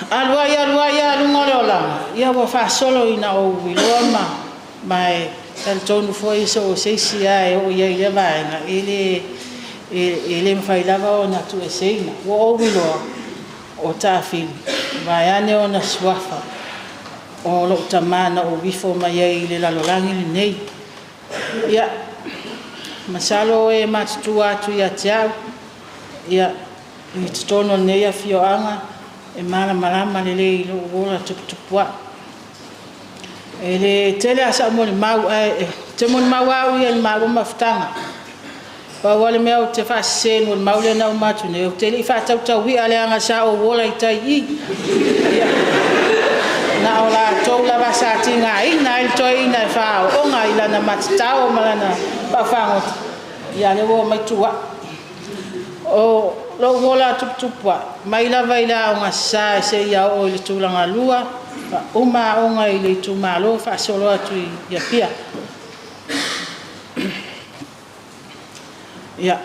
Alu ai, alu ai a luga o le olaga, ia ua faasolo ina ou iloa ma, ma e talitonu foi so o se isi lava e oo i ai i lea vaega, e le, e le mafai lava ona tuueseina. Ua ou iloa, O Tafili, vaeane ona suafa o lou tama na ou ifo mai ai i le lalolagi lenei. Ia, masalo o e matutua atu ia te au, ia, i totonu o lenei afioaga, e malamalama lelei i lou ola tuputupua'i. E le tele lava sa'u molimau ae ou te molimau lava au ia i le maua mafutaga. Pau lava le mea ou te faasese i le molimau lea na uma atu nei, ou te le i faatautaui'a leaga sa ou ola i tai i i. Ia, na o latou lava sa tigaina ai le toeaina e faaaooga i lana matatao ma lana vaafagota, ia a lea ua omai tuu a'u. O lou ola tuputupu ae, mai lava i le aoga sa seia oo i le tulagalua, faauma aoga i le itumalo faasolo atu i Apia. Ia,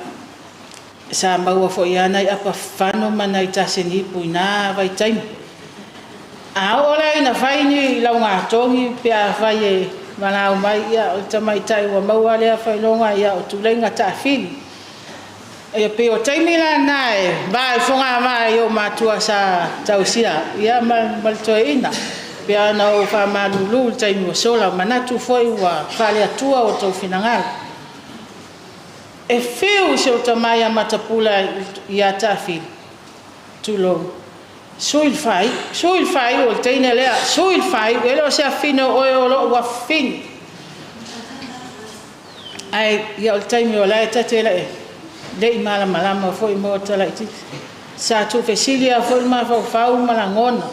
sa maua foi lava nai apa fafano ma nai tasenipu i na vaitaimi. A oo la ina fai ni laugatogi pe afai e valaau mai, ia, o le tamaitai ua maua lea faailoga, ia, o Tuleiga Taafili. E pei o taimi la na e va ai fogavaa i ou matua sa tausia ia ma le toeaina. Pei ona ou faamalulu i le taimi ua sola, manatu foi ua faale-Atua outou finagalo. E fiu si ou tama ia Matapula ia Taafili, tulou, sui le faaiu, sui le faaiu o le teine lea, sui le faaiu, e le o se afafine o oe o lou afafine. Ae ia o le taimi o la e ta te le i malamalama foi ma ota laitiiti. Sa tuufesili lava foi le mafaufau ma lagona,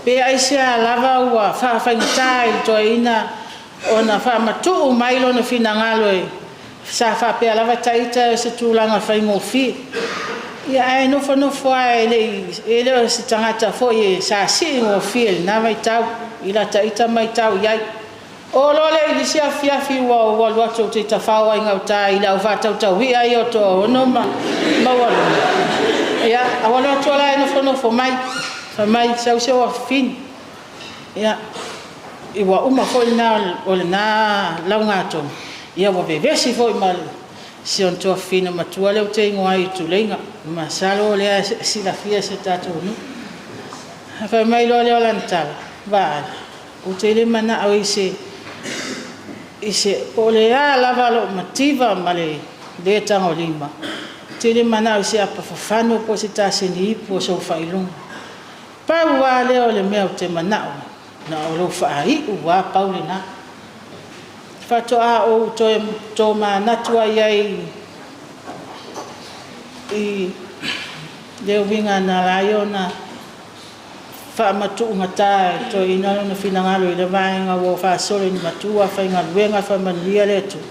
pe aisea lava ua faafaigata ai i le toeaina ona faamatuu mai lona finagalo e sa faapea lava ita o se tulaga faigofie. Ia ae nofonofo lava e le i e le o se tagata foi e sa sii gofie i lena vaitau i lata ita matau i ai. Oo loa lea i le isi afiafi ua ou alu atu ou te tafao ai gauta i le au faatautauia ia o toaono ma maualuga. Ia, ou alu atu la e nofonofo mai, fai mai, sau se ou afafine. Ia, ua uma foi lena o lena laugatogi, ia ua vevesi foi ma si ona tuafafine matua lea ou te igoa ai o Tuleiga. Masalo o lea e silafia e si o tatou nuu. Fai mai loa lea o lana tala, Vaai, ou te le manao i se po o le a lava lou mativa ma le le tagolima, ou te le manao i se apa fafano po o se taseni ipu o sou faailoga. Pau lava lea o le mea ou te manao ai, na o lou faaiu lava, pau lena. Faatoa ou toe tomanatu ai ai i le uiga na ala ai ona faamatuugata e toeaina lona finagalo i le vaega ua faasolo ina matua faigaluega faamanuia le Atua,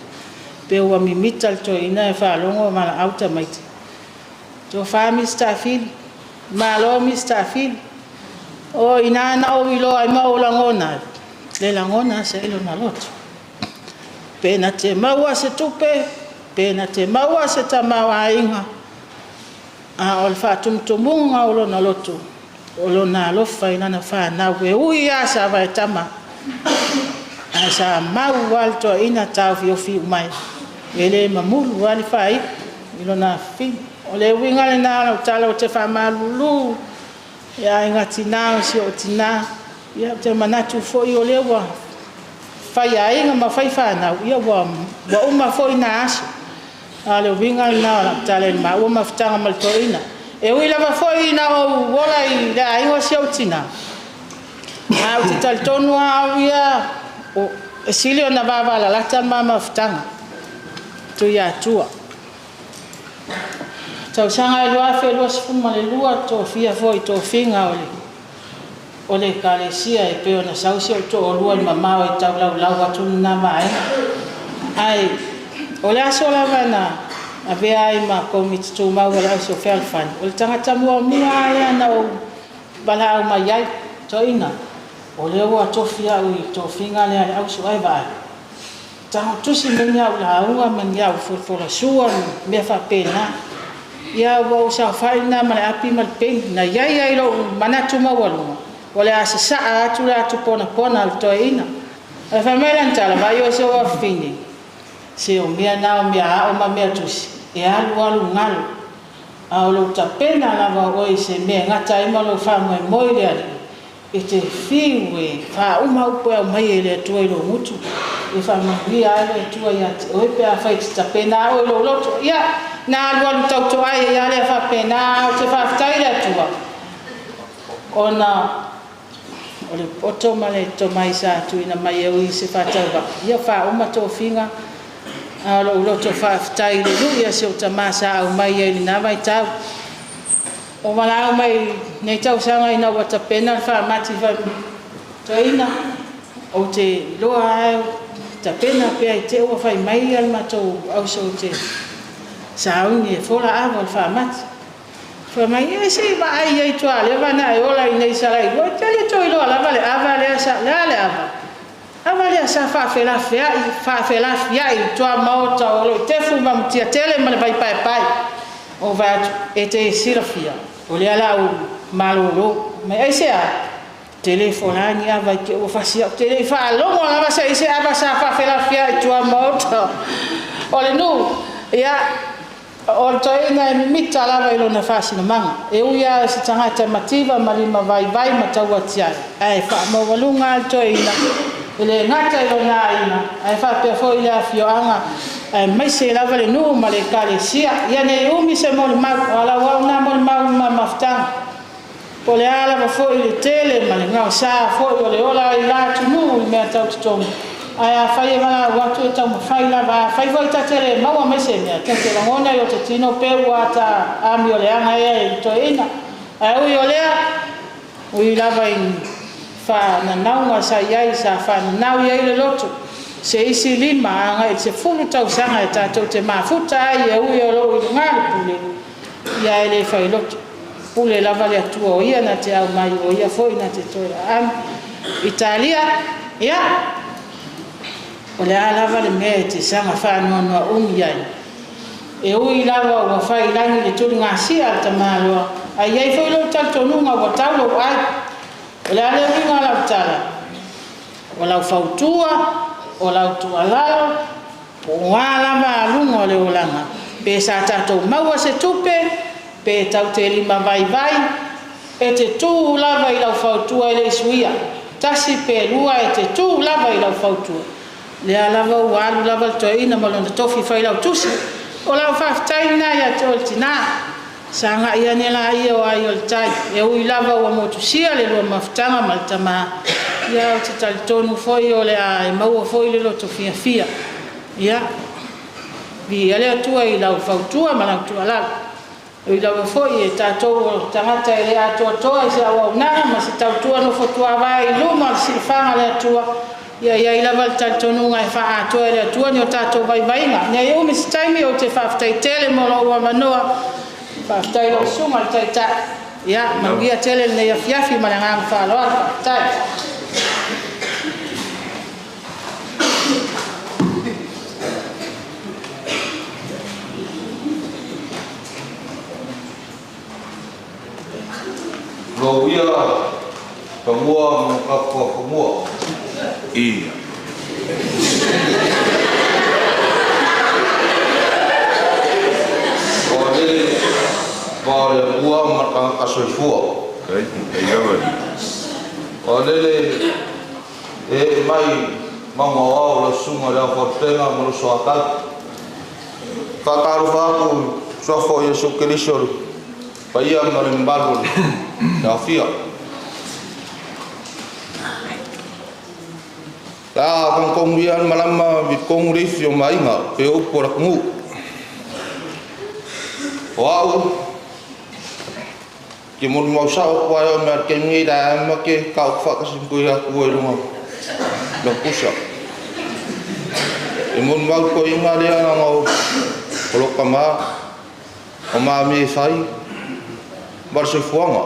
pe ua mimita le toeaina e faalogo valaau tamaiti. Tofa Misa Fili, malo Misa Fili. O i ina na ou iloa ai ma ou lagona ai, le lagona sa i lona loto. Pe na te maua se tupe, pe na te maua se tamaoaiga, a o le faatumutumuga o lona loto, o lona alofa i lana fanau, e ui lava sa vaetama, ae sa mau lava le toeaina taofiofi mai, e le mamulu lava le faaiu i lona afafine. O le uiga lena o lau tala, ou te faamalulu i aiga tina o si ou tina, ia ou te manatu foi o lea ua fai aiga ma fai fanau, ia ua uma foi na aso. A o le uiga lena o lau tala i le maua mafutaga ma le toeaina. E ui lava foi ina ou ola i le aiga o si ou tina, ae ou te talitonu lava au ia, e sili ona vavalalata le ma mafutaga, Tuiatua. Tausaga e 2022 tofia foi i tofiga o le Ekalesia e pei ona sau si ou toalua i le mamao e taulaulau atu lena vaega. Ae o le aso lava na avea ai ma komiti tumau a le Auso Fealofani, o le tagata muamua lea na ou valaau mai ai, toeaina, o lea ua tofi au i le tofiga lea a le Auso, ae vaai, tago tusi mai ni au lauga ma ni au folafolasua ma mea faapena. Ia ua ou saofai lena ma le api ma le peni, na i ai ai lou manatu maualuga, o le a sasaa atu le atu ponapona a le toeaina. Ae fai mai lana tala, vaai oe se ou afafine, se o mea na o mea ao ma mea tusi, e alu alu galo, a o lou tapena lava o oe i se mea e gata ai ma lou faamoemoe i le Alii, e te fiu e faauma upu e aumai e le Atua i lou gutu, e faamanuia ai le Atua ia te oe pe afai e te tapena oe i lou loto. Ia, na alualu tautoai ai lava lea faapena, ae ou te faafetai i le Atua, ona O le poto ma le tomai sa tuuina mai e ui i se faatauvaa, ia faauma tofiga, a o lou loto faafetai i le lui a si ou tamā sa aumai ai i lena vaitau. O valaau mai nei tausaga ina ua tapena le faamati toeaina, ou te iloa lava tapena pea i te i ua fai mai le matou auso ou te sauni e fola ava o le faamati. Fai mai, e se i vaai i ai Tualeava na e ola i nei Salailua, e te le toe iloa lava le ava lea sa, le a le ava? Ava lea sa faafelafiai, faafelafiai i tuamaota o Loitefu ma Mutiatele ma le Vaipaepae. Ou vaai atu, e te silafia, o lea o le a ou malolo. Mai aisea? Te le fola ni ava i te ua fasi au. Te le i faalogo lava se i se ava sa faafelafiai i tuamaota o le nuu. Ia, O le toeaina e mimita lava i lona faasinomaga, e ui lava o se tagata mativa ma lima vaivai ma tauatiae, ae faamaualuga lava le toeaina, e le gata i lona aiga, ae faapea foi i le afioaga, aemaise lava le nuu ma le ekalesia. Ia ne i umi se molimau, o alauau na molimau i le mafutaga. Po o le a lava foi le tele ma le gaosa foi o le ola i la atunuu i mea tau totogi, ae afai e valaau atu e taumafai lava. Afai foi ta te le maua mai se mea, ta te lagona i o ta tino pe ua ata amioleaga ea i le toeaina. Ae ui o lea, ui lava i faananauga sa i ai, sa faananau i ai le loto, se isi 5 agai i le 10 tausaga e tatou te mafuta ai e ui o lo o i luga le pule, ia e le failoto. Pule lava le Atua o ia na te aumai, o ia foi na te toe aami. Italia, ia, o le a lava le mea e te saga faanoanoa umi ai? E ui lava ua fai i lagi le tuligasia a le tamaloa, ae i ai foi lou talitonuga ua tau lou ai. O le a le uiga o lau tala? O lau fautua, o lau tuualalo, po o a lava aluga o le olaga, pe sa tatou maua se tupe, pe tau te lima vaivai, e te tu lava i lau fautua e le i suia. Tasi pe lua e te tu lava i lau fautua. Lea lava ua alu lava le toeaina ma lona tofi failautusi. O lau faafetai lena ia te oe le tina. Sagai ane laia o ai o le tai, e ui lava ua motusia le lua mafutaga ma le tama, ia ou te talitonu foi o le a e maua foi le loto fiafia. Ia, viia le Atua i lau fautua ma lau tuualalo. E ui lava foi e tatou o tagata e le atoatoa i se auaunaga ma se tautua nofo tuavae i luma o le silafaga a le Atua, ia i ai lava le talitonuga e faaatoa e le Atua ni o tatou vaivaiga. Nei umi se taimi, ou te faafetai tele mo lou avanoa. Faafetai i lau susuga i le Taitai. Ia, manuia tele lenei afiafi ma le agaga faaaloalo. Faafetai. Lou ia fanua ma kapua fanua. Ia. O le va o le Atua ma le tagata soifua. O lele e ee mai mauga o ao lau susuga i le Aofautega ma lou soatau. Faatalofa atu i suafa o Iesu Keriso le paia ma le mamalu o le aofia. La togitogu ia le malama vilitonu le ifi o ma aiga pei o upu a le atunuu. O a'u ke molimau sa'o atu ai o mea le taimi nei le ae ma ke taoto fa'atasi ma toe Atua i luga lau pusa. E molimau toeaiina lea laga o lou tamā o ma mea e fai ma le soifuaga.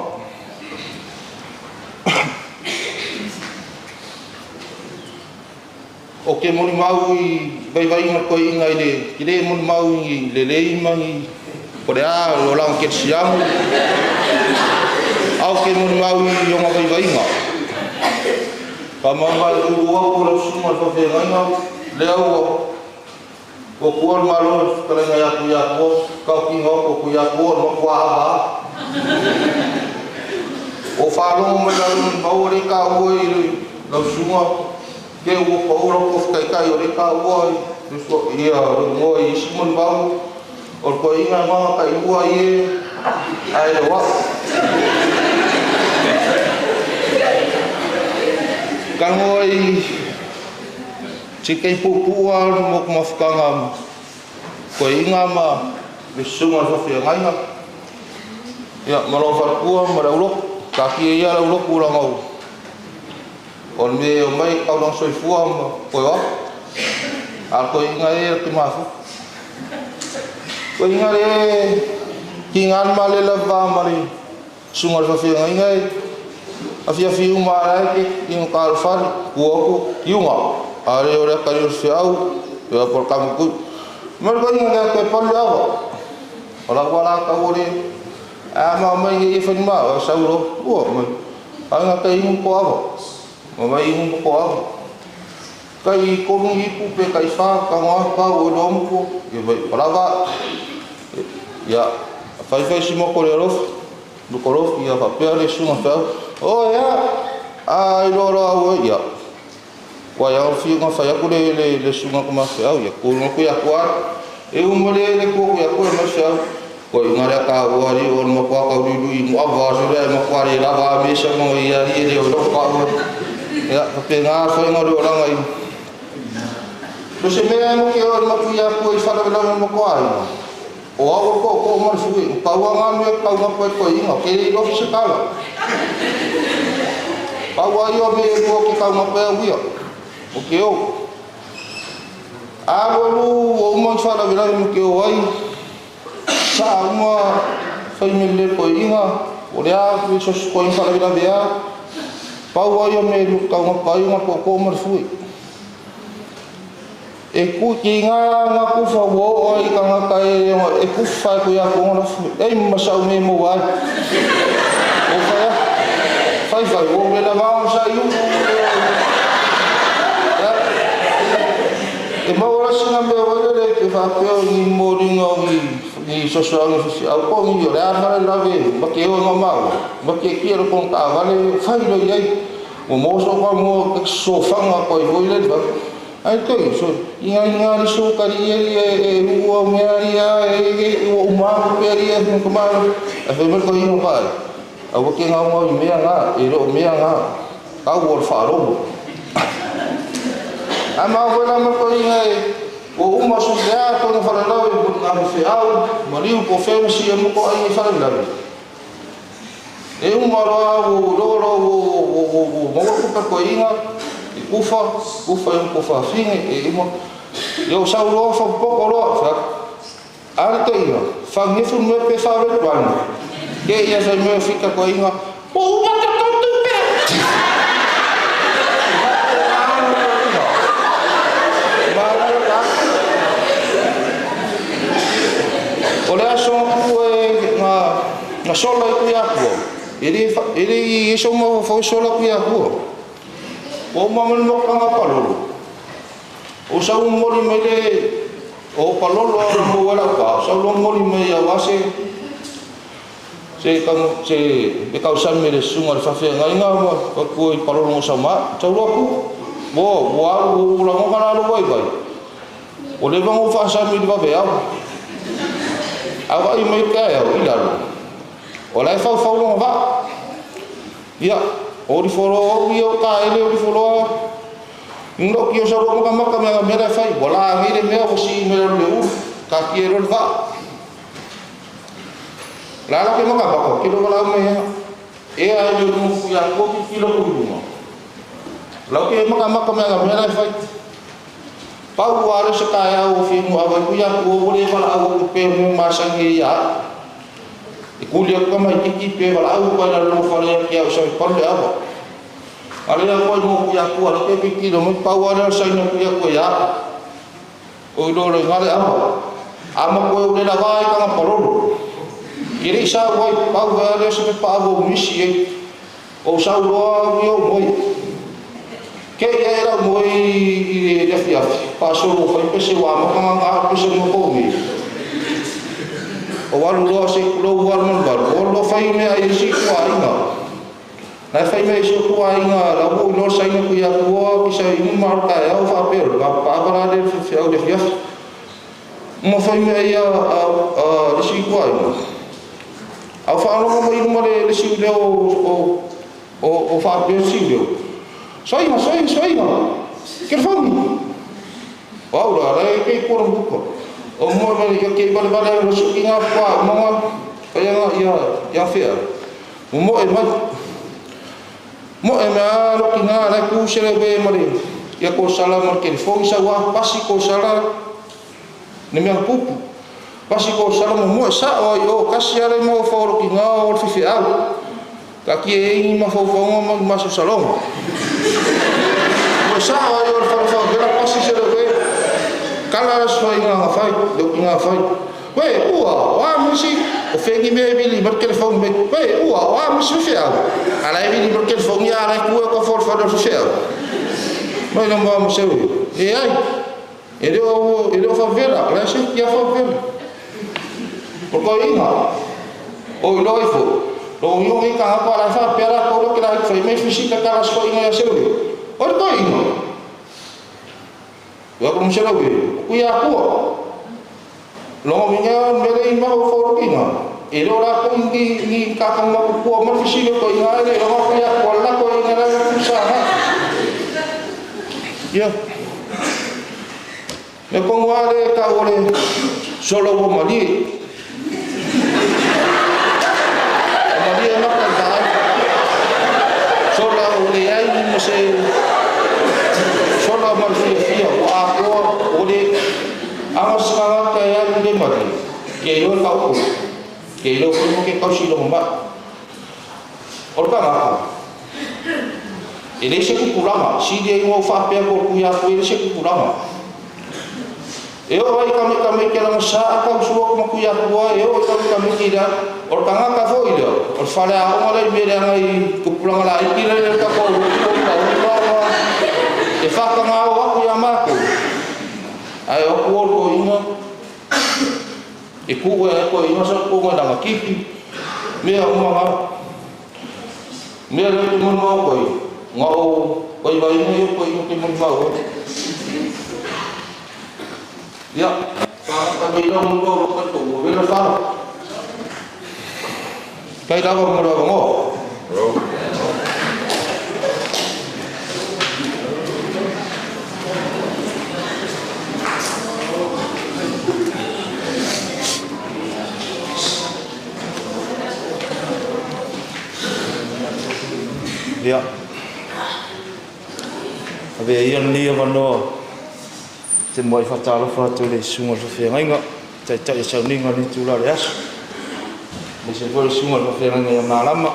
O te molimau i vaivaiga toeaiina i le te lē molimau i lelei ma ni po le a o le olaga kerisiano a o te molimau i ona vaivaiga. Faamamae ulu atu lau susuga i le faafeagaiga lea ua ua tua le Malo i le fetalaiga ia Tuiatua, taotiga o Tuiatua o le matua ava lava. Ua faalogo mai lalo i maua lea e taua i lau susuga te ua pau lau tofi taitai o lea e taua ia lou igoa i isi molimau o le toeaina e maga tailua ai e ae le o a'u. Tago ai se kai puupuu lava o le mafutaga toeaina ma le susuga i le faafeagaiga ia ma lou faletua ma le aulotu. Taatia ia le aulotu leaga o le mea e omai e tau lona soifua ma toe o atu. A o le toeaina e te mafuta. Toeaina le tiga le malela va ma le susuga i le faafeagaiga e afiafi uma lava e te inu talofale tua atu tiuga. A le o le atali o se feau ia po o le kamupui. Ma le toeaina lea toe palu le ava. O lau ala tau o le a ma mai ia fai ma o sau lo ua mai. Ai ngā kai inu ko ava. Ma mai inu ko ava. Kai kolu ipu pe kai wha ka ngā pa o lo mko ia mai palava. Ia fai fai si mo ko le alofa. Luko alofa ia whapea le sunga whau. O ia a i loa loa au ia. Kua ia o whiu ngā whai aku le sunga ko ma whau ia. Ko ngā kui aku ara. E uma le kua kui aku e mai whau. Ko i ngā rea ka ua ri o ma kua kau riru i mua vā sura e ma kua re lava a mesa mo i a ri e o loko ka ua. Ia, ka pe ngā whai ngā reo ranga i. So se mea e mo ke o ma kui aku i wharawe lawe mo kua ai. O au ko ko ma le fui, pau a ngā mea kau ngā koe koe inga, ke rei lofi se kala. Pau a ia me e kua ke kau ngā koe au ia. O ke o. A walu o uma i wharawe lawe mo ke o ai. Sa uma whai me le koe inga, o le a koe sosi koe inga wharawe lawe a. Pau a ia me lu kau ngā koe inga ko ko ma le fui. E ku ki ngā ngā kuwha wō o i ka ngā kai e kuwha e kui aku ngā fui. E ma sau me mo wai. O whai a. Whai whai, o me la vā sa iu. E mau ora singa mea wai le ke whapeo ni mō ringa o ni sosoangi whiwhi au ko ngi o le awhare lawe ma ke o ngā mau. Ma ke kia ro kong tā wale whai roi ei. Mo mō so kwa mō ke sofanga koe hoi le wha. Ai toi, so, i ngā ngā ri so kari e e ua mea ri a e ua umaku pea ri e hunga kamaro. A whai mai koe inga pai. A wake ngā ngā i mea ngā, e reo mea ngā, kau o le whaarongo. A mā koe la mai koe inga e, o uma so te a koe ngā wharerau e ngā wheau, mariu po whenasi e moko ai i wharerau. E uma roa o roa roa o maua kupa koe inga, i kufa, kufa e kufa whinge, e ima. Ia o sau roa whapoko roa, wha. Are te inga, whangefu me pe whawe tuana. Ke ia whai mea whika koe inga, o uma te tautu pea! O le aso ku e ngā sola i kui akua. E re i eso ma whai sola kui akua. O mamani mokanga palolo. O sau moli mai le o palolo a mo wala ka. Sau lo moli mai a wase se kang se e kau san me le sunga le whawhea ngai ngā ma ka kua i palolo ngo sau ma. Sau lo ku. Bo bo aru o ula ngoka na alo wai wai. O le vango wha sa mi le wawe au. A wai mai ka au i lalo. O lai whau whau longa wa. Ia. O ri foro o ia o ka ele o ri foro a. Ngo ki o sa ro maka maka mea mea lai whai. Wala ngi le mea o si mea le u. Ka ki e ro le wa. La la ke maka maka ki ro la mea. E a i o ku ia ko ki ki lo ku lunga. La ke maka maka mea mea lai whai. Pau wa le se ka ia o fi mu awa ku ia ku o le wala au ku pe mu ma sa ngi ia. E kuli aku ka mai kiki pe wala au pa la lo fale ki au sa pa le awa. Ale ia ko mo ku ia ku ala ke ki lo mo pau wa le sa ina ku ia ku ia. O lo le ngale awa. Ama ko le la vai ka nga parolo. Kiri sa wai pau wa le sa pa avo misi e. O sa lo o moi. Ke ia era moi i le fiafi. Paso lo fai pese wa ma nga nga pese mo ko mi. O walu loa se lo walu man walu. O lo fai mea i si kua inga. Nai fai mea i si kua inga la wo lo sa inga ku ia kua ki sa inga maru ka au fa pe ka pa pa le fi au le fiafi. Mo fai mea ia a le si kua inga. Au fa lo mo inga le si le o fa pe si le. Soiga, soiga, soiga. Telefoni. O au la la ke ko ro ko. O mo vale ke ke vale vale ro su inga pa mo mo ya ya ya fea. Mo mo e mai. Mo e ma ro ki nga la ku se le be mare. Ia ko sala mar telefoni sa wa pasi ko sala. Ne mea pupu. Pasi ko sala mo mo sa o yo kasi ale mo fo ro ki nga o fi fi au. Ka ki e ingi ma fo fo ma ma su salon. Mo sa o yo fo fo la pasi se le be. Kala so inga nga fai, do inga fai. We ua, wa misi o fengi me vili mar telefoni me. We ua, wa misi fi au. Ala e vili mar telefoni ala ku ko fo fo do fi au. Mai no mo se e ai. Ele o favela, la se ki a favela. O ko inga. O loifo. Lo yo ngi ka pa la fa pera ko lo ki la fai me fisika kala so inga ya se. O ko inga. Wa ko msela we, ku ya ku. Lo minga mele inga o fo inga. E lo la ko ngi ngi ka ka ma ku ma fisika ko inga le lo ko ya ko la ko inga la ku sa ha. Ya. Le kongo ale ka ole solo wo mali. Mali e maka dai. Solo ole ai mo se solo ma fi fi o a ko ole anga skala ka ya le mali. Ke yo ka ko. Ke yo ko ke ka si lo ma. Orka ma. Ele se kupurama, si dia ngo fa pe ko ku ya ku ele se kupurama. E o ai kame kame ke la sa ka su ko ku ya ku e o kame kame ki da o kanga ka fo ile o fale a o le me le ngai kupurama la iki le ka ko ko ka o e fa ka nga o ku ya ma ku ai o ku ko inga e ku e ko inga sa ko nga da kipi me o ma me le ko mo ko nga o koi vai mo ko inga ke mo ma o ya pa ka mi lo mo ko ko ko ve lo fa kai da ko mo lo ngo Ya. Ave ia ni avanoa te moai whatalofa atu le sunga o whawhengainga, taitai e sauninga ni tūla le aso. Me se foi le sunga o whawhengainga ia malama.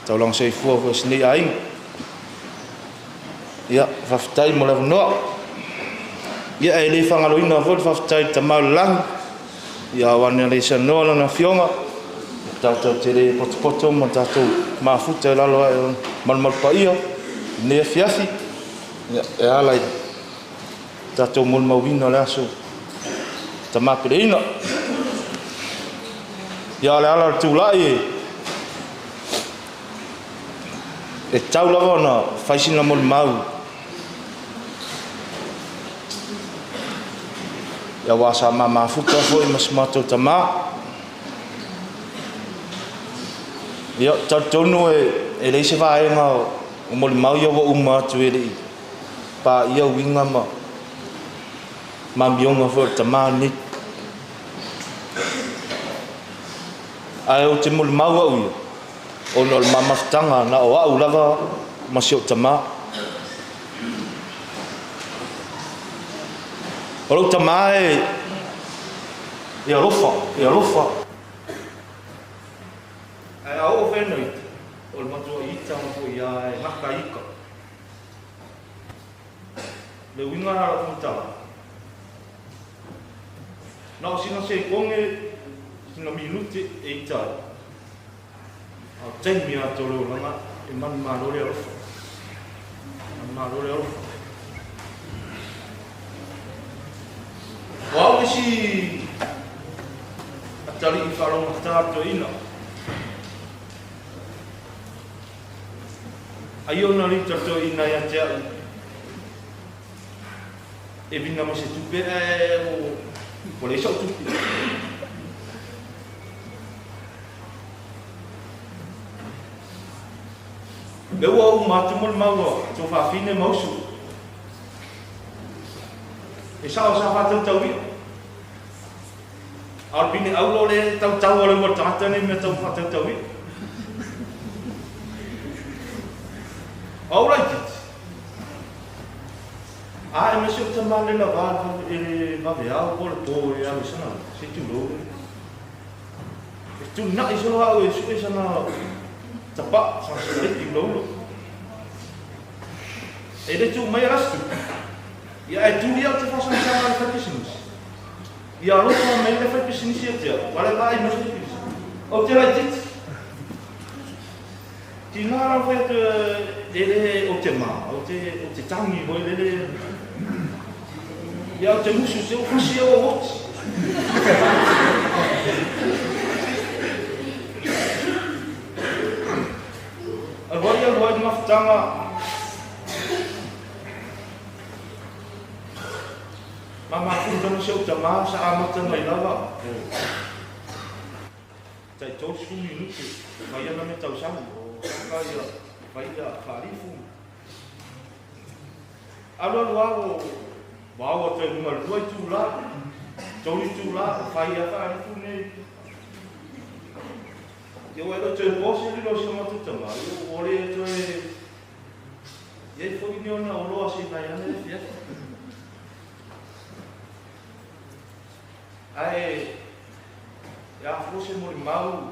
Taulanga seifua foi sinei ainga. Ia, whawhetai mo le avanoa. Ia, e le whangaloina foi le whawhetai ta mau langi. Ia, wane le isa noa lana fionga. Tātou te re potopoto ma tātou mafuta e lalo ai o malumalu paia. Nea fiafi. Ia, e ala i tātou molimauina le aso tamapeleina. Ia le ala le tūlai e e tau lava ona faisina molimau. Ia wā sa mamafuta foi ma si mātou tamā. Ia talitonu e leise vaenga o molimau ia ua uma atu e lei pa ia uiga ma mamioga foi o le tamā lenei. Ae o te molimau au ia, ona o le mamafutaga na o a'u lava ma si o'u tamā. O lou tamā e e alofa, e alofa. Ae a oo whenua ita, o le matua ita ma foi ia e ngaka ika. Le uiga na lau faamatalaga. Na o sina sekoge, sina minute e ita ai. A o taimi atoa o le olaga e manumalo le alofa. Manumalo le alofa. O au isi atalii faalogata toeaina. Ai ona lita toeaina ia te a'u. E vina ma se tupe ae o ua leai sa'u tupe. Lea ua uma atu molimau a Tuafafine ma Usu. E sao sa faatautau ia. A o le pine auro lea e tautau a le ua tagata nei mea tau faatautau ia. Au laitiiti. A e mese o tama le lava e le vaveao po o le po e alu i sana, se i tulou. E tunaʻi solo au e sue sana tapaʻ, sana sikaleti uloulo. E le tuu mai a lastu. Ia ae tuli au te whasangasanga le whai pisinisi. Ia alofa mai le whai pisinisi e tea, wale vaai mai se pisinisi. O te laititi. Tina rā whai atu e le o te mā, o te, o te tangi hoi lele. Ia o te musu se o whasi au o oti. Alu ai alu ai mafutanga. Ma mafuta se o tamā sa amata mai lava. Tai 30 minute, fai ana me tausaga, o saka ia, fai ia whaarifu. Alu alu au, wao atu e lunga lua i tū la, tolu i tū la, fai ia whaarifu nei. Ia wai lo toe bosi li lo si o tama, ia o le toe, ia i fo ni ona o loa si nai ane le fiafi. Ae, e afua se molimau.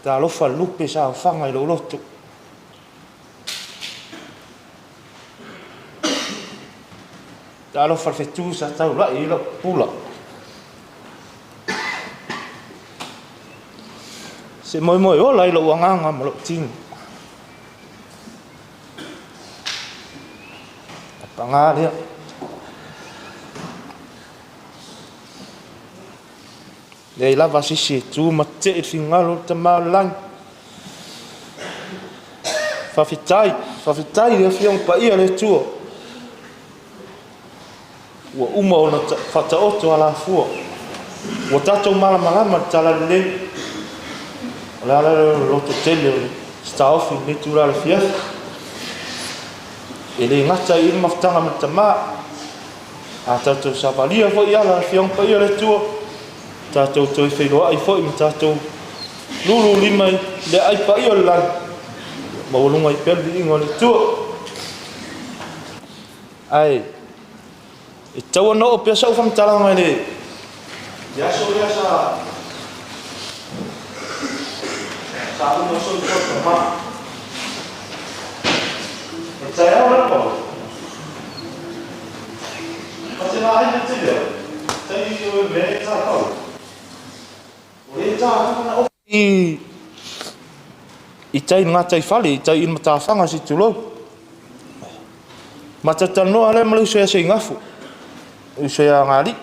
Talofa lupe saofaga i lou loto. Talofa le fetu sa taulaʻi i lau pula. Se moemoe ola i lou agaga ma lou tino. Pagā lea. Leai lava se isi e tu ma tetee i le finagalo o le Tama o le Lagi. Faafetai, faafetai i le Afioga Paia a le Atua ua uma ona faataoto alafua. Ua tatou malamalama i le Talalelei. O le ala lea o le loto tele o le taofi i lenei itula o le afiafi. E le gata i le mafutaga ma le Tama, a tatou savalia foi i ala Afioga Paia o le Atua, tatou toe feiloai foi ma tatou lululima i le aai paia o le lagi, maualuga ai pea le viiga o le Atua. Ae e tatau ona oo pea sau faamatalaga i le aso lea sa sa uma soifua le tama. O le taeao la le pau. Ma te vaai le tele au. Tai o e mea e tā pau. O le tā na o i i tai ngā tai whale, i tai i matawhanga si tulou. Ma tatanoa lea ma le uso ia Seigafu, uso ia Ngali.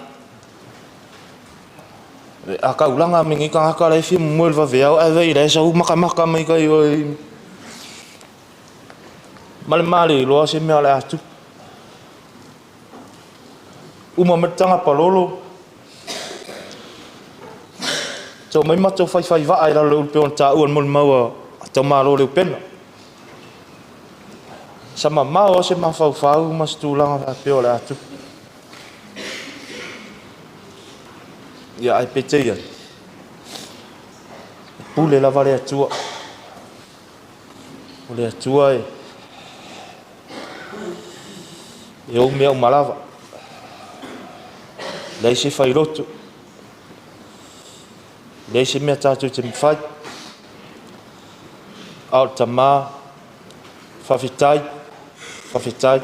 A kaulanga me ngi kangaka la e fia moe le vaveao ae vei la e sau makamaka mai kai oi. Ma le male iloa se mea o le a tupu. Uma mai le taga palolo. Tau mai matou faifai vaa i lalo o le ulu pei ona taua i le molimau a Taumalo Leupena. Sa mamao lava se mafaufau ma se tulaga faapea o le a tupu. Ia ae peitai ane, e pule lava le Atua. O le Atua e e ou mea uma lava. Leai se failoto. Leai se mea tātou te mawhai. A o le tamā, faafetai, faafetai.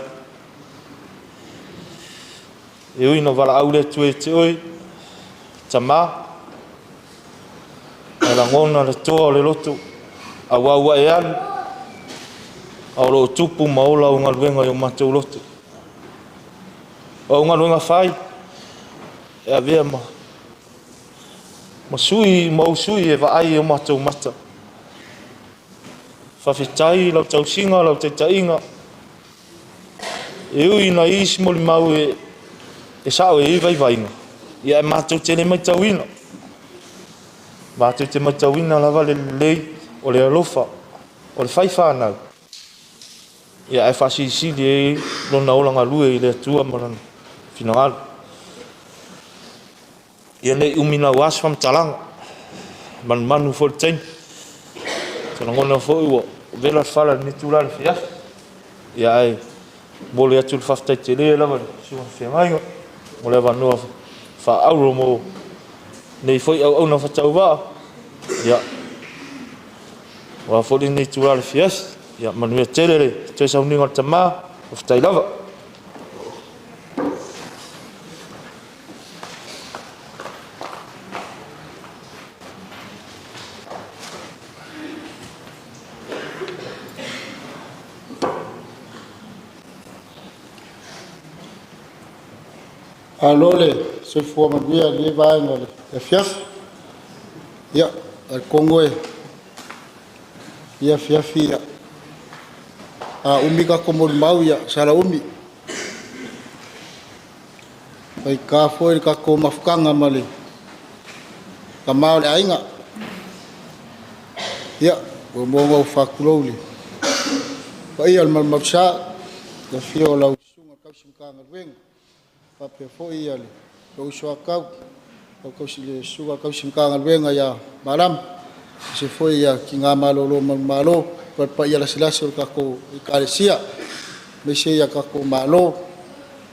E ui na valaau le Atua ia te oe, tamā, e lagona le toa o le loto, auā ua e alu, a o lo o tupu ma ola au galuega i o matou loto. O au galuega fai, e avea ma, ma sui, ma ou sui e vaai i o matou mata. Faafetai i lau tausiga, lau taitaiga, E ui ina i isi molimau e sao e i vaivaiga, ia e matou te le maitauina. Matou te matauina lava le lelei o le alofa o le fai fanau, ia ae faasilisili ai lona ola galue i le Atua ma lona finagalo. Ia ne i umi naua se faamatalaga, e manumanu foi le taimi. Ou te lagona foi ua vela le fala i lenei itula i le afiafi. Ia ae momoli atu le faafetai tele lava i le Susuga i le Feagaiga mo le avanoa faaauro mo lenei foi auauna faatauvaa. Ia, aua foi lenei itula i le afiafi. Ia manuia tele le toe sauniga o le tama. Faafetai lava. Malo le soifua manuia i lenei vaega o le afiafi. Ia, talitonu e lenei afiafi, ia, a umi tatou molimau, ia sala umi. E faigata foi le tatou mafutaga ma le tama o le aiga. Ia, muamua ona ou faatulou i le paia o le Malumalusa, i le afio o lau Susuga i le tausi Matagaluega, faapea foi lou uso a tau, le Susuga i le tausi Matagaluega ia Malama, aemaise foi tina malolo manumalo ma le paia lasilasi o le tatou Ekalesia, aemaise tatou Malo,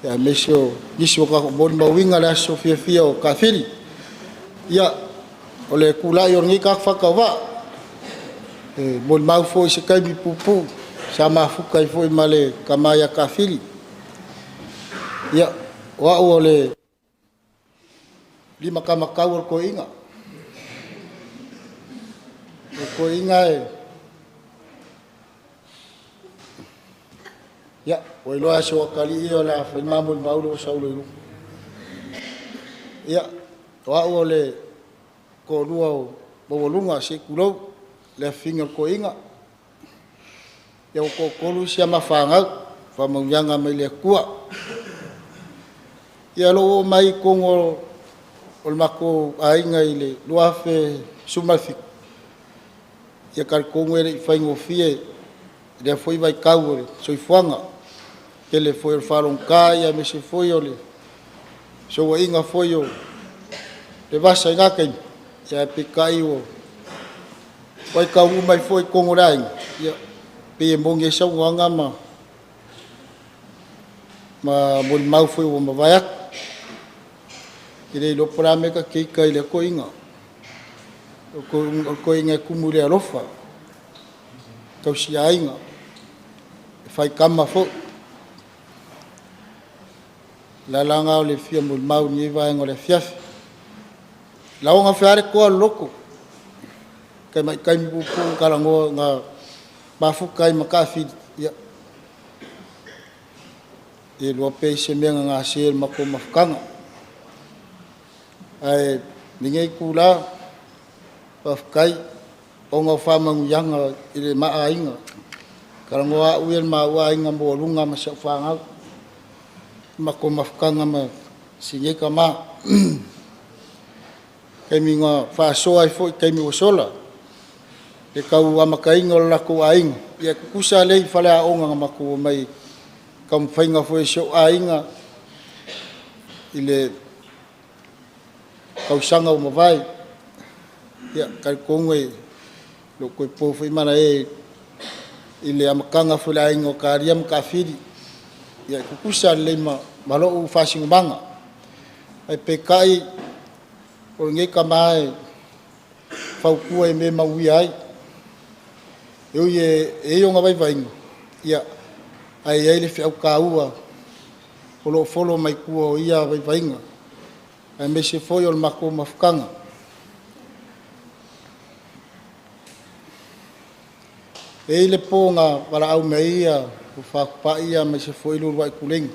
aemaise o nisi ua tatou molimauina le aso fiafia o Kafili. Ia, o le tulai o lenei tagata faatauvaa, e molimau foi i se taimi puupuu sa mafuta ai foi ma le tama ia Kafili. Ia, o au o le limatamatau o le toeaina. O le toeaina e... Ia, ua iloa lava e si ou atalii o le a fai le ma molimau lea ua sau loa i luga. Ia, o au o le toalua o Maualuga, se i tulou, le afafine o le toeaina. Ia ua toatolu isi ama fanau, o faamanuiaga mai le Atua. Ia, lou oo mai i totonu o le matou aiga i le 2017, ia e talitonu e le i faigofie lea foi vaitau o le soifuaga, tele foi o le faalogogata aemaise foi o le fesouaiga foi o le vasa i na taimi, ae peitai ua taunuu mai foi i totonu o le aiga, ia, pei e moni ai saunoaga ma molimau foi ua mavae atu. E le iloa po o le a le mea ta te ita ai i lea toeaina. O le toeaina e tumu i le alofa, tausiaiga, e faitama foi. O le ala lena o le fia molimau i lenei vaega o le afiafi. E lagona foi lava le toa o le loto i tamai taimi puupuu na talanoa na mafuta ai ma Kafili, ia, le iloa pe i ai se mea na gase i le matou mafutaga. Ae i lenei itula, faafetai ona o faamanuiaga i le ma aiga. Talanoa au ia i le maua aiga maualuga ma si au fanau, i le matou mafutaga ma si nei tama. Taimi na faasoa ai foi i taimi ua sola i le tau amataina o le latou aiga, ia e tutusa lelei faleaoga na matou omai ai i taumafaiga foi a si ou aiga i le tausaga ua mavae. Ia, e talitonu e le o toe po foi malae i le amataga foi o le aiga o Talia ma Kafili. Ia e tutusa lelei ma lou faasinomaga. Ae peitai o lenei tama e fautua i mea e manuia ai. E ui e i ai ona vaivaiga, ia, ae i ai le feau taua o lo o folo mai tua o ia vaivaiga, aemaise foi o le matou mafutaga. E i ai le po na valaau mai ai Lofa Tupai aemaise foi le uluai tuleiga.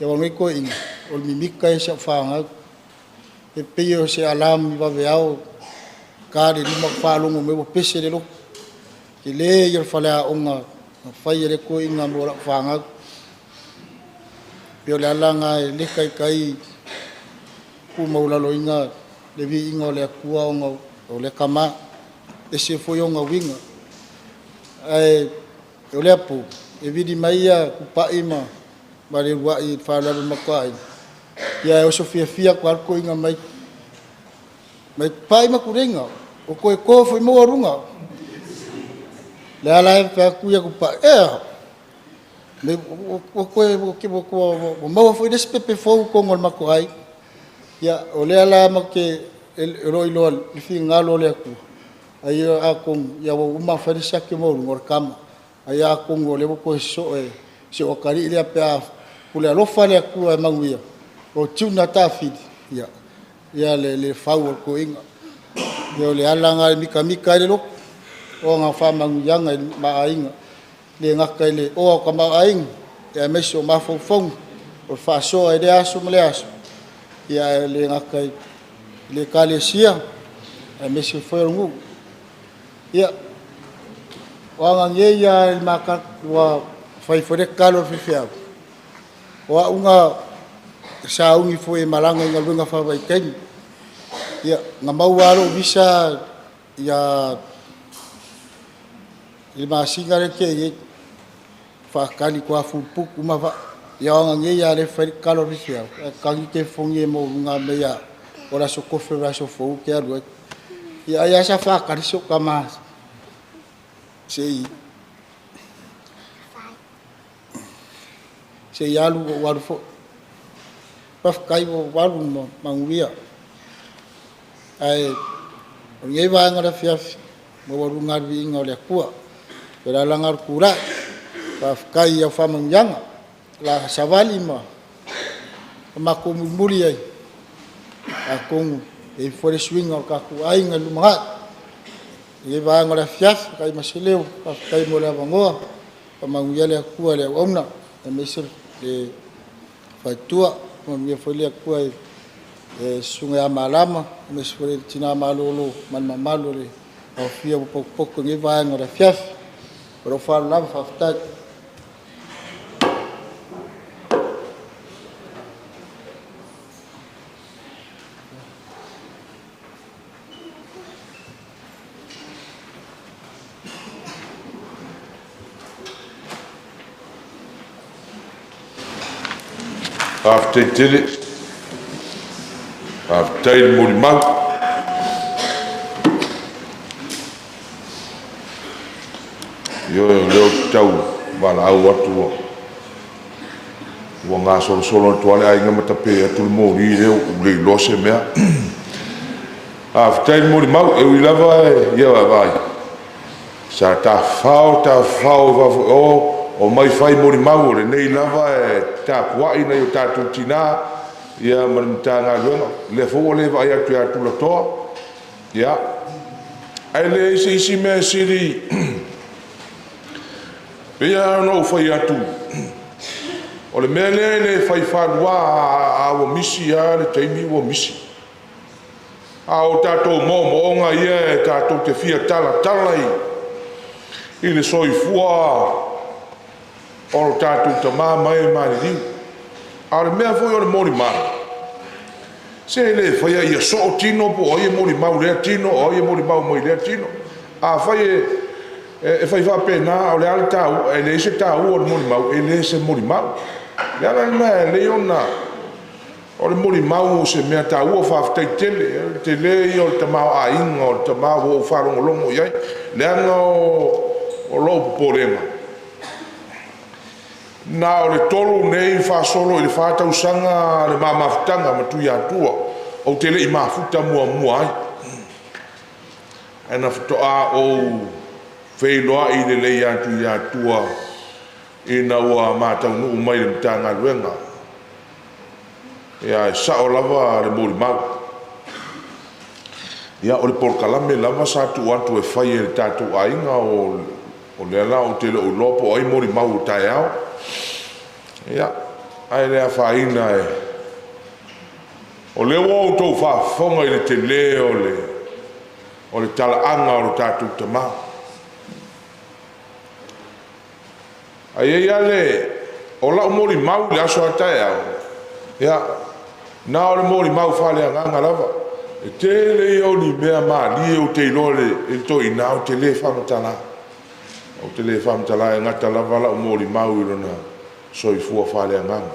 Aua o nei toeaiina, o le mimita ia o si au fanau. E pei o se alarm i vaveao, e ta le 5 ou faalogo mai ua pese le lotu. O le tele ia o le faleaoga na fai e lea toeaina mo lau fanau. E pei o le ala lena e le taitai ona tuumaualaloina le viiga o le Atua ona o lea tama, ese foi ona uiga. Ae o lea po, e vili mai ia Tupai ma le uluai i le faaaloalo i le matou aiga, ia e oso fiafia atu lava le toeaina mai, mai Tupai ma Tuleiga, o toe to foi maualuga. Lea la e fai atu Tupai, ea, ua toe ua maua foi le isi pepe fou i totonu o le matou aiga. Ia, o lea la matou te o lo o iloa le finagalo o le Atua, ai atonu ua uma ona fai le siaki maualuga o le tama, ai atonu o lea ua toe sosoo e si ou atalii lea pe a pule alofa le Atua e manuia, o June tafili ia le fau o le toeaina. Ia o le ala lena e mitamita ai le loto o ana faamanuiaga i le ma aiga, e le gata i le oa o tamaoaiga, aemaise o mafaufauga o le faasoa i lea aso ma lea aso, ae le gata i le Ekalesia, aemaise foi o le nuu. Ia, o aga nei lava ua fai foi le tatalo a le faifeau, o au na sauni foi e malaga i galuega faavaitaimi. Ia, na maua lava lou visa ia i le masina lea na tea nei, faatali faatoa fuluputu ma vaa. Ia o aga nei lava lea e fai ai le tatalo a le faifeau, ae tagi telefoni e maualuga a mea ia o le aso Tofi o le vaiaso fou ou te alu ai. Ia ai lava sa faatali si ou tama se i alu ou alu foi. Faafetai ua ou alu ma manuia. Ae o lenei vaega o le afiafi, e maualuga lava le viiga o le Atua. O le ala lena o le tulai, faafetai i au faamanuiaga, o le a savali ma matou mulimuli ai, atonu e i ai foi le suiga o le tatou aiga i le lumanai. I lenei vaega o le afiafi, fai ma se leo, faafetai mo le avanoa, faamanuia le Atua i le auauna aemaise le faletua. Faamanuia foi le Atua i le Susuga ia Malama aemaise foi le tina malolo ma le mamalu o le aofia ua potopoto i lenei vaega o le afiafi. Ma lou faaaloalo lava. Faafetai. Faafetai tele. Faafetai le molimau. Ioe, o lea ou te tau valaau atu ua gasolosolo atu lava le aiga ma tape atu le moli lea ua le iloa se mea. Faafetai le molimau, e ui lava, ia vaai, sa tafafao tafafao i fafo i o, omai fai molimau, o lenei lava e tapuai nai o tatou tina ma le Matagaluega. O lea foi ua le vaai atu ia Tulatoa, ia, ae leai se isi mea e sili. E pei lava ona ou fai atu, o le mea lea e le fai faalua, a ua misi lava le taimi ua misi. A o tatou moomooga ia e tatou te fia talatala i le soifua o lo tatou tama ma e maliliu. A o le mea foi o le molimau, se e le faia ia soo tino po o ai e molimau i lea tino, o ai e molimau mai lea tino. Afai e fai faapena, o le a le taua? E leai se taua o le molimau, e le o se molimau. O le ala lena e ala ai ona o le molimau o se mea taua. Faafetai tele, o le tele ia o le tamaoaiga o le tama ua ou faalogologo i ai, leaga o lou popolega, na o le 3 nei faasolo i le 4 tausaga le ma mafutaga ma Tuiatua, ou te le i mafuta muamua ai, ae na faatoa ou feiloai lelei ia Tuiatua ina ua ma taunuu mai i le Matagaluega. Ia, e sao lava le molimau. Ia, o le polokalame lava sa tuu atu e fai e le tatou aiga, o lea la ou te le o iloa po o ai molimau o taeao. Ia, ae le afaina, o lea ua outou faafofoga i le tele o le talaaga o le tatou tama. Ae i ai lava le, o lau molimau i le aso a taeao, ia, na o le molimau faaleagaga lava. E tele ia o ni mea malie ou te iloa i le toeaina ou te le faamatala. Ou te le faamatala e gata lava lau molimau i lona soifua faaleagaga.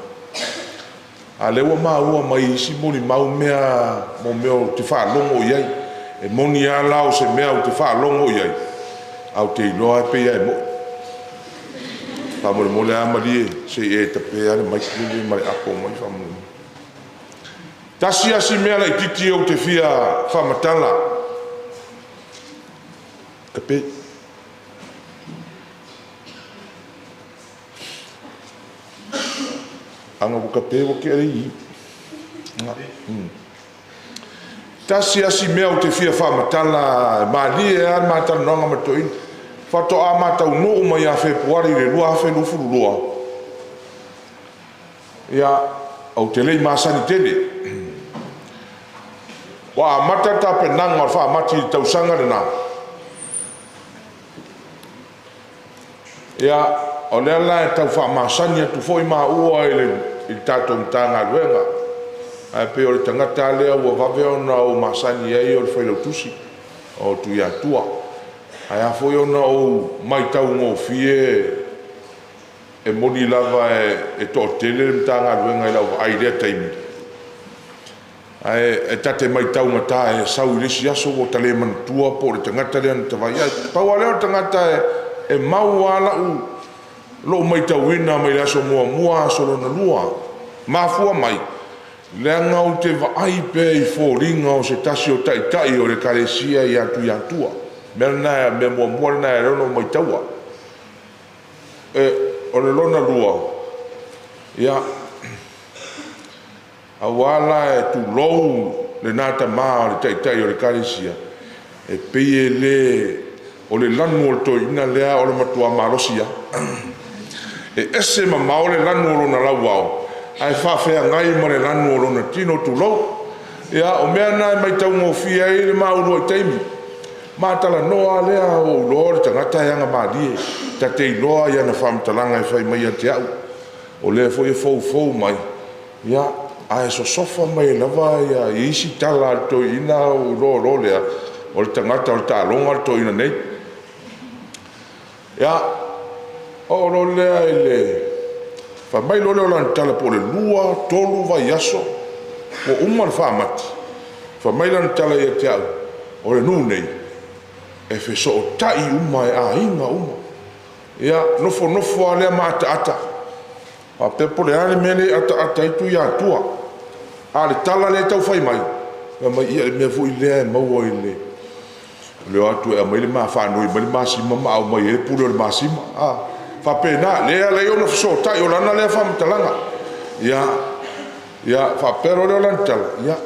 A o lea ua maua mai isi molimau mea mo mea ou te faalogo i ai. E moni lava la o se mea ou te faalogo i ai, ae ou te iloa e pei lava e moni. Faamolemole lava malie se i e tape lava le mic lea ma le apo mai faamolemole. Tasi lava si mea laitiiti ou te fia faamatala, tape. Ana ua tape ua tea le ii. Tasi lava si mea ou te fia faamatala, e malie lava le ma talanoaga ma le toeaina. Faatoa ma taunuu mai ia Fepuari i le 2022, ia, ou te le i masani tele. Ua amata le tapenaga o le faamati i le tausaga lena. Ia, o lea la e tau faamasani atu foi maua i le tatou Matagaluega, ae pei o le tagata lava lea ua vave ona ou masani ai o le Failautusi o Tuiatua. Ae a foi ona ou maitaugofie, e moni lava e toatele le Matagaluega i lau vaai i lea taimi, ae ta te maitaugata e sau i le isi aso ua ta le manatua po o le tagata lea na ta vaai ai. Pau lava lea o le tagata e mau lava lou maitauina mai le aso muamua aso lona lua. Mafua mai, leaga ou te vaai pea i foliga o se tasi o taitai o le Ekalesia ia Tuiatua. Mea lena, mea muamua lena e ala ai ona ou maitaua. O le lona lua, ia, aua la e tulou lena tama o le taitai o le Ekalesia, e pei e le o le lanu o le toeaina lea o le matua malosi lava. E ese mamao le lanu o lona lauao, ae faafeagai ma le lanu o lona tino, tulou. Ia, o mea na e maitaugofie ai le ma uluai taimi. Ma talanoa lea ua ou iloa o le tagata e agamalie, ta te iloa i ana faamatalaga e fai mai ia te au. O lea foi e foufou mai, ia, ae sosofa mai lava ia isi tala a le toeaina, ou iloa loa lea, o le tagata o le taaloga le toeaina nei. Ia, oo loa lea i le fai mai loa lea o lana tala po o le 2, 3 vaiaso ua uma le faamati, fai mai lana tala ia te au, o le nuu nei, e fesootai uma e aiga uma. Ia, nofonofo lava lea ma ataata, faapea po o le a le mea lea e ataata ai Tuiatua. A o le tala lea e tau fai mai, fai mai, ia, le mea foi lea e maua i le le o atu e aumai le faanoi mai le masima ma aumai ai le pule o le masima. A, faapena, lea e ala ai ona fesootai, o lana lea faamatalaga. Ia, ia, faapea loa lea o lana tala, ia,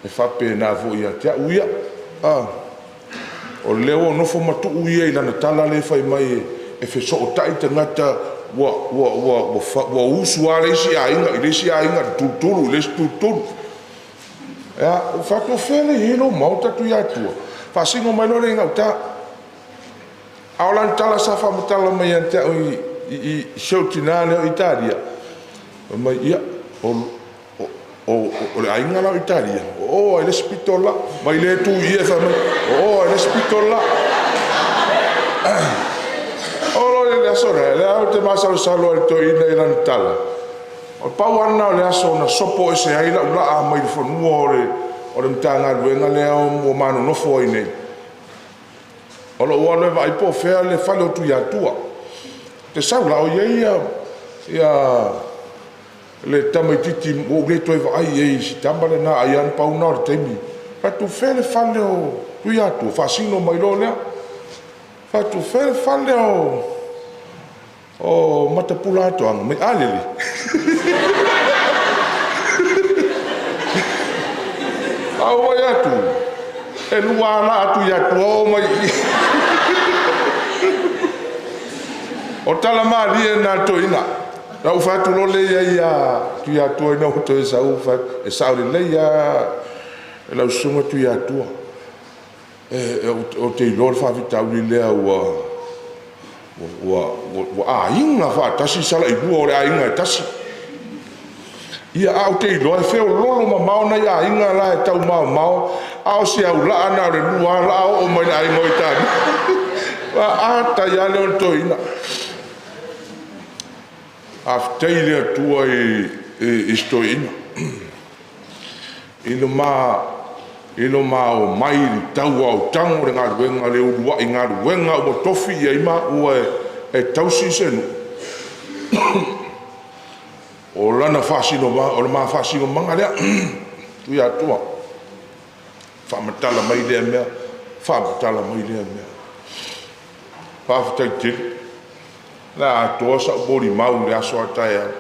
e faapena foi ia te au ia. A, o lea ua nofo ma tuu ia i lana tala lea e fai mai e fesootai tagata ua, ua, ua, ua, ua usu lava le isi aiga i le isi aiga, le tulutulu i le isi tulutulu. Ia, ua fai atu, o fea lea e i ai lou maota Tuiatua? Faasino mai loa lea i gauta. A o lana tala sa faamatala mai ia te au i si ou tinā lea o Italia, fai mai, ia, o le aiga la o Italia, o o lava i le isi pito la. Mai le tu i ia fai mai, o o lava i le isi pito la. Oo loa i le aso lea, lea ou te masalosalo ai i le toeaina i lana tala, o le pau lava lena o le aso na sopo ese ai lau laa mai le fanua o le Matagaluega lea ua ma nonofo ai nei. O lou alu e vaai po o fea le fale o Tuiatua. Te sau la o i ai ia le tamaitiiti ua ou le toe vaai i ai i si tama lena, ai lava na pau lena o le taimi. Fai atu, fea le fale o Tuiatua? Faasino mai loa lea. Fai atu, fea le fale o Matapula Atoaga? Mai a lele. A ou vaai atu, e lua lava laa Tuiatua oo mai i i. O tala malie na a le toeaina. Na ou fai atu loa lea i ai ia Tuiatua ina ua toe sau, fai atu, e sao lelei lava lau susuga Tuiatua. Ou te iloa le faafitauli lea ua aiga faatasi salailua o le aiga e tasi. Ia, a ou te iloa e feoloolo mamao nai aiga la e taumaomao, a o se aulaa na o le lua lava laa oo mai le aiga o Italia. A tai lava lea o le toeaina. Faafetai i le Atua i si toeaina i lo ma omai i le tauaotaga o le galuega, le uluai galuega ua tofi i ai maua e tausi se nuu. O lana faasinomaga, o le ma faasinomaga lea. Tuiatua, faamatala mai lea mea, faamatala mai lea mea. Faafetai tele. O le a atoa sau molimau i le aso a taeao.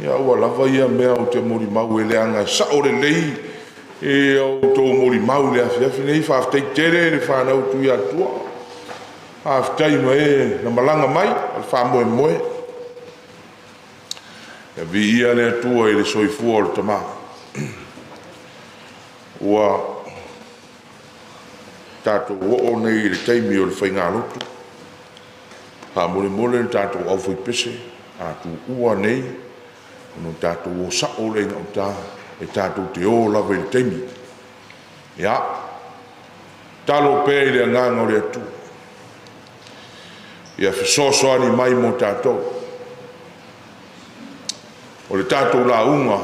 Ia ua lava ia mea ou te molimau ai, leaga e sao lelei e outou molimau i le afiafi lenei. Faafetai tele le fanau Tuiatua. Faafetai ma e na malaga mai o le faamoemoe. Ia viia le Atua i le soifua o le tama. Ua tatou oo nei i le taimi o le faigalotu. Faamolemole le tatou aufaipese, a tuua nei, ona tatou o sao lea i gauta, e tatou te o lava i le taimi. Ia, tatalo pea i le agaga o le Atua, ia fesoasoani mai mo tatou. O le tatou lauga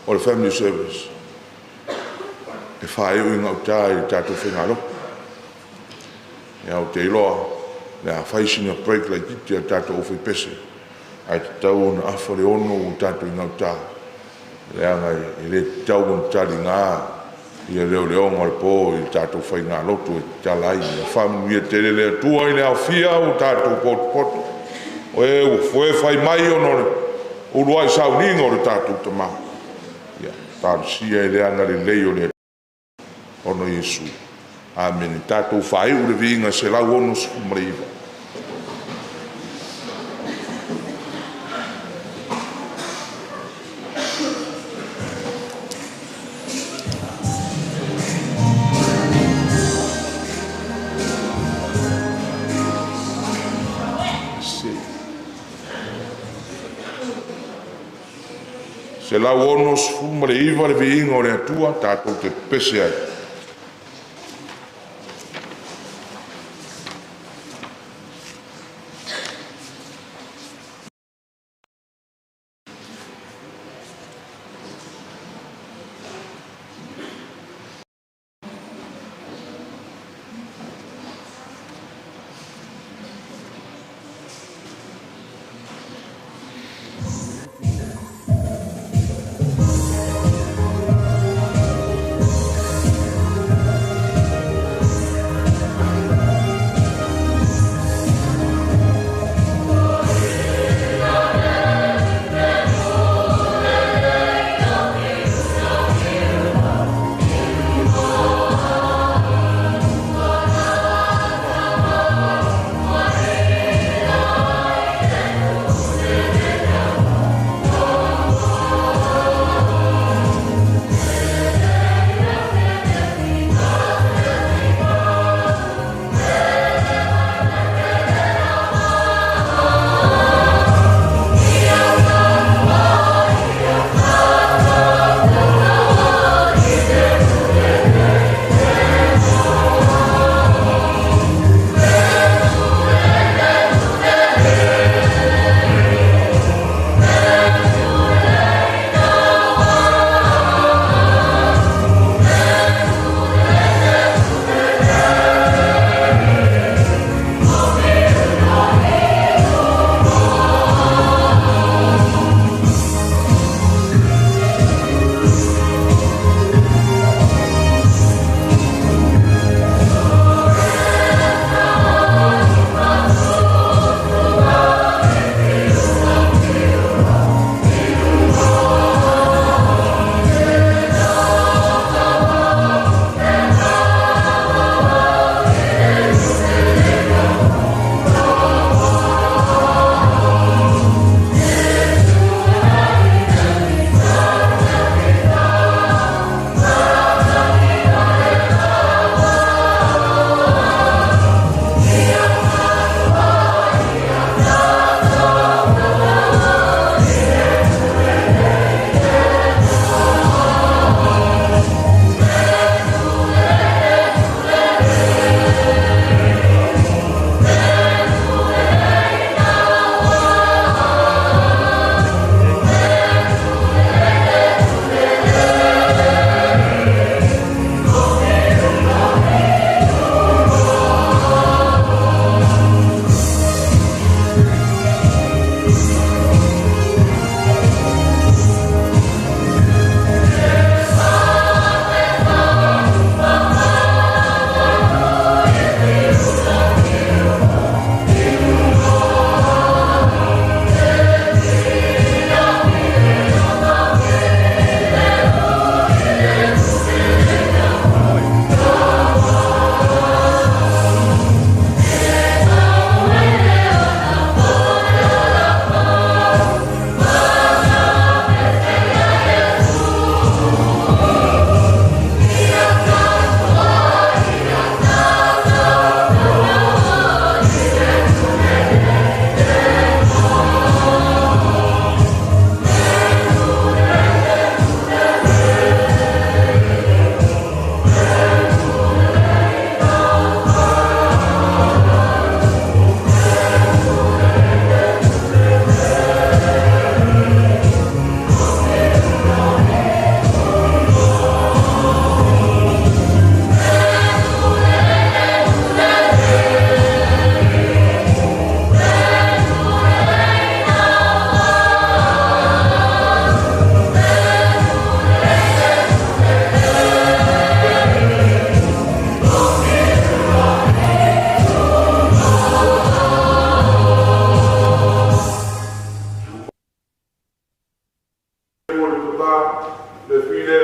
o le Family Service, e faaiu i gauta i le tatou faigalotu. Ia, ou te iloa o le a fai sina break laitiiti a le tatou aufaipese, ae tatau ona afa le 6 ua tatou i gauta, leaga e le tatau ona taliga ia leoleoga o le po i le tatou faigalotu e tatala ai. Ia faamanuia tele le Atua i le aofia ua tatou potopoto, o e ua foe fai mai ona o le uluai sauniga o le tatou tama. Ia talosia i le agalelei o le Atua ona o Iesu. Amene. Tatou faaiu le viiga 169. 169 le viiga o le Atua tatou te pepese ai.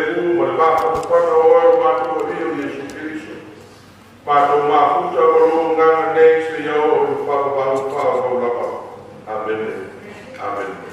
Filemu ma le vafatafata o Oe o lo matou Alii o Iesu Keriso. Matou mafuta ma lou Agaga nei seia oo i le faavavau faavavau lava. Amene. Amene.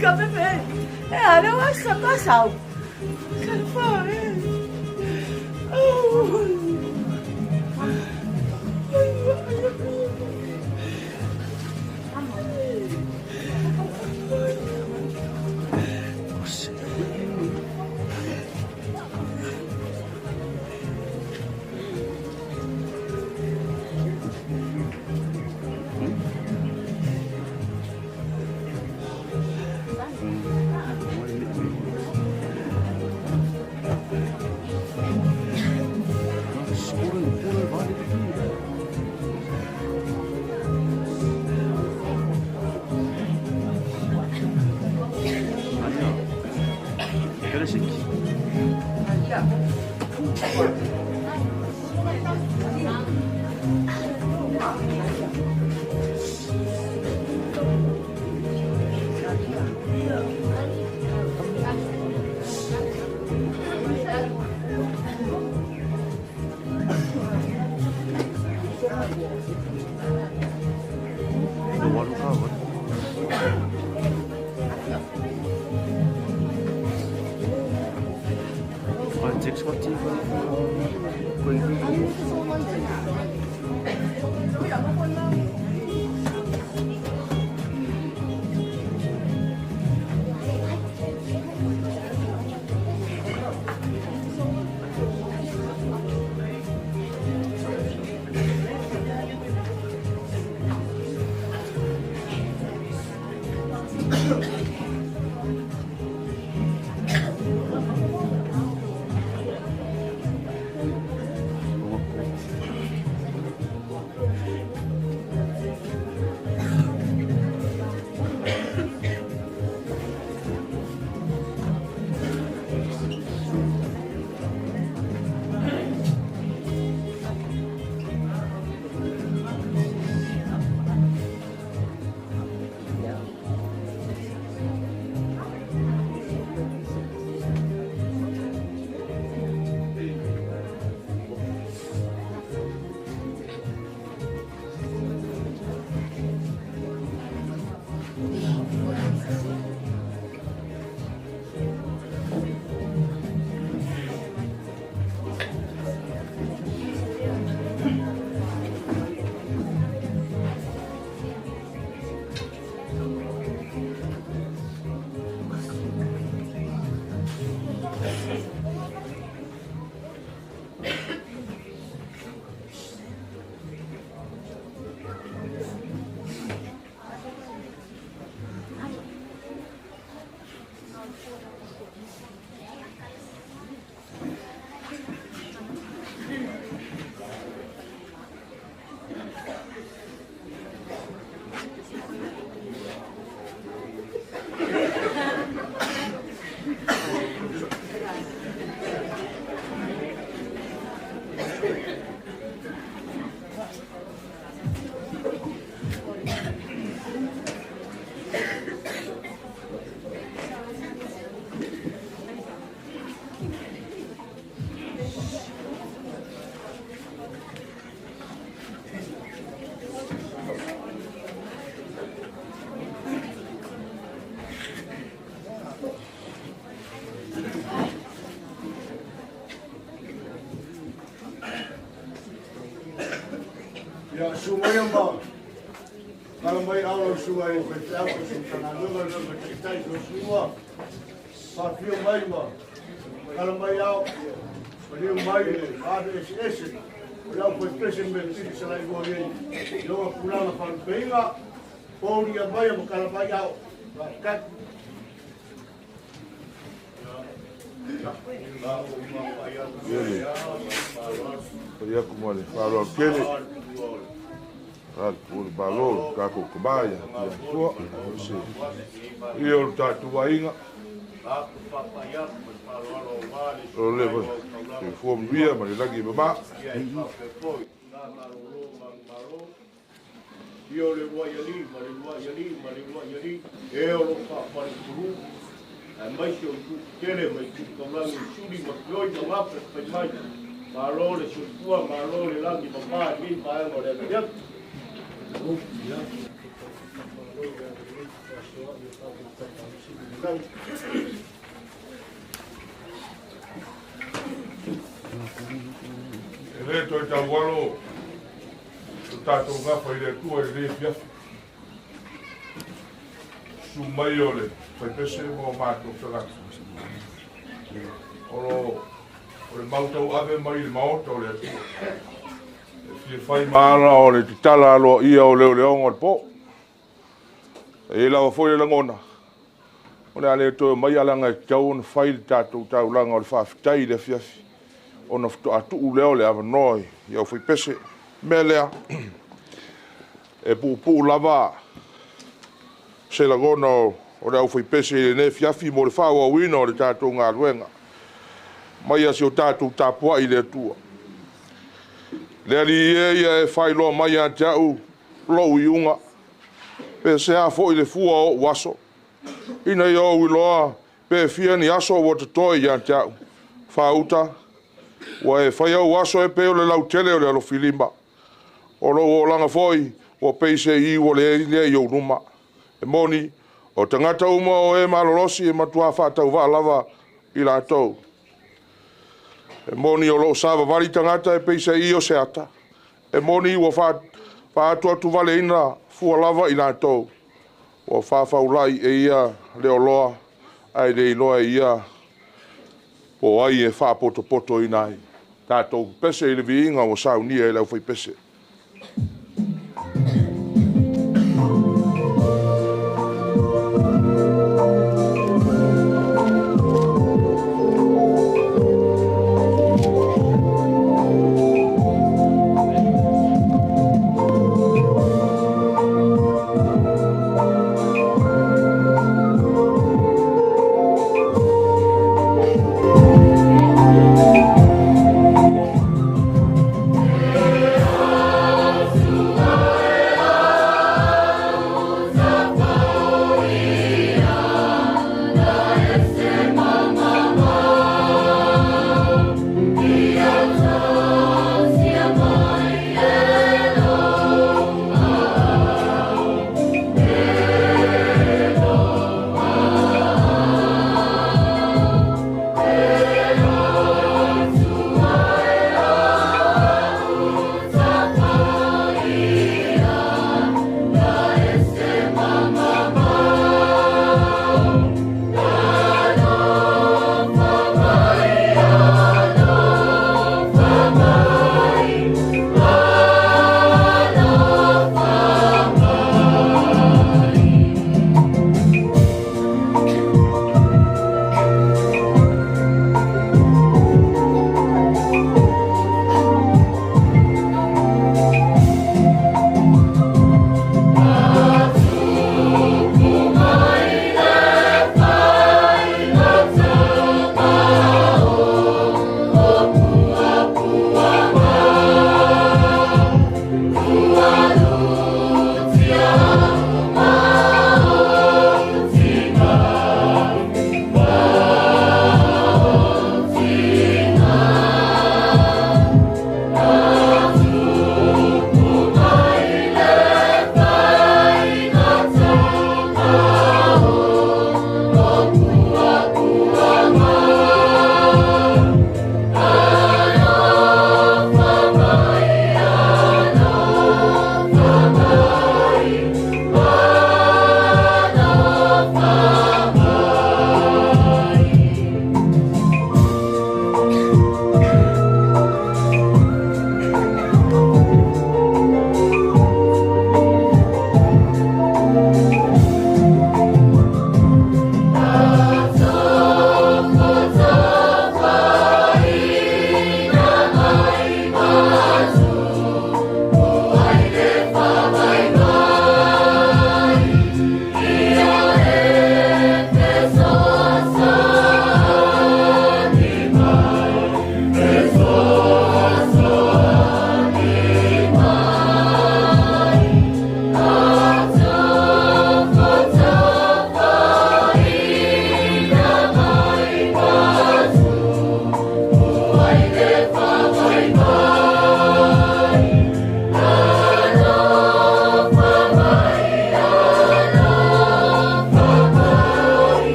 Ka pepe. E ale o sa ka sau. Ka fa e. Ia sumaia ma kala mai au sua e pe te au su kana lunga le te tai so sua pa fio mai ma kala mai au o mai le ave ese ese o lau koe pese me tiri sa lai go ye yo pulanga pa peinga o ria mai ma kala mai au ka Ia kuma le whāroa kele. O le malo, kākou kamaya, ia tua, ia o le tātou aiga. O le te fua muia ma le lagi mama. Ia o le waiali, ma le waiali, ma le waiali, e o lo whapare kuru. Ai mai se o tu tele, mai tu kaulangi, suri, ma kioi, ma ngape, pai mai. Malo le soifua, malo le lagi mama, ni vaega o le afiafi. E lē toe taualo lo tatou gafa i le Atua i lenei afiafi. Susu mai o le faipese ma o matou tagata. O lo o le mau tauave mai le maota o le Atua. E fia fai ma ala o le tatala aloaia o leoleoga o le po. E i ai lava foi le lagona, o le a le toe omai ae leaga e tatau ona fai le tatou taulaga o le faafetai i le afiafi ona faatoa tuu lea o le avanoa i aufaipese. O le mea lea, e puupuu lava se lagona o le aufaipese i lenei afiafi mo le faaauauina o le tatou galuega mai a si o tatou tapuai i le Atua. Le Alii e, ia e faailoa mai ia te au lou iuga, pe sea foi le fua o ou aso, ina ia ou iloa pe fia ni aso ua totoe ia te au. Faauta, ua e faia ou aso e pei o le lautele o le alofilima. O lou olaga foi ua pei se iu o le lea i ou luma. E moni, o tagata uma o e malolosi e matua faatauvaa lava i latou. E moni o loo savavali tagata e pei se i o se ata. E moni ua faaatuatuvaleina fua lava i latou. Ua faafaulai e ia le oloa, ae le iloa e ia po o ai e faapotopotoina ai. Tatou pepese i le viiga ua saunia e le aufaipese.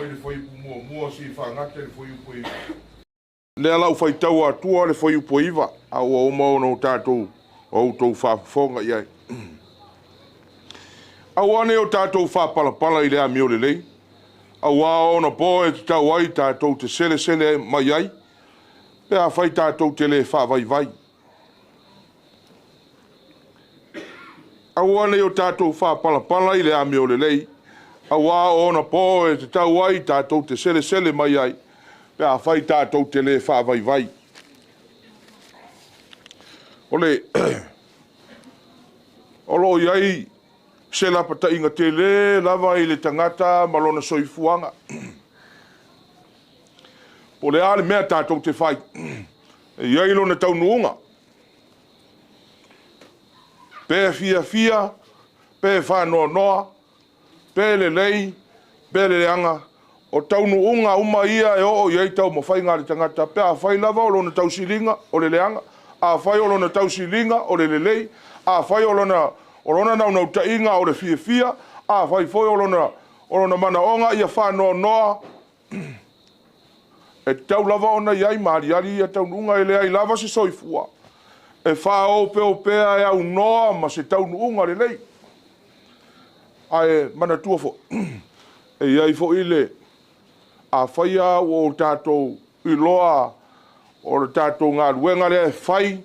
mai le fuaiupu muamua seia faagata i le fuaiupu e 9. Lea la ua faitau atua le fuaiupu e 9, a ua uma ona o tatou outou faafofoga i ai. Aua ne i o tatou faapalapala i le amio lelei, auā o ona po e tatau ai tatou te selesele mai ai, pe afai tatou te le faavaivai. Aua ne i o tatou faapalapala i le amio lelei, auā o ona po e tatau ai tatou te selesele mai ai, pe afai tatou te le faavaivai. O le o lo o i ai se lapataiga tele lava i le tagata ma lona soifuaga. Po o le a le mea tatou te fai, e i ai lona taunuuga. Pe fiafia, pe faanoanoa, pe lelei, pe leaga, o taunuuga uma ia e oo i ai taumafaiga a le tagata, pe afai lava o lona tausiliga o le leaga, afai o lona tausiliga o le lelei, afai o lona naunautaiga o le fiafia, afai foi o lona manaoga ia faanoanoa, e tatau lava ona i ai ma aliali ia taunuuga. E leai lava se soifua e faaopeopea e aunoa ma se taunuuga lelei. Ae manatua foi, e i ai foi le afai lava ua o tatou iloa o le tatou galuega lea e fai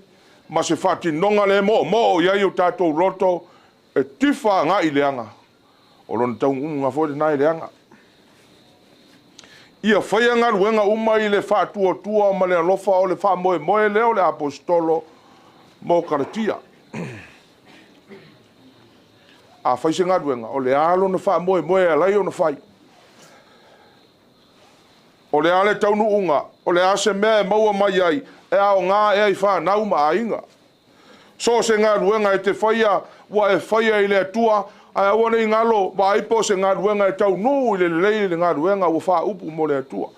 ma se faatinoga lea e moomoo i ai o tatou loto e tifa agai i leaga, o lona taunuuga foi lena e leaga. Ia faia galuega uma i le faatuatua ma le alofa, o le faamoemoe lea o le aposetolo mo Kalatia. A fai se galuega, o le a lona faamoemoe e ala ai ona fai? O le a le taunuuga? O le a se mea e maua mai ai e aoga ea i fanau ma aiga? So o se galuega e te faia, ua e faia i le Atua, ae aua ne i galo, vaai po o se galuega e taunuu i le lelei le galuega ua faaupu mo le Atua.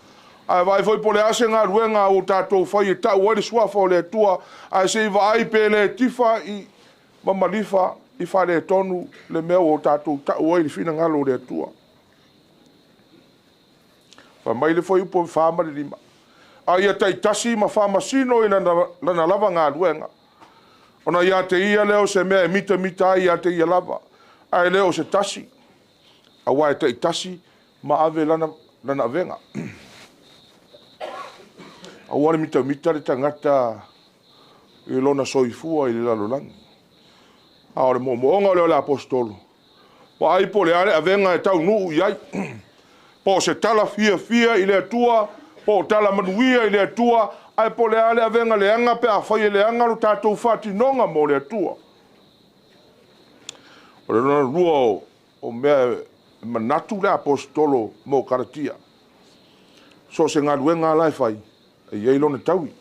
Ae vaai foi po o le a se galuega ua tatou fai e tau ai le suafa o le Atua, ae se i vaai pe le tifa i ma malifa i faaletonu le mea ua tatou tau ai le finagalo o le Atua. Fai mai le fuaiupu 4 ma le 5, a ia taitasi ma faamasino i lana lava galuega, ona ia te ia lea o se mea e mitamita ai ia te ia lava, ae le o se tasi, aua e taitasi ma ave lana avega. Aua le mitamita le tagata i lona soifua i le lalolagi. A o le moomooga lea o le aposetolo, vaai po o le a le avega e taunuu i ai, po o se tala fiafia i le Atua, po o tala manuia i le Atua, ae po o le a le avega leaga pe afai e leaga lo tatou faatinoga mo le Atua. O le lona lua o mea e manatu le aposetolo mo Kalatia, so o se galuega la e fai, e i ai lona taui.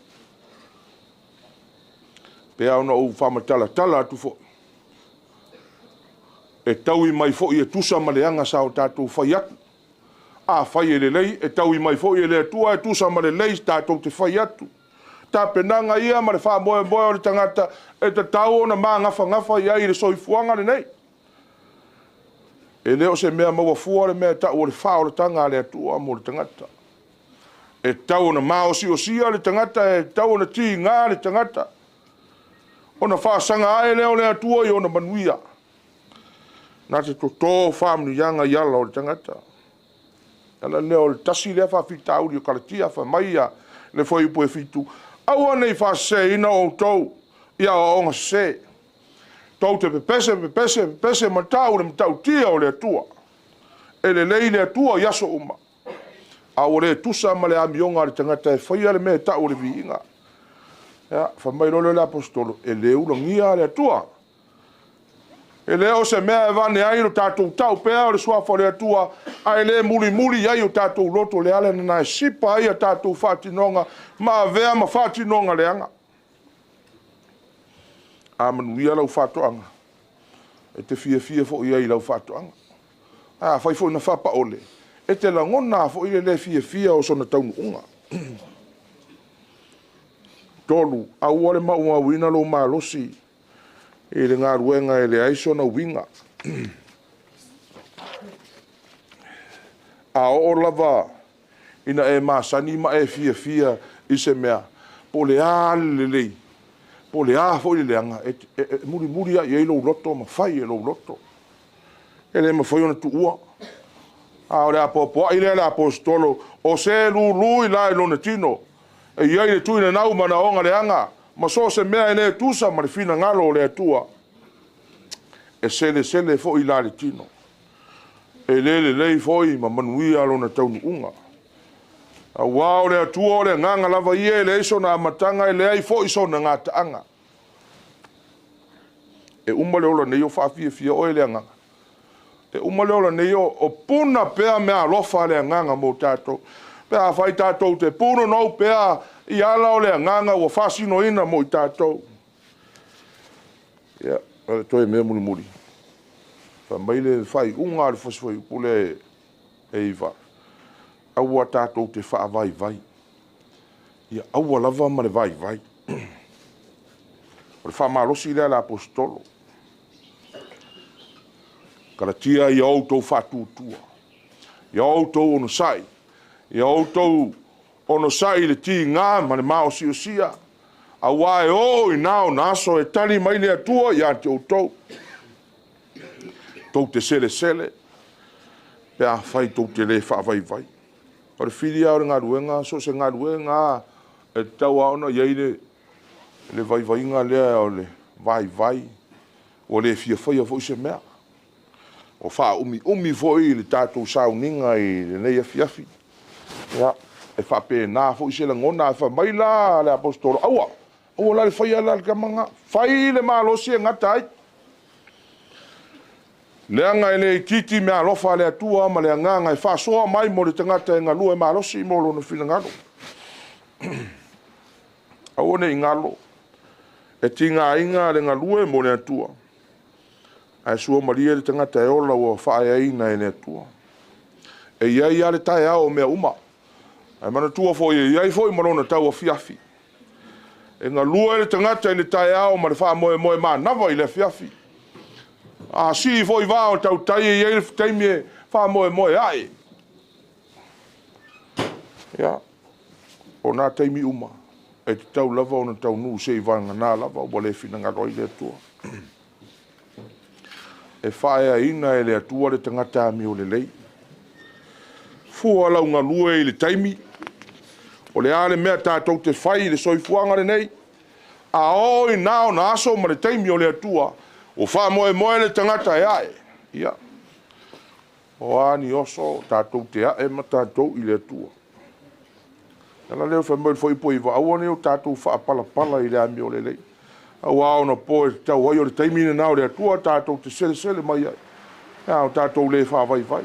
Pe a ona ou faamatalatala atu foi, e taui mai foi e tusa ma le aga sa o tatou fai atu. A fai e lelei, e taui mai foi e le Atua e tusa ma lelei tatou te fai atu. Tapenaga ia ma le faamoemoe o le tagata e tatau ona magafagafa i ai i le soifuaga lenei. E le o se mea maua fua le mea e tau o le faaolataga a le Atua mo le tagata. E tatau ona maosiosia le tagata, e tatau ona tiga le tagata, ona faasaga ae lea o le Atua i ona manuia. Na te totō faamanuiaga i ala o le tagata. Ala lea o le tasi lea faafitauli o Kalatia, fai mai ia le fuaiupu e 7, aua ne i faaseseina outou i aoaoga sese. Tou te pepese, pepese, pepese ma tau le matautia o le Atua. E lelei le Atua i aso uma, a ua le tusa ma le amioga a le tagata e faia le mea e tau o le viiga. Ia, fai mai loa lea o le aposetolo, e le ulagia le Atua. E le o se mea e vane ai lo tatou tau pea o le suafa o le Atua, ae le mulimuli ai o tatou loto le ala na e sipa ai a tatou faatinoga ma avea ma faatinoga leaga. A manuia lau faatoaga, e te fiafia foi ai i lau faatoaga. A fai foi na faapaole, e te lagona foi le le fiafia o sona taunuuga. 3, aua le maumauina lou malosi i le galuega e leai sona uiga. A oo lava ina e masani ma e fiafia i se mea, po o le a le lelei, po o le a foi le leaga, e mulimuli lava i ai lou loto ma fai e lou loto. E le mafai ona tuua. A o le apoapoai lea a le Aposetolo, o se lulu i la i lona tino, e i ai le tuinanau manaoga leaga, ma so o se mea e le tusa ma le finagalo o le Atua, e selesele foi la le tino. E le lelei foi ma manuia lona taunuuga. Aua o le Atua o le agaga lava ia, e leai sona amataga, e leai foi sona gataaga. E uma le ola nei o faafiafia oe le agaga. E uma le ola nei o puna pea mea alofa le agaga mo tatou. Pe afai tatou te punonou pea i ala o le agaga ua faasinoina mo i tatou. Ia, o le toe mea mulimuli. Fai mai le faaiuga a le fasifuaiupu lea e 9. Aua tatou te faavaivai. Ia aua lava ma le vaivai. O le faamalosi lea a le Aposetolo. Kalatia ia outou faatuatua, ia outou onosai, ia outou onosai i le tiga ma le maosiosia, aua e oo i na ona aso e tali mai le Atua ia te outou. Tou te selesele, pe afai tou te le faavaivai. O le fili lava o le galuega, so o se galuega e tatau lava ona i ai le vaivaiga lea o le vaivai, ua le fia faia foi se mea. O faaumiumi foi le tatou sauniga i lenei afiafi. Ia, e faapena foi se lagona, ae fai mai la le Aposetolo, aua, aua la le faia la le tamaga, fai le malosi e gata ai. Leaga e le itiiti mea alofa a le Atua ma le agaga e faasoa mai mo le tagata e galue malosi mo lona finagalo. Aua ne i galo, e tigaina le galue mo le Atua, ae sua malie le tagata e ola ua faaeaina e le Atua. E i ai lava le taeao o mea uma, ae manatua foi e i ai foi ma lona tauafiafi. E galue le tagata i le taeao ma le faamoemoe manava i le afiafi. A sii foi vaa o tautai e i ai le taimi e faamoemoe ae. Ia, o nā taimi uma, e tatau lava ona taunuu se i vagana lava ua le finagalo ai le Atua. E faaeaina e le Atua le tagata amio lelei. Fua lau galue i le taimi, o le a le mea tatou te fai i le soifuaga lenei, a oo i na ona aso ma le taimi o le Atua, ua faamoemoe le tagata e ae. Ia, o a ni oso tatou te ae ma tatou i le Atua. Ala lea fai mai le fuaiupu 9, aua ne i o tatou faapalapala i le amio lelei. Aua ona po e tatau ai o le taimi lena o le Atua tatou te selesele mai ai. A o tatou le faavaivai.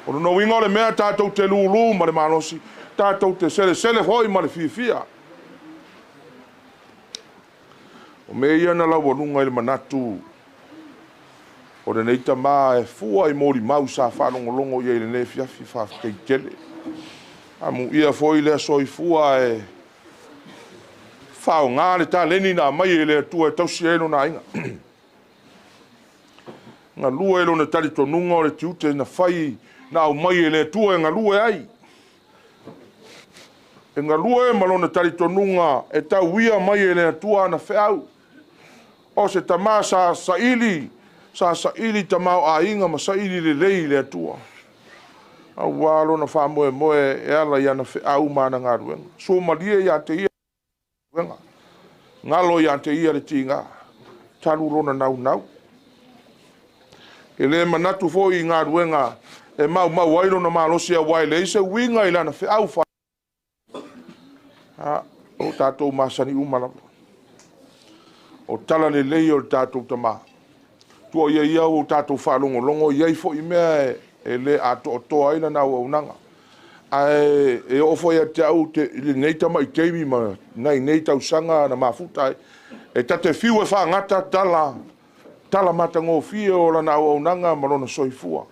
O lona uiga o le mea tatou te lulu ma le malosi, tatou te selesele foi ma le fiafia. O mea ia na laualuga i le manatu o lenei tama e fua i molimau sa faalogologo i ai i lenei afiafi faafetai tele. Amuia foi lea soifua e faaaoga le taleni na aumai e le Atua e tausi ai lona aiga. Galue lona talitonuga o le tiute na fai na aumai e le Atua e galue ai. E galue ma lona talitonuga e tauia mai e le Atua ana feau. O se tama sa saili tamaoaiga ma saili lelei i le Atua. Aua lona faamoemoe e ala i ana feau ma ana galuega. Suamalie ia te ia galuega. Galo ia te ia le tiga. Talu lona naunau. E le manatu foi i galuega e maumau ai lona malosi aua e leai se uiga i lana feau fa. O tatou masani uma lava. O tala lelei o le tatou tama. Tua ia ia o tatou faalogologo i ai foi mea e le atoatoa ai lana auaunaga. Ae e oo foi ia te au i lenei tamaitaimi ma nai nei tausaga na mafuta ai. E tate fiu e faagata tala matagofie o lana auaunaga ma lona soifua.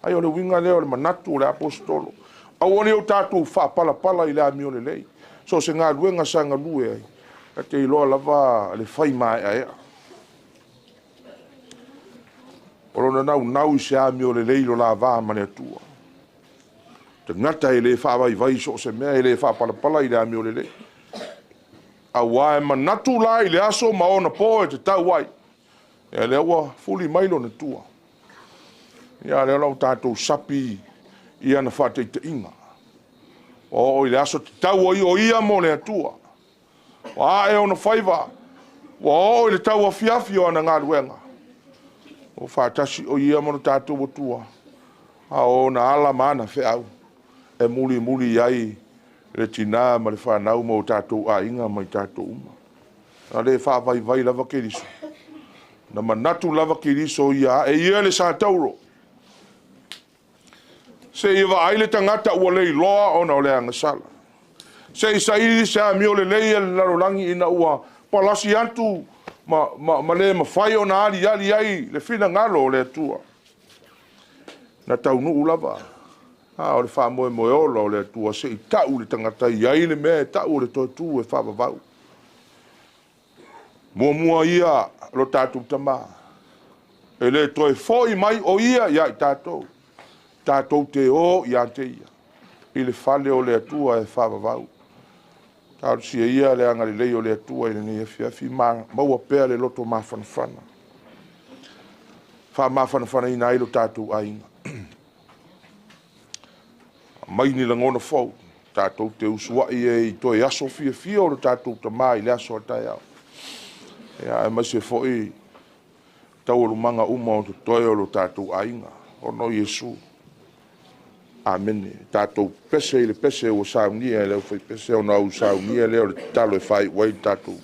Ai o le uiga lea o le manatu o le Aposetolo. Aua ne i o tatou faapalapala i le amio lelei. So se galuega sa galue ai. E te iloa lava le fai maeaea. O lona naunau i se amio lelei lo lava ma le Atua. Tagata e lē faavaivai i so o se mea, e lē faapalapala i le amio lelei. Auā e manatu la i le aso ma ona pō e tatau ai. Ia lea ua fuli mai lona tua. Ia lea la ua tatou sapi i ana faataitaiga. Ua oo i le aso tatau ai o ia mo le Atua. Ua ae ona faiva, ua oo i le tauafiafi o ana galuega. Ua faatasi o ia ma lo tatou Atua, a o ona ala ma ana feau e mulimuli i ai le tinā ma le fanau ma o tatou aiga ma i tatou uma. Na le faavaivai lava Keriso. Na manatu lava Keriso ia ae ia le satauro. Seia vaai le tagata ua leiloa ona o le agasala. Se i saili se amio lelei a le lalolagi ina ua palasi atu ma, ma, ma le mafai ona aliali ai le finagalo o le Atua. Na taunuu lava, a o le faamoemoe ola o le Atua se i tau le tagata i ai le mea e tau o le toe tu e faavavau. Muamua ia lo tatou Tamā, e lē toe fo'i mai o ia iā i tatou, tatou te o iā te ia i le fale o le Atua e faavavau. Talosia ia le agalelei o le Atua i lenei afiafi, ma maua pea le loto mafanafana, faamafanafanaina ai lo tatou aiga. Aumai ni lagona fou, tatou te usuai ai i toe aso fiafia o lo tatou Tamā i le aso a taeao. Ia, aemaise foi taualumaga uma o totoe o lo tatou aiga, ona o Iesu. Amene. Tatou pese i le pese ua saunia e le aufaipese, ona ou saunia lea o le tatalo e faaiu ai le tatou.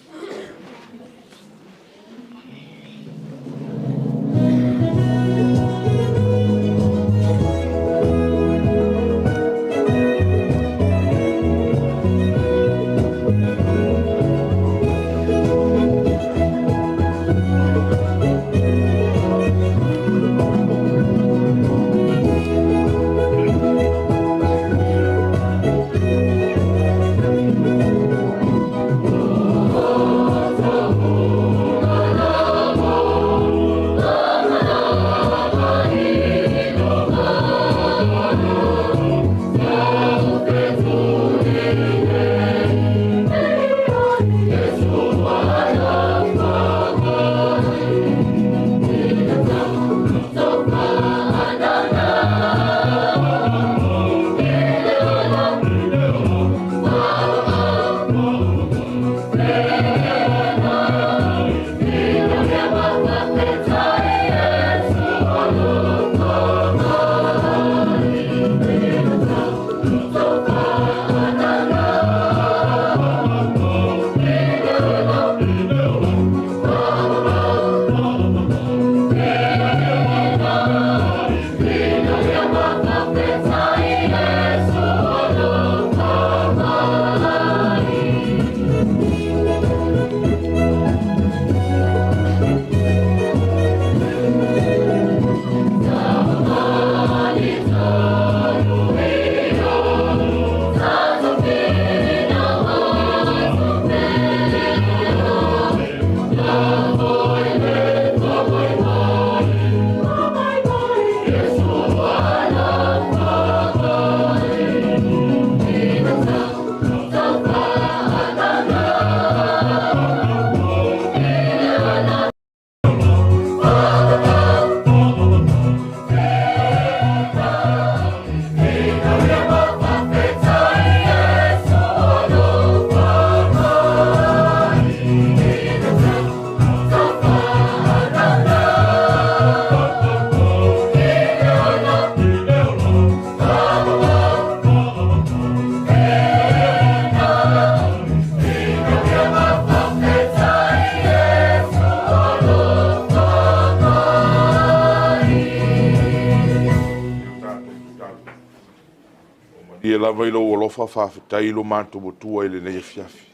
Malie lava i lou alofa, faafetai i lo matou Atua i lenei afiafi.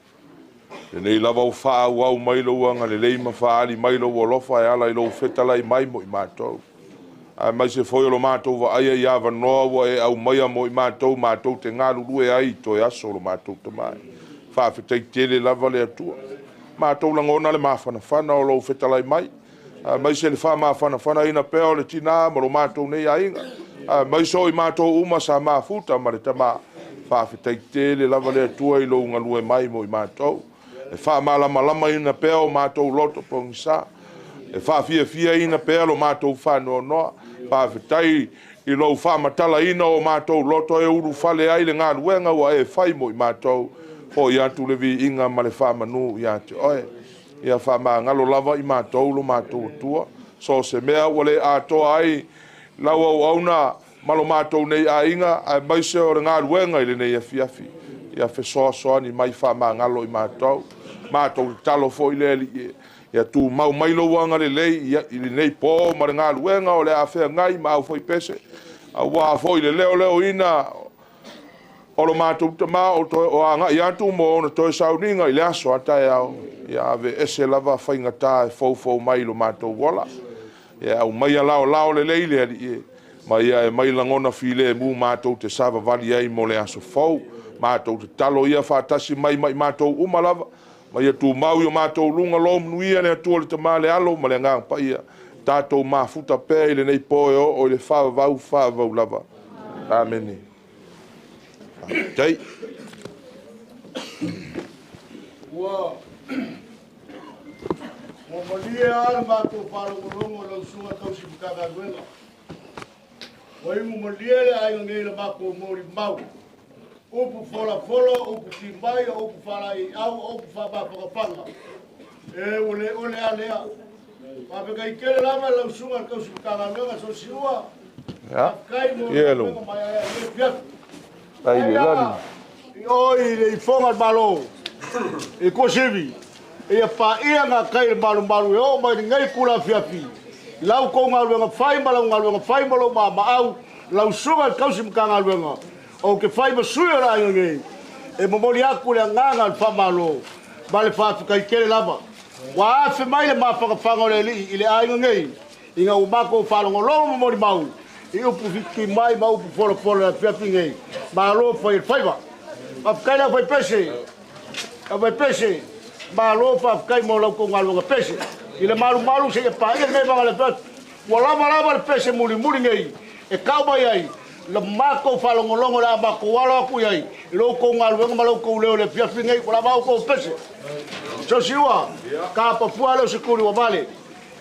Lenei lava ua faaauau mai lou agalelei ma faaali mai lou alofa e ala i lou fetalai mai mo i matou. Aemaise foi o lo matou vaaia i avanoa ua e aumaia mo i matou, matou te galulue ai i toe aso o lo matou Tamai. Faafetai tele lava le Atua. Matou lagona le mafanafana o lou fetalai mai, aemaise le faamafanafanaina pea o le tinā ma lo matou nei aiga. Aemaise o i matou uma sa mafuta ma le Tama. Faafetai tele lava le Atua i lou galue mai mo i matou. E faamalamalamaina pea o matou loto pogisa. E faafiafiaina pea lo matou faanoanoa. Faafetai i lou faamatalaina o matou loto e ulufale ai le galuega ua e fai mo i matou. Fo'i atu le viiga ma le faamanu ia te oe. Ia faamagalo lava i matou lo matou Atua. So o se mea ua le atoa ai lau auauna ma lo matou nei aiga, aemaise o le galuega i lenei afiafi. Ia fesoasoani mai faamagalo i matou. Matou tatalo foi le Alii e. Ia tumau mai lou agalelei i lenei po ma le galuega o le a feagai ma aufaipese, aua foi le leoleoina o lo matou tama o toe o agai atu mo ona toe sauniga i le aso a taeao. Ia aveese lava faigata e foufou mai i lo matou ola. Ia aumaia laolao lelei le Alii e, ma ia e mai lagona filemu matou te savavali ai mo le aso fou. Matou tatalo ia faatasi mai ma i matou uma lava, ma ia tumau i o matou luga lou manuia le Atua le Tama le Alo ma le Agaga Paia. Tatou mafuta pea i lenei po e oo i le faavavau faavavau lava. Amene. Faafetai. Ua malie lava le matou faalogologo i lau Susuga Tausi Matagaluega. Ua imu malie le aiga nei i le matou molimau. Upu folafola, upu timai, o upu faalaeiau, o upu faamafanafana. E ua le ole lava lea. Faafetai tele lava i lau Susuga i le Tausi Matagaluega Siosiua. Faafetai mo le galuega maeaea i lenei afiafi. I o i le ifoga o le Malo i Tuasivi, ia paia gatai le malumalu e oo mai lenei itula afiafi i la outou galuega fai ma lau galuega fai ma lou maamaau, lau Susuga i le Tausi Matagaluega. Ou te fai ma sui o le aiga nei e momoli atu le agaga o le faamalo ma le faafetai tele lava. Ua afe mai le mafanafana o le Alii i le aiga nei ina ua matou faalogologo ma molimau i upu fiti mai ma upu folafola i le afiafi nei. Malo fai o le faiva. Faafetai le aufaipese, aufaipese, malo faafetai mo la outou galuega pese. I le malumalu seia paia lenei vaga o le afiafi. Ua lava lava le pese mulimuli nei e tau mai ai la matou faalogologo o le a matou alo atu i ai i lo outou galuega ma lo outou leo i le afiafi nei. Ua lava outou pese. Sosiua, kapafua lea o se tuli ua vale.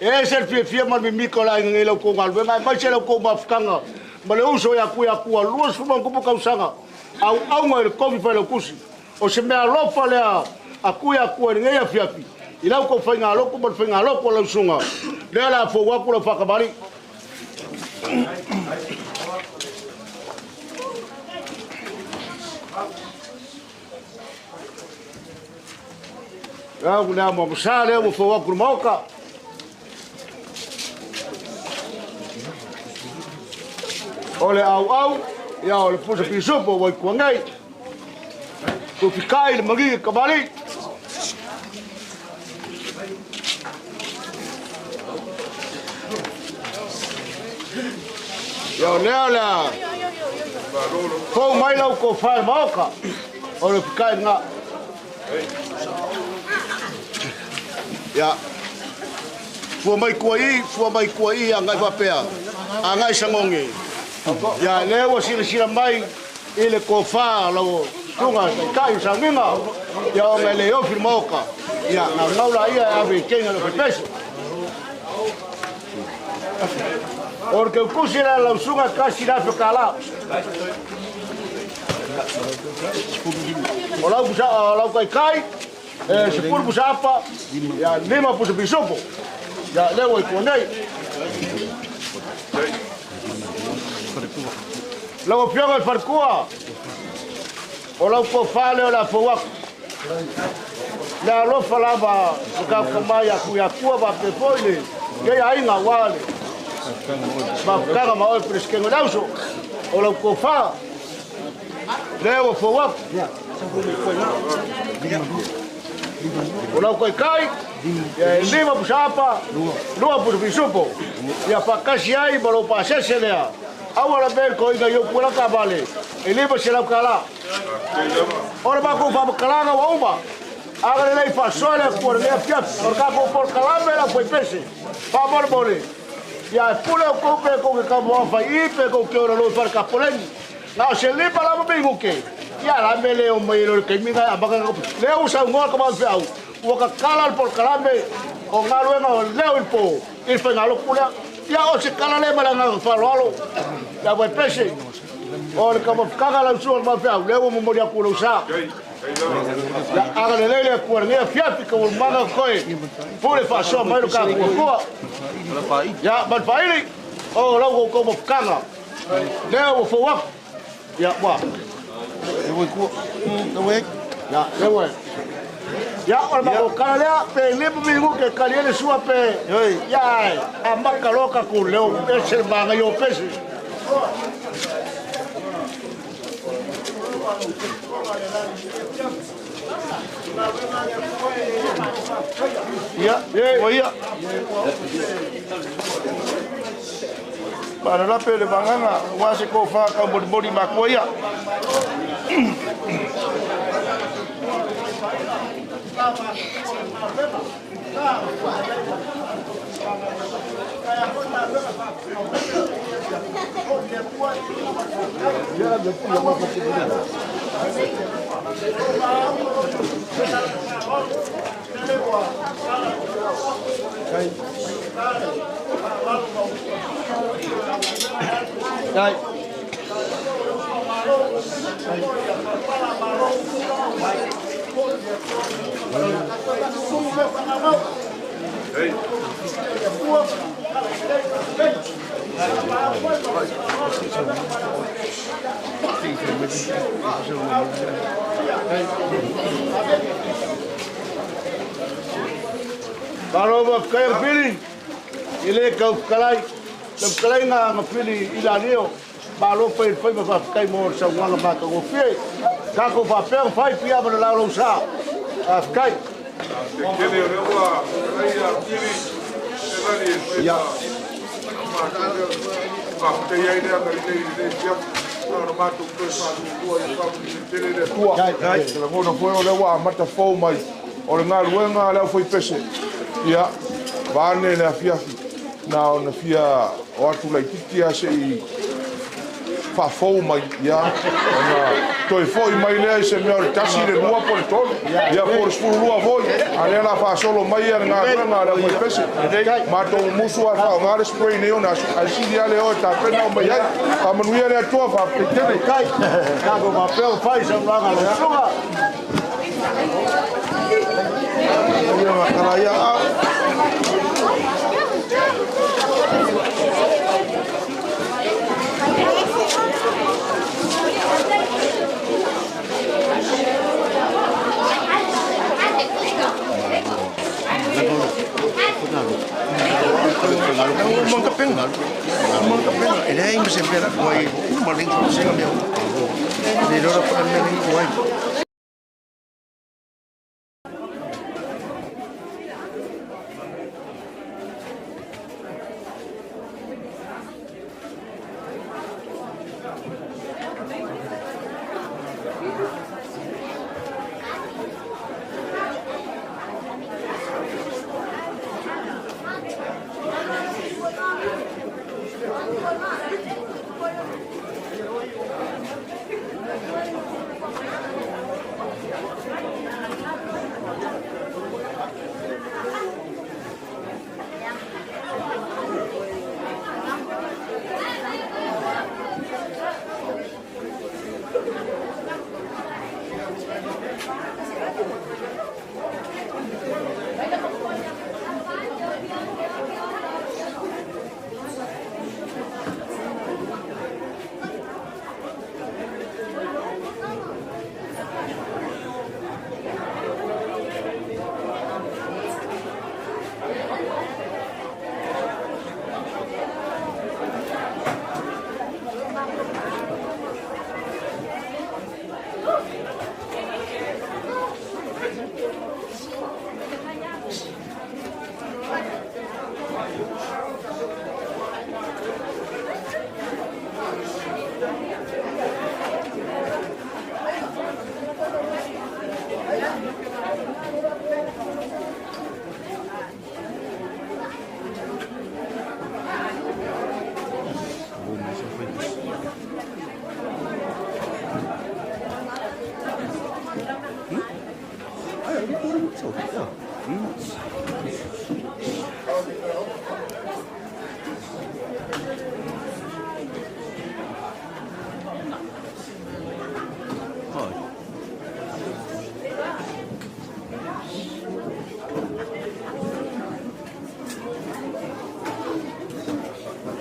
E ese le fiafia ma le mimita o le aiga nei i la outou galuega, aemaise la outou mafutaga ma le uso ia Tuiatua, 20 ma tausaga auauna i le tofi failautusi. O se mea alofa lea a Tuiatua i lenei afiafi i la outou faigalotu ma le faigalotu a lau susuga lea o le a fou atu lau faatamalii. Au lea mo lea ua fou atu le Maota. O le auau, ia o le pusa pisupo ua itua nei. Tufikai le magi kamali. Ia o lea lea. Fou mai lau ko whae maoka. O le fikai ngā. Ia. Fua mai kua i, fua mai kua i a ngai whapea. A ngai sangonge. Ia lea ua silasila mai i le kofā lau susuga taitai o sauniga. Ia ona e le ofi le maoka. Ia gaugau laia e ave i teiga le faipese. O le keukusi lea lau susuga $1,000. O lau pusa, lau taitai, e 10 pusa apa, ia 5 pusa pisupo. Ia lea ua i tua nei. Lau Afioga i le Faletua, o lau tofa lea o le a fou atu. Le alofa lava o tatou ia Tuiatua faapea foi le nei aiga aua le mafutaga ma oe Peresetene o le Auso. O lau tofa lea ua fou atu. O lau taitai, ia e 5 pusa apa, 2 pusa pisupo. Ia faatasi ai ma lou pasese lea. Aua la mea koiga i upu la kavale. E 500 kala. O le matou faamatalaga ua uma. Aga lelei faasoa le Atua i lenei afiafi. O le tatou polokalame la faipese. Faamolemole. Ia e pule outou pe tou te taumamafa i i pe tou te o i lalo i fale tapoleni. Na o se 5 lava minute, ia la me le o mai e le taimi na amata na lea ua saunoa le tama feau, ua tatala le polokalame o galuega o leo i le po i le faigalotu lea. Ia o se kala lea ma le agaga faaaloalo. Ia vai pese, o le taumafataga lau susuga le tama feau, lea ua momoli atu lou sa. Ia agalelei le Atua i lenei afiafi taualumaga toe pule faasoa mai lo tatou Atua. Ia ma le faaili, o lau outou mafutaga, lea ua fou atu. Ia ua. Ia, lea ua. Ia, o le matou tala lea, pe 5 minute e tali ai le sua pe... Ia, amata loa tatou leo, ese le manaia o pese. Ia, ua ia. Faalalape le vagaga aua se tofa taumolimoli matua ia. Dai. Malo ma whakaia pili, i le kau whakalai, le whakalai ngā ngā pili i la leo, malo whai whai ma whakakai mō le saunoaga matagofie. Tākou faapea ona fai pia ma le laulau sa. Faafetai. Tele o lea ua whakalaia pili, e lani e whai ma faafetai ai lea ngai nei nei fiafi. Na ona matou toe faalualua ia faamanuia tele le Atua. Te lagona foi o lea ua amata fou mai o le galuega a le aufaipese. Ia, vaane le afiafi. Na ona fia o atu laitiiti a se'i faafou mai, ia, ona toe fo'i mai lea i se mea o le 1, le 2 po o le 3, ia po o le 12 foi, a lea la faasolo mai ia le galuega a le aufaipese. Matou musu a faaaoga le spray nei ona aso, ae sili lava le o e tapena o mai ai. Faamanuia le Atua, faafetai tele. Tatou faapea ona fai saunoaga a lau susuga. Ia makala ia au. E leai ma se mea la kuai uma le senga mea uma. Le lora pa mea le kuai.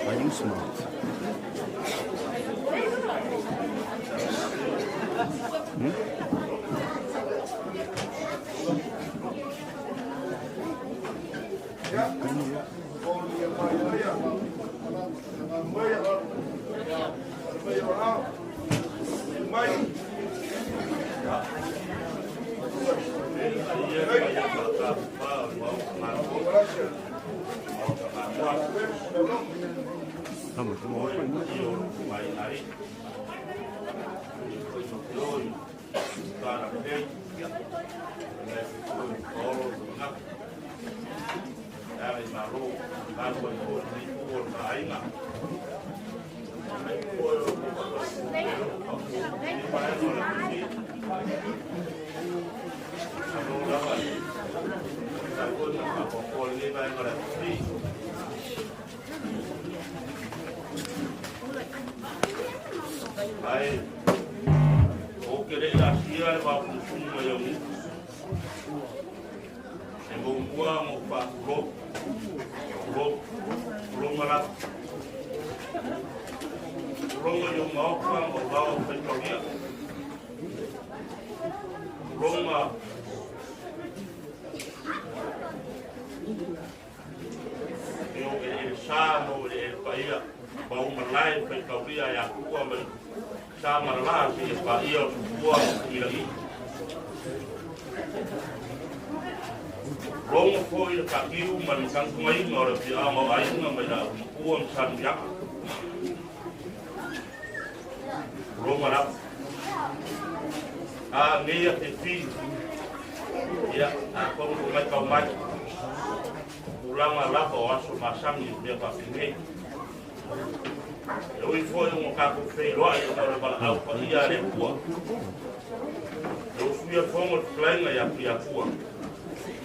Are you smart? Ai, o ke le asia le faafugufugu mai agu e maumua mo faafulo fulo fuloga lava fuloga i o maofa ma o lao faitaulia fuloga e o eleele sa ma o eleele paia ma o malae faitaulia e akua mai sa malalā seia paia o tupua ma tuilagi. Logo foi le fagiu ma le matagitugaina o le afioaga o aiga mai le aumakua ma Sanuiaga. Logo lava. A nei a te fi, ia, atonu ua matau mai, tulaga lava o aso masani i mea faapenei. E ui foi ua tatou feiloai ona o le valaau paia a le Atua. E usuia fono le fetalaiga ia Tuiatua,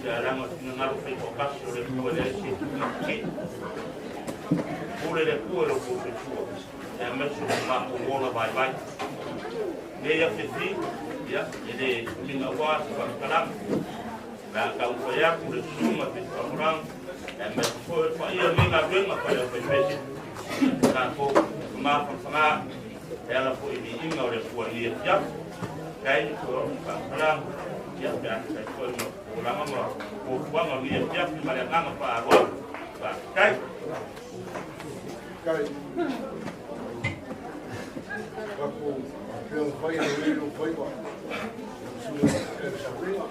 ia leaga o le finagalo faitoatasi o le Atua e leai se itu matetee. Pule le Atua i lo outou soifua, aemaise o lo matou ola vaivai. Nei afiafi, ia, e le umiga ua se faamatalaga. O le a taumafai atu le susuga i Faifaamulaga, aemaise foi o le paia o lenei galuega fai aufaipese. Tatou mafanafana e ala foi i viiga o le Atua i lenei afiafi. Kai ni toe ono faamatalaga, ia, pe a tusa ai foi ma tulaga ma fuafuaga o lenei afiafi ma le agaga faaaloalo. Faafetai. Kai. Tatou afioga fai e le o faiva. Susuga e sauiga.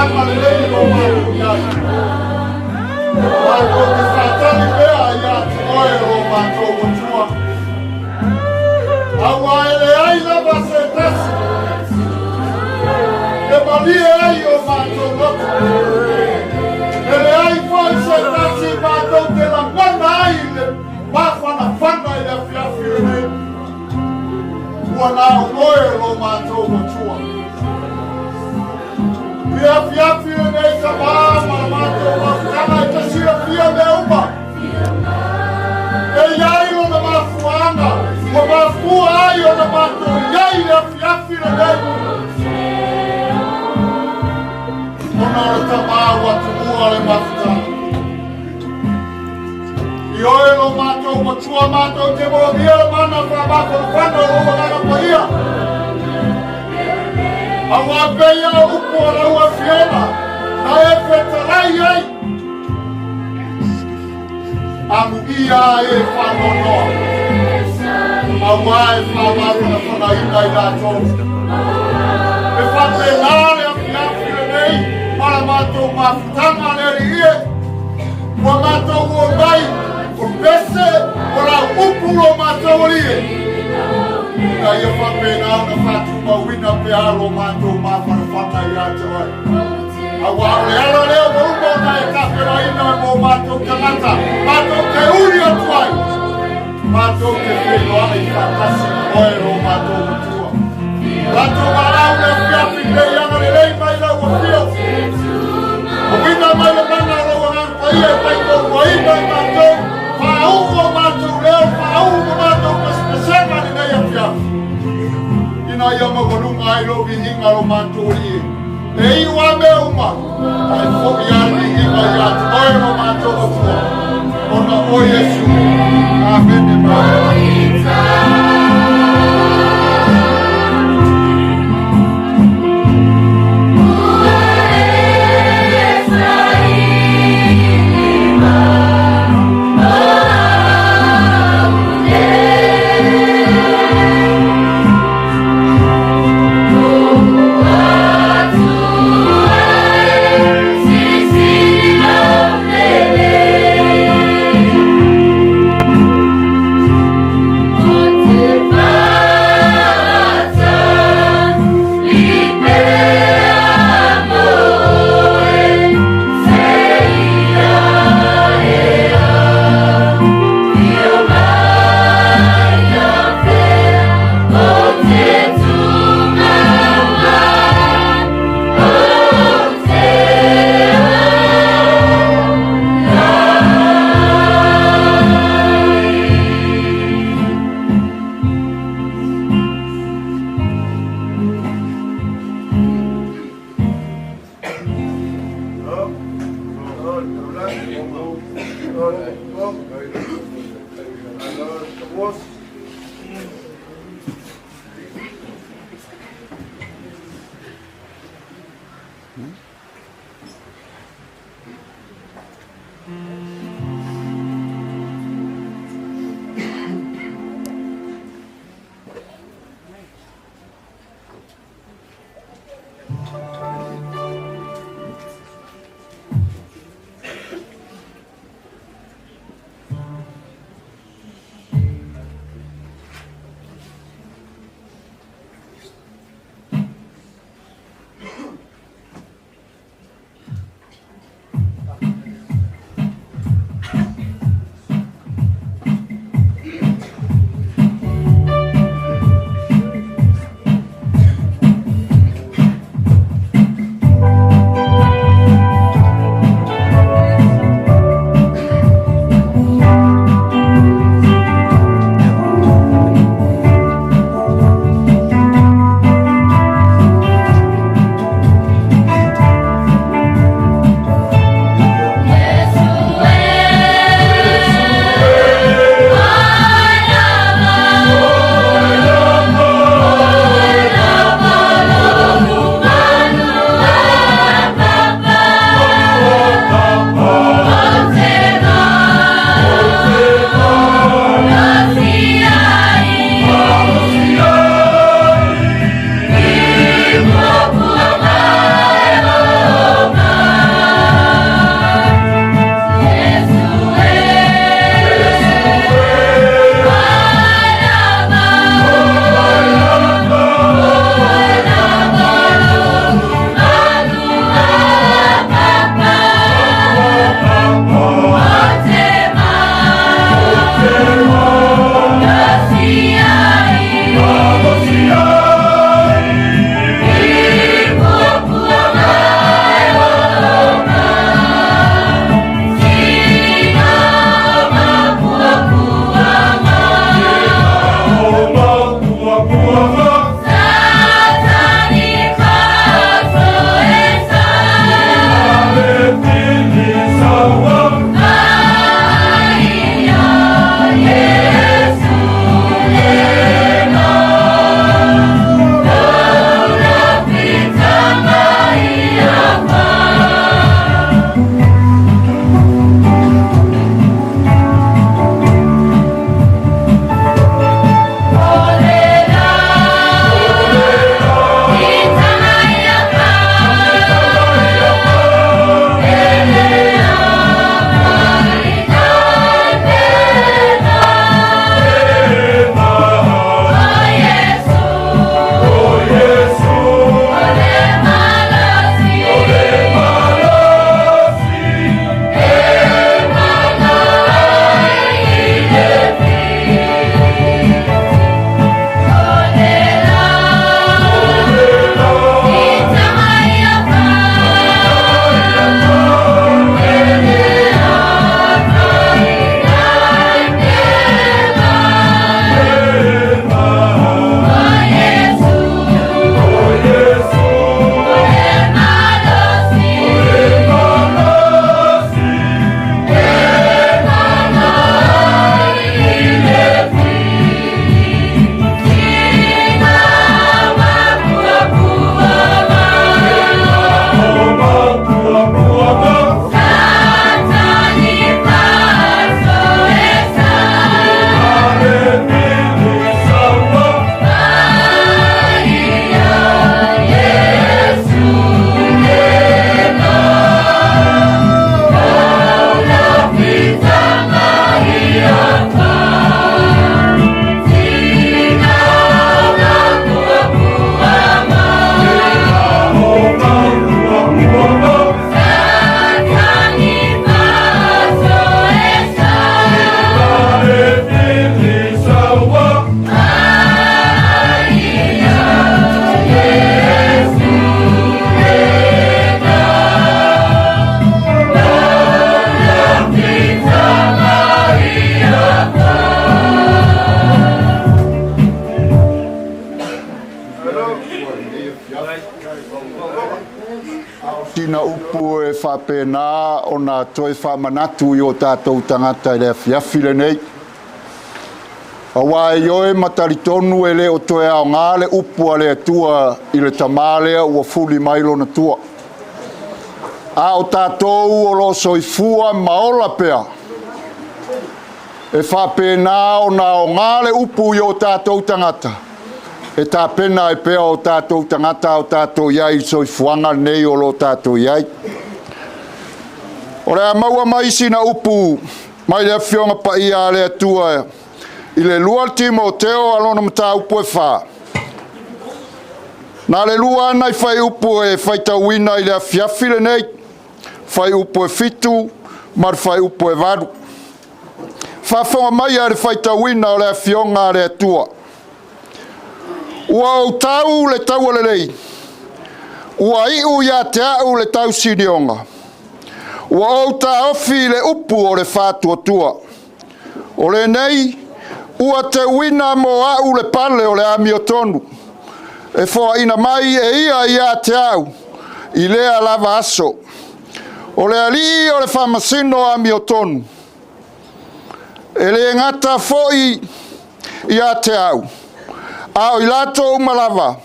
agalelei i lo matou i ai. Matou te faatali pea ia te oe lo matou Atua. Aua e leai lava se tasi e malie ai o matou loto. E leai foi se tasi matou te lagona ai le mafanafana i le afiafi lenei. Ua na o oe lo matou Atua. I afiafi lenei tamā ma la matou mafutaga e te silafia mea uma. E iai lona mafuaaga ua mafua ai ona matou iai i le afiafi lenei. Ona o le tamā ua tuua le mafutaga. I oe lo matou Matua matou te moomia le mana faamafanafana o lou Agaga Paia. Auā pei a o upu a lau Afioga na e fetalai ai. Amuia ai e faanoanoa. Auā e faamafanafanaina i latou. E faapena le afiafi lenei ma la matou mafutaga le Alii e. Ua matou omai o pese o lau upu lo matou Alii e. Ina ia faapena ona faatumauina pea lo matou mafanafana ia te oe. Auā o le ala lea ua uma ona e tapenaina mo matou tagata, matou te uli atu ai, matou te feiloai faatasi ma oe lo matou Matua. Latou valaau le afiafi lenei agalelei mai lau afio. Auina mai le mana o lou Agaga Paia e taitauaina i matou, faauu o matou leo, faauu ma matou pesepesega lenei afiafi. Ina ia maualuga ai lou viiga lo matou Alii. E iu a mea uma, ae foi a le viiga ia te oe lo matou Atua. Ona o Iesu. Amene. sina upu e faapena ona toe faamanatu i o tatou tagata i le afiafi lenei. Aua e ioe ma talitonu e le o toe aoga le upu a le Atua i le tama lea ua fuli mai lona tua. A o tatou o lo o soifua ma ola pea, e faapena ona aoga le upu i o tatou tagata, e tapena ai pea o tatou tagata a o tatou i ai i le soifuaga lenei o lo o tatou i ai. O le a maua mai sina upu mai le Afioga Paia a le Atua i le 2 Timoteo a lona mataupu e 4. Na le lua ana i fuaiupu e faitauina i le afiafi lenei, fuaiupu e 7 ma le fuaiupu e 8. Faafofoga mai a le faitauina o le Afioga a le Atua. Ua ou tau le taua lelei, ua iu ia te au le tausinioga, ua ou taofi le upu o le faatuatua. O lenei, ua teuina mo au le pale o le amiotonu, e foaina mai e ia ia te au i lea lava aso. O le alii o le faamasino amiotonu, e le gata foi ia te au, a o i latou uma lava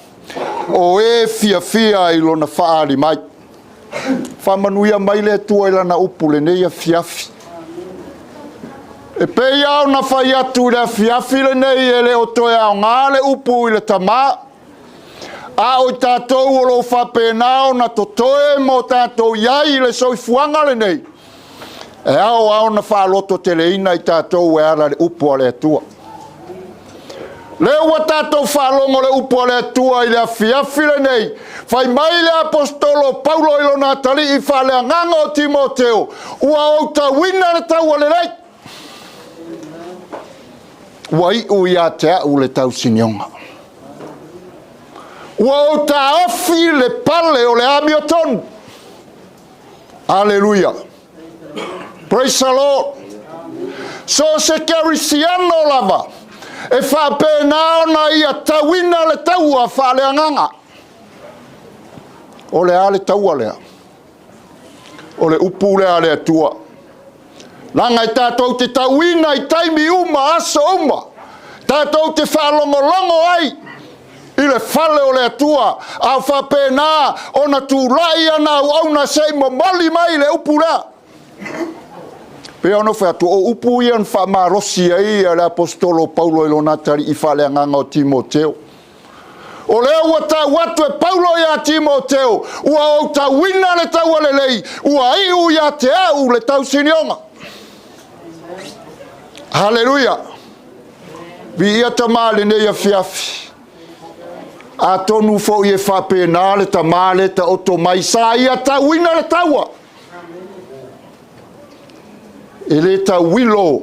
o e fiafia i lona faaali mai. Faamanuia mai le Atua i lana upu lenei afiafi. E pei lava ona fai atu i le afiafi lenei e le o toe aoga le upu i le tama, a o i tatou o lo o faapena ona totoe ma o tatou i ai i le soifuaga lenei, e ao lava ona faalototeleina i tatou e ala i le upu a le Atua. Lea ua tatou faalogo le upu a le Atua i le afiafi lenei, fai mai le aposetolo Paulo i lona atalii faaleagaga o Timoteo, ua ou tauina le taua lelei, ua iu ia te au le tausinioga. Ua ou taofi le pale o le amiotonu. Aleluia. Praise the Lord. So se kerisiano lava e faapena ona ia tauina le taua faaleagaga. O le a le taua lea? O le upu lea a le Atua. Leaga e tatou te tauina i taimi uma, aso uma, tatou te faalogologo ai i le fale o le Atua, a o faapena ona tulai ana auauna se i momoli mai le upu lea. Pei ona fai atu, o upu ia na faamalosi ai le aposetolo o Paulo i lona atalii faaleagaga o Timoteo. O lea ua tau atu e Paulo ia Timoteo, ua ou tauina le taua lelei, ua iu ia te au le tausinioga. Haleluia! Viia Tama i lenei afiafi. Atonu foi e faapena le tama le taoto mai sa ia tauina le taua. E le tauilo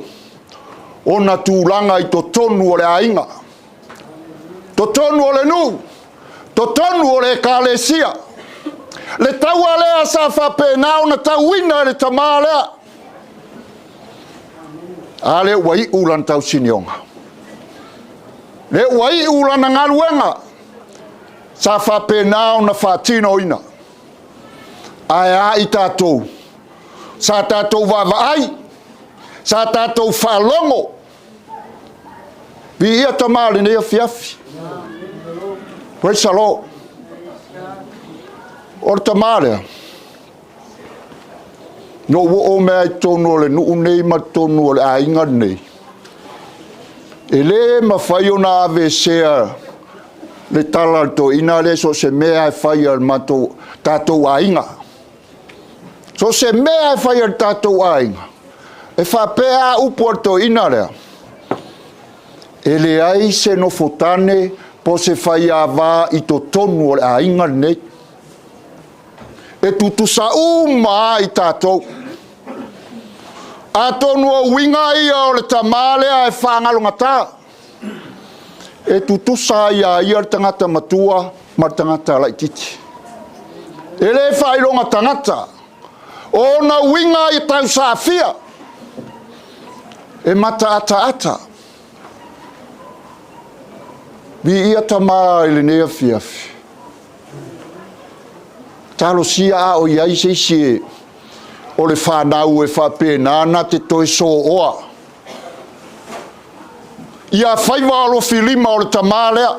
ona tulaga i totonu o le aiga, totonu o le nuu, totonu o le ekalesia. Le taua lea sa faapena ona tauina e le tama lea. A lea ua iu lana tausinioga. Lea ua iu lana galuega sa faapena ona faatinoina. Ae a i tatou? Sa tatou vaavaai, sa tatou faalogo. Viia Tama o lenei afiafi. Praise the Lord. O le tama lea, na ou oo mea i totonu o le nuu nei ma totonu o le aiga lenei, e le mafai ona aveesea le tala a le toeaina lea so o se mea e fai a le matou tatou aiga. So o se mea e fai a le tatou aiga, e faapea a upu a le toeaina lea, e leai se nofotane po se faiava i totonu o le aiga lenei. E tutusa uma a i tatou. Atonu o uiga ia o le tama lea e faagalogata, e tutusa ai ia ia le tagata matua ma le tagata laititi. E le faailoga tagata, o ona uiga i tausaafia, e mataataata. Viia Tama i lenei afiafi. Talosia a o i ai se isi e o le fanau e faapena na te toe sooa. Ia faiva alofilima o le tamā lea.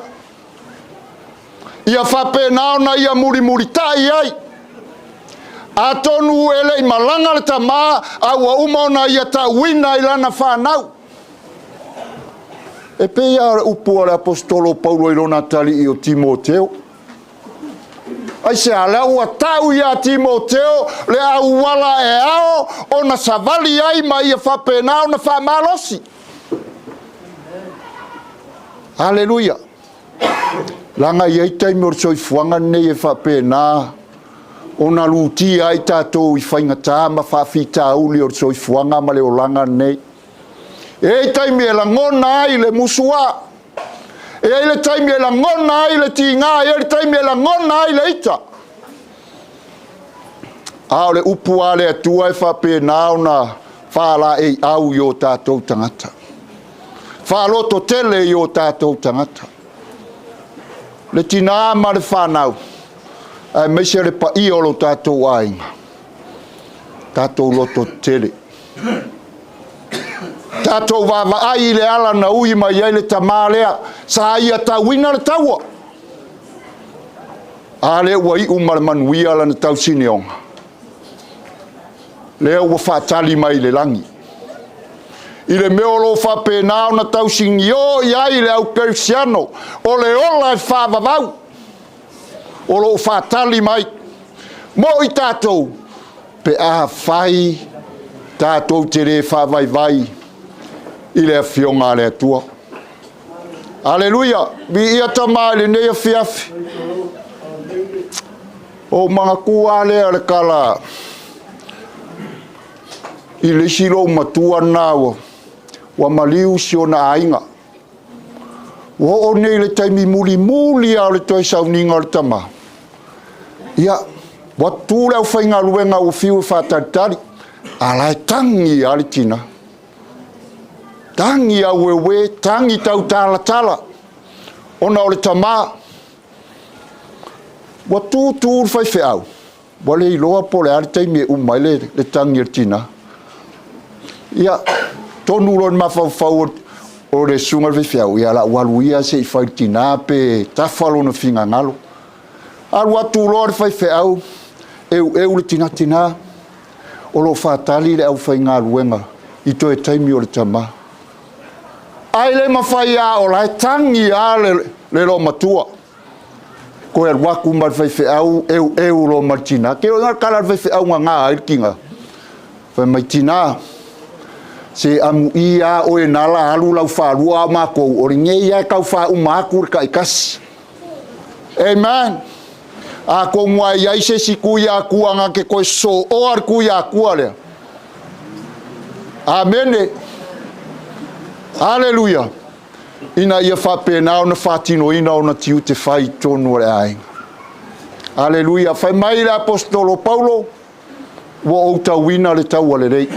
Ia faapena ona ia mulimulitai ai. Atonu e le i malaga le tamā, a ua uma ona ia tauina i lana fanau. E pei lava o le upu a le Aposetolo o Paulo i lona atalii o Timoteo. Aisea? Lea ua tau ia Timoteo le auala e ao ona savali ai ma ia faapena ona faamalosi. Aleluia! Leaga e i ai taimi o le soifuaga lenei e faapena ona lutia ai tatou i faigata ma faafitauli o le soifuaga ma le olaga lenei. E i ai taimi e lagona ai le musuā, e i ai le taimi e lagona ai le tigā, e i ai le taimi e lagona ai le ita. A o le upu a le Atua e faapena ona faalaeiau i o tatou tagata, faalototele i o tatou tagata, le tinā ma le fanau, aemaise le paia o lo tatou aiga, tatou lototetele. Tatou vaavaai i le ala na ui mai ai le tamā lea, sa ia tauina le taua. A lea ua iu ma le manuia lana tausineoga, lea ua faatali mai i le lagi. I le mea o lo o faapena ona tausinio i ai le au kerisiano, o le ola e faavavau, o lo o faatali mai mo i tatou pe afai tatou te le faavaivai i le Afioga a le Atua. Aleluia! Viia Tama i lenei afiafi. Ou manatua lea o le tala i le isi lou matua lena ua maliu si ona aiga. Ua oo nei i le taimi mulimuli lava o le toe sauniga o le tama. Ia, ua tu le aufaigaluega ua fiu e faatalitali, a la e tagi lava le tina. Tagi aueue, tagi tautalatala, ona o le tama. Ua tu tu le faifeau, ua le iloa po o le a le taimi e uma ai le tagi a le tina. Ia, tonu loa i le mafaufau o le susuga i le faifeau, ia o le a ou alu ia se i fai i le tina pe tafa lona finagalo. Alu atu loa le faifeau, eueu le tina, tina, o lo o faatali le aufaigaluega i toe taimi o le tama. Ai le mafai lava o la e tagi lava le loomatua. Toe alu atu ma le faifeau, eueu loa ma le tina. Ke o kala le faifeau gaga ai le tina. Fai mai tina, se amuia a oe na la alu lau whārua a mākou, o le ngei ai kau wha uma aku le kaikasi. Amen. A ko mua i ai se si kui a kua ngā ke koe so o ar kui a kua lea. Amene. Aleluia. Ina ia faapena ona faatinoina ona tiute fai i totonu o le aiga. Aleluia. Fai mai le Aposetolo Paulo, ua ou tauina le taua lelei.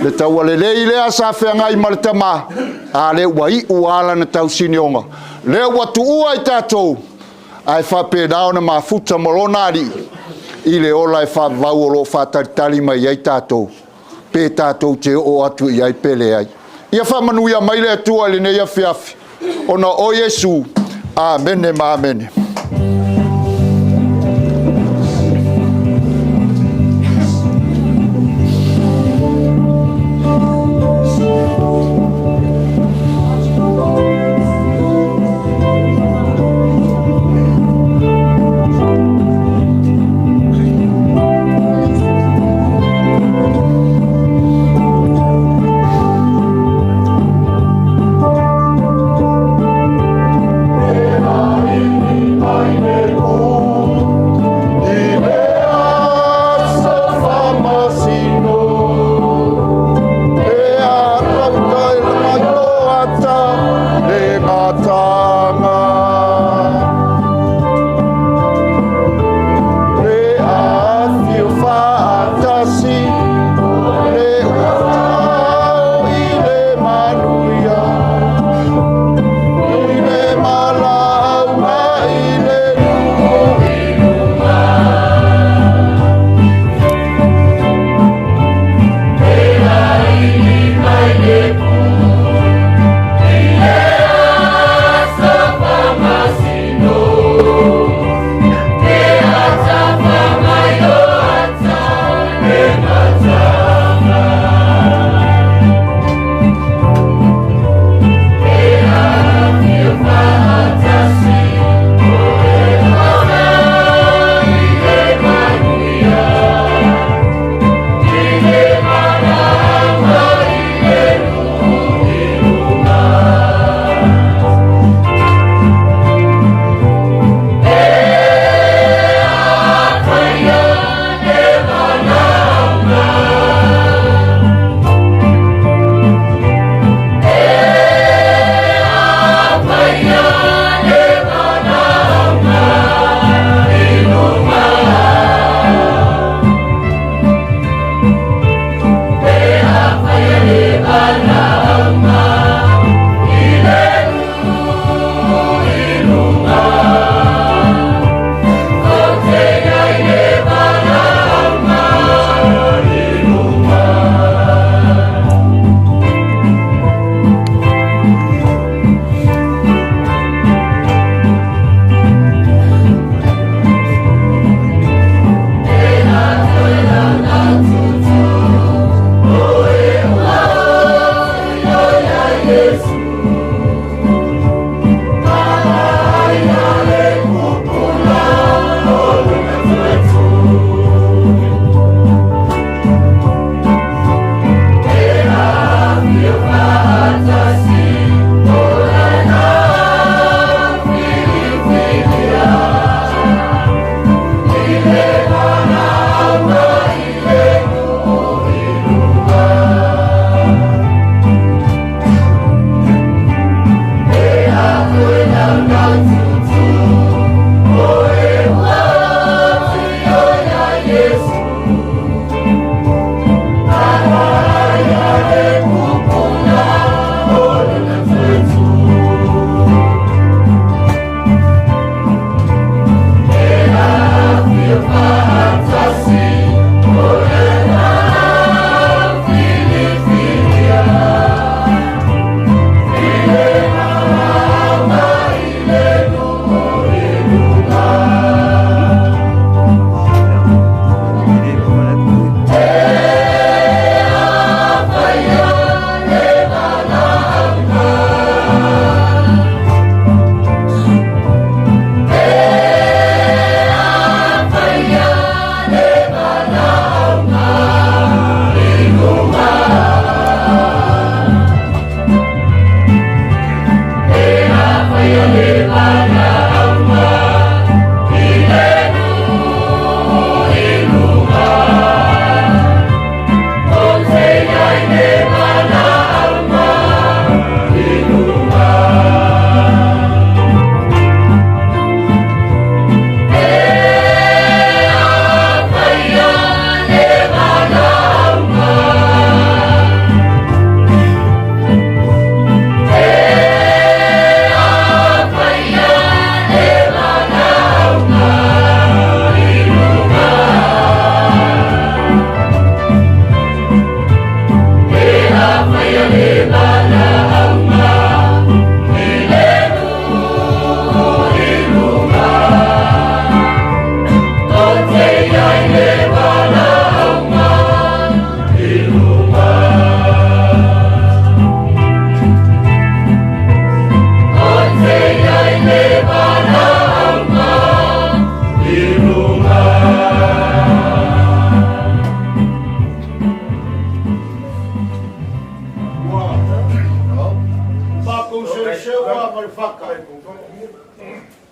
Le taua lelei lea sa feagai ma le tama, a lea ua iu lava lana tausinioga. Lea ua tuua i tatou, ae faapena ona mafuta ma lona alii i le ola e faavavau o lo o faatalitali mai ai tatou, pe tatou te oo atu i ai pe leai. Ia faamanuia mai le Atua i lenei afiafi, ona o Iesu. Amene ma amene.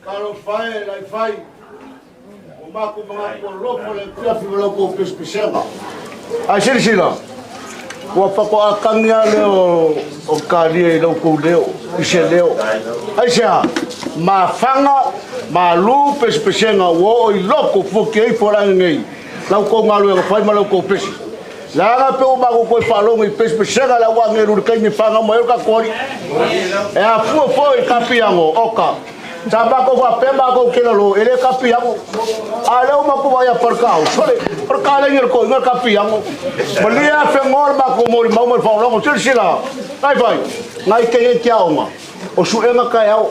Talofa e Laifai, ua matou manatu alofa i le afiafi ma la outou pesepesega. Ae silasila, ua faatoa tagi lava lea o talia i la outou leo, i se leo. Aisea? Mafaga, malu pesepesega ua oo i loto fuatia ifo le aiga nei, la outou galuega fai ma la outou pese. Leaga pe ua matou toe faalogo i pesepesega a le au agelu i le taimi e fanau mai ai lo tatou Alii. E afua foi i le tapiago, oka. Sa matou faapea matou te lalo, e le tapiago. A o lea ua matou vaai ia Falekau, sole, o le kalegi a le toeaina le tapiago. Malie afenoa le matou molimau ma le faaaloalo. Silasila, nai fai, nai teineiti aoga, o suega taeao,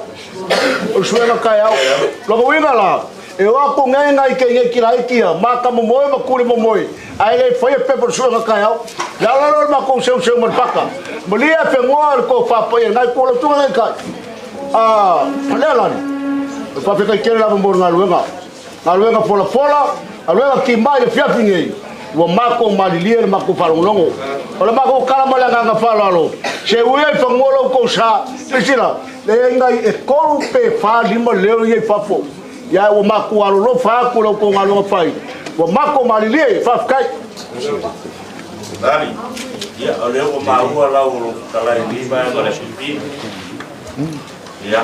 o suega taeao. Lona uiga la, e o atu nei nai teineiti laiti ia, mata momoe ma tuli momoe, ae le faia pepa o le suega taeao. Le ala lea o le matou seuseu ma le paka. Malie afenoa le tofa paia, nai tualautuga nai kai. A Lealani, e faafetai tele lava mo le galuega. Galuega folafola, galuega timai i le afiafi nei, ua matou malilie le matou faalogologo. O le matou tala ma le agaga faaaloalo, se ui ai fanua lo outou sa, silasila, leai nai e 3 pe 4, 5 leo ia i fafo. Ia ua matou alolofa atu i la outou galuega fai, ua matou malilie, faafetai. Lani, ia o lea ua maua lau o lou fetalai i lenei vaega o le SPP. Ia,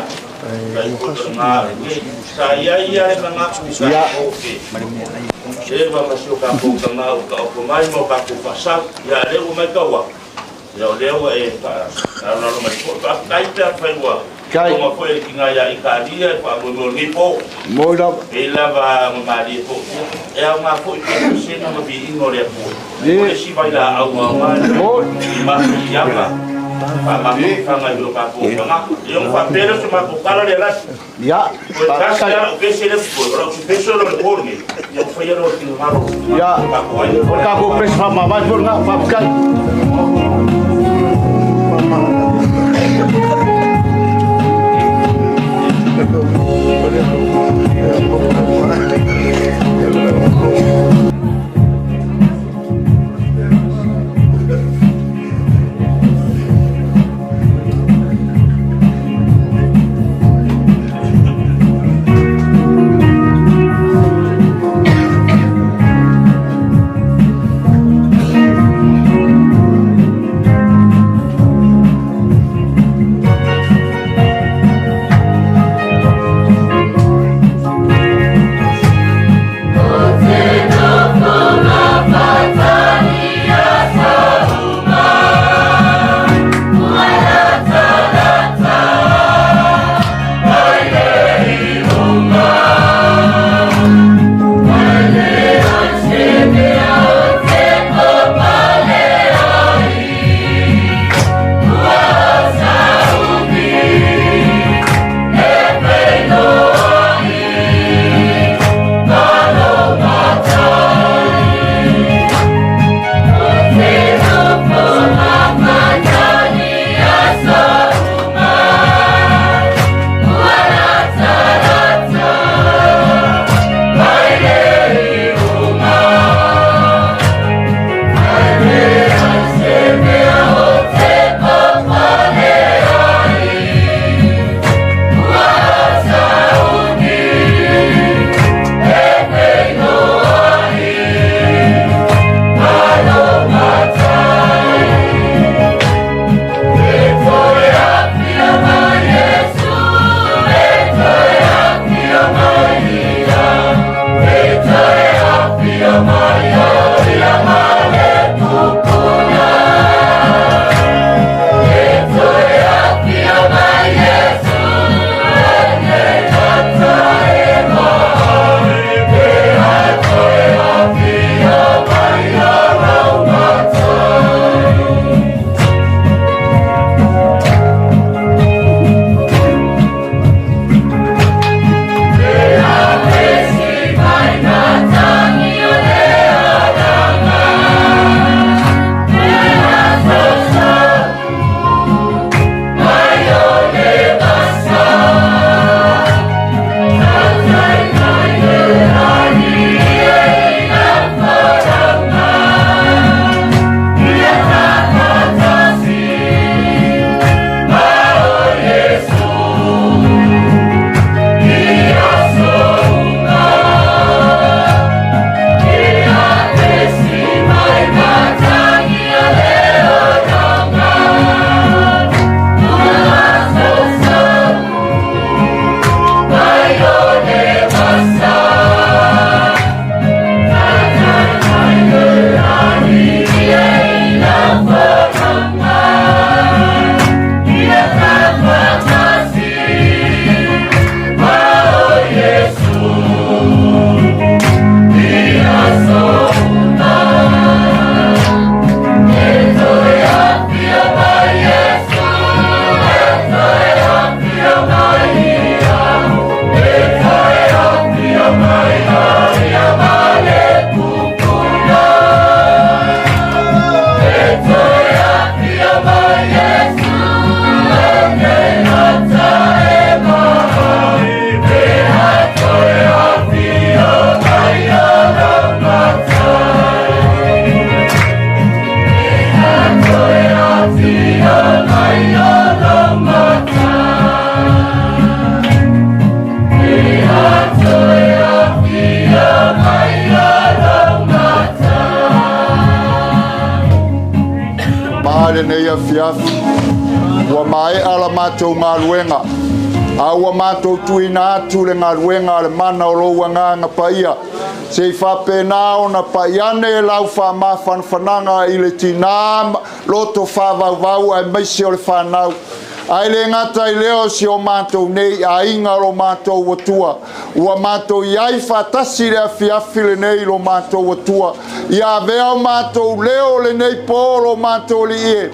tai foi o lena lenei. Sa i ai ia le manatu sa oke. Eva ma si o tatou tama ua taoto mai ma o tatou faasau. Ia, a lea ua matau atu, ia o lea ua e faalalolalo mai foi. Faafetai pe afai ua toga foi e le tina ia Italia e faamoemoe o lenei po. Moi lava. E lava ma malie foi. E aoga foi pe pesega ma viiga o le Atua. O le isi vailaau aoga i mafatiaga faamamafaga i o tatou tagata. Ia ona faapea lea o se matou tala lea lasi. Ia, O le tasi lava lau pese lea totoe, o lau pese o le po lenei, ia ua faia lea o le finagalo o Ia, tatou aiga. o le tatou pese faamavae foi lena, faafetai. afiafi. Ua maea la matou galuega, a ua matou tuuina atu le galuega a le mana o lou Agaga Paia, se i faapena ona pai ane lau faamafanafanaga i le tinā loto faavauvau aemaise o le fanau. Ae le gata i lea o si o matou nei aiga o lo matou Atua, ua matou i ai faatasi i le afiafi lenei lo matou Atua, ia avea o matou leo lenei po lo matou Alii e,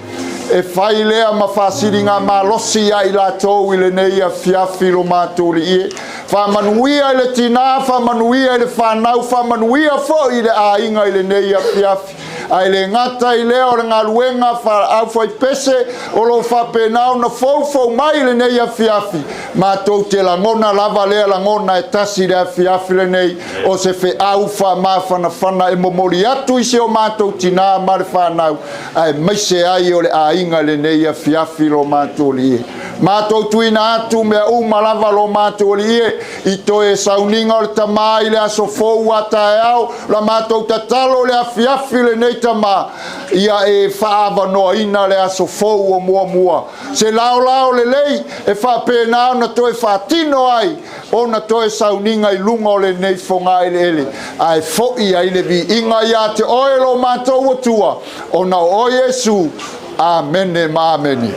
e fai lea ma faasiligamalosi ia i latou i lenei afiafi lo matou Alii e. Faamanuia i le tinā, faamanuia i le fanau, faamanuia foi i le aiga i lenei afiafi. Ae le gata i lea o le galuega faa-aufaipese o lo o faapena ona foufou mai i lenei afiafi, matou te lagona lava lea lagona e tasi i le afiafi lenei, o se feau faamafanafana e momoli atu i si o matou tinā ma le fanau, aemaise ai o le aiga i lenei afiafi lo matou Alii e. Matou tuuina atu mea uma lava lo matou Alii e, I toe sauniga o le Tama i le aso fou a taeao, la matou tatalo i le afiafi lenei Tama, ia e faaavanoaina le aso fou o muamua, se laolao lelei e faapena ona toe faatino ai ona toe sauniga i luga o lenei fogaeleele, ae foi ai le viiga ia te Oe lo matou Atua, ona o Oe Iesu. Amene ma amene.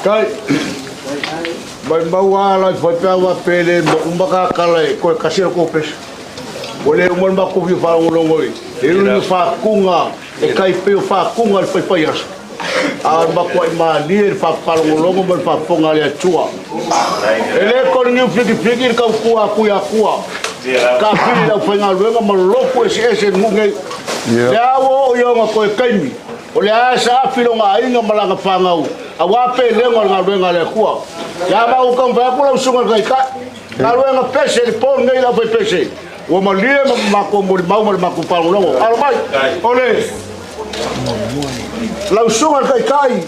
Kai. Maumau a la faifeau a pe le uma ka kala e koe kasi o ko pesa. Ua le uma le matou fia faalogologo i e ui o faakuga e kai pei o faakuga i le faifai aso. A o le matuai malie le faalogologo ma le faafofoga a le Atua. E le koni flikifliki le tautua atu i Atua. Kafili le aufaigaluega ma lotu eseese i le nuu nei. Le a ua oo i ona toe taimi, o le a e saafi lona aiga ma lana fanau, aua pelega o le galuega a le Atua. Ia ma ou taumafai atu lau susuga i le Taitai, galuega pese i le po lenei le aufaipese, ua malie ma matou molimau ma le matou faalogologo. Alo mai, o le lau susuga i le Taitai,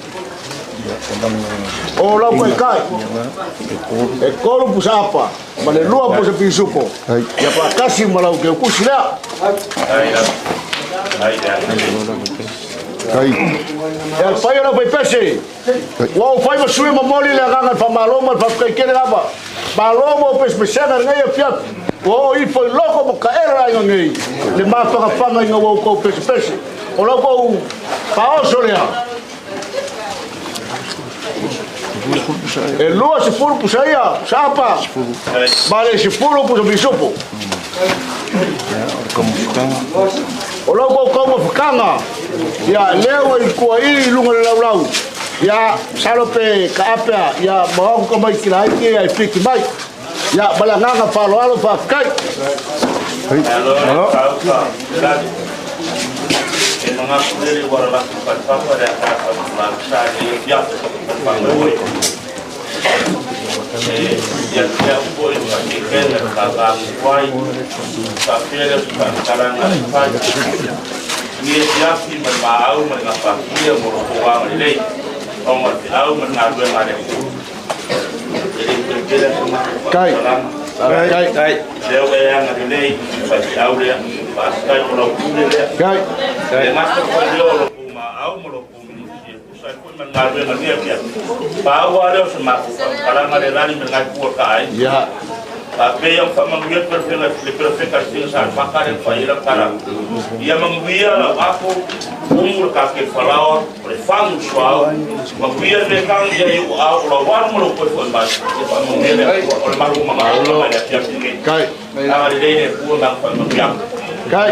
o lau Taitai, e 3 pusaapa ma le 2 pusa pisupo, ia faatasi ma lau teutusi lea. Ia le paia o le aufaipese, ua ou fai ma sui momoli le agaga i le faamalo ma le faafetai tele lava. Malo mo pesepesega i lenei afiafi, ua oo ifo i loko ma taele le aiga nei, le mafanafana ina ua outou pesepese. O la outou faaoso lea. E 20 pusa ia, pusa apa, ma le 10 pusa pisupo. O lau kou kaumafakaga, ia lea ua i kua i luga le laulau, ia salo pe ka apea, ia maoku ka mai kila aiki ia e piki mai. Ia, ma le agaga faaaloalo faafetai. Malo. E manatu lele ua lalaki fatufatu le ataata o la sa le fia whangaue. E ia te au foi ma ke kena ka vangu wai ka pere ka karanga whai. Ni e tiafi ma maau ma ngā whakia mo lo kōanga lelei. O ngā te au ma ngā ruenga le kū. E le kele ka Kai. Kai. Kai. Leo e anga lelei, whai te au lea, whaaskai o lau pule lea. Kai. Le ngata whai leo o lo kō maau ma lo kō minisi e kusa e koe ma ngā ruenga nia pia. Pāua leo se māku whakaranga le lani me ngai pua ka ai. Ia. Pa pe iau whamanuia perfenga, le perfeka singa sa whakare whaira kara. Ia manguia lau ako, umu le kake whalawa, o le whangu suau. Manguia le kang ia iu au, o lau waru ma lau koe whai mai. Ia whamanuia le atua, o le maru manga o mai le atia pinge. Kai. Anga le leine pua mang whamanuia. Kai.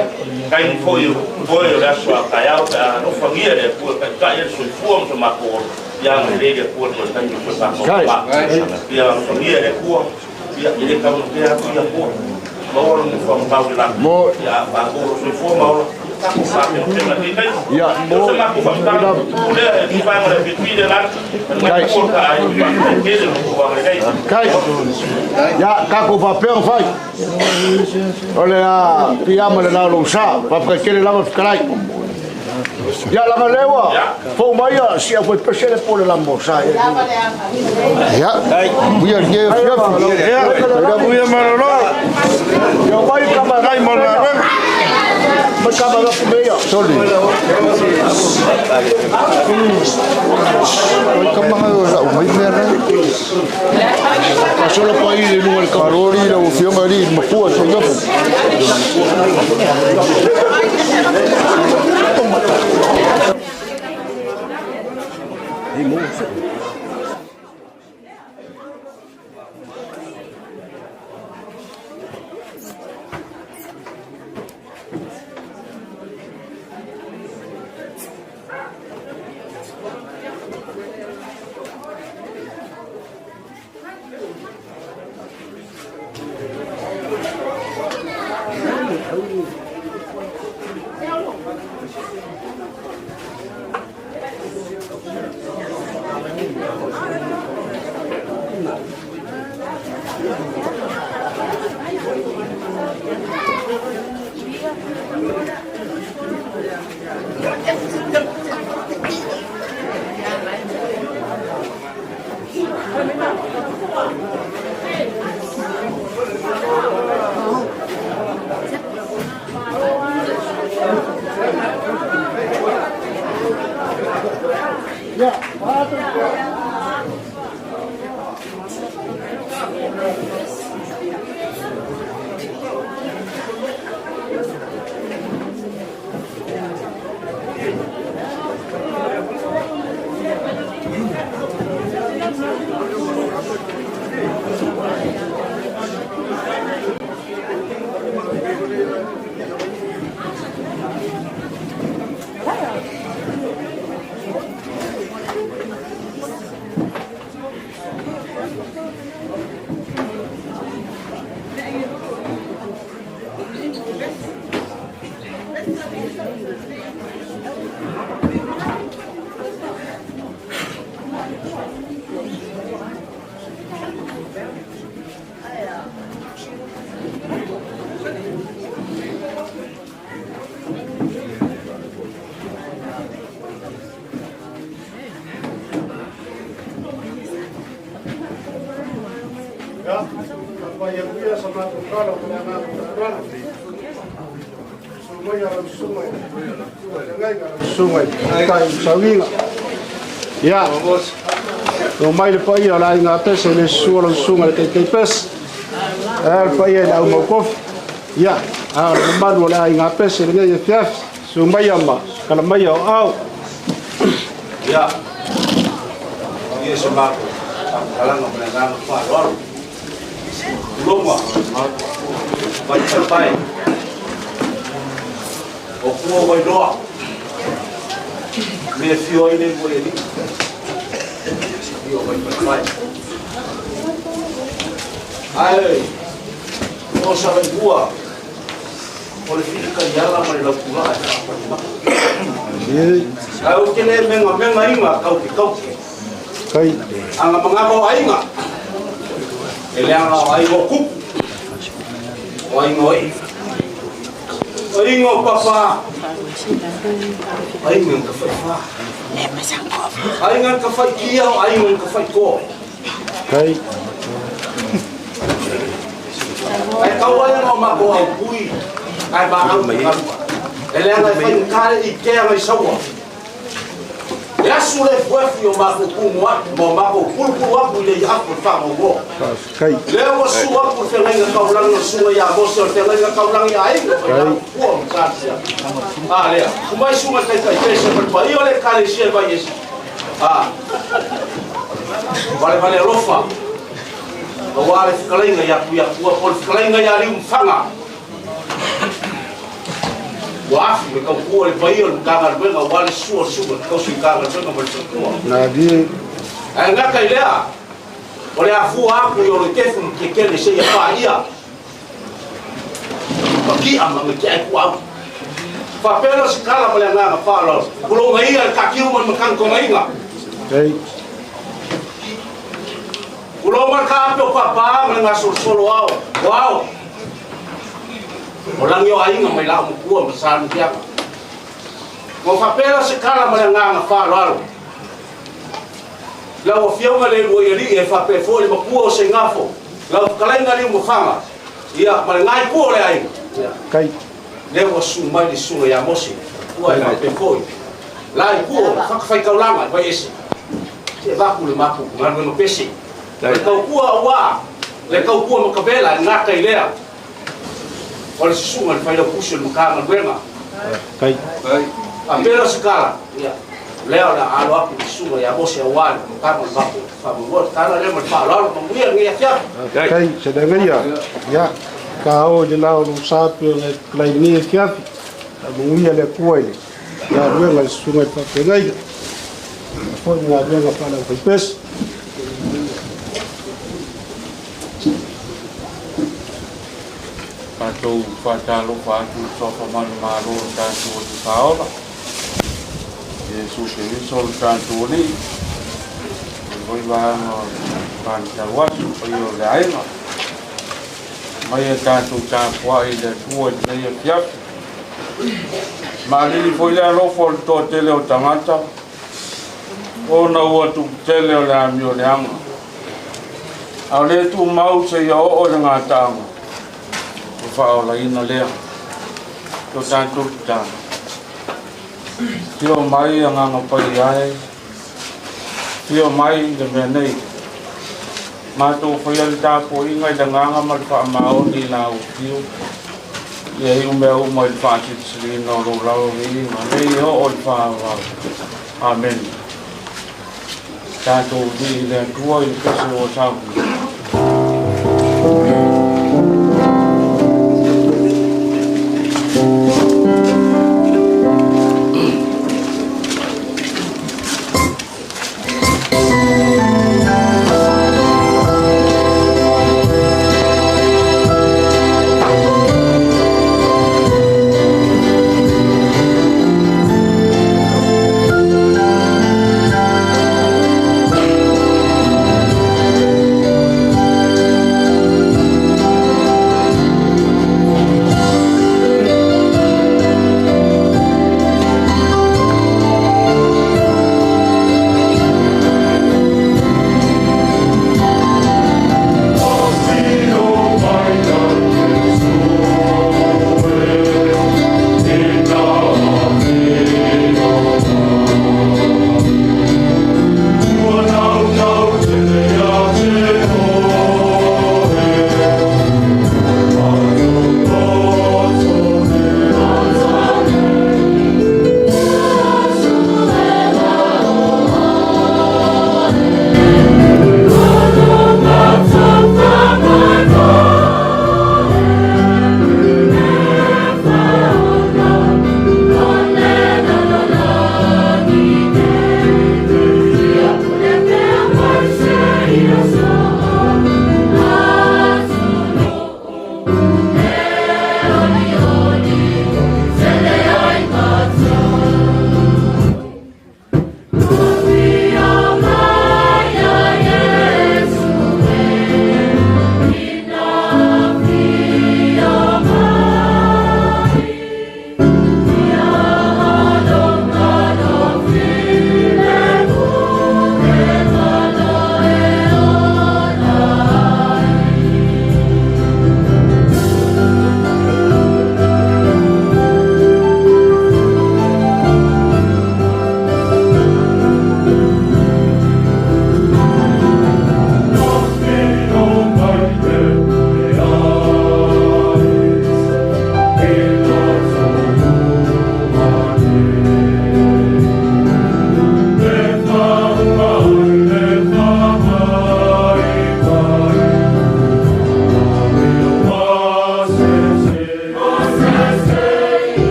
Kai ni foi o foi o le aso a kai au, ka no whangia le pua, kai kai e sui fua mo te mako oro. Ia anga le leine pua toi kai ni koe whakao. Kai. Ia whangia le pua. Ia ile kau no pea ia pua. Maua no whakatau le langa. Mo. Ia whakoro sui fua maola. Kako whakeo tena te kai. Ia, mo. Se mako whakatau. Lea e tu whanga le whitui le langa. Kai. Ngai pua ka ai whakatau kere no kua whanga le Kai. Ia, kako whapea whai. O le a piama le nalo sa, whakakele lava whakarai. Ia, langa lewa, fou mai ia, si a foi pese le pole la mo sa. Ia, we are here. Ia, Uia marolo. Ia mai ka Kai mo la. Mai kava la fumeia. Soli. Oi kamanga o lau mai mea nei. Fasola pai le luga le kama. Malori lau afioga alii le mapua Seigafu. Ia, fai aguia sa matou tala ma le agaga faaaloalo. Susu mai lau susuga i le susuga i le tai sauiga. Ia, oo mai le paia o le aiga Pese i le susu o lau susuga i le taitai Pese. Ae le paia i le au maukofi. Ia, a o le mamalu o le aiga Pese i lenei afiafi. Susu maia ma kala maia o au. Ia, ia se matou faamatalaga ma le agaga faaaloalo. Tulonga, vai paepae, o pua wailoa, me e fio ai le lua i alii, ia vai paepae. Ae, o sa vaimua, o le fili kaiala ma le laupulaa e faapalimaka. Ae ou te le megamega iga kauke kauke. Kai. Aga magaga o aiga. E leaga o aiga o kupu. O aiga o i'u. O aiga o papa. Aiga na tafaifa. Aiga na tafaikia o aiga na tafaitoa. Kai. Ae tau ai ana o matou aupui ae maau te galua. E leaga e faigata le ikea mai saua. E asu le efuefu i o matou tumu atu ma o matou pulupulu atu i le iaafu o le faanoanoa. Kai. Lea ua su atu le feagaiga taulagi o le susuga ia Mose o le feagaiga taulagi a aiga mai lalo pua ma Kasia. A lea, umai susuga i taitai pese ma le paia o le Ekalesia e vai ese. A valevale alofa aua le fetalaiga ia Tuiatua po o le fetalaiga ia Liumafaga. Ua afu le tautua i le paia o le Matagaluega aua le susu o le susuga i le tausi Matagaluega ma le faletua. Nalie. Ae gata i lea, o le afua atu i Oloitefu ma Kekele seia paia Makia ma Matiai Puau. Faapea lea o se tala ma le agaga faaaloalo, tulou ia le taatiu ma le matagitogaina. Kai. Tulou ma le taape o papa ma le gasolosolo ao, o ao. O lagi o aiga mai lau matua ma Sa Nufiaga. Ua faapea lea o se tala ma le agaga faaaloalo. Lau afioga le lua i alii e faapea foi le matua o Seigafo, lau fetalaiga Liumafaga, ia ma le gaipua o le aiga. Kai. Lea ua susu mai le susuga ia Mose, ua e faapea foi la i tua o le fatafaitaulaga i Vaiese, se avatu le matou galuega pese, le tautua aua le tautua matavela e gata i lea o le susuga i le Failautusi o le Matagaluega. Faapea lea o se tala, ia, o lea o le a alo atu le susuga ia Mose aua le amataga o le matou faamoemoe. O le tala lea ma le faaaloalo, manuia lenei afiafi. Kai, se lagaia, ia, ka o i le la o lou sa pei ona e fetalai i lenei afiafi. Faamanuia le Atua i le galuega a le susuga i le faafeagaiga, faapea foi le galuega faale-aufaipese. Matou faatalofa atu i le Suafa Manumalo o le tatou Alii Faaola, Iesu Keriso lo tatou Alii, lenei foi vaega o le valetau aso, paia o le aiga. Mai a tatou tapuai i le Atua i lenei afiafi. Malili foi le alofa o le toatele o tagata, ona ua tuputele o le amioleaga. A o le tumau seia oo i le gataaga, e faaolaina lea. Lo tatou tatalo. Afio mai Agaga Paia e, afio mai le mea nei. Matou faia le tapuaiga i le agaga ma le faamaoni i la afio. Ia iu mea uma i le faasilisiliina o lou lava viiga, nei e oo i le faavavau. Amene. Tatou vii i le Atua i le pese ua saunia.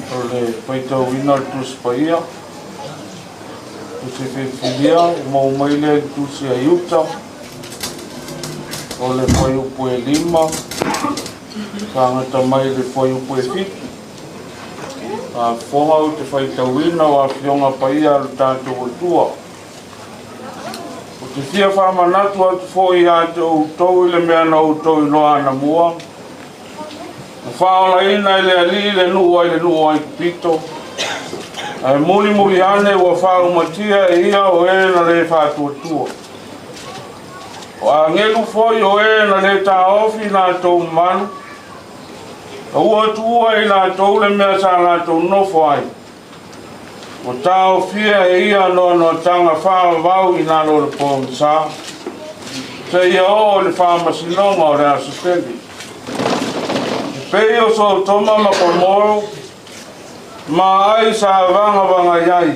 O le faitauina o le Tusi Paia, Tusi Filifilia, ua maua mai lea i le Tusi a Iuta, o le fuaiupu e 5, fagata mai i le fuaiupu e 7. Faafofoga ou te faitauina o Afioga Paia a lo tatou Atua. Ou te fia faamanatu atu foi ia te outou i le mea na outou iloa anamua, na faaolaina e le Alii le nuu ai le nuu o Aikupito, ae mulimuli ane ua faaumatia e ia o e na le faatuatua. O agelu foi o e na le taofi i latou mamalu, a ua tuua e i latou le mea sa latou nofo ai. Ua taofia e ia noanoataga faavavau i lalo o le pogisa, seia oo i le faamasinoga o le aso tele. E pei o Sotoma ma Komoro, ma ai sa vagavagai ai,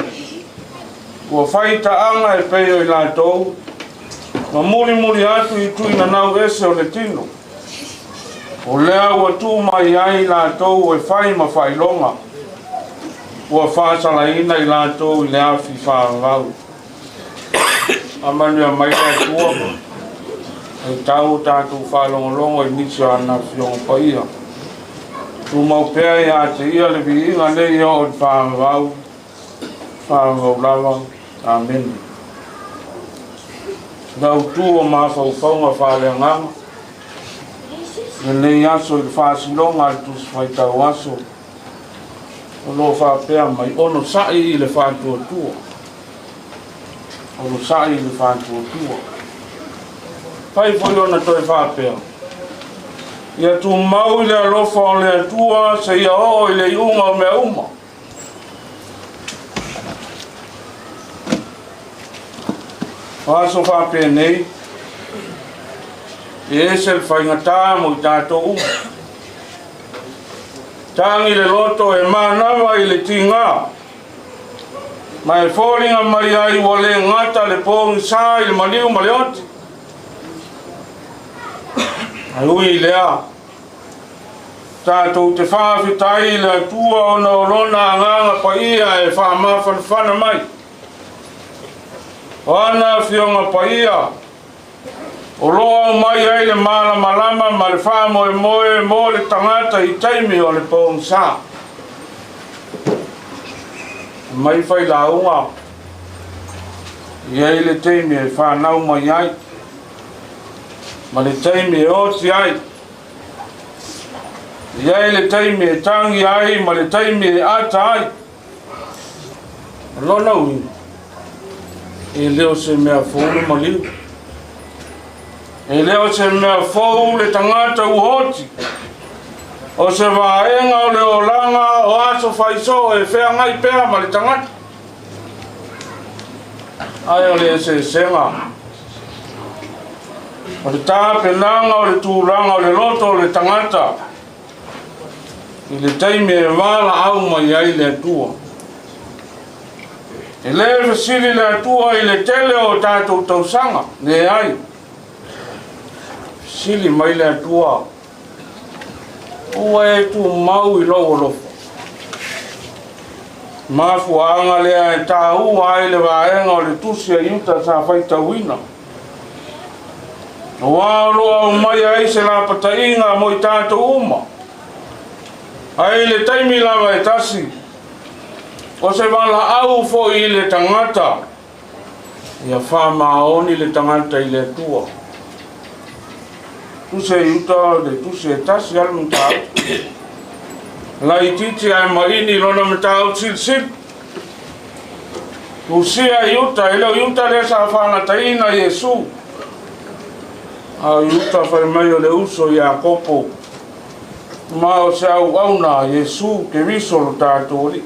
ua faitaaga e pei o i latou, ma mulimuli atu i tuinanau ese o le tino. O lea ua tuu mai ai i latou e fai ma faailoga, ua faasalaina i latou i le afi faavavau. Faamanuia mai le Atua, e tau o tatou faalogologo i nisi o ana Afioga Paia. Tumau pea ia te ia le viiga nei e oo i le faavavau, faavavau lava. Amene. Le autu o mafaufauga faaleagaga, lenei aso i le faasiloga a le Tusi Faitau Aso, o lo o faapea mai, onosai i le faatuatua. Onosai i le faatuatua. Fai foi ona toe faapea, ia tumau i le alofa o le Atua seia oo i le iuga o mea uma. O aso faapenei, e ese le faigata mo i tatou uma. Tagi le loto e manava i le tiga, ma e foliga mai ai ua le gata le pogisa i le maliu ma le oti. Ae ui i lea, tatou te faafetai i le Atua ona o Lona Agaga Paia e faamafanafana mai. O ana Afioga Paia, o lo o aumai ai le malamalama ma le faamoemoe mo le tagata i taimi o le pogisa. Mai failauga, e i ai le taimi e fanau mai ai, ma le taimi e oti ai. E i ai le taimi e tagi ai ma le taimi e ata ai. O lona uiga, e le o se mea fou le maliu. E le o se mea fou le tagata ua oti. O se vaega o le olaga o aso faisoo e feagai pea ma le tagata. Ae o le eseesega o le tapenaga o le tulaga o le loto o le tagata i le taimi e valaau mai ai le Atua. E lē fesili le Atua i le tele o tatou tausaga, leai. Fesili mai le Atua, Ua e tumau i lou alofa. Mafuaaga lea e taua ai le vaega o le tusi a Iuta sa faitauina. Aua o lo o aumaia ai se lapataiga mo i tatou uma. Ae i le taimi lava e tasi, o se valaau foi i le tagata, ia faamaoni le tagata i le Atua. Tusi a Iuta o le tusi e tasi lava le mataupu. Laitiiti ae maini lona mataupu silisili. Tusia Iuta, e le o Iuta lea sa fagataina Iesu, a o Iuta fai mai o le uso Iakopo, ma o se auauna a Iesu Keriso lo tatou Alii.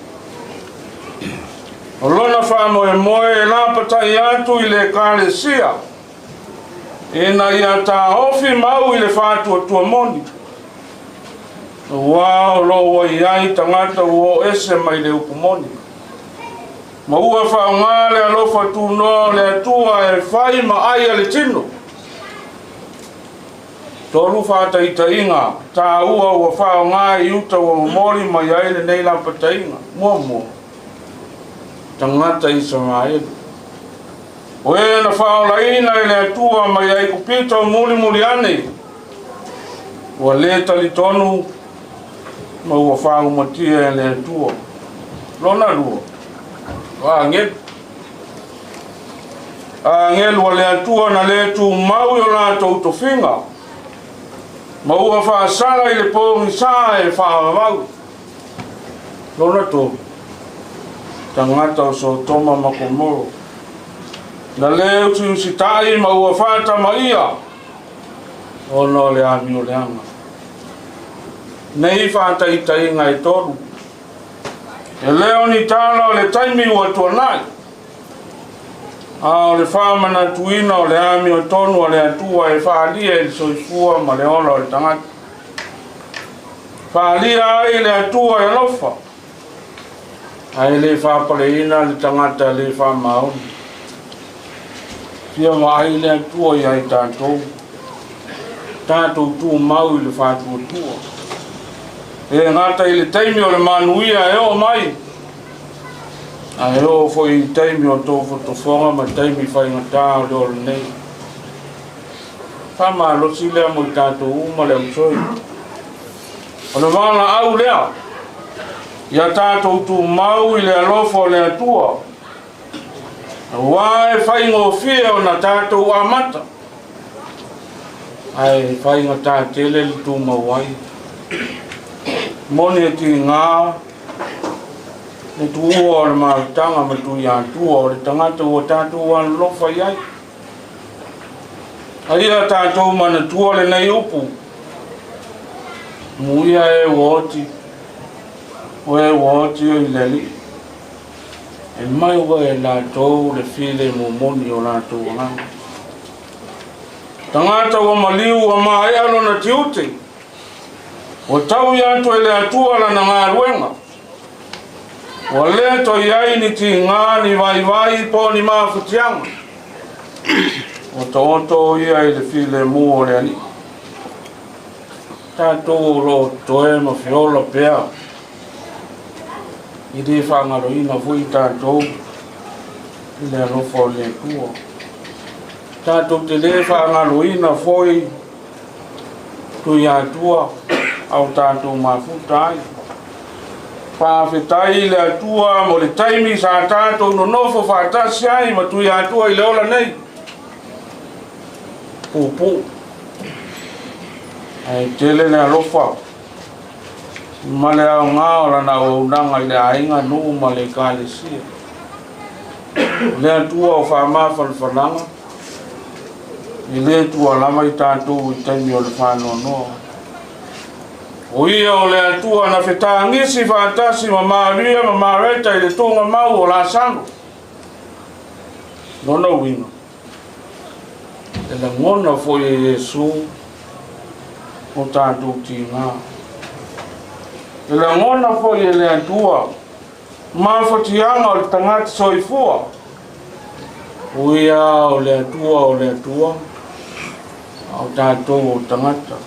O lona faamoemoe e lapatai atu i le Ekalesia, ina ia taofi mau i le faatuatua moni, aua o lo o ua i ai tagata ua oo ese mai le upu moni, ma ua faaaoga le alofa tunoa o le Atua e fai ma ai a le tino. 3 faataitaiga taua ua faaaoga e Iuta ua momoli mai ai lenei lapataiga. Muamua, tagata Isaraelu. O e na faaolaina e le Atua mai Aikupito mulimuli ane, ua lē talitonu ma ua faaumatia e le Atua. Lona lua, o agelu. Agelu a le Atua na lē tumau i o latou tofiga, ma ua faasala i le pogisa e faavavau. Lona tolu, tagata o Sotoma ma Komoro, na lē usiusitai ma ua faatamaia ona o le amioleaga. Nei faataitaiga e tolu, e le o ni tala o le taimi ua tuanai, a o le faamanatuina o le amiotonu a le Atua e faalia i le soifua ma le ola o le tagata. Faalia ai le Atua e alofa, ae le faapaleina le tagata le faamaoni. Fia vaai le Atua ia i tatou, tatou tumau i le faatuatua. E gata i le taimi o le manuia e oo mai, ae oo foi i taimi o tofotofoga ma taimi faigata o le ola nei. Faamalosi lea mo i tatou uma le ausoi. O le valaau lea, ia tatou tumau i le alofa o le Atua, aua e faigofie ona tatou amata, ae faigata tele le tumau ai. Moni e tiga le tuua o le mafutaga ma Tuiatua o le tagata ua tatou alolofa i ai. A ia tatou manatua lenei upu, Muia e ua oti, o e ua oti i le Alii, e mai ua e latou le filemu moni o latou agaga. Tagata ua maliu ua maea lona tiute, ua taui atu e le Atua lana galuega, ua le toe i ai ni tiga, ni vaivai po o ni mafatiaga, ua taoto ia i le filemu o le Alii. Tatou o lo o totoe ma feola pea, e le faagaloina foi tatou i le alofa o le Atua. Tatou te le faagaloina foi Tuiatua a o tatou mafuta ai. Faafetai i le Atua mo le taimi sa tatou nonofo faatasi ai ma Tuiatua i le ola nei. Puupuu. Ae tele le alofa ma le aoga o lana auaunaga i le aiga, nuu ma le Ekalesia. O le Atua o faamafanafanaga, e le tua lava i tatou i taimi o le faanoanoa. O ia o le Atua na fetagisi faatasi ma Maria ma Mareta i le tuugamau o Lasalo. Lona uiga, e lagona foi e Iesu o tatou tigā. E lagona foi e le Atua mafatiaga o le tagata soifua. Ui lava o le Atua o le Atua, a o tatou o tagata.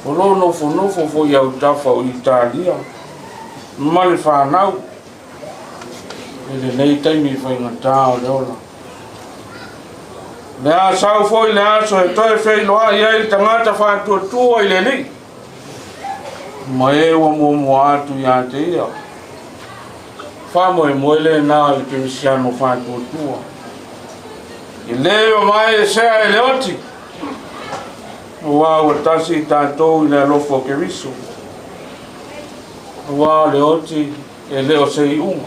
O lo o nofonofo foi i autafa o Italia ma le fanau i lenei taimi faigata o le ola. O le a sau foi le aso e toe feiloai ai le tagata faatuatua i le Alii, ma e ua muamua atu ia te ia. Faamoemoe lena o le kerisiano faatuatua. E le mamae e sea e le oti, aua ua tasi i tatou i le alofa o Keriso. Aua o le oti e le o se iuga,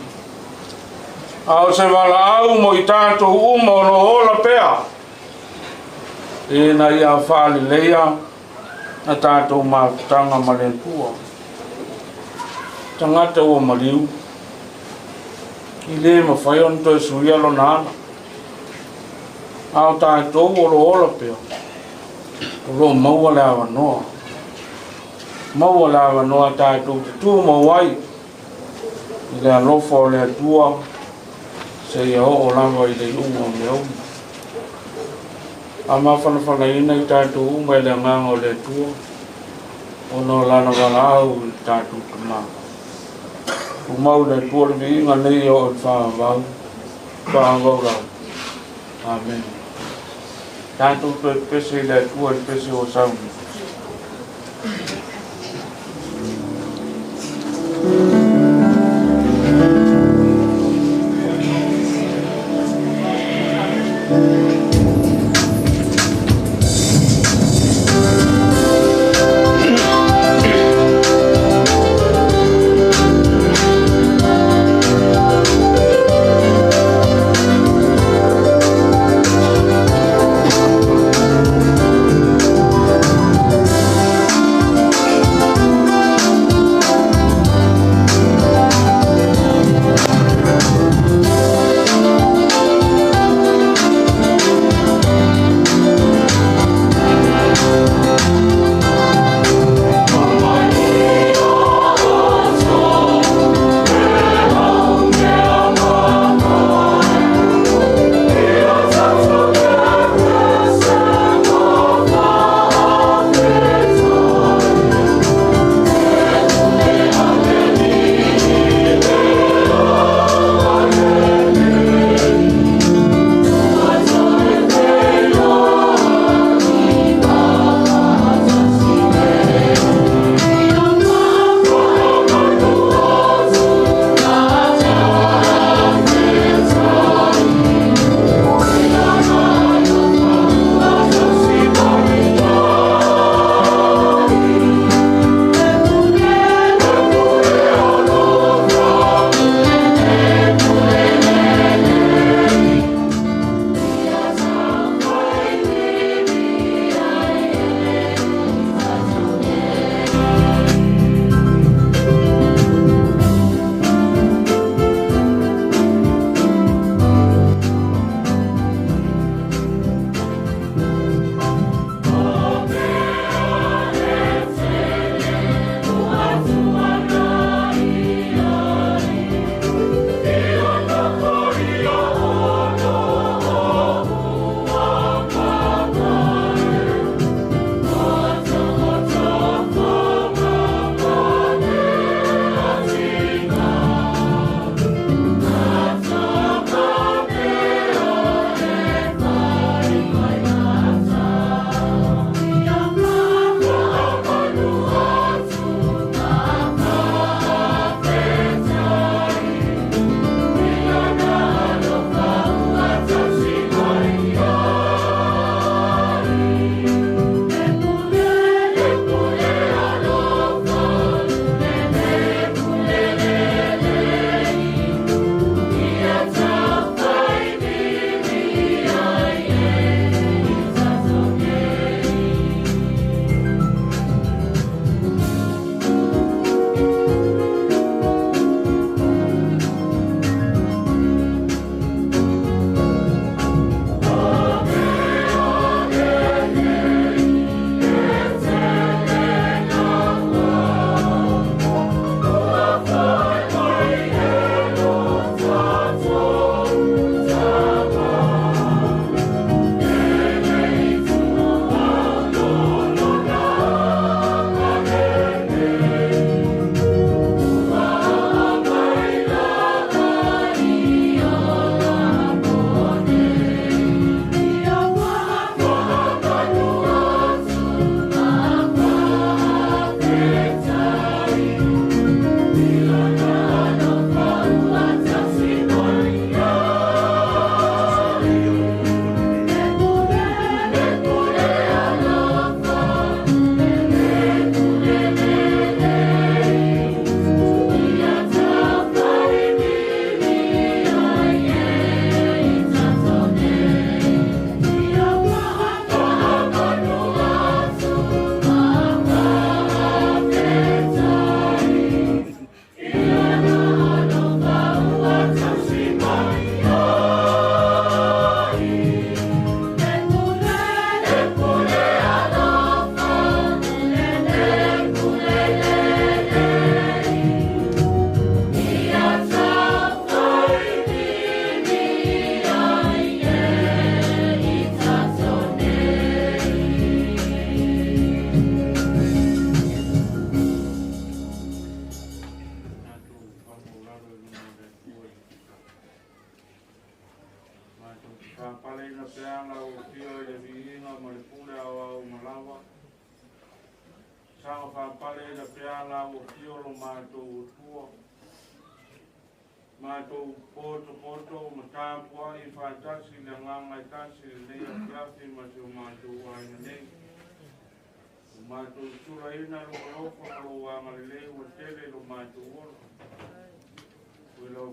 a o se valaau mo i tatou uma o lo o ola pea, ina ia faaleleia na tatou mafutaga ma le Atua. Tagata ua maliu, e le mafai ona toe suia lona ala, a o tatou o lo o ola pea, o lo o maua le avanoa. Maua le avanoa tatou te tumau ai i le alofa o le Atua seia oo lava i le iuga o mea uma. A mafanafanaina i tatou uma e le agaga o le Atua, ona o Lana valaau i le tatou Tama. Tumau le Atua le viiga nei e oo i le faavavau, faavavau lava. Amene. Tatou toe pese i le Atua i le pese ua sau nei. Matou te faapaleina pea lau Afio i le viiga ma le pule aoao uma lava. Saga faapaleina pea lau Afio lo matou Atua. Matou potopoto ma tapuai faatasi i le agaga e tasi i lenei afiafi ma si o matou aiga nei. Ua matou sulaina lou alofa ma lou agalelei ua tele i lo matou ola.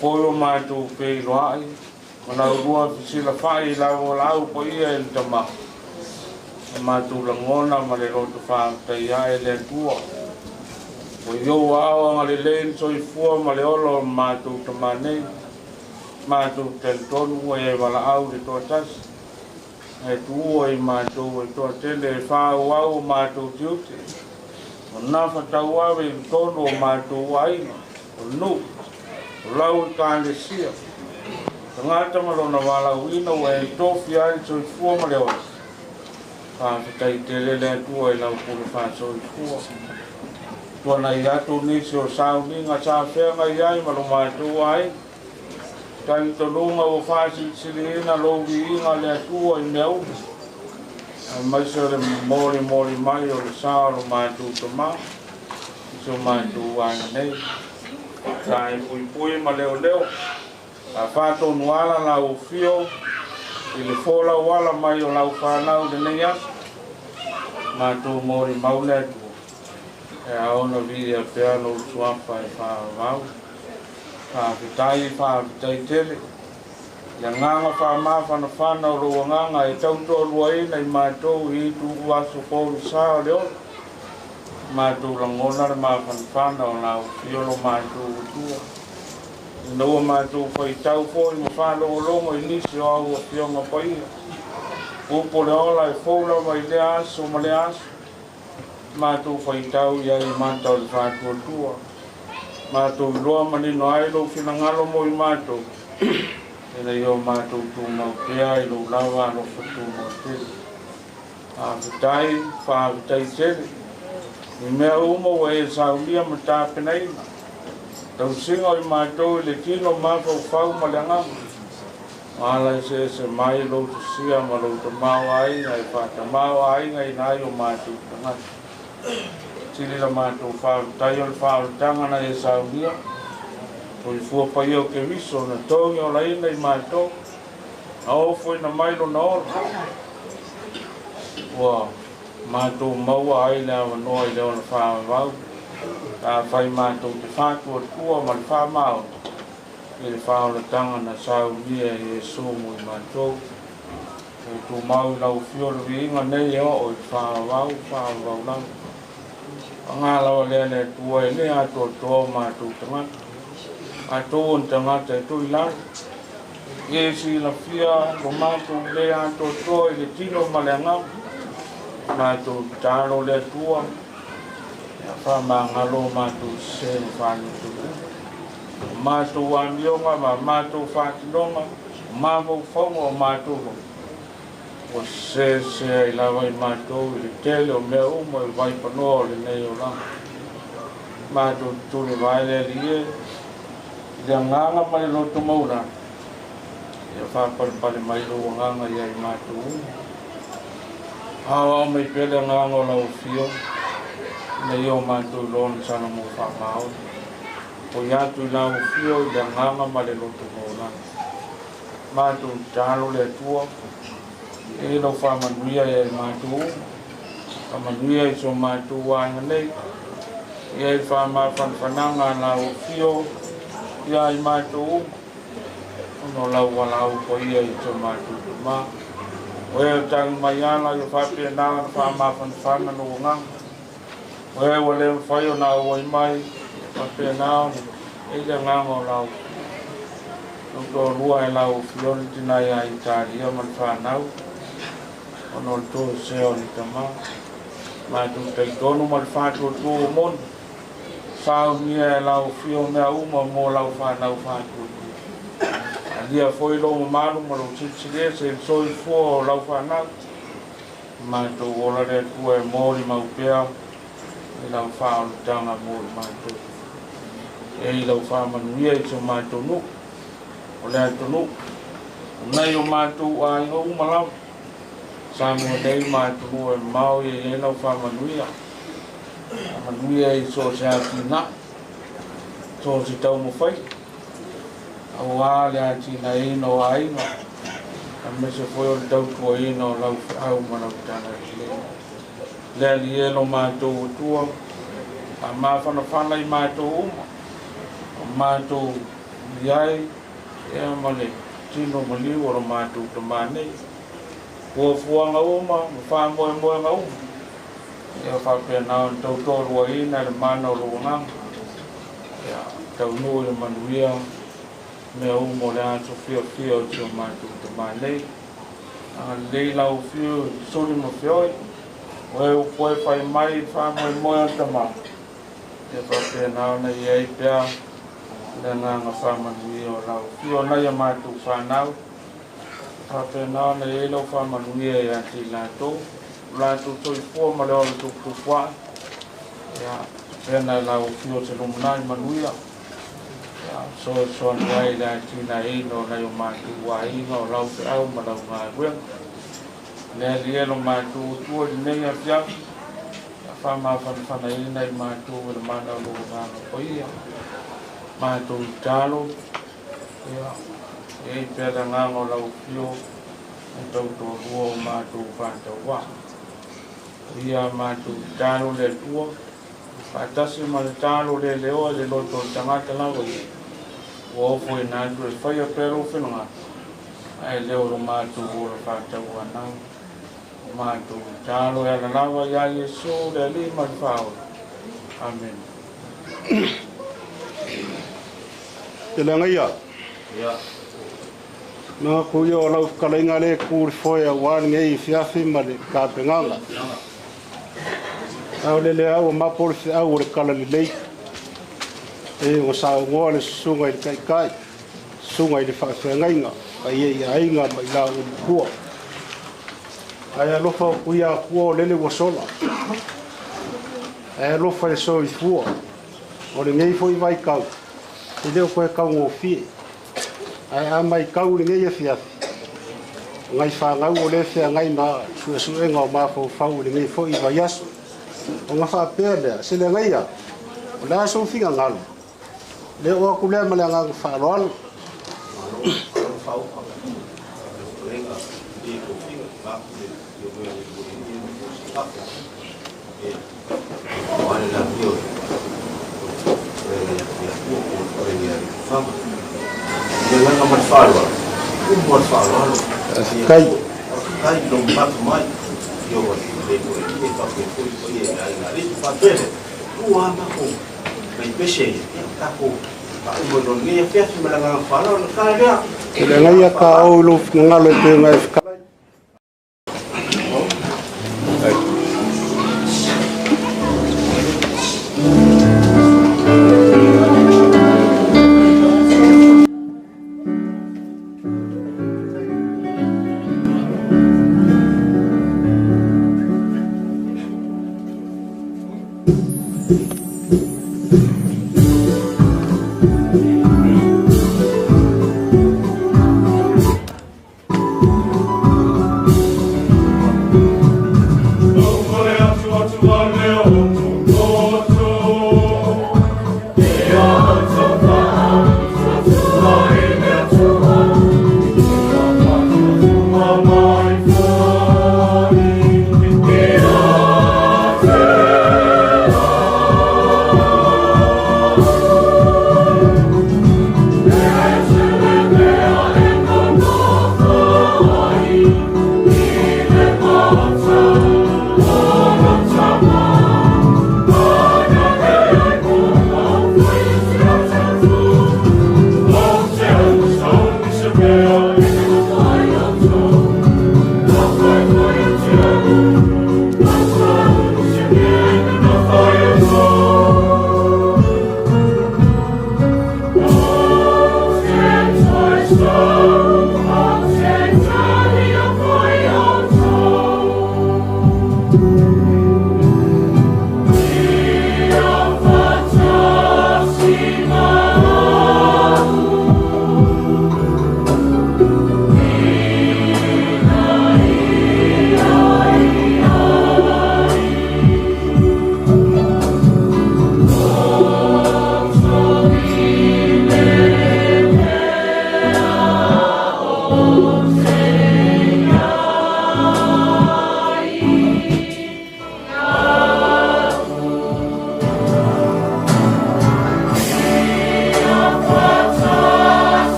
Foi o matou feiloai ma la ulua fesilafai i lau valaau paia e le Tama. O matou lagona ma le loto faafetai ae i le Atua. Ua i ou aao agalelei le soifua ma le ola o le matou Tama nei. Matou te talitonu ua e valaau i le toatasi, ae tuua i matou e toatele e faaauau o matou tiute. O nafa tauave i totonu o matou aiga, o nuu, o lau ekalesia, tagata ma lona valaauina ua e tofia ai le soifua ma le ola. Faafetai tele le Atua i lau pule faasoifua. Tuanai atu nisi o sauniga sa feagai ai ma lo matou aiga. Talitonuga ua faasilisiliina lou viiga le Atua i mea uma, aemaise o le molimoli mai o le sa o lo matou Tama i si o matou aiga nei. Sa e puipui ma leoleo, a faatonu ala lau afio i le folau ala mai o lau fanau i lenei aso. Matou molimau le Atua, e ao ona viia pea lou suafa e faavavau. Faafetai, faafetai tele. I le agaga faamafanafana o lou agaga e tautoaluaina i matou i itu aso pogisa o le ola. Matou lagona le mafanafana o lau afio lo matou Atua. Ina ua matou faitau foi ma faalogologo i nisi o au afioga paia. Upu o le ola e fou lava i lea aso ma lea aso. Matou faitau i ai i mata o le faatuatua. Matou iloa manino ai lou finagalo mo i matou, ina ia o matou tumau pea i lou lava alofa tumau tele. Faafetai, faafetai tele i mea uma ua e saunia ma tapenaina. Tausiga o i matou i le tino mafaufau ma le agaga. Ma ala eseese mai lou sosia ma lou tamaoaiga e faatamaoaigaina ai o matou tagata. Sili la matou faafetai o le faaolataga na e saunia. Soifua paia o Keriso na togi olaina i matou, na ofoina mai lona ola. Ua matou maua ai le avanoa i le ola faavavau, pe afai matou te faatuatua ma le faamaoni i le faaolataga na saunia e Iesu mo i matou. E tumau i lau afio le viiga nei e oo i le faavavau, faavavau lava. Paga lava lea le Atua e le atoatoa o matou tagata. Matou o ni tagata e toilalo. E silafia lo matou le atoatoa i le tino ma le agaga. Matou tatalo le Atua ia faamagalo o matou sese ma faaletonu uma. O matou amioga ma matou faatinoga, o mafaufauga o matou loto, ua sese ai lava i matou i le tele o mea uma i vaipanoa o lenei olaga. Matou te tulivae le Alii e, i le agaga ma le loto maualalo, ia faapalepale mai lou agaga ia i matou uma. Aoao mai pea le agaga o lau afio, ina ia o matou iloa ona sala mo faamaoni. Foi atu i lau afio i le agaga ma le loto maualalo. Matou tatalo le Atua, e lau faamanuia ia i matou uma. Faamanuia i so matou aiga nei. Ia i faamafanafanaga a lau afio ia i matou uma. Ona o lau valaau paia i so matou Tama. O e o tagi mai ala ia faapena ona faamafanafana lou agaga. O e ua le mafai ona auai mai, ia faapena ona e i le agaga o lau lou toalua e lau afio le tina ia Italia ma le fanau, ona o le toesea o le tama. Matou talitonu ma le faatuatua ua moni, saunia e lau afio mea uma mo lau fanau faatuatua. Alia foi lou mamalu ma lou silisiliese i le soifua o lau fanau. Matou ola le Atua e molimau pea i lau faaolataga mo i matou. E i lau faamanuia i so matou nuu, o le atunuu. O nai o matou aiga uma lava, Samoa nei ma atunuu e mamao ia i ai lau faamanuia. Faamanuia i so o se atinae, so o se taumafaiga, aua le atinaeina o aiga, aemaise foi o le tautuaina o lau feau ma lau talalelei. Le Alii e lo matou Atua, faamafanafana i matou uma, o matou i ai ia ma le tino maliu o lo matou Tama nei. Fuafuaga uma ma faamoemoega uma, ia faapena ona tautoaluaina e le mana o lou Agaga, ia taunuu i le manuia mea uma o le aso fiafia o si o matou Tama nei. Agalelei lau Afio i Suli ma Feoi, o e upu e fai mai i le faamoemoe o le Tama, ia faapena ona i ai pea le agaga faamanuia o lau Afio nai a matou fanau, faapena ona i ai lau faamanuia ia te i latou, o latou soifua ma le ola tuputupuae, ia pena e lau Afio se lumanai manuia, ia fesoasoani ai i le atinaeina o nai o matou aiga, o lau feau ma lau galuega. Le Alii e lo matou Atua i lenei afiafi, ia faamafanafanaina i matou e le mana o lou Agaga Paia, matou tatalo, ia i ai pea le agaga o lau Afio e tautoalua o matou faatauvaa. Ia matou tatalo le Atua, faatasi ma le talo le leoa i le loto o le tagata lava ia, ua ofoina atu e faia pea lou finagalo, ae le o lo matou ola faatauanau. O matou tatalo e ala lava iā Iesu le Alii ma le Faaola. Amene. Te leaga ia. Manatu ia o lau fetalaiga lea e tu i le foe aua lenei afiafi ma le tapenaga. A o le lea ua mapo le feau o le talalelei e ona saunoa le susuga i le Taitai, susuga i le faafeagaiga, paia i aiga ma i laua matua. Ae alofa atu ia Atua o lele ua sola. Ae alofa i le soifua o lenei foi vaitau, e le o toe taugofie. Ae a matau i lenei afiafi, o nai fanau o lea e feagai ma suesuega o mafaufau i lenei foi vaiaso. Ona faapea lea, se leaga ia, o le a sou finagalo, le oo atu lea ma le agaga faaaloalo. Faafetai. E leaga ia ka oo i lou finagalo e pei ona e fetalai.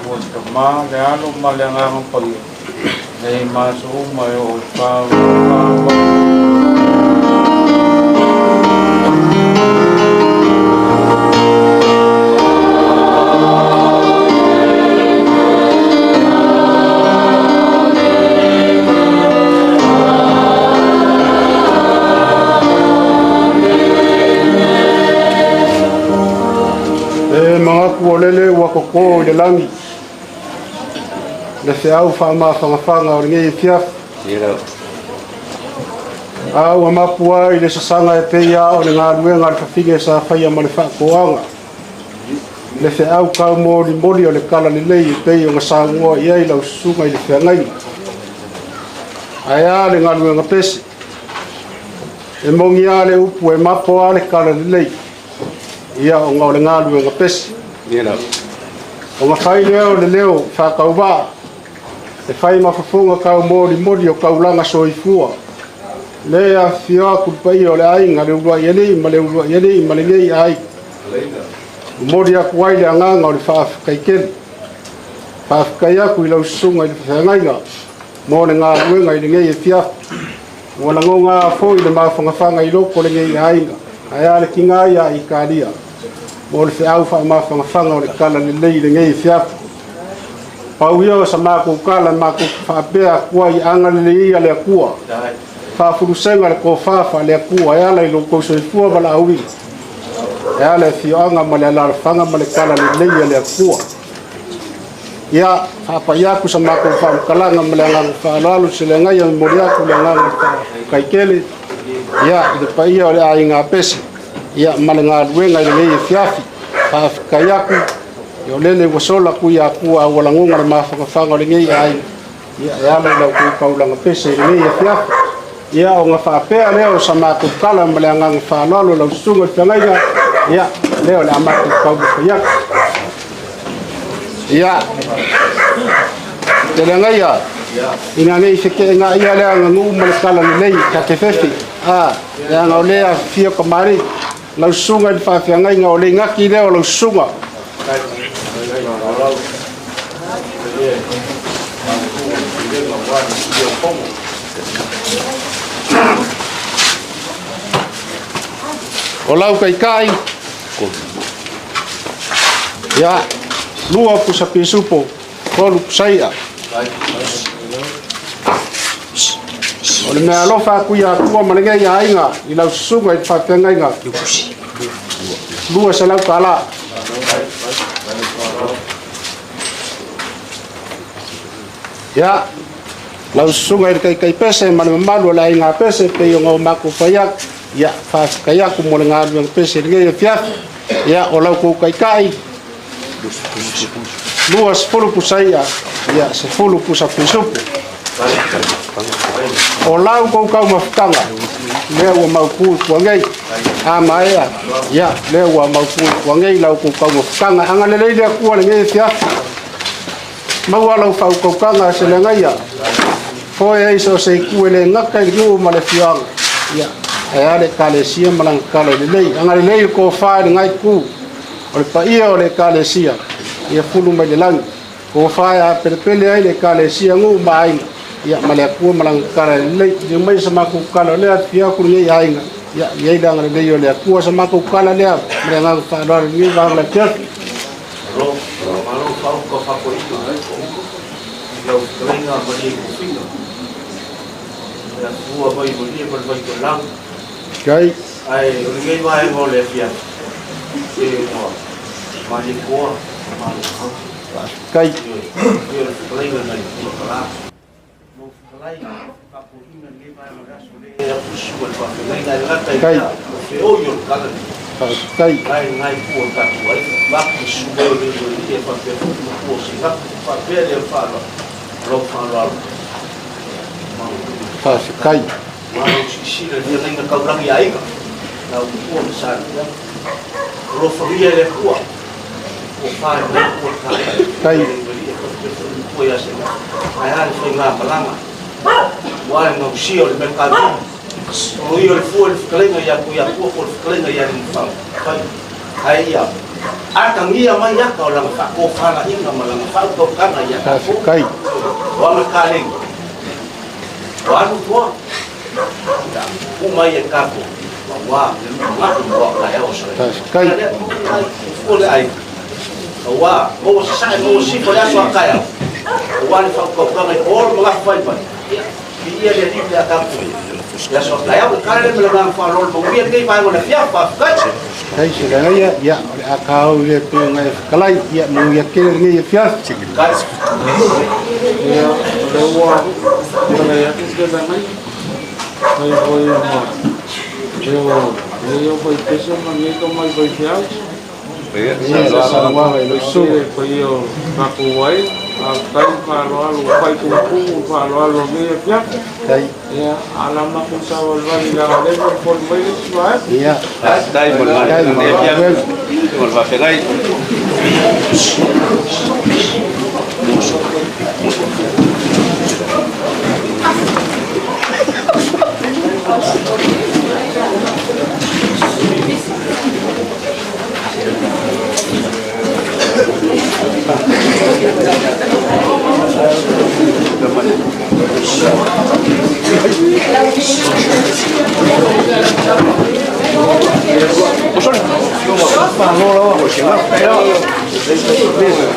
Atua le Tama, le Alo ma le Agaga Paia, nei ma aso uma e oo i le faavavau. E manatu o lele ua totō i le lagi le feau faamafagafaga o lenei afiafi. A ua mapua ai le sasaga e pei lava o le galuega a le fafine sa faia ma le faatoaga, le feau taumolimoli o le talalelei e pei ona saunoa i ai lau susuga i le feagaiga. Ae a le galuega pese? E moni lava le upu e mapo lava le talalelei, ia ona o le galuega pese. Ona fai lea o le leo faatauvaa e fai ma fofoga taumolimoli o taulaga soifua, le afifio atu le paia o le aiga, le uluai alii ma le uluai alii ma lenei aiga. Momoli atu ai le agaga o le faafetai tele. Faafetai atu i lau susuga i le feagaiga mo le galuega i lenei afiafi. Ua lagona foi le mafagafaga i loko o lenei aiga, ae a le tiga ia Italia mo le feau faamafagafaga o le talalelei i lenei afiafi. Pau ia o sa matou tala matou te faapea atu ai, agalelei ia le Atua, faafulusega le tofa faale-Atua e ala i lo outou soifua valaauina, e ala i afioaga ma le alaalafaga ma le talalelei a le Atua. Ia, faapai atu sa matou faamatalaga ma le agaga faaaloalo se le agaia momoli atu le agaga faafetai tele, ia, i le paia o le aiga Pese, ia, ma le galuega i lenei afiafi. Faafetai atu, ia o lele ua sola kui Atua a ua lagona le mafagafaga o lenei aiga, ia, e ala i la outou taulaga pese i lenei afiafi. Ia, ona faapea lea o sa matou tala ma le agaga faaaloalo lau susuga i le feagaiga, ia, lea o le a matou taumafai atu. Ia, te le agaia, ina nei feteenaia le aganuu ma le talalelei ta te fefe, a, leaga o lea afifio kamali'i, lau susuga i le faafeagaiga o le igati lea o lau susuga. O lau taitai, ia, 2 pusa pisupo, 3 pusa i'a. O le mea alofa atu ia Atua ma lenei aiga i lau susuga i le faafeagaiga, 200 tala. Ia, lau susuga i le taitai pese ma le mamalu o le aiga pese pei ona o matou fai atu, ia, faafetai atu mo le galuega pese i lenei afiafi. Ia, o lau tou taitai, 20 pusa i'a, ia, 10 pusa pisupo. O lau tou taumafataga, lea ua mautu i Puagei, a maea, ia, lea ua mautu i Puagei lau tou taumafataga. Agalelei le Atua lenei afiafi. Maua lau faautautaga se le agaia, foe ai so o se itu e le gata i le nuu ma le afioaga, ia, ae a le Ekalesia ma lana tala lelei. Agalelei le tofa i lena itu o le paia o le Ekalesia, ia fulu mai le lagi. Tofa e apelepele ai le Ekalesia nuu ma aiga, ia, ma le Atua ma lana tala lelei. Liliu mai sa matou tala o lea afifio atu lenei aiga, ia, i ai le agalelei o le Atua sa matou tala lea ma le agaga faaaloalo i lenei vaega o le afiafi. Malo, malo faauka faafoiga i lau fetalaiga Malie Tofiga. Le Atua mai malie ma le vai toelau. Kai. Ae o lenei vaega o le afiafi, e ua malie toa, malo fau. Kai. Ioe, o le fetalaiga nai Pulakala. Lau fetalai, faafoiga lenei vaega o le aso le apusu ma le faafeagaiga e gata i Kai. lea, o feoi o le talalelei. Faafetai. Ngai ngai pu o le tatou aiga. Vaku i susu mai o le i e faapea foi ma pu o se gapu. Faapea le faaaloalo. Lau faaaloalo. Faafetai. Malo silasila i feagaiga taulagi aiga. Lau tua ma sa ia. O lo fagia e le Atua. Ua whae mai ua tātai. Kai. E faapea foi ma tua ia se gapu. Ae a le whai ngā malanga. Ua e ngausia o le mea kānui. O ia o le fua le fetalaiga ia ku ia tua po le fetalaiga ia ni whang. Whai. Ai ia. Atagia mai aka o lana faatofalaiga ma lana faautautaga iā tatou. O aga kaleni, o alu toa, tuu mai e tatou, auā le lumanai mo a taeao o Salaia. Ia lea tuu mai fua le aiga, auā maua sasae maua sifo le aso a taeao, auā le faautautaga i olo ma gafa faivai. Ia, viia le Alii pe a tatou i le aso a taeao. Le tala lea ma le agaga faaaloalo, manuia lenei vaega o le afiafi. Faafetai. Faafetai Selegaia, ia o le a kāu i le afioga e fetalai, ia manuia tele lenei afiafi. Ia, o lea ua fetalai atu Selegaia, fai foi ma leo nei o faipesa ma nei tamai faifeau. Ia, saunoaga i lou susuga. Le paia o tatou aiga, faafetai le faaaloalo ua faitumutumu le faaaloalo o lenei afiafi. Ia, a o le a matou savalivali leaga o lea e folepole mai le isi vaega. Ia. Faafetai mo le galuega i lenei afiafi. Mo le faafeagai.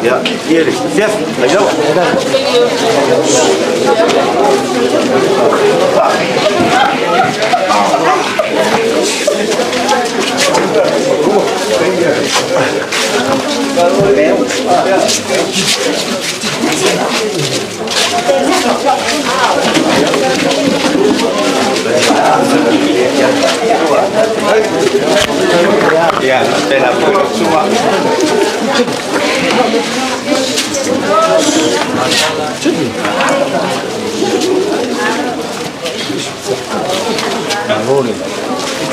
Ia, ia le afiafi, mai lava. Ia, tēnā koe lau susuga. Malo le.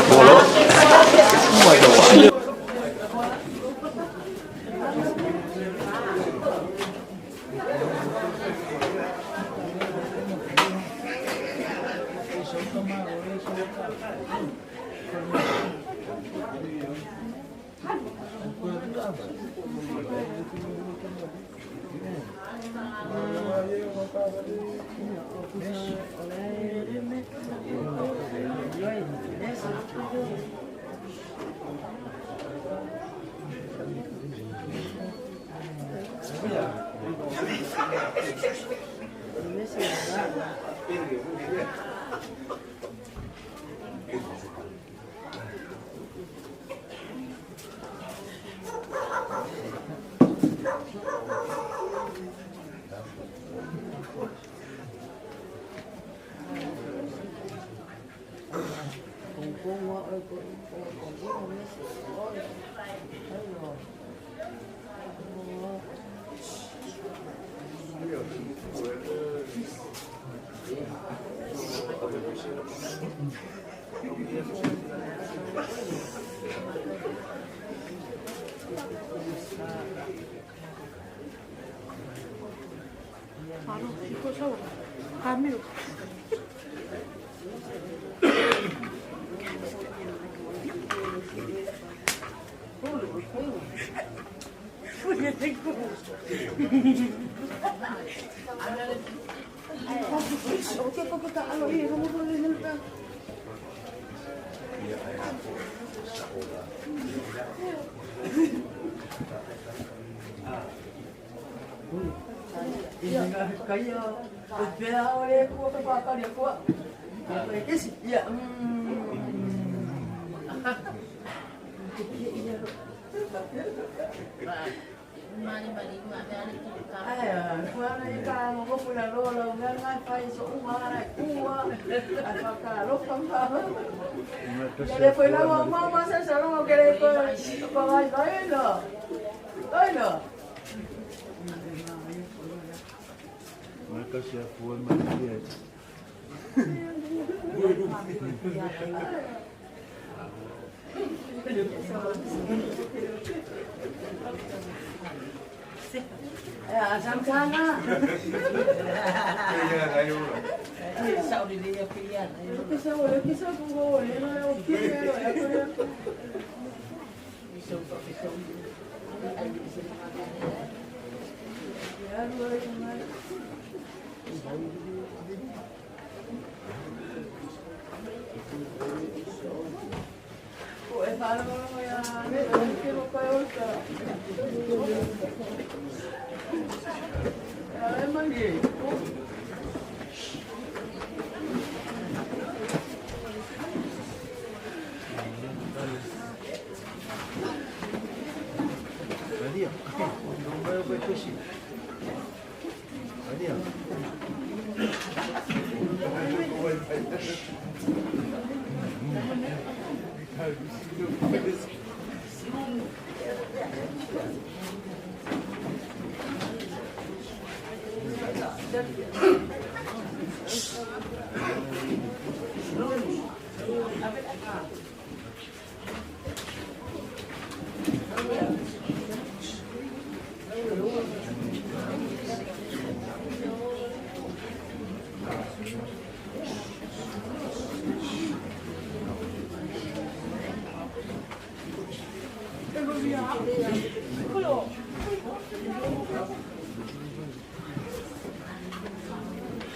Malo.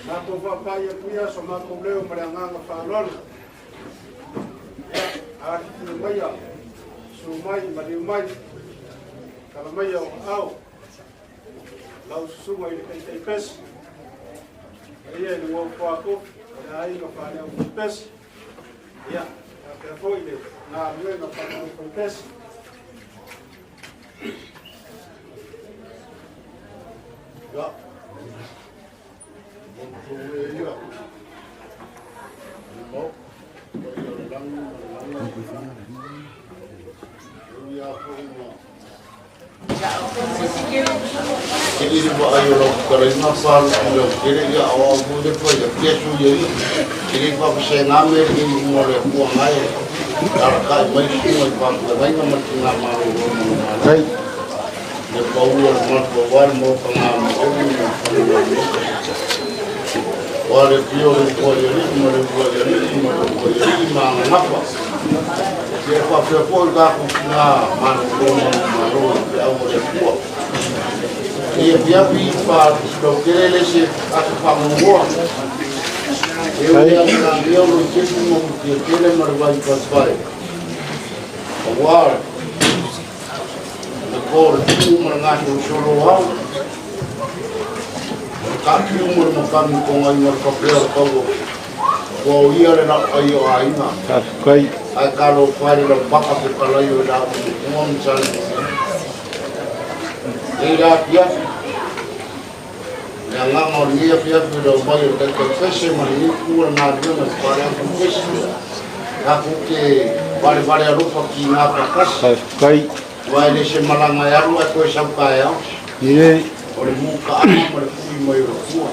Matou faapai atu ia so matou leo ma le agaga faaaloalo. Ia, afifio maia, susu mai, maliu mai, tala maia o aao, lau susuga i le taitaipese, paia i le uaufuako, o le aiga faaleaufaipese, ia, faapea foi le galuega faaleaufaipese. Ia, ia, Kili le vaai o lau fetalaiga palu i lau tele ia o au foi le fai atia sui ai e le faafesegame le iuga o le Atua gae e alaka'i mai susuga i faafetalaiga ma le tigā malolo ma le malo le pau o le malu auā le maotaga maoli ma le falemalolo Ua le afio o le Uluaialii ma le Uluaialii ma le Uluaialii ma Aganafa. Ia e faapea foi le tatou tina malolo ma le malo i le feau a le Atua. Ia afiafi pa lautele le se aso faamuamua. E ui a le o lo tepu ma mutia tele ma le vai paepae. Aua le po le tuu ma le gasolosolo o ao. O le taatiu ma le matagi togaina o le kapea o le taua ua o ia le lau ai o aiga. Faafetai. Ae talofa e le laupaka fetalai o i la Matua ma Salemuliaga. Nei la afiafi, le agaga o lenei afiafi o le aumai o le taitaipese ma lenei itu o le galuega i le faleafu pese. Tatou te valevale alofa ki ngā faatasi. Faafetai. Aua e le se malaga e alu ae toe sau taeao. Ie. O le mukaaga ma le fuli mai o le Atua.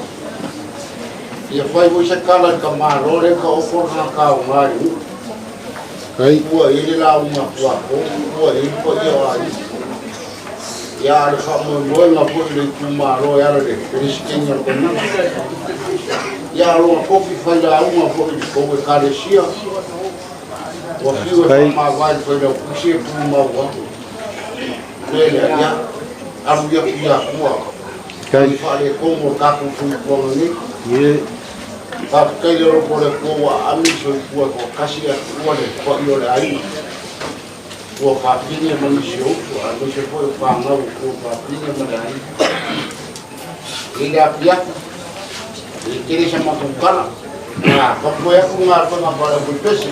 Ia fai foi se tala i le tamaloa lea ka opo lana taoga i le nuu. Ai. Ua i ai le lauga a Tuapo, ua i ai le paia o aiga. Ia a o le faamoemoega foi i le itumalo e ala i le Peresetene o le Komiti. Ia a o lona tofi failauga foi i le tou Ekalesia, ua fiu e faamavae i le Failautusi e tumau lava. O le mea lea, ia alu ia ki Atua i faaletonu o le tatou soifuaga nei. Faafetai i le alofa o le Atua ua aami le soifua e toatasi ae tuua le paia o le aiga. Ua fafine ma nisi o uso aemaise foi o fanau o tua fafine ma le aiga. I le afiafi, e le tele sa matou tala, na faafoe atu galuega faale-aufaipese,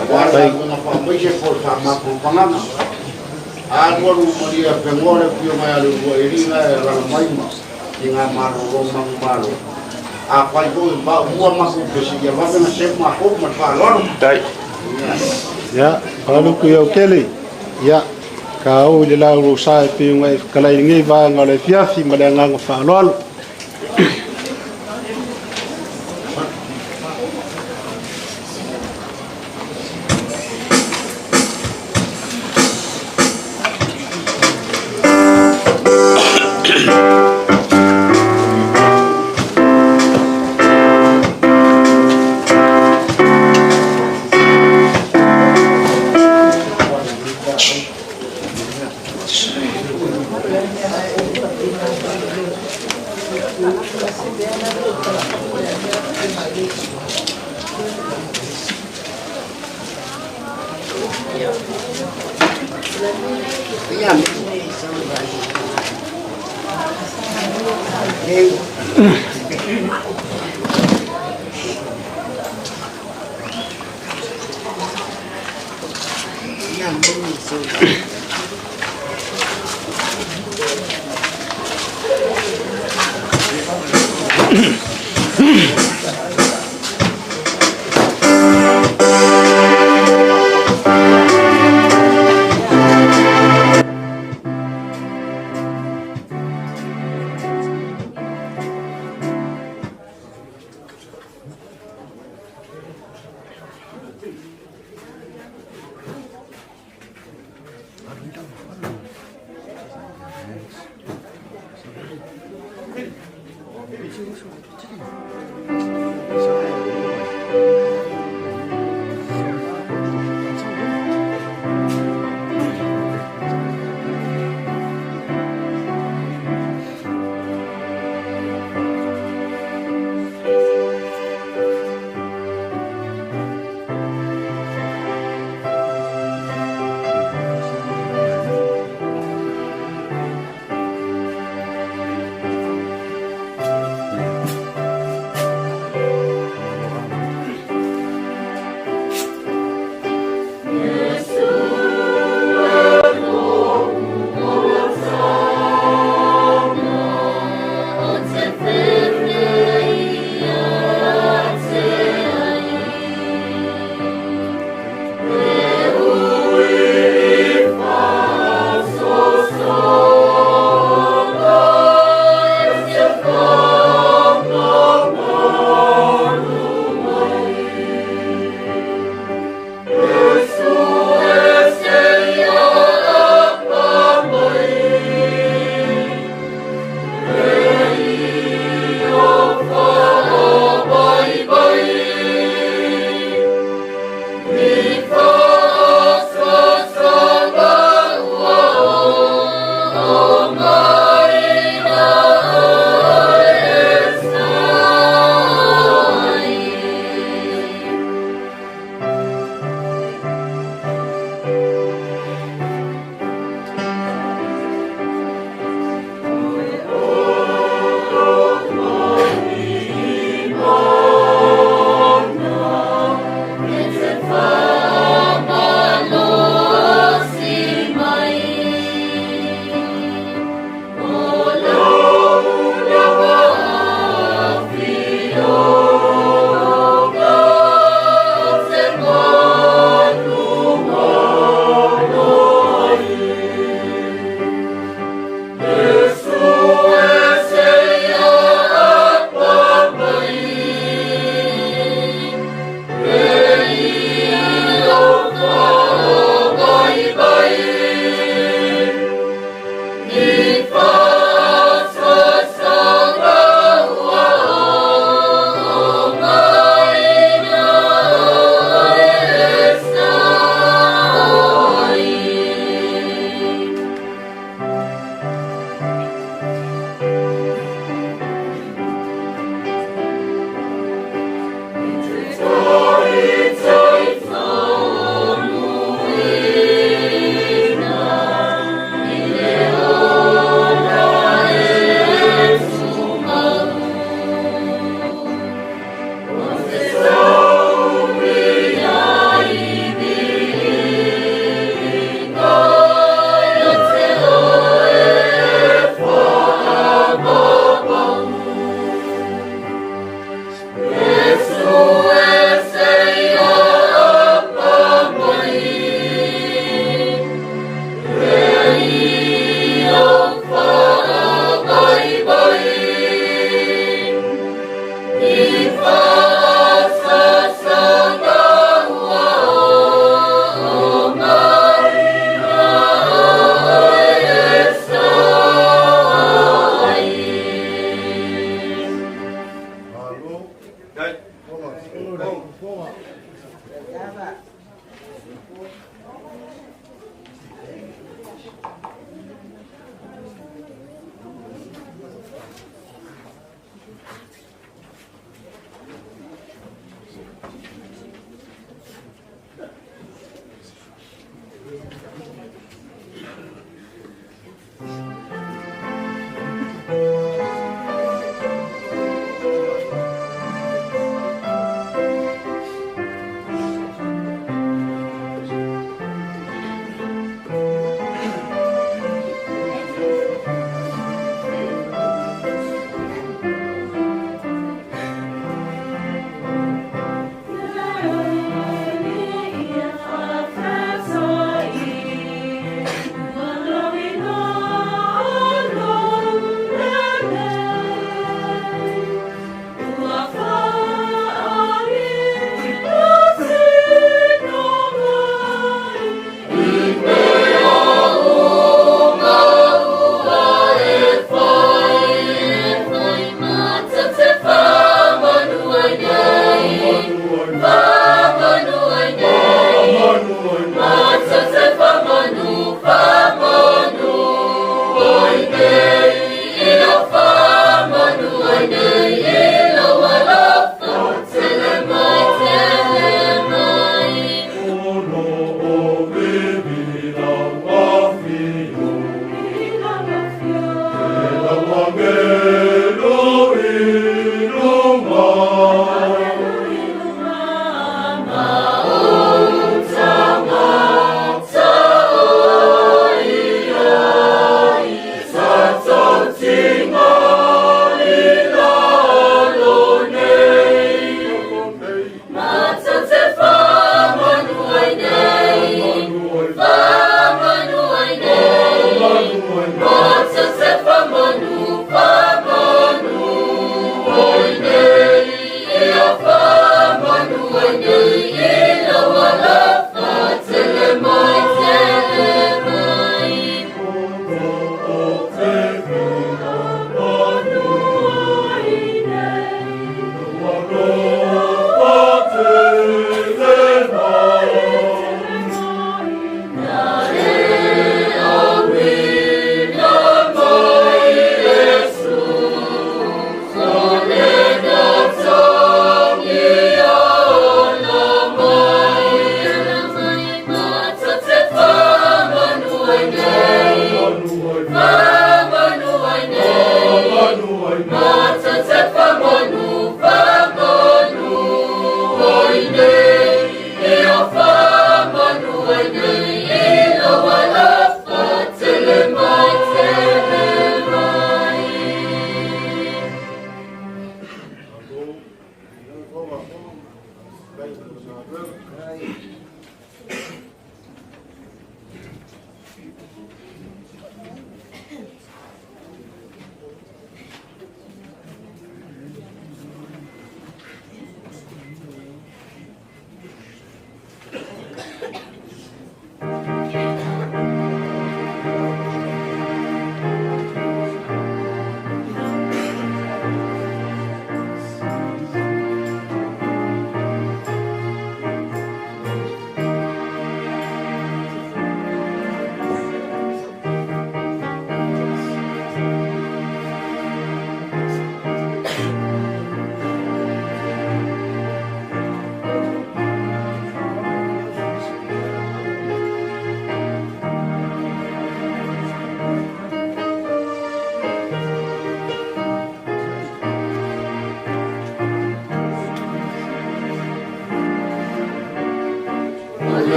aua le galuega faamaise po o le faamafaufagaga. Alualu malie afegoa le afioga ia Leuluailii na e alaala mai ma faigamalolo manumalo. Afai foi o ua matou pese, ia vave ona seu matou ma le faaaloalo. Ia, faaluku i au tele. Ia, ka o i le lau lou sa e pei ona e fetalai i lenei vaega o le afiafi ma le agaga faaaloalo.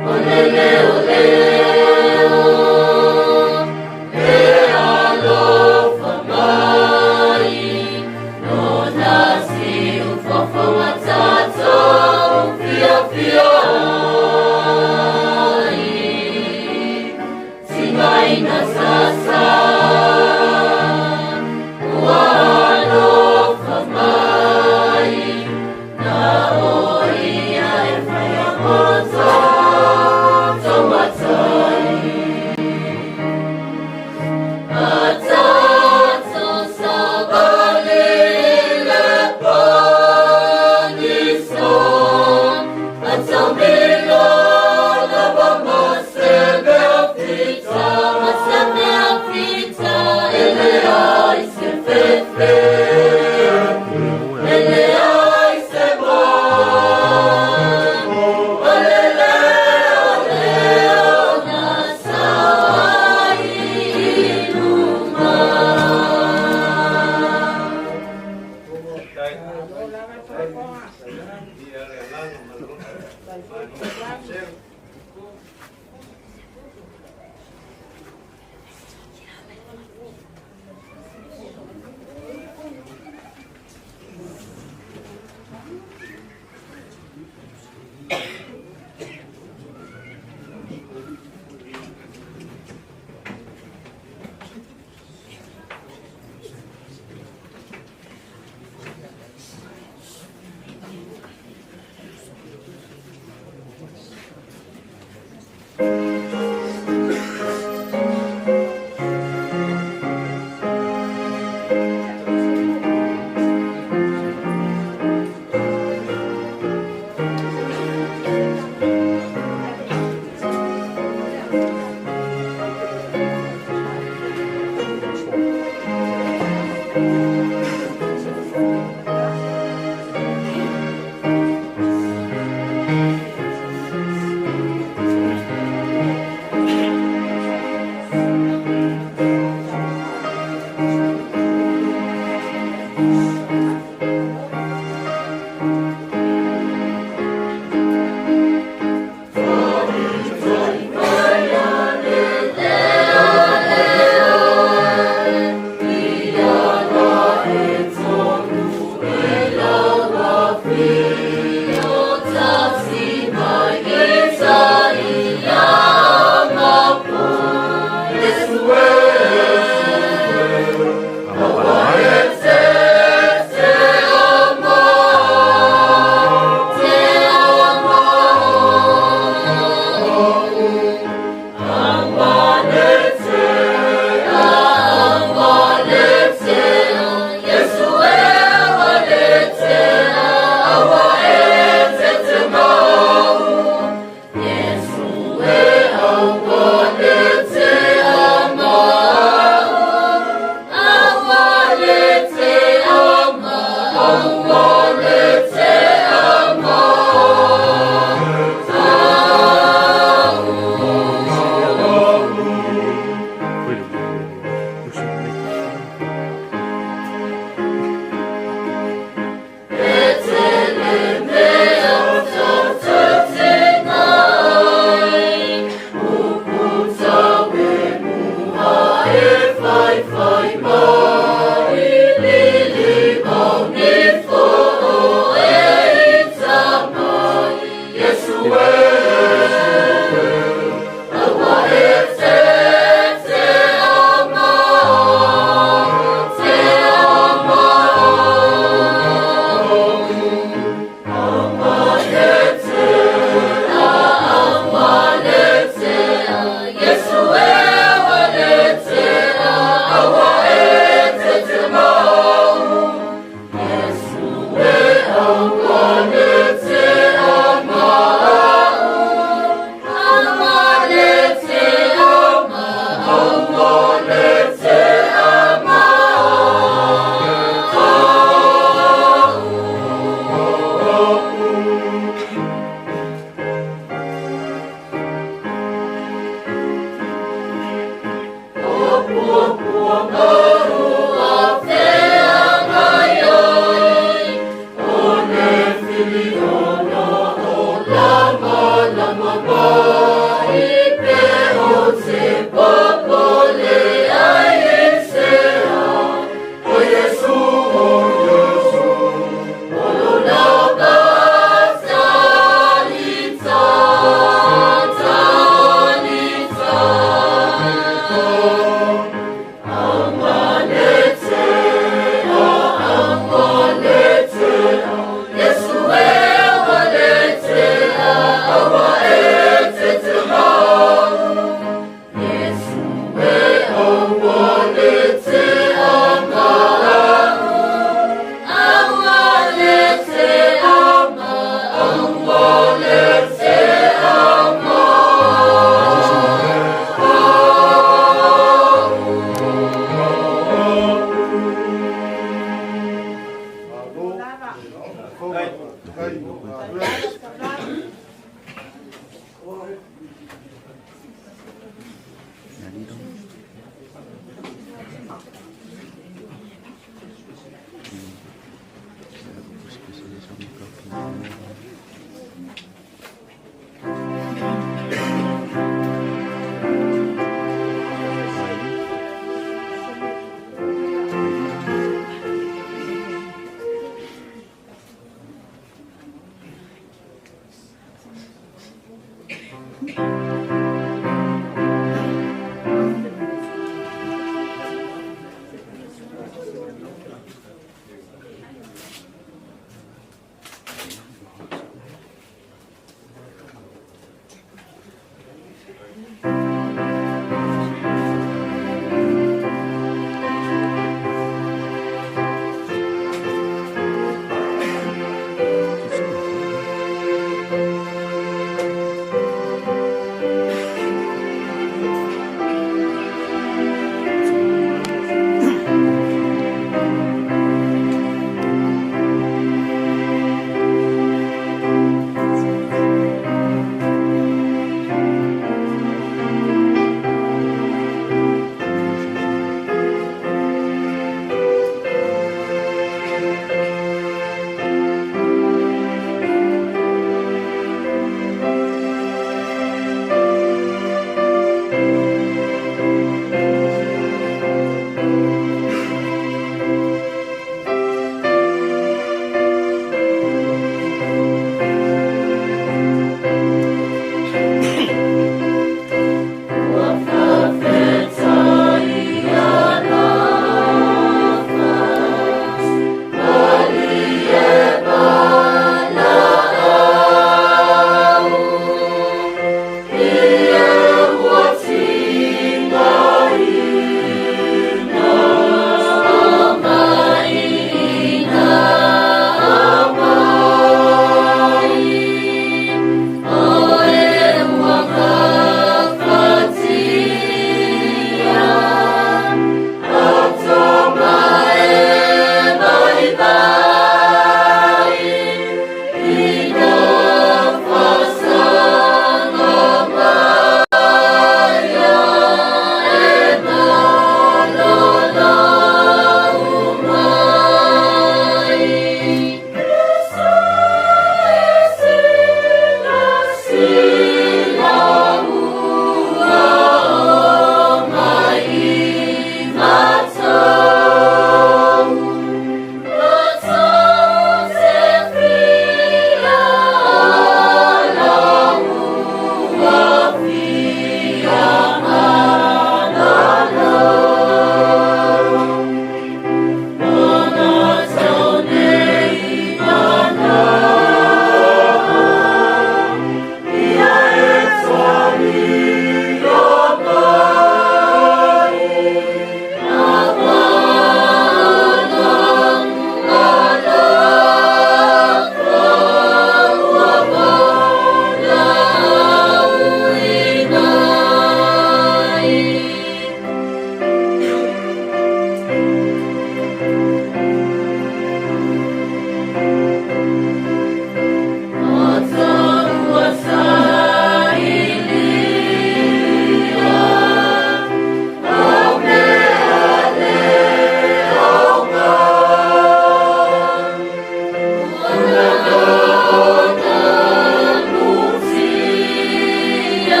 O le leo leo, e alofa.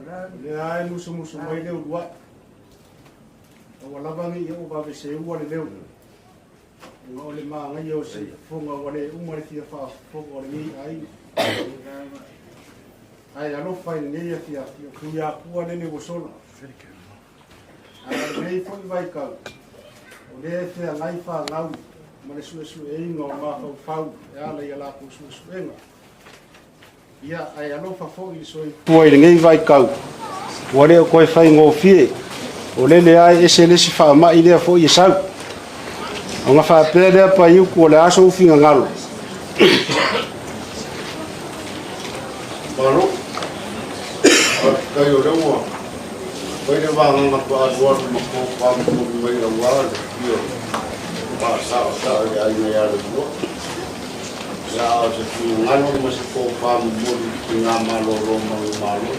Lea lava e musumusu mai le uluai, a ua lava ne i ou vave seua le leo, ona o le manaia o se fofoga ua le uma le fia faafofoga o lenei aiga. Ae alofa i lenei afiafi, o Tuiatua lele ua sola. A o lenei foi vaitau, o lea e feagai fanau ma le suesueina o mafaufau e ala i a latou suesuega. Ia, ae alofa foi i le soifua i lenei vaitau, ua le o toe faigofie, o lele lava e ese le isi faamai lea foi e sau. Ona faapea lea Paiuku, o le a sou finagalo? Malo. Faafetai o lea ua fai le vagaga faaalualu ma tofa momoli mai aua le afio faasaosao i le aiga ia Leilua. Ia, a o se finagalo ma se tofa momoli i tina malolo ma le malo.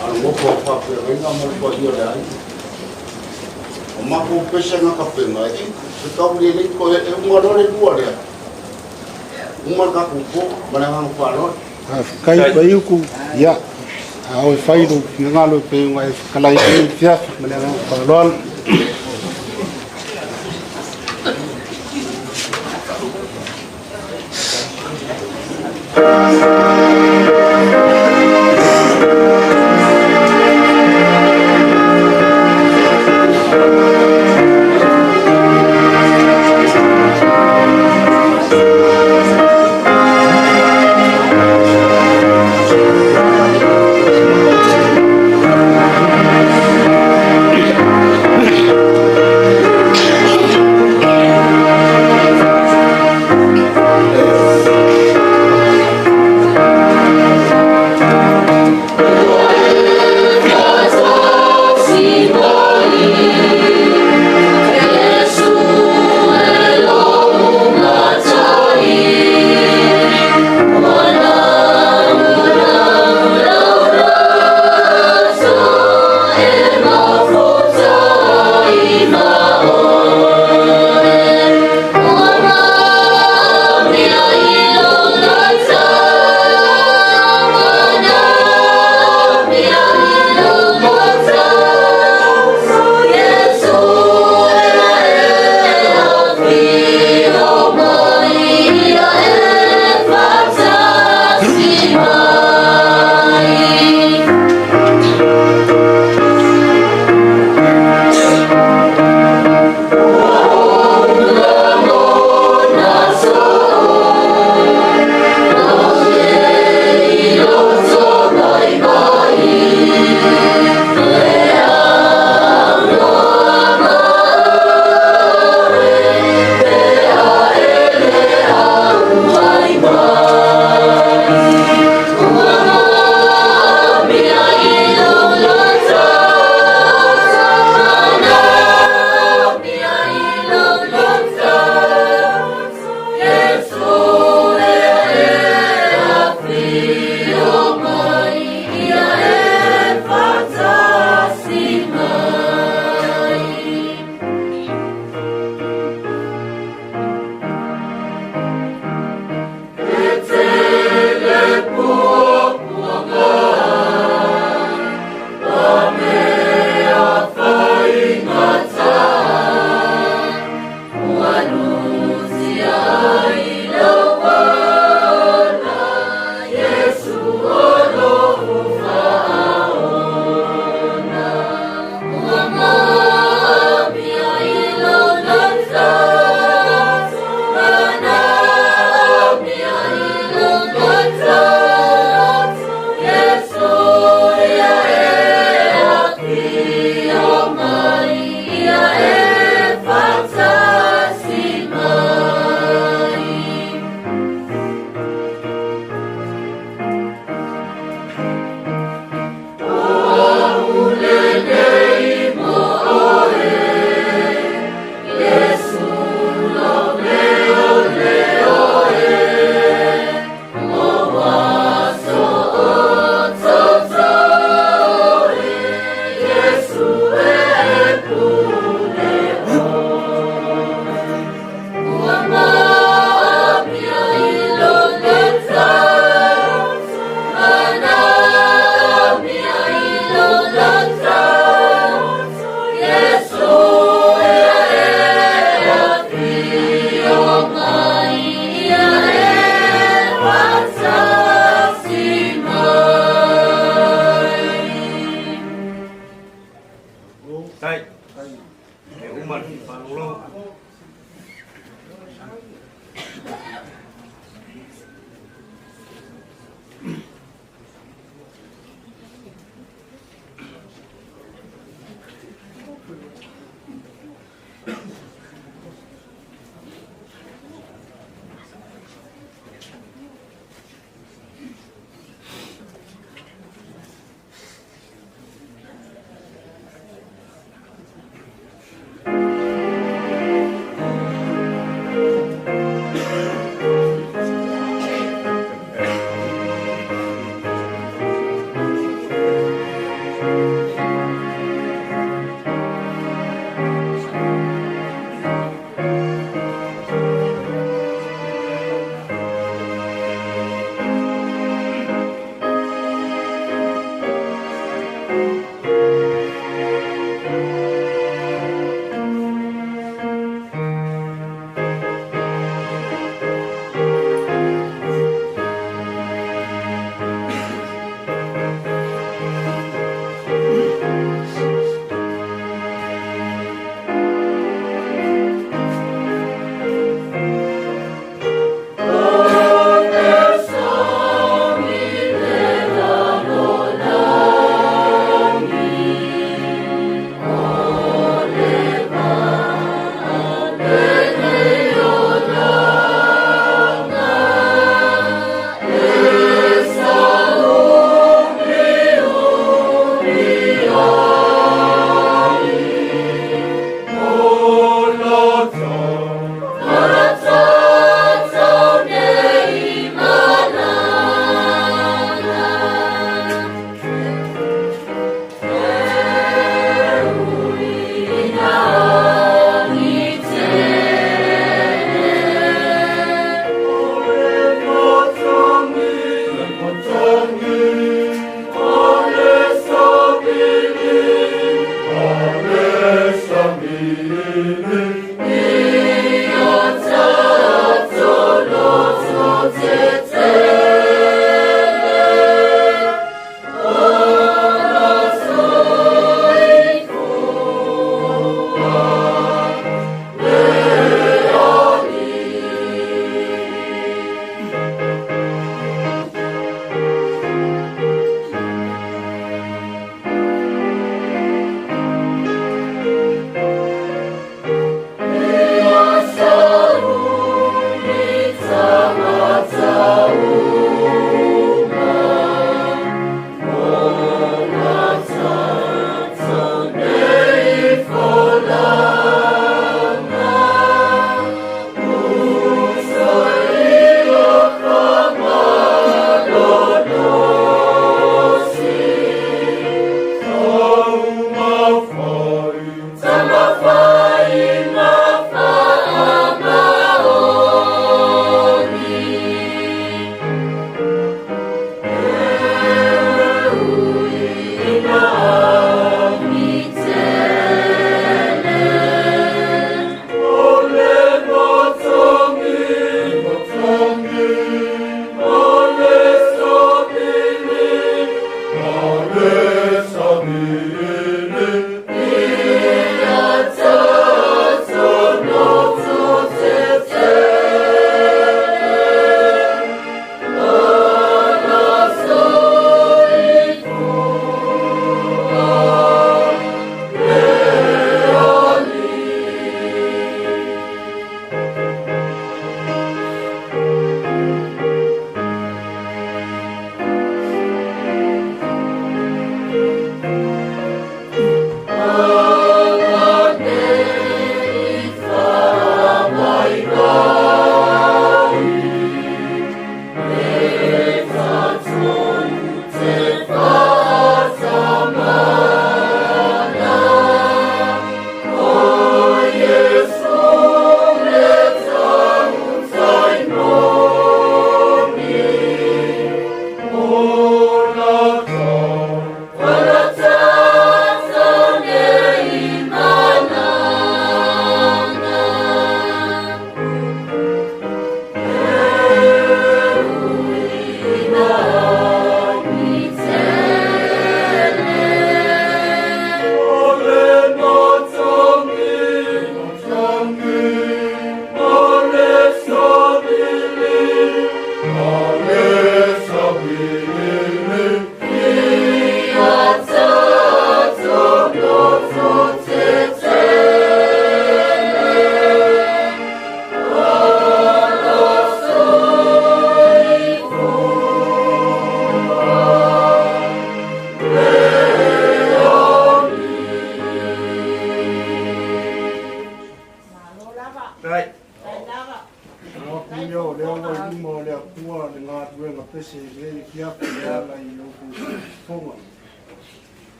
A o le nofo a faafeagaiga ma le paia o le aiga. O matou pese na tapena, e fetau lelei toe e uma loa le lua lea. Uma le tatou po ma le agaga faaaloalo. Faafetai Paiuku, ia, a oe fai lou finagalo e pei ona e fetalai ai i le afiafi ma le agaga faaaloalo.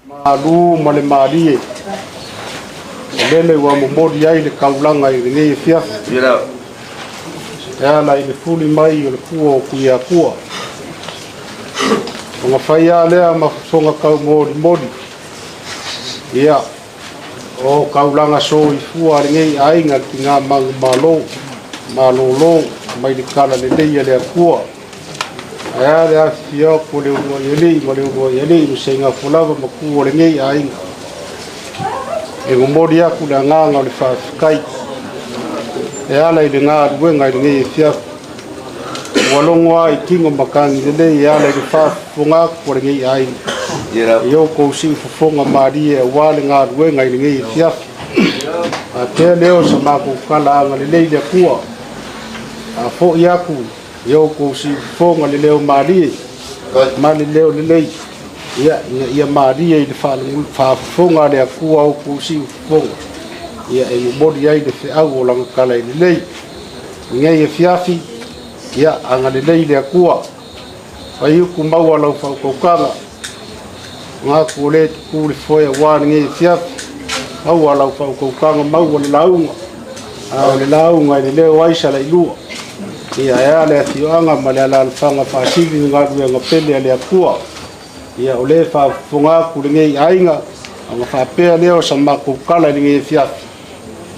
Malu ma le malie, o lele ua momoli ai le kaulaga i lenei afiafi e ala i le fuli mai o le pua o Tuiatua. Ona fai lava lea ma fofoga taumolimoli, ia, o kaulaga soifua a lenei aiga le tina manumalo, malolo mai le tala lelei a le Atua. Ae a le afifio atu o le uluai alii ma le uluai alii ma seigafo lava ma tu o lenei aiga. E momoli atu le agaga o le faafetai e ala i le galuega i lenei afiafi. Ua logo lava i tino matagi lelei e ala i le faafofoga atu a lenei aiga i outou siufofoga malie aua le galuega i lenei afiafi. Atea lea o sa matou tala agalelei le Atua. A foi atu i outou siufofoga le leo malie ma le leo lelei, ia, ina ia malie i le faafofoga a le Atua outou siufofoga, ia e momoli ai le feau o lana tala i lelei. I lenei afiafi, ia agalelei le Atua, faiutu maua lau faautautaga, manatu o lea e tutu le foe aua lenei afiafi, maua lau faautautaga, maua le lauga, a o le lauga e leleo ai Salailua. Ia e a le afioaga ma le alaalafaga faasili le galuega pele a le Atua. Ia o lea e faafofoga atu lenei aiga, ona faapea lea o sa matou tala i lenei afiafi.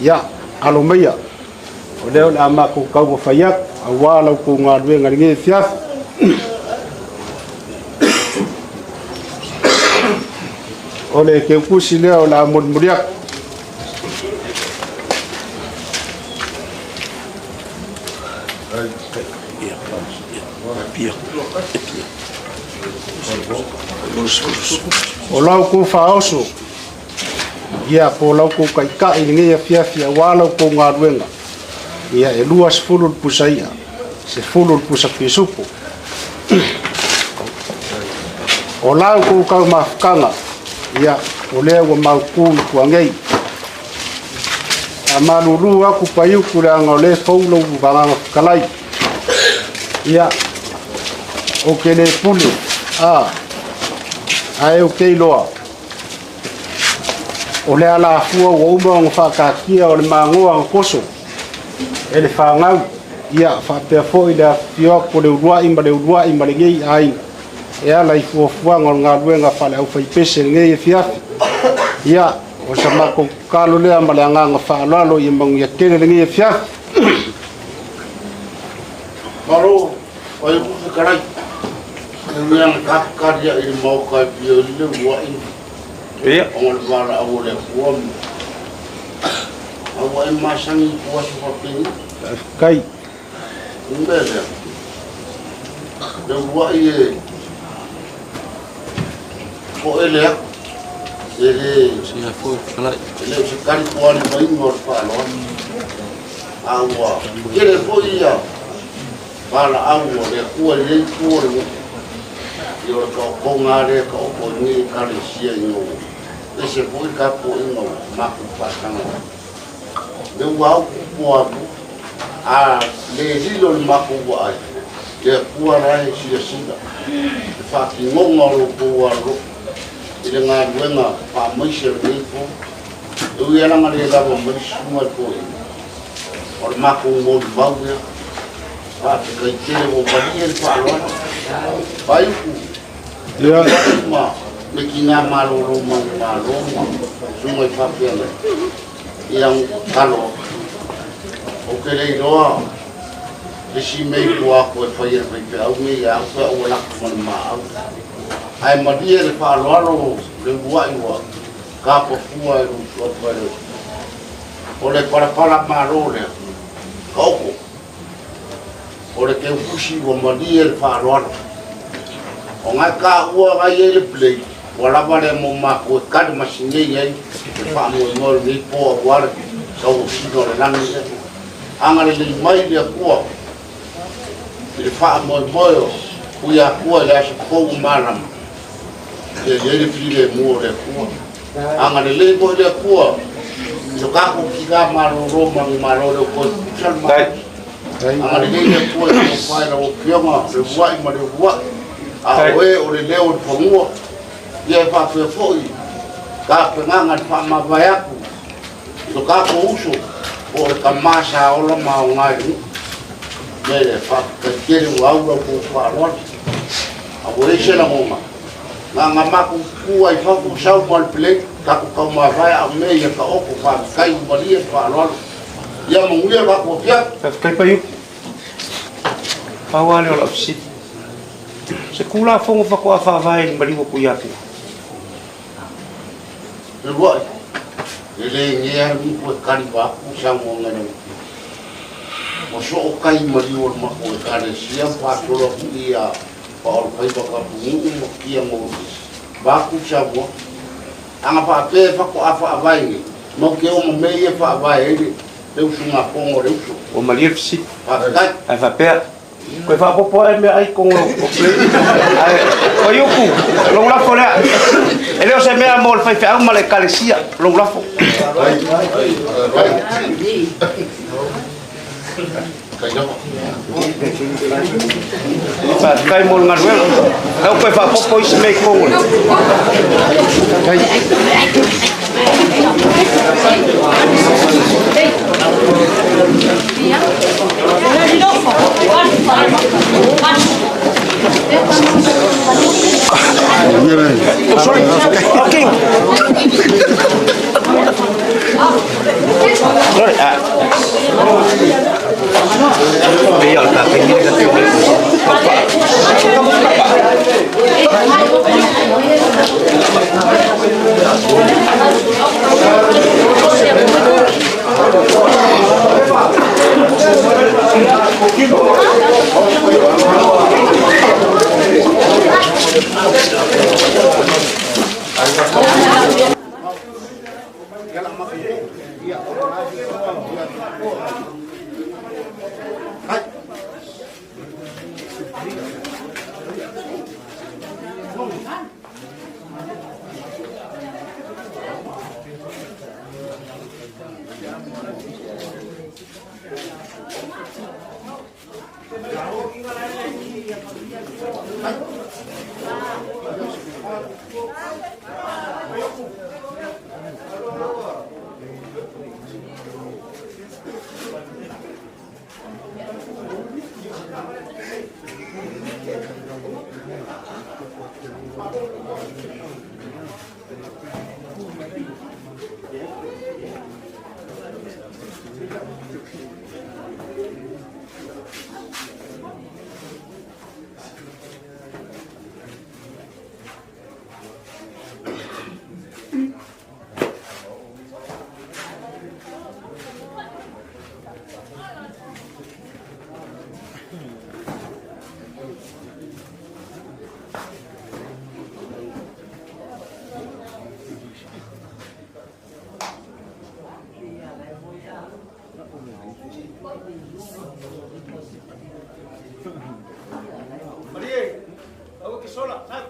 Ia, alo maia, o lea o le a matou taumafai atu aua la outou galuega i lenei afiafi. O le keukusi lea o le a molimoli atu. O la outou faaoso, ia po o la outou taitai i lenei afiafi aua la outou galuega, ia e 20 le pusa i'a, 10 le pusa pisupo. O la outou taumafutaga, ia o lea ua mautu i tuanei. A malulu atu Paiutu leaga o lea e fou lou agaga fetalai. Ia, ou te le pule, a, ae ou te iloa, o le alafua ua uma ona faataatia o le magoa na toso e le fanau, ia faapea foi le afifio atu o le uluai ma le uluai ma lenei aiga e ala i fuafuaga o le galuega faale-aufaipese i lenei afiafi. Ia, o sa matou tatalo lea ma le agaga faaaloalo ia manuia tele lenei afiafi. Malo, o ai ku fetalai. E mea na kapakali ai le maoka e pio i le uai. Ia. O le vala au o le akua. A ua e masani i tua se whapeni. Kai. Mea lea. Le uai e o ele aku. E le e le o se kari kuali mai o le whaaloa. A ua kele foi ia valaau o le Atua i lenei itu o le nuu. Ia o le taotoga lava lea e taoto ai nei Ekalesia ina ua ese foi le tapuaiga o matou faataga ai. Lea ua au upu a a le lilo i le matou vaai, le Atua la e silasila le faatinoga o lo outou alolofa i le galuega faamaise o lenei po. E ui lava na le lava mai le susuga i le toeaina, o le matou molimau lea. Faafetai tele ua malie le faaaloalo. Vaiuku, Ia. ma le tina malolo manumalo ma susuga i faafeagai. Ia tatalo atu. Ou te le iloa le isi mea i tua atu e fai e le faifeau nei ia au pe a ua laki ma le maau. Ae malie le faaaloalo le uluai ua kapafua e lou suafa e le O le palapala malo lea, taoto. O le teukusi ua malie le faaaloalo. O ngai taua ngai ai le plate, ua lava lea mo matou e kali masinei ai le faamoemoe o lenei po aua le tauosina o le lagi lea. Agalelei mai le Atua i le faamoemoe o Tuiatua i le aso fou o malama, ia i ai le filemu o le Atua. Agalelei foi le Atua i lo tatou tina malolo manumalo le o toe pusa le malosi. Agalelei le Atua i le tofa i lau Afioga le uluai ma le uluai, a o oe o le leo o le fanua. Ia e faapea foi tapenaga le faamavae atu i lo tatou uso po o le tama sa ola ma aoga i le nuu. O le mea lea, faafetai tele ua au la outou faaaloalo. A ua i ai se lagona, na ona matou tutu lava i fafo sau ma le pelei, tatou taumavae a o mea ia taoto, faafetai ua malie le faaaloalo. Ia manuia le tatou afiafi. Faafetai Paiupu. Pau lava lea o lau fesili. Se Tulafono faatoa faavae i le maliu o Tuiatua. Feluai, e le gea le nuu e kali vaeatu saunoaga i lau afioga. Ua soo tai maliu o le matou Ekalesia ma faasolo atu i ia Paolofaiva Tapunuu ma Kia Moses vaeatu saunoaga. Ana faapea e faatoa faavae nei, matou te o ma mea ia e faavae ai le usugafono a le uso. Ua malie le fesili. Faafetai. Ae faapea, Toe faaopoopo ae mea ai totonu o plate. Ae fuaiupu, lou lafo lea. E le o se mea mo le faifeau ma le ekalesia, lou lafo. Faafetai mo le galuega. Lau toe faaopoopo isi mea i totonu o le. Oh, sorry. Okay. Sorry. Pei o le taimi le ka Malie, aua ke sola, sau.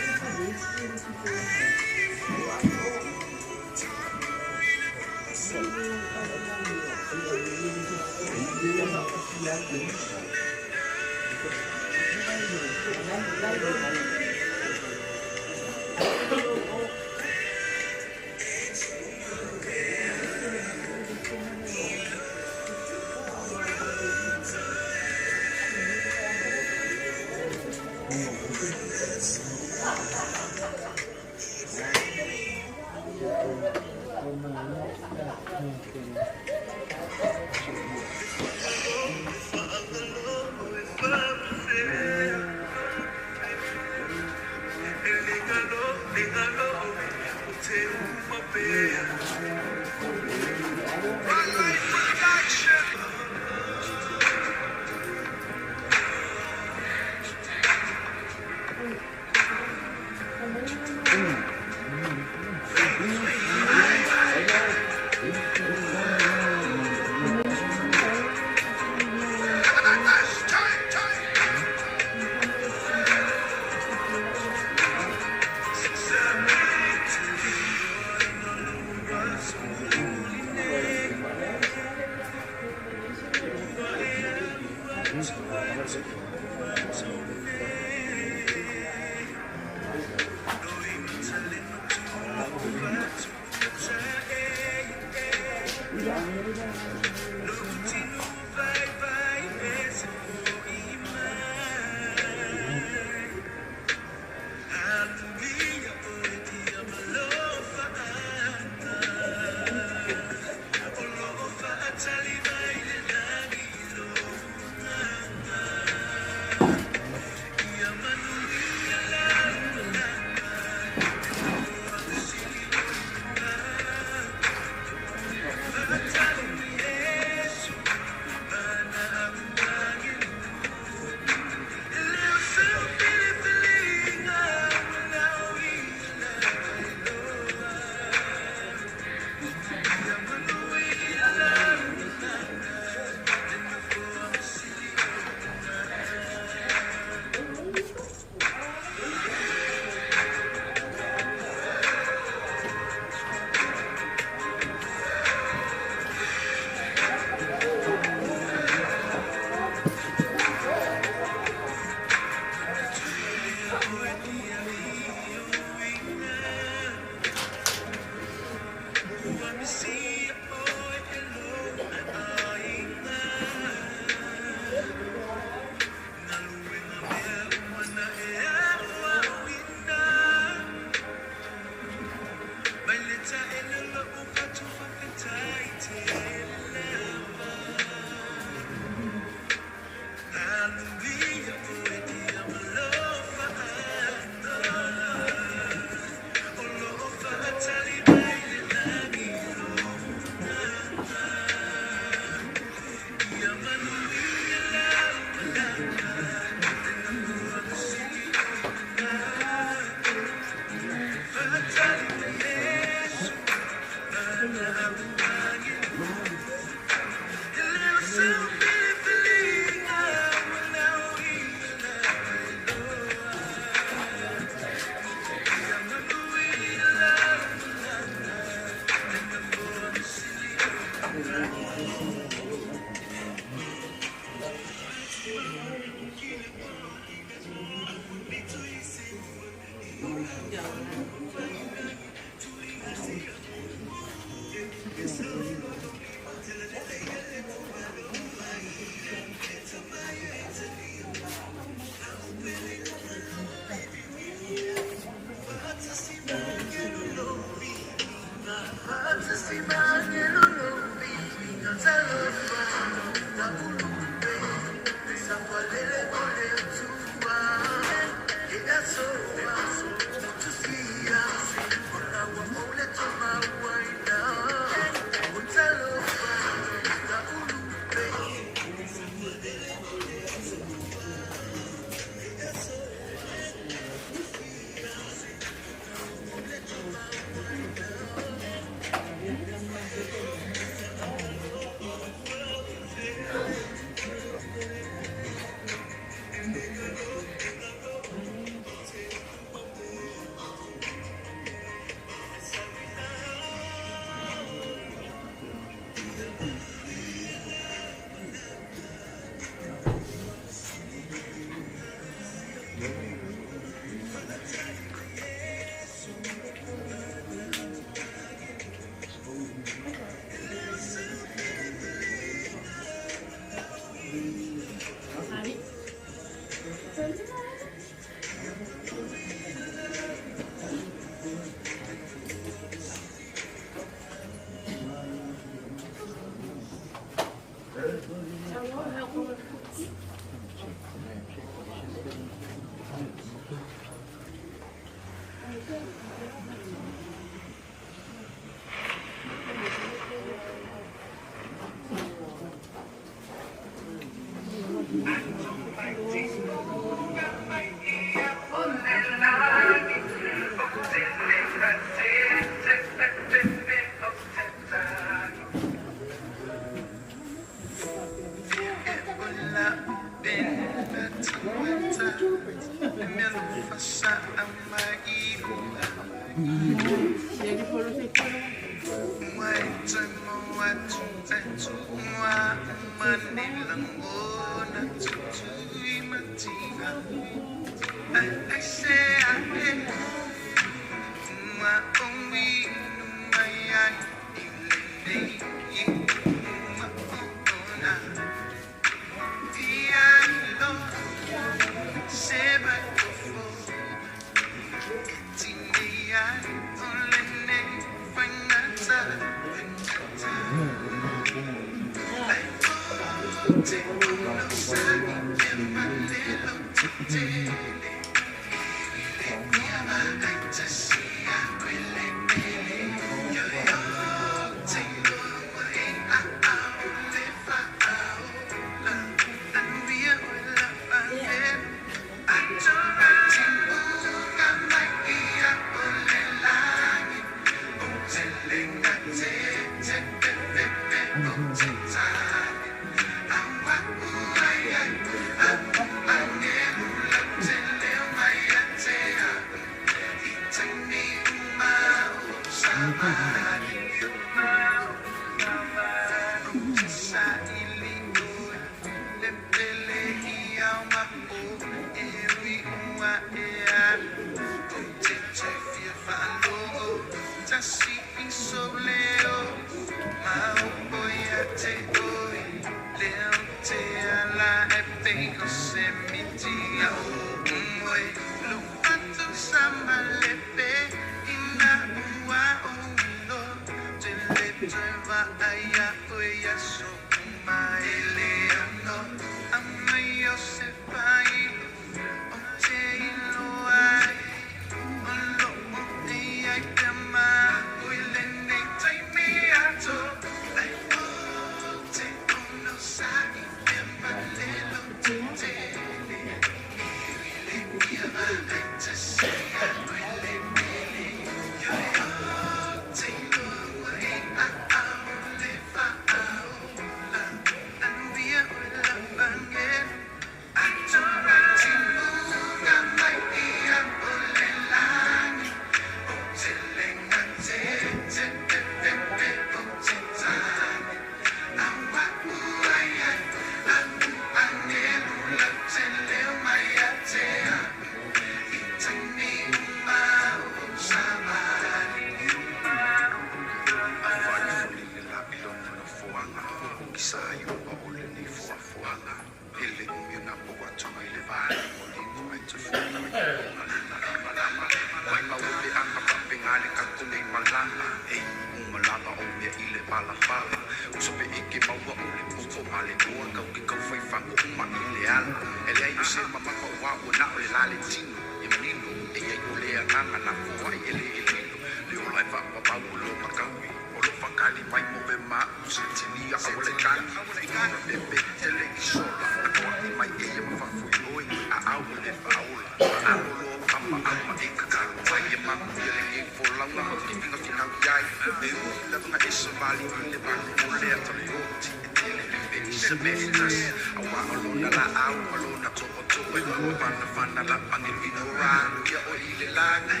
palapala O se pe ike maua o le poto ma le oa kau ke kau fai fango uma i le ala E leai o se mamafa ua ua na o le la le tino E manino e iai o le agaga na foai e le e lilo Le ola e faapapau o lo makaui O lo fakali mai mo ve ma'u se tinia a ua le tagi I luna pepe tele i sola Foai mai e ia ma faafoi oi A au o le faaola Alo loa ua amaama e kakalo mai E manuia lenei folauga ma tifiga finau iai E ui lavaga e savali i le vale o le ata le oti e tele pe i se mea e tasi Auā o lona laau ma lona tootoo E mafanafana lapagi vinora ia oe i le lagi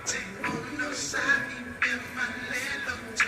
Te onosai pea ma le loto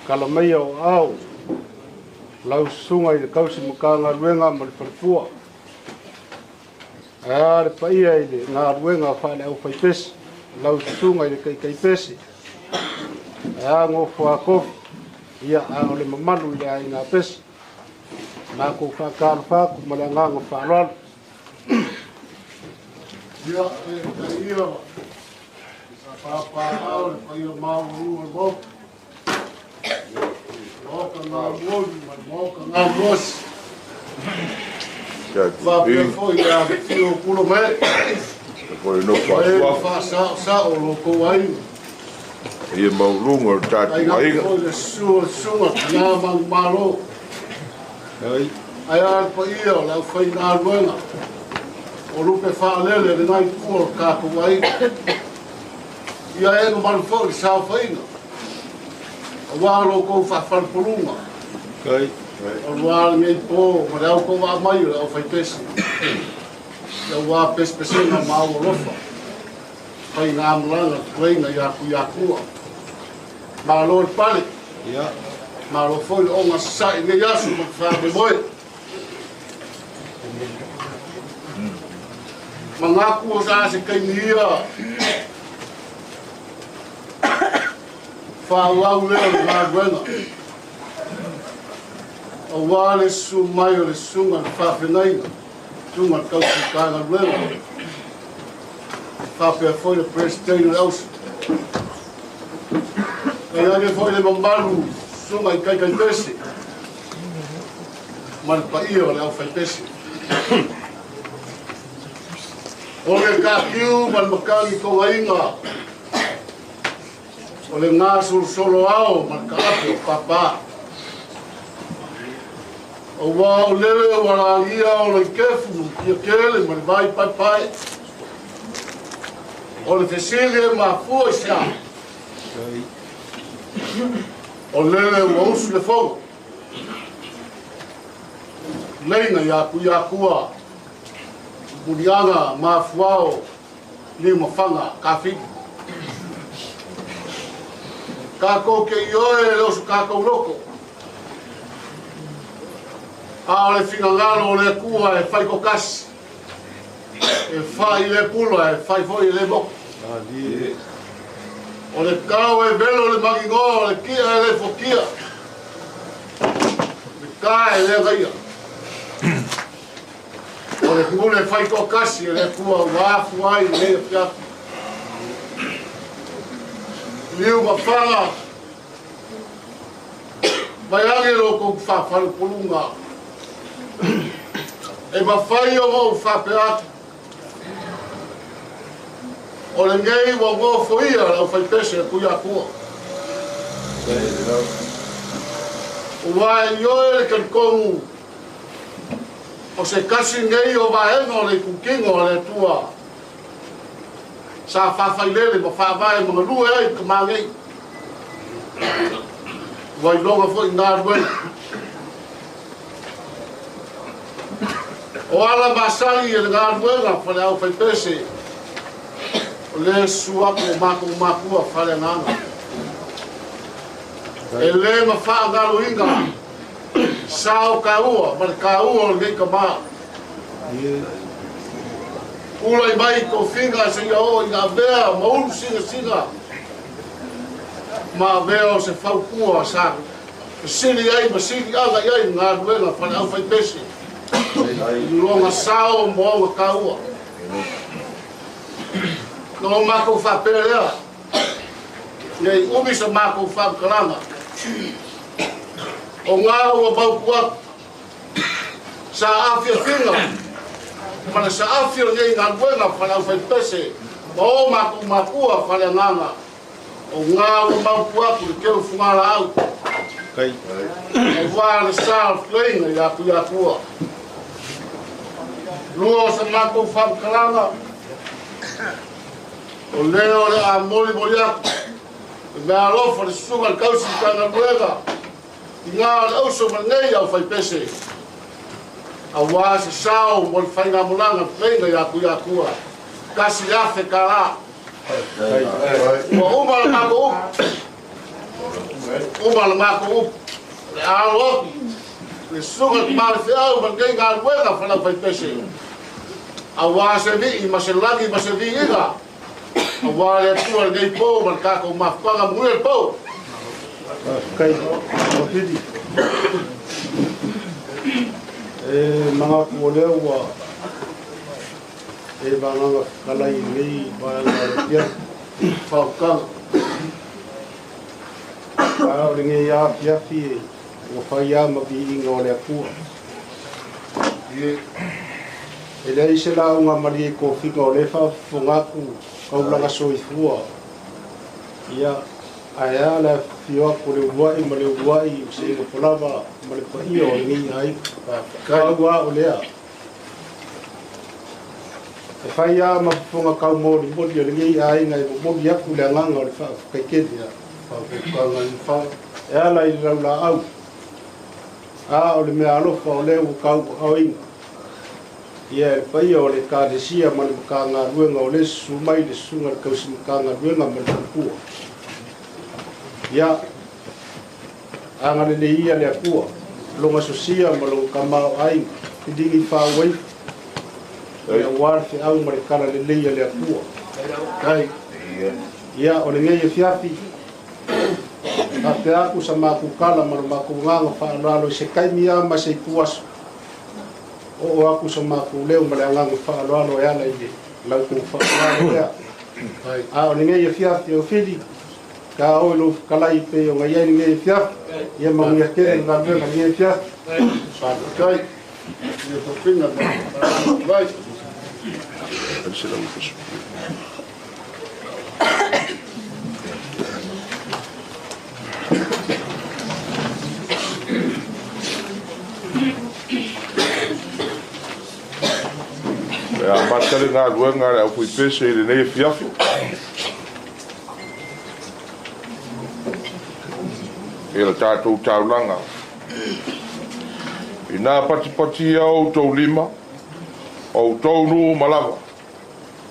Kala mai o ao lau susuga i le kausi Matagaluega ma le Faletua. Ae a le paia i le galuega faale aufaipese, lau susuga i le taitaipese. Ae a gofo a kofi, ia a o le mamalu i le aiga pese. Matou faatalofa atu ma le agaga faaaloalo. Ia, e taia pāpāao le paia maualuga o le Maota. Maota galuoli ma le Maota galuosi. Faapea foi le afifio o pula mai. Foi no E faasaosao o lo tou aiga. Ia mauluga o le tatou Tainane aiga. foi le susu o le susuga tina manumalo. Ae a le paia o le aufaigaluega o lupe faalele lena itu o le tatou aiga. Ia e mamalu foi le saofaiga auā lo outou faafalepoluga auā lenei po ma le au tou aamai o le aufaipese auā pesepesega ma au alofa faigamalaga tuaiga iā Tuiatua. Malo le pale, malo foi le oga sasaʻi i lenei aso ma le faamoemoe. Manatu o sa se taimi ia faaauau lea o le galuega auā le susu mai o le susuga i le faafeagaiga, susuga i le tausi galuega faapea foi le Peresetene o le Auso. Tainane foi le mamalu susuga i taitaipese ma le paia o le aufaipese. O le kakiu ma le matagi togaina o le gasolosolo ao ma le kaape o papa. Auā o lele ua lagia o loikefu ma Mutiatele ma le vai paepae. O le fesili e mafua i se a. O lele ua usu le fono. Leina iā Tuiatua muliaga mafuao Niumafaga kafili. Kākou ke ioe le o so kākou loko. A o le finagalo o le Atua e fai toatasi, e fai le pula, e fai foi le moko. O le kao e velo le magigoa, o le kia e le fokia, le ka e le gaia. O le pule fai toatasi e le Atua ua afu ai lenei afiafi. Niumafaga mai age lo kou faafalepoluga e mafai ona ou faapea atu o lenei ua gofoia le aufaipese a Tuiatua. Ua e ioe le talitonu o se tasi nei o vaega o le itutino a le Atua sa faafailele ma faavae ma galue ai tamā nei. Ua iloga foi galuega. O ala masani e le galuega fale aufaipese o le susu atu o matou makua fale agaga. E lē mafaagaloina sa o taua ma le taua o lenei tamā. Tulai mai tofiga seia oo ina avea ma ulu sigasina ma avea o se fautua sa fesili ai ma siliaga i ai galuega fale aufaipese i lona sao ma ona taua. Na o matou faapea lea nei umi sa matou faamatalaga o gā ua mautu atu sa afiafiga ma le saafi o lenei galuega fale aufaipese ma o matou makua fale agaga o gā ua mautu atu le keu fugalaau auā le sa o le feleiga iā Tuiatua. Lua o sa matou faamatalaga o lea o le a molimoli atu le meaalofa le susuga i le tausi Matagaluega i gā o le auso ma lenei aufaipese auā se sao mo le faigamalaga feleiga iā Tuiatua $1,000. Ua uma le matou upu, uma le matou upu, o le alo atu le susuga i le tamālefeau ma lenei galuega fale aufaipese auā se vii ma se lagi ma se viiga auā le Atua i lenei po ma le tatou mafutaga. Manuia le po. Faafetai Toafili. E manatu o lea ua e vagaga fetalai i lenei vaega o le afiafi. Faautaga. A o lenei afiafi e ua fai lava ma viiga o le Atua. E leai se lauga malie i tofiga o lea e faafofoga atu kaulaga soifua. Ia, ae a le afifio atu o le uluai ma le uluai o seiga folava ma le paia o lenei aiga. Pau lava o lea. E fai lava ma fofoga kaumolimoli o lenei aiga e momoli atu le agaga o le faafetai tele e ala i le laulaau. A o le mea alofa o lea ua tauaaoina ia e le paia o le Ekalesia ma le Matagaluega o le susu mai le susuga i le tausi Matagaluega ma le faletua. Ia agalelei ia le Atua lona sosia ma lona tamaoaiga filigi faauaifu aua le feau ma le talalelei a le Atua. Ia o lenei afiafi faapea atu sa matou tala ma le matou agaga faaaloalo i se taimi lava ma se ituaso oo atu sa matou leo ma le agaga faaaloalo e ala i le lautou faaaloalo lea. A o lenei afiafi o fili ka oi lou fetalai pei ona i ai lenei afiafi. Ia manuia tele le galuega i lenei afiafi. Faafetai. Ia tofiga ma vai. E amata le galuega a le aufaipese i lenei afiafi. I le tatou taulaga. Ina patipatia outou lima, outou nuu ma lava.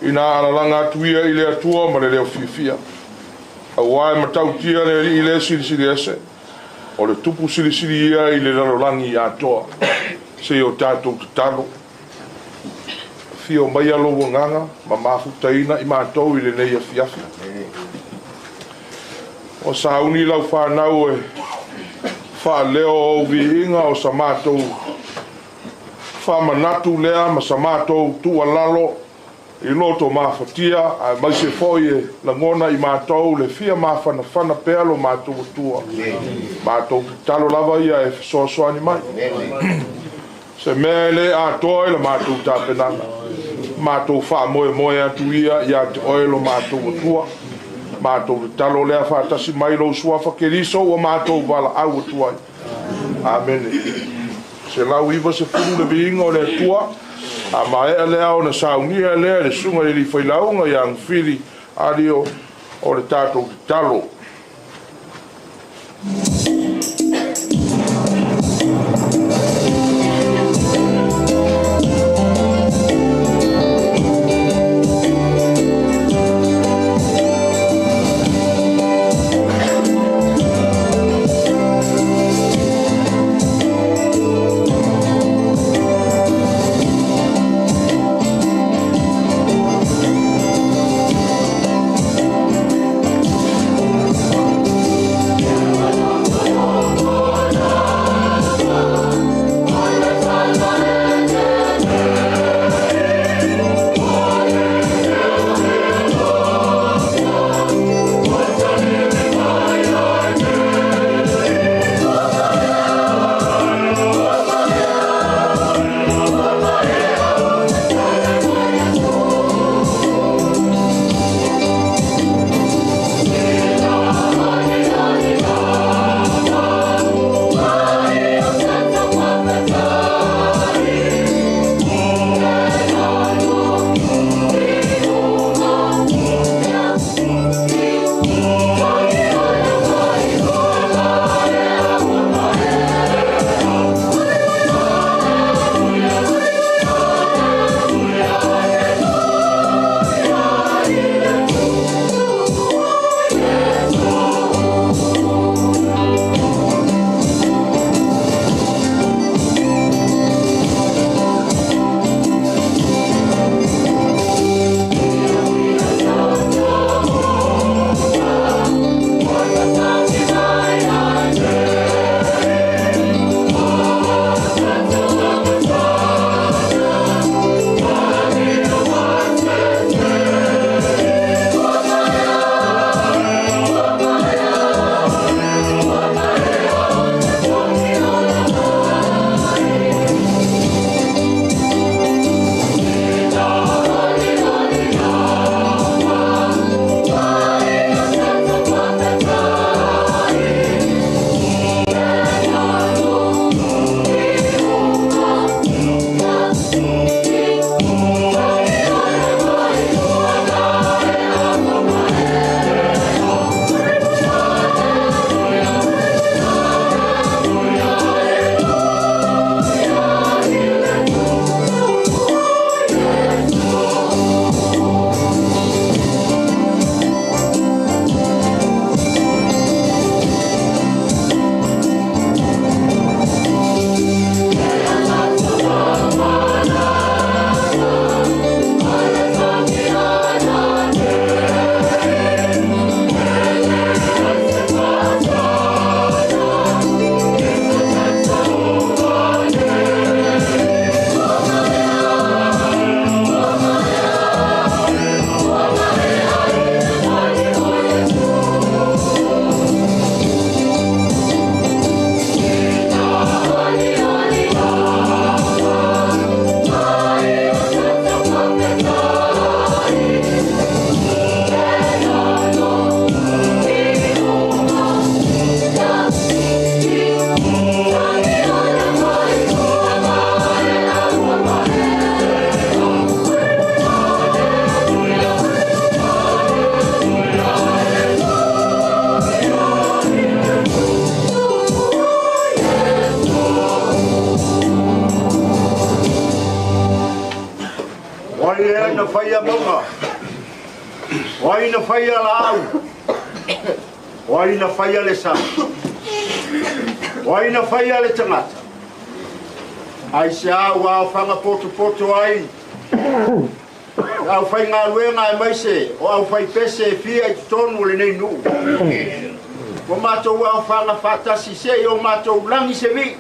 Ina alalaga atu ia i le Atua ma le leo fiafia. Auā e matautia le Alii le silisili ese, o le tupu silisili ia i le lalolagi atoa. Se i o tatou tatalo. Afio maia lou agaga ma mafutaina i matou i lenei afiafi. Ua sauni lau fanau e faaleo ou viiga o sa matou faamanatu lea ma sa matou tuualalo i loto mafatia, aemaise foi e lagona i matou le fia mafanafana pea lo matou Atua. Matou tatalo lava ia e fesoasoani mai. Se mea e le atoa i la matou tapenaga, matou faamoemoe atu ia ia te oe lo matou Atua. Matou tatalo lea faatasi mai lou suafa Keriso ua matou valaau atu ai. Amene. 190 le viiga o le Atua. A maea lea ona saunia lea e le susuga i le alii failauga ia Agafili Alio o le tatou tatalo. O ai lea na faia mauga? O ai na faia laau? O ai na faia le sami? O ai na faia le tagata? Aisea ua aofaga potopoto ai le aufaigaluega aemaise o aufaipese e fia i totonu o lenei nuu? Ua matou aofaga faatasi se'i o matou lagi se vii.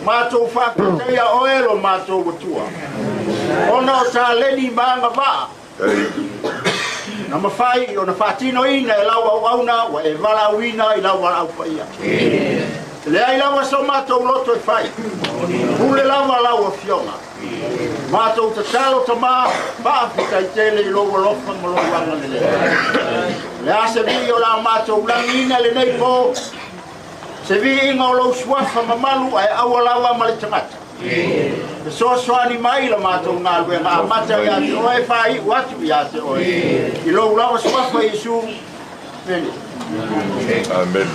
Matou faafetaia oe lo matou Atua, ona o taleni ma agavaa na mafai ona faatinoina e lau auauna ua e valaauina i lau valaau paia. E leai lava so matou loto e fai, pule lava lau afioga. Matou tatalo Tamā, faafetai tele i lou alofa ma lou agalelei. O le a se vii o le a matou lagiina lenei po, se viiga o lou suafa mamalu ae aua lava ma le tagata. Fesoasoani mai la matou galuega amata ia te oe faaiu atu ia te oe. I lou lava suafa Iesu. Amene. Amen.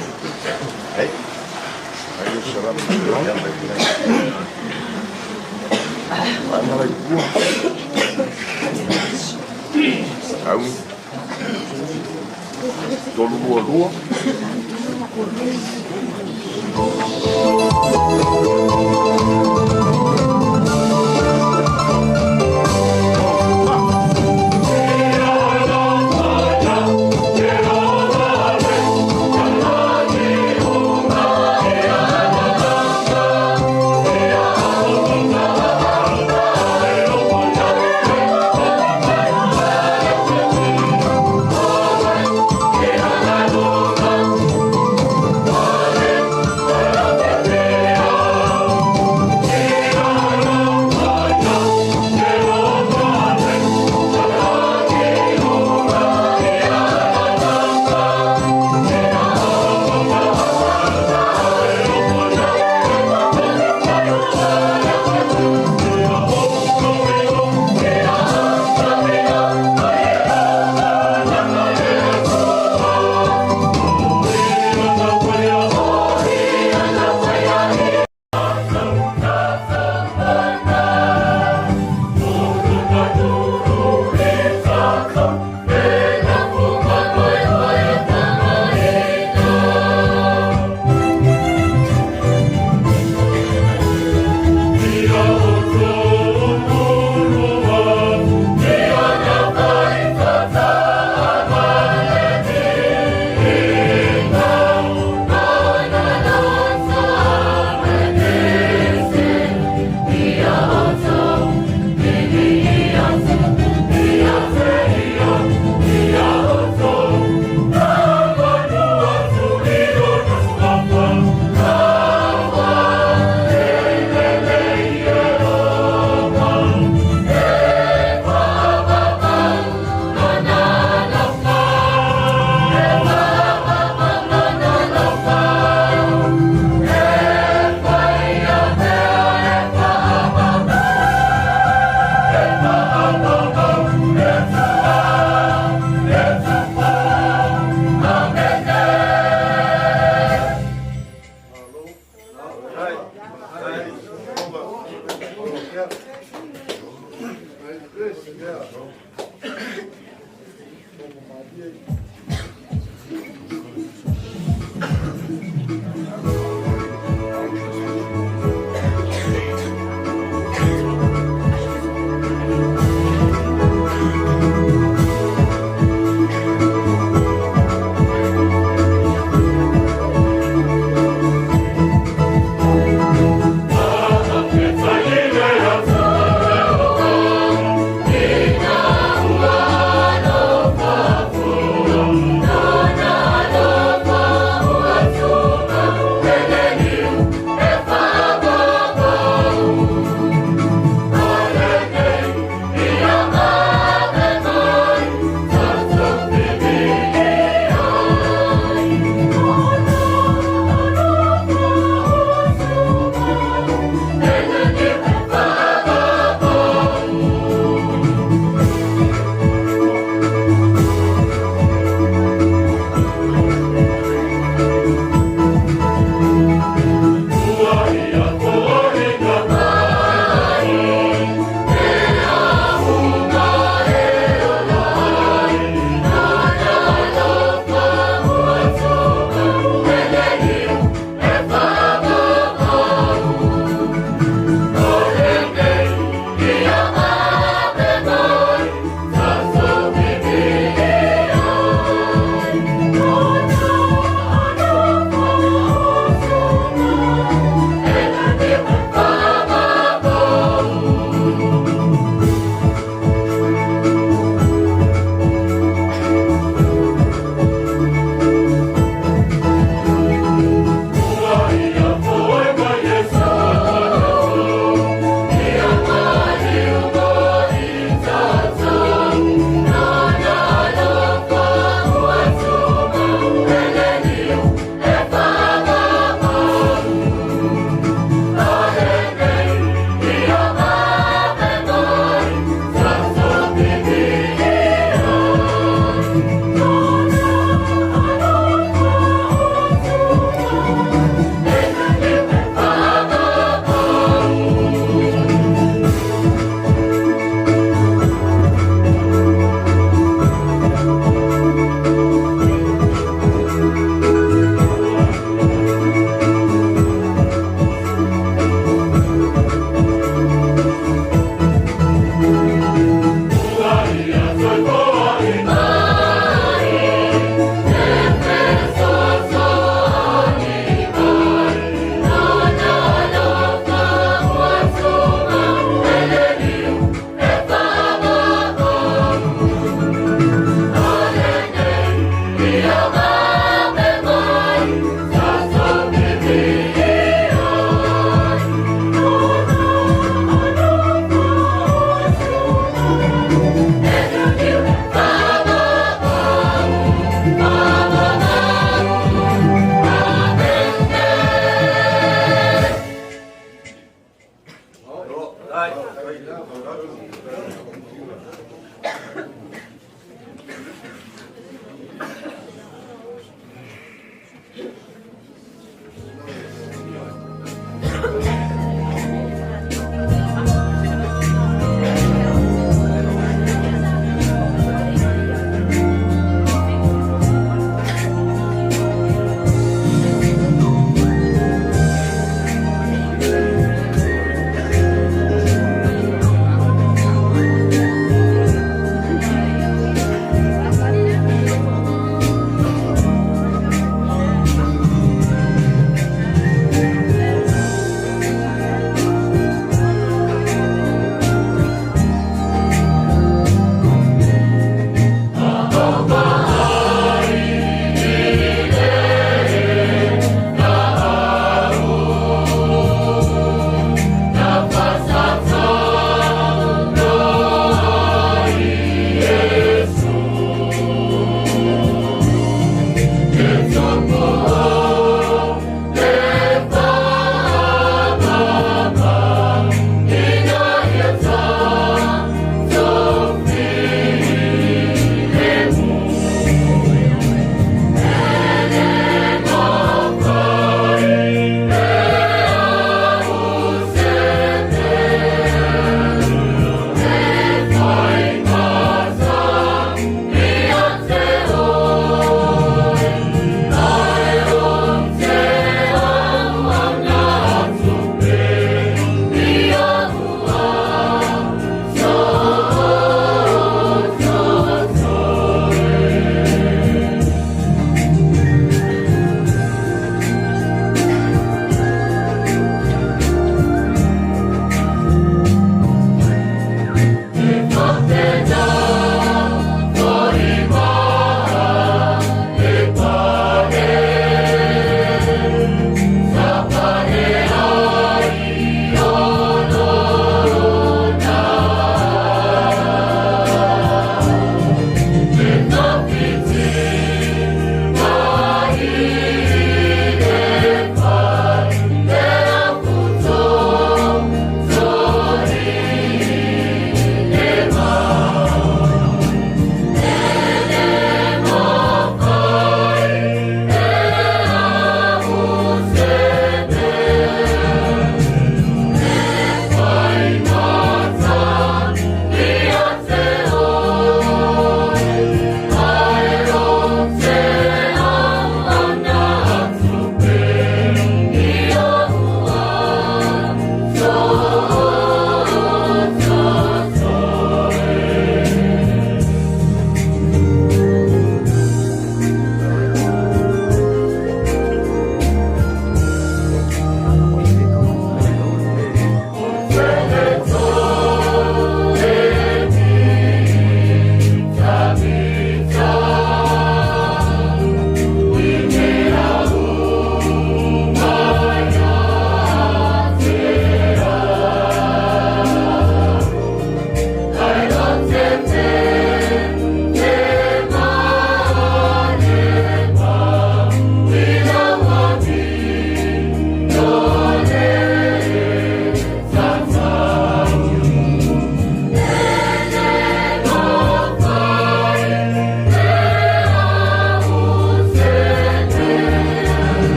Au. 322.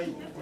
Thank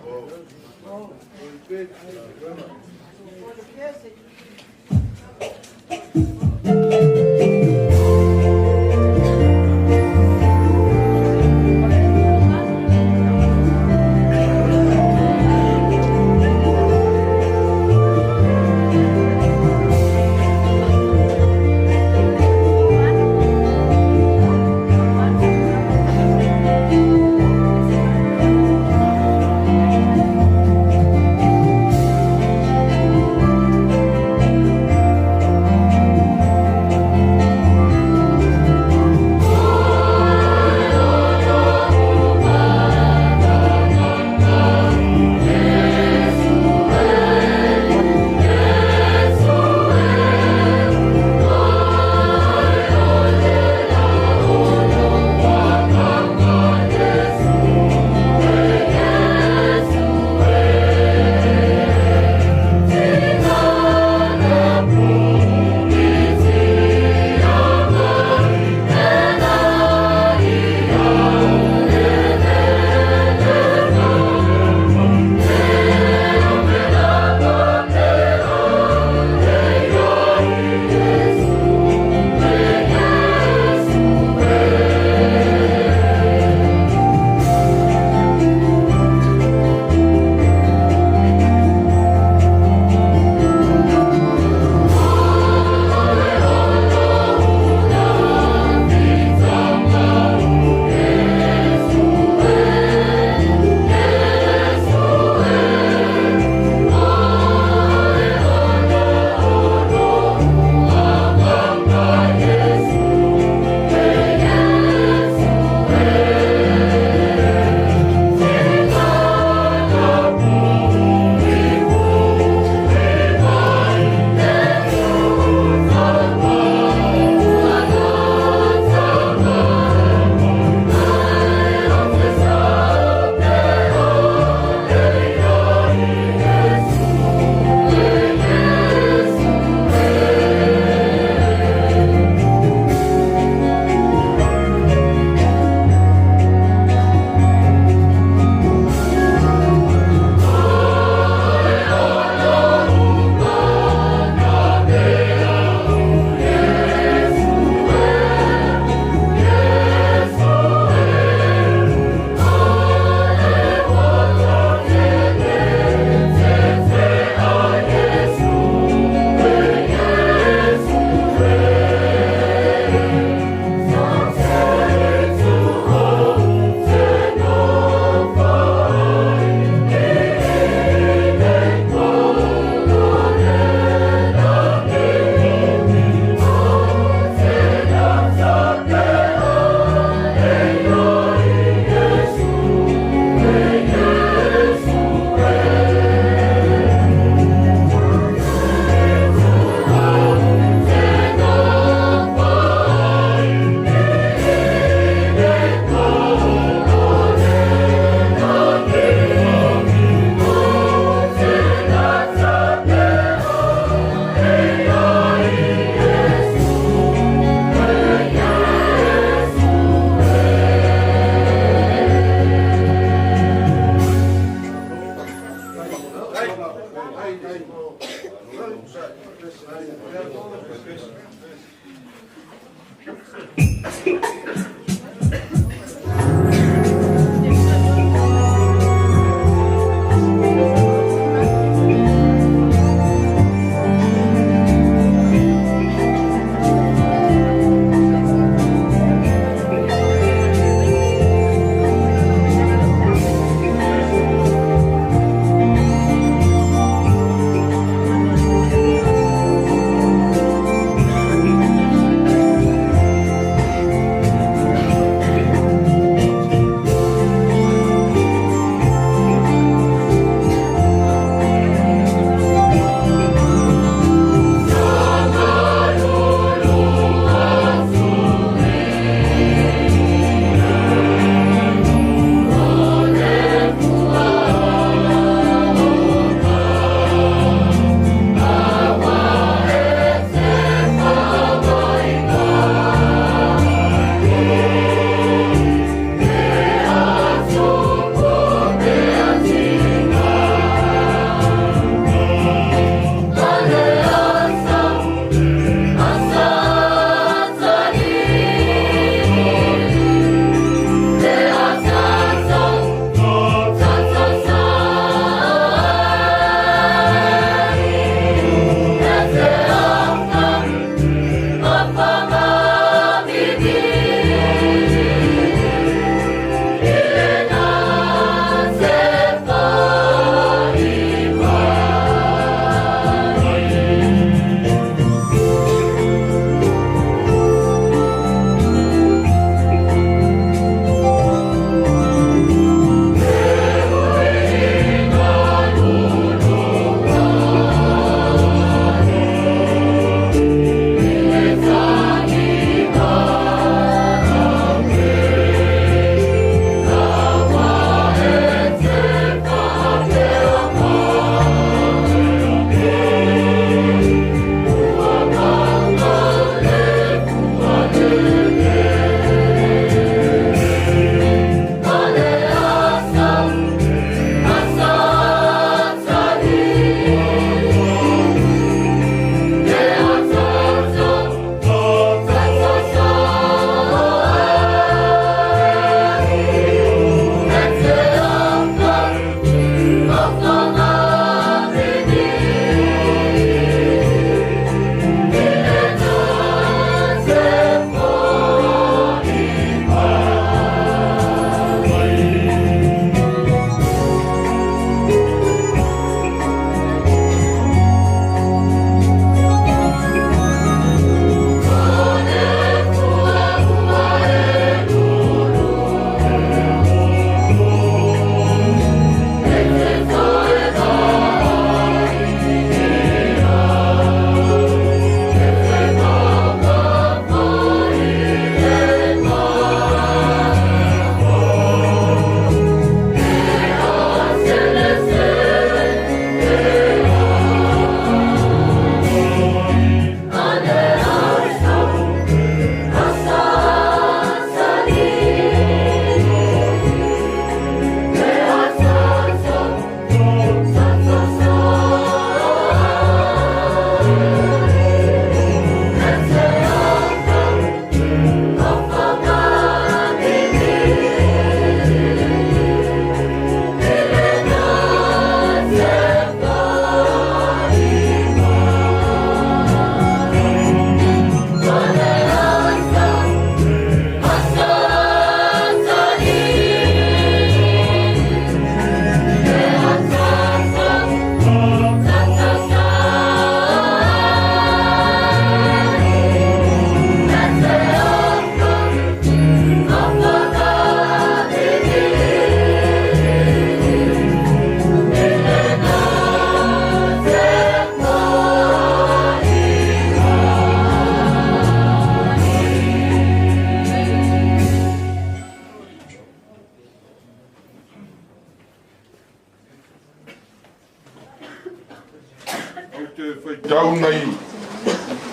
te faitau nai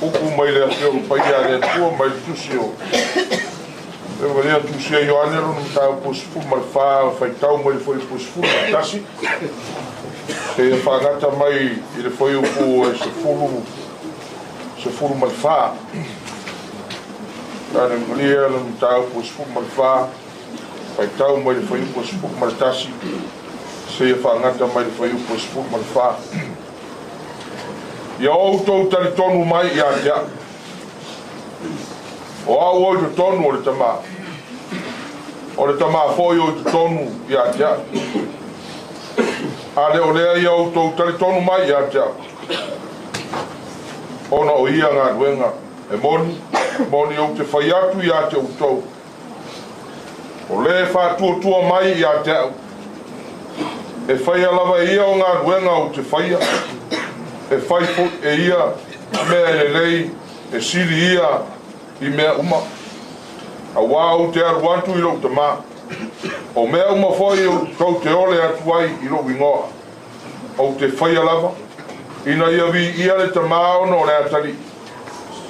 upu mai le Afioga Paia a le Atua mai le Tusi o Evalia Tusi a Ioane lona mataupu 14, faitau mai le fuaiupu 11 seia faagata mai i le fuaiupu e 14. Ioane Evalia lona mataupu 14, faitau mai le fuaiupu 11 seia faagata mai le fuaiupu 14. Ia outou talitonu mai ia te au, o au o i totonu o le tamā, o le tamā foi o i totonu ia te au. A le o lea ia outou talitonu mai ia te au, ona o ia galuega e moni, moni ou te fai atu ia te outou, o le faatuatua mai ia te au, e faia lava e ia o galuega ou te faia, e fai foi e ia mea e lelei, e sili ia i mea uma. Auā ou te alu atu i lou tamā, o mea uma foi tou te ole atu ai i lou igoa, ou te faia lava, ina ia viia le tamā ona o le atalii.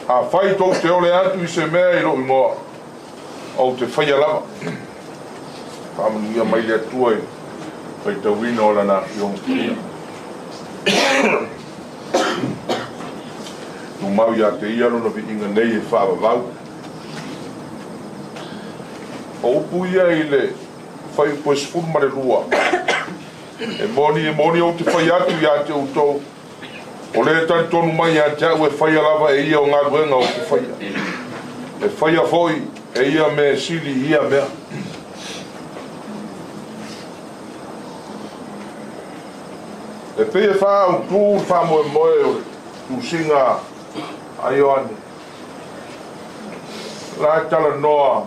Afai tou te ole atu i se mea i lou igoa, ou te faia lava. Faamanuia mai le Atua i le faitauina o Lana Afioga Paia. Tumau ia te ia lona viiga nei e faavavau. O upu ia i le fuaiupu e 12, e moni, e moni ou te fai atu ia te outou, o le talitonu mai ia te au e faia lava e ia o galuega ou te faia. E faia foi e ia mea e sili i ia mea. E pei e faaautu le faamoemoe o le tusiga a Ioane, la e talanoa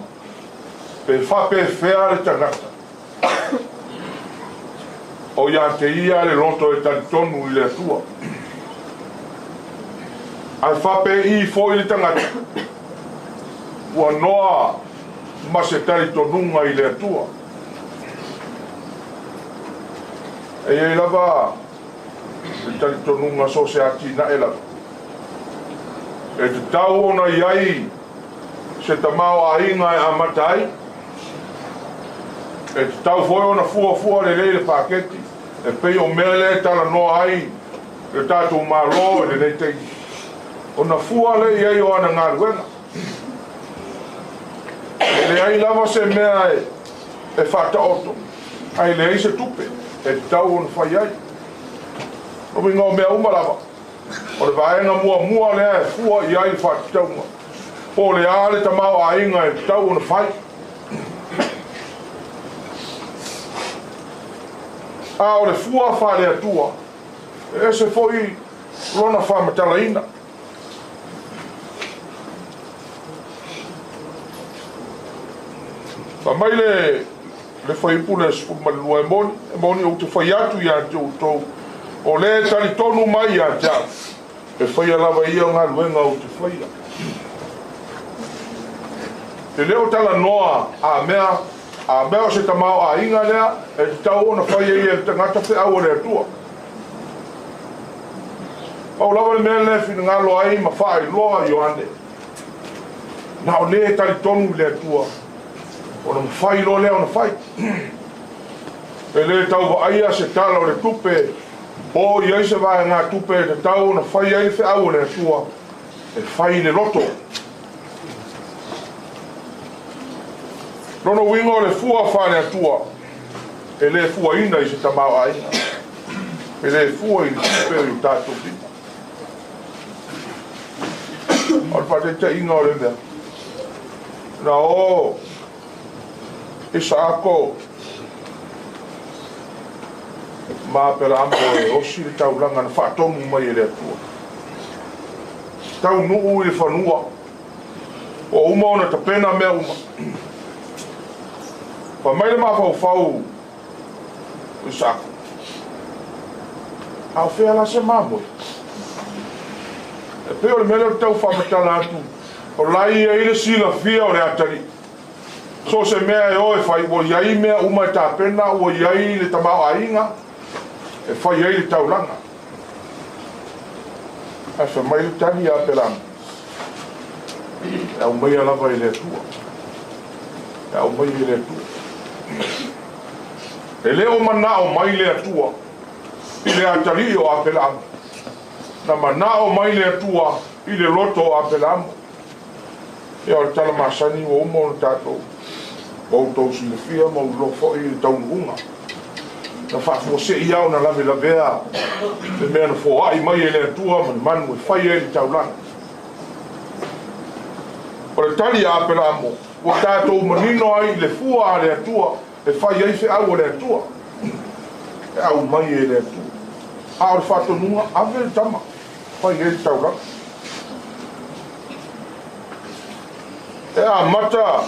pe faapefea le tagata o ia te ia le loto e talitonu i le Atua, ae faapei foi le tagata ua noa ma se talitonuga i le Atua. E i ai lava le talitonuga so o se atinae lava, e tatau ona i ai se tamaoaiga e amata ai, e tatau foi ona fuafua lelei le paketi, e pei o mea lea e talanoa ai le tatou Malo i lenei taimi, ona fua lea i ai o ana galuega. E leai lava se mea e faataoto, ae leai se tupe e tatau ona fai ai. O uiga o mea uma lava, o le vaega muamua lea e fua i ai le faatatauga, po o le a le tamaoaiga e tatau ona fai. A o le fua faale-Atua, e ese foi lona faamatalaina. Fai mai le le fuaiupu lea 12, e moni, e moni ou te fai atu ia te outou, o le talitonu mai ia te au, e faia lava ia o galuega ou te faia. E le o talanoa a mea, a mea o se tamaoaiga lea e tatau ona fai ai e le tagata feau o le Atua. Pau lava le mea lea e finagalo ai ma faailoa Ioane, na o le talitonu i le Atua, ona mafai loa lea ona fai. E le tau vaaia se tala o le tupe, po o i ai se vaegatupe e tatau ona fai ai le feau o le Atua, e fai le loto. Lona uiga o le fua faale-Atua, e le fuaina i se tamaoaiga, e le fua i le tupe o i o tatou lima. O le faataitaiga o le mea, na o Isaako ma Aperaamo e osi le taulaga na faatonu mai e le Atua. Taunuu i le fanua, ua uma ona tapena mea uma. Fai mai le mafaufau o Isaako, a o fea la se mamoe? E pei o le mea lea ou te tau faamatala atu, o la e i ai le silafia o le atalii. So o se mea e o e fai, ua i ai mea uma e tapena, ua i ai le tamaoaiga e fai ai le taulaga. Ae fai mai le tali a Apelama, E aumaia lava e le Atua. E aumaia e le Atua. E le o manao mai le Atua i le atalii o Apelama. Na manao mai le Atua i le loto o Apelama. Ia, o le tala masani ua uma ona tatou ua outou silafia ma ua iloa foi le taunuuga. Na faafuasei lava ona lavelavea le mea na foai mai e le Atua ma le manu e fai ai le taulaga. O le tali a Apelamo, ua tatou manino ai i le fua a le Atua e fai ai feau a le Atua, e aumai e le Atua. A o le faatonuga, ave le tama, fai ai le taulaga. E amata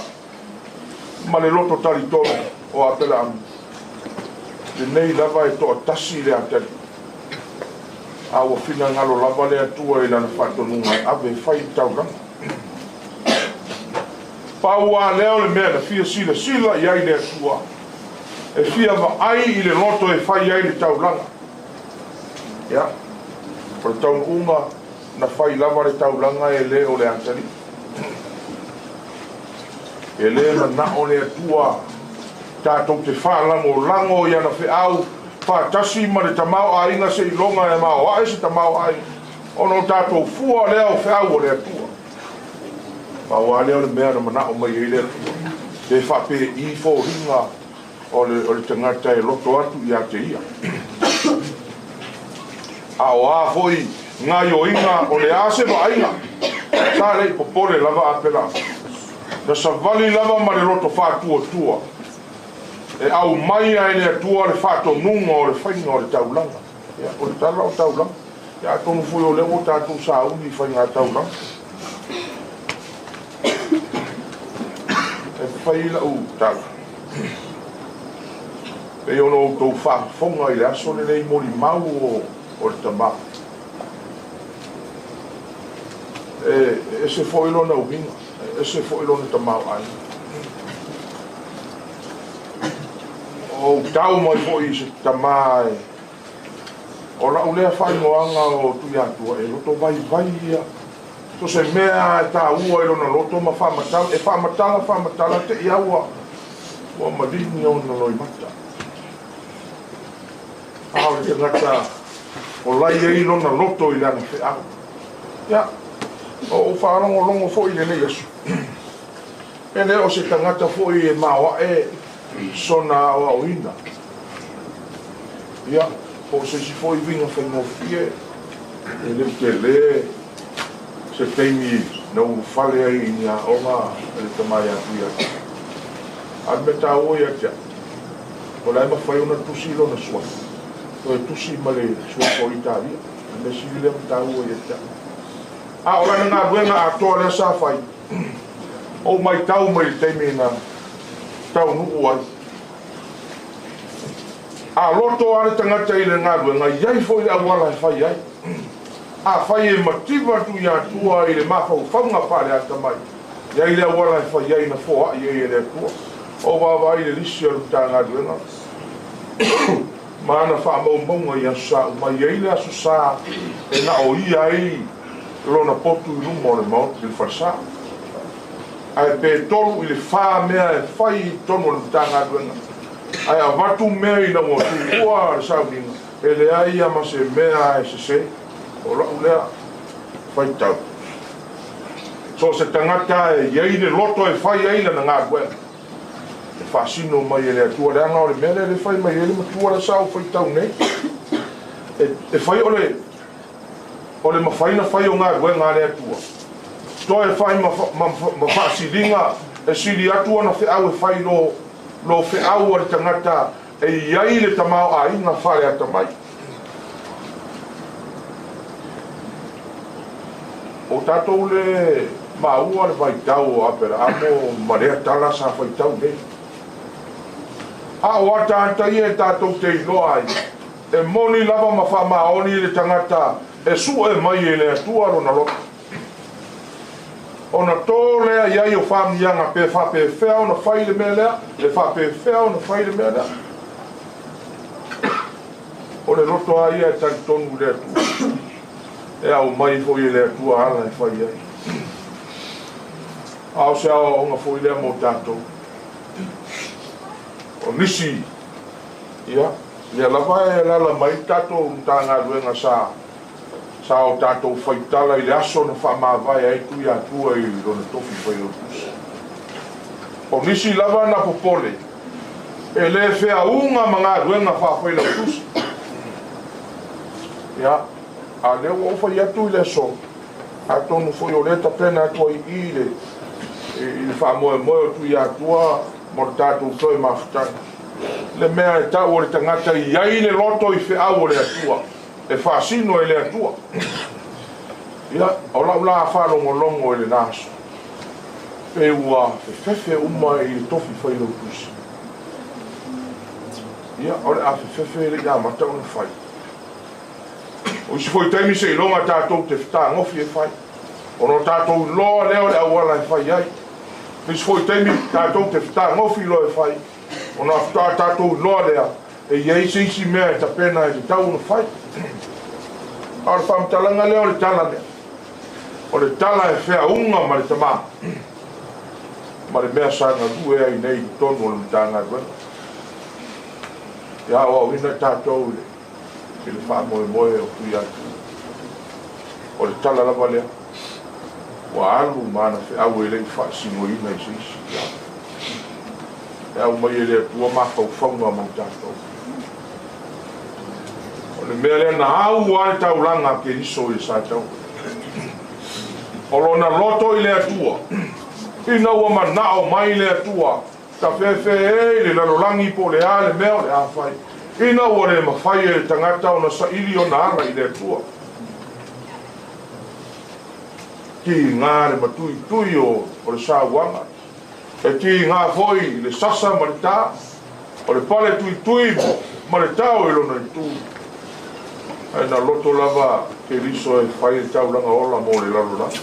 ma le loto talitonu o Apelamo, lenei lava e toatasi le atalii, a ua finagalo lava le Atua i lana faatonuga e ave e fai le taulaga. Pau lava lea o le mea na fia silasila i ai le Atua, e fia vaai i le loto e fai ai le taulaga. Ia, o le taunuuga na fai lava le taulaga e le o le atalii. E le manao le Atua tatou te faalagolago i ana feau faatasi ma le tamaoaiga seiloga e maoae se tamaoaiga, ona o tatou fua lea o feau o le Atua. Pau lava lea o le mea na manao mai ai le Atua, pe faapei foliga o le tagata e loto atu ia te ia. A o a foi gaioiga o le a se vaaiga, sa le i popole lava Apelama. Na savali lava ma le loto faatuatua, e aumaia e le Atua le faatonuga o le faiga o le taulaga. Ia, o le tala o taulaga. Ia, atonu foi o lea ua tatou sauni i faiga taulaga. E fai lau tala, pei ona outou faafofoga i le aso lenei molimau o le tama. E ese foi lona uiga, e ese foi lona tamaoaiga. O ou tau mai foi i se tama e o lau lea faaigoaga o Tuiatua e loto vaivai ia. So se mea e taua i lona loto ma faamatala, e faamatala, faamatala te i aua ua maligi ona loimata. A o le tagata o lai ai lona loto i lana feau. Ia, o ou faalogologo foi i lenei aso. E le o se tagata foi e maoae sona aoaoina. Ia, po o se isi foi uiga faigofie, e le i tele se taimi na ulufale ai i ni aoga e le tama ia Tuiatua. A o le mea taua ia te au, o la e mafai ona tusi lona suafa, toe tusi ma le suafa o Italia. O le mea sili lea ma taua ia te au. A o lana galuega atoa lea sa fai, ou matau mai i le taimi na taunuu ai. A loto lava le tagata i le galuega, e i ai foi le auala e fai ai. Afai e mativa Tuiatua i le mafaufauga faaleatamai, e i ai le auala e fai ai na foai ai e le Atua. Ou vaavaai i le lisi o le Matagaluega ma ana faamaumauga i aso sa uma, e i ai le aso sa e gaoia ai lona potu i luma o le Maota i le falesa. Ae pe 3 i le 4 mea e fai i totonu o le Matagaluega, ae avatu mea ina ua tuua le sauniga, e leai lava ma se mea e sese. O lau lea faitau. So o se tagata e i ai le loto e fai ai lana galuega, e faasino mai e le Atua, leaga o le mea lea e fai mai ai le matua lea sa ou faitau nei. E fai o le mafai na fai o galuega a le Atua, toe fai ma faasiliga e sili atu ona feau e fai lo feau a le tagata e i ai le tamaoaiga faaleatamai. O tatou le maua le vaitau o Aperaamo ma lea tala sa faitau nei. A o ataata ia e tatou te iloa ai, e moni lava ma faamaoni le tagata e sue mai e le Atua lona loto. Ona tō lea i ai o faamiaga pe faapefea ona fai le mea lea, e faapefea ona fai le mea lea. O le loto a ia e talitonu i le Atua. E aumai foi e le Atua ala e fai ai. A o se aoaoga foi lea mo tatou. O nisi, ia, lea lava e alaala mai le tatou Matagaluega sa sa o tatou faitala i le aso na faamavae ai Tuiatua i lona tofi failautusi. O nisi lava na popole e le feauga ma galuega faafailautusi. Ia, a lea ua ou fai atu i le aso, atonu foi o lea tapena atu ai i i le i le faamoemoe o Tuiatua mo le tatou toe mafutaga. Le mea e tau o le tagata i ai le loto i feau o le Atua, e faasino e le Atua. Ia, o lau la faalogologo i lena aso, pei ua fefefe uma i le tofi failautusi. Ia, o le a fefefe e le i amata ona fai. O isi foi taimi seiloga tatou te fetagofi e fai, ona o tatou iloa lea o le auala e fai ai. O isi foi taimi tatou te fetagofi loa e fai, ona faatoa tatou iloa lea e i ai se isi mea e tapena e tatau ona fai. A o le faamatalaga lea o le tala lea, o le tala e feauga ma le tama ma le mea sa galue ai nei i totonu o le Matagaluega. Ia aoaoina tatou i le i le faamoemoe o Tuiatua. O le tala lava lea, ua alu ma ana feau e le i faasinoina i se isi. E aumai e le Atua mafaufauga mo tatou. O le mea lea na au lava le taulaga a Keriso i le Sataua. O lona loto i le Atua, ina ua manao mai le Atua Tafefe e i le lalolagi po o le a le mea o le a fai, ina ua le mafai e le tagata ona saili ona ala i le Atua. Tiga le matuitui o le sauaga, e tiga foi le sasa ma le ta, o le pale tuitui ma le tao i lona itu. Ae na loto lava Keriso e fai le taulaga ola mo le lalolagi,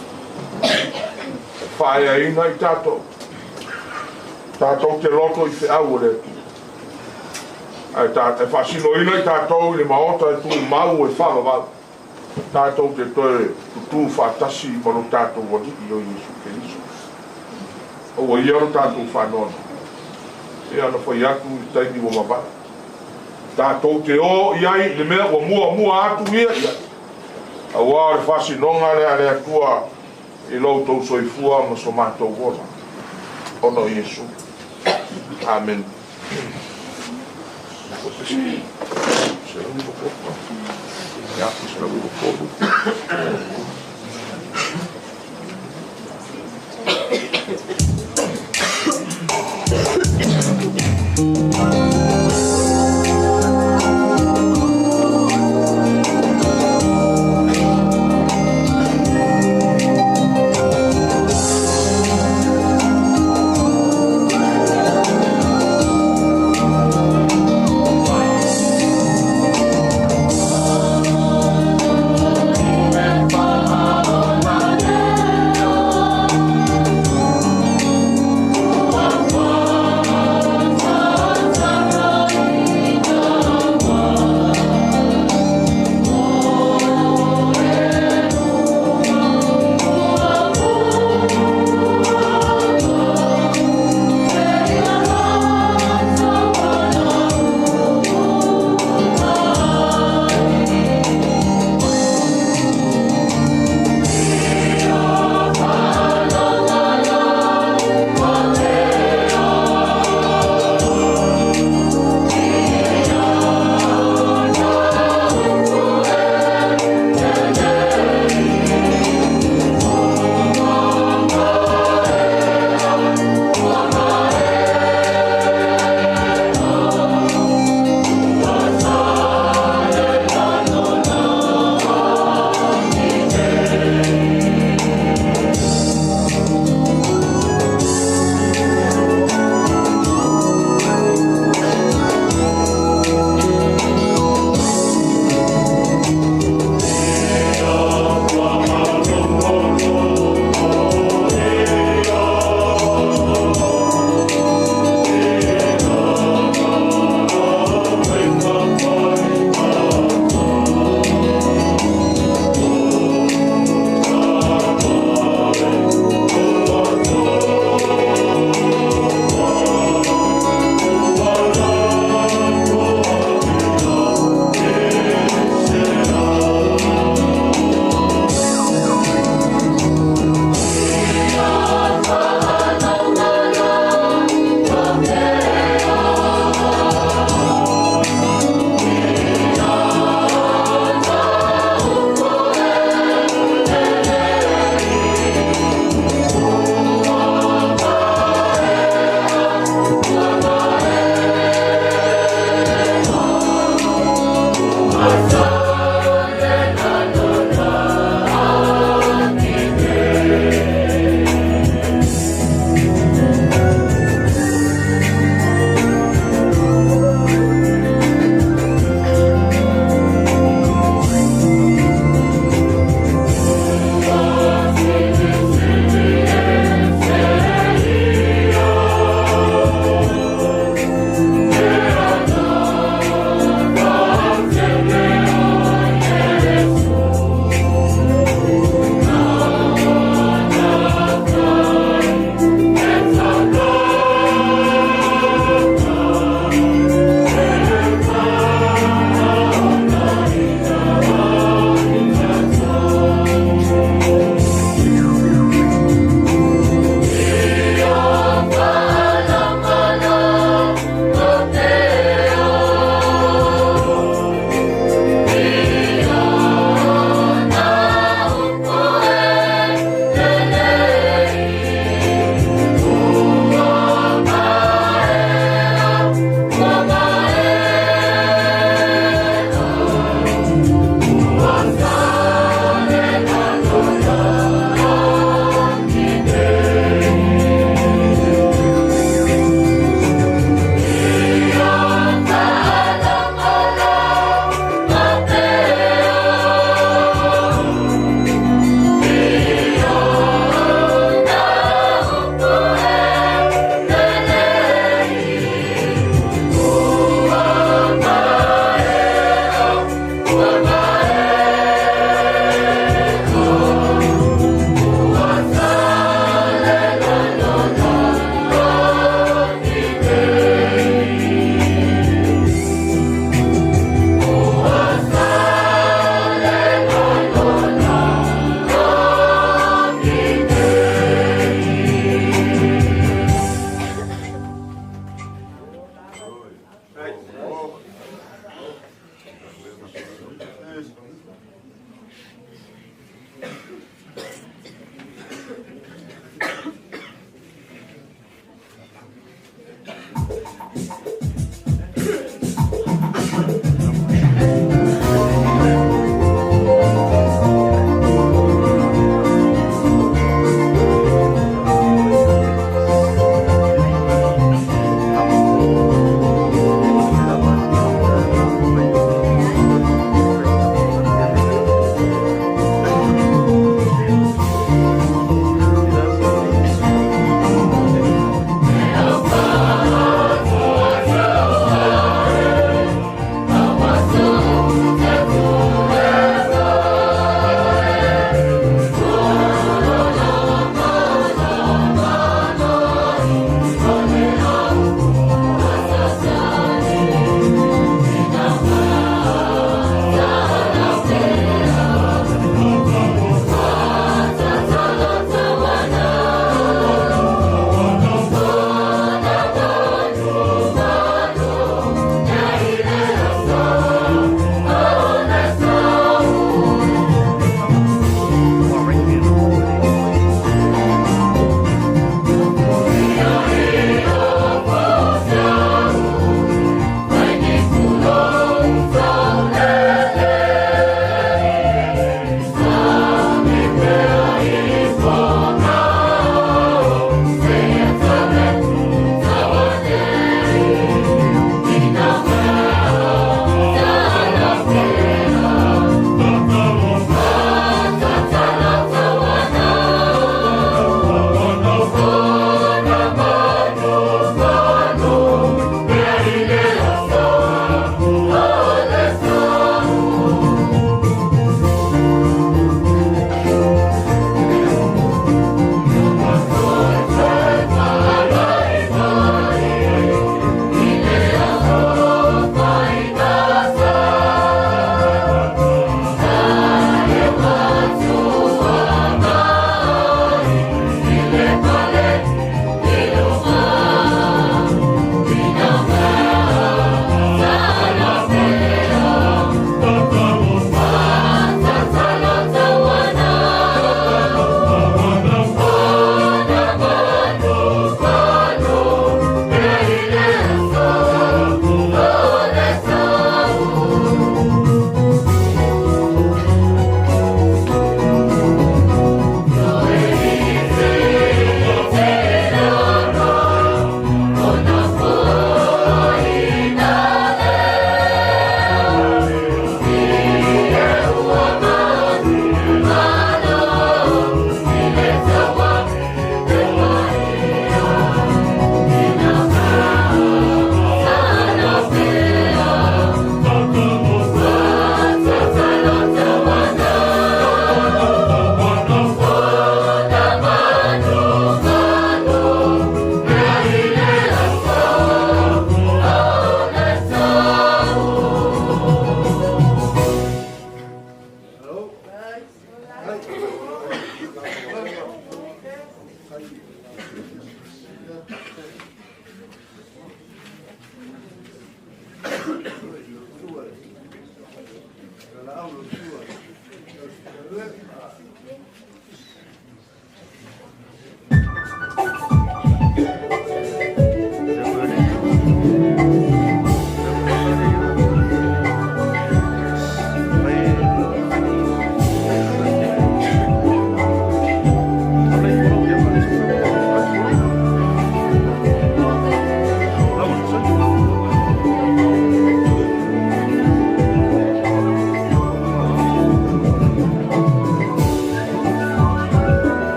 e faaeaina i tatou. Tatou te loto i feau o le Atua. Ae ta, e faasinoina i tatou i le maota e tumau e faavavau, tatou te toe tutū faatasi ma lo tatou Alii o Iesu Keriso. Aua ia lo tatou faanoanoa. Ia na fai atu i le taimi ua mavae. Tatou te o i ai i le mea ua muamua atu ia i ai. Aua o le faasinoga lea a le Atua i lo outou soifua ma so matou ola, ona o Iesu. Amene.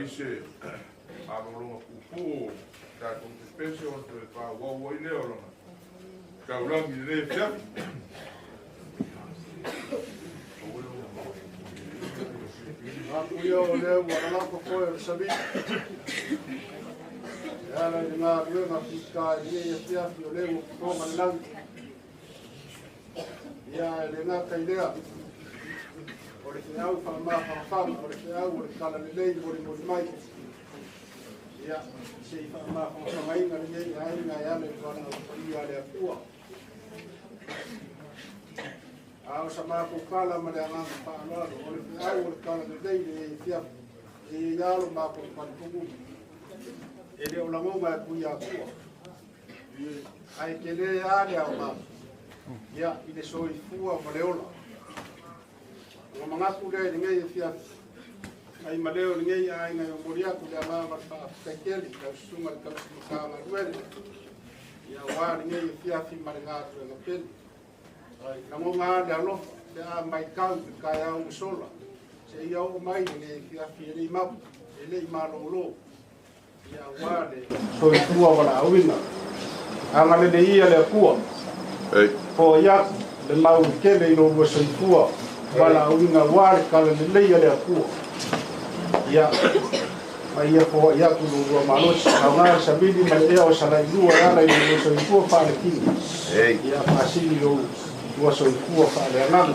fai se malologa puupuu o tatou pepese ona toe faaauau ai lea o lana taulagi i lenei afiafi. Aku ia o lea ua lalako foe o le savili. E ala i le galuega fita i lenei afiafi o lea ua fofoga le lagi. Ia e le gata i lea, o le feau faamafanafana, o le feau o le talalelei molimoli mai. Ia, se i faamafanafanaina lenei aiga e ala i le valaau paia a le Atua. A o sa matou tala ma le agaga faaaloalo, o le feau o le talalelei lenei afiafi, e i ai lava lo matou talitonuga, e le o lagona e Tuiatua, ae tele lava le aoga, ia, i le soifua ma le ola. Ona manatu lea i lenei afiafi, ai ma leo lenei aiga e momoli atu le agaga o le faafetai tele i lau susuga i le tausi Matagaluega, ia aua lenei afiafi ma le galuega pele. Lagona lava le alofa pe a matau i le taeao ua sola, seia oo mai lenei afiafi e le i mapu, e le i malolo, ia aua le soifua valaauina. Agalelei ia le Atua, foai atu le mau tele i lo lua soifua valaauina aua le talalelei a le Atua. Ia, ma ia foai atu lo lua malosi, aoga le savili ma le ea o Salailua e ala i lo lua soifua faaletino. Ia faasili lo lua soifua faaleagaga.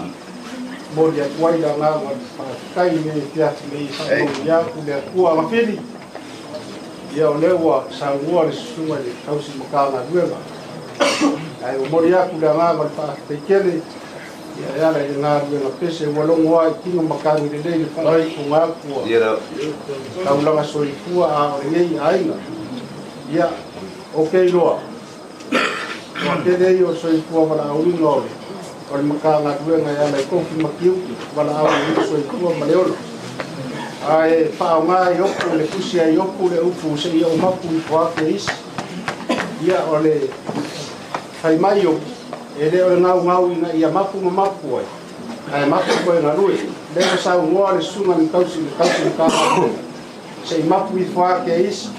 Momoli atu ai le agaga o le faafetai i lenei afiafi nei faamanuia atu le Atua agafili. Ia o lea ua saunoa le susuga i le tausi Matagaluega. Ae momoli atu le agaga o le faafetai tele ia e ala i le galuega pese ua logo ai tino matagi lelei le faafofoga atu ua taulaga soifua a o lenei aiga. Ia, ou te iloa, ua tele ia o le soifua valaauina o le o le Matagaluega e ala i tofi ma tiute, valaau i le soifua ma le ola. Ae faaaoga ai opu le tusi ai opu le upu seia ou mapu ifo ake isi. Ia o le fai mai opu, e le o le gaugau ina ia mapu ma mapu ai, ae mapu koe galue. Lea ua saunoa le susuga i le tausi le tausi Matagaluega, se i mapu ifo ake isi,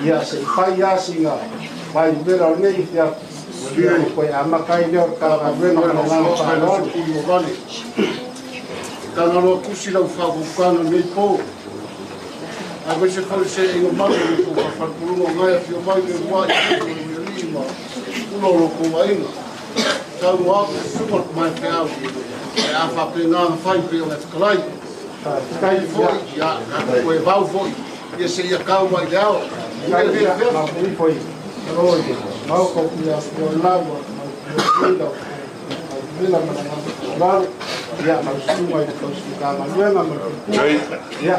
ia se i fai lava sina vaivera o lenei afiafi, ia ona toe amata ai lea o le galuega ma le agaga faaaloalo. Tagaloa tusi lau faautautaga i lenei po, aemaise foi le seeiga malu o le tou faafalepuluga o lena e afio mai le uluai i le alii ma pula o lo outou aiga. Saunoa atu le susuga o le Tamaifeau, o le a faapena ona fai pei ona e fetalai. Faafetai Foi, ia, tatou toe vau foi, ia seia tau mai i le ao. Faafetai ia, mau ifo i alo i le Maota o Tuiatua o le la ua mau fia mau vela ma le agaga faaaloalo. Ia, lau susuga i le tausi Matagaluega ma le faletua, ia,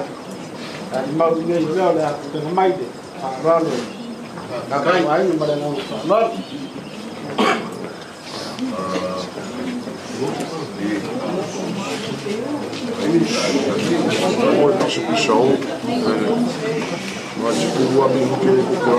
talimau i nei mea o le a tapena mai le faaaloalo i tatou aiga ma le agaga faaaloalo. O le pisapisa o, na te pulu ami ke ko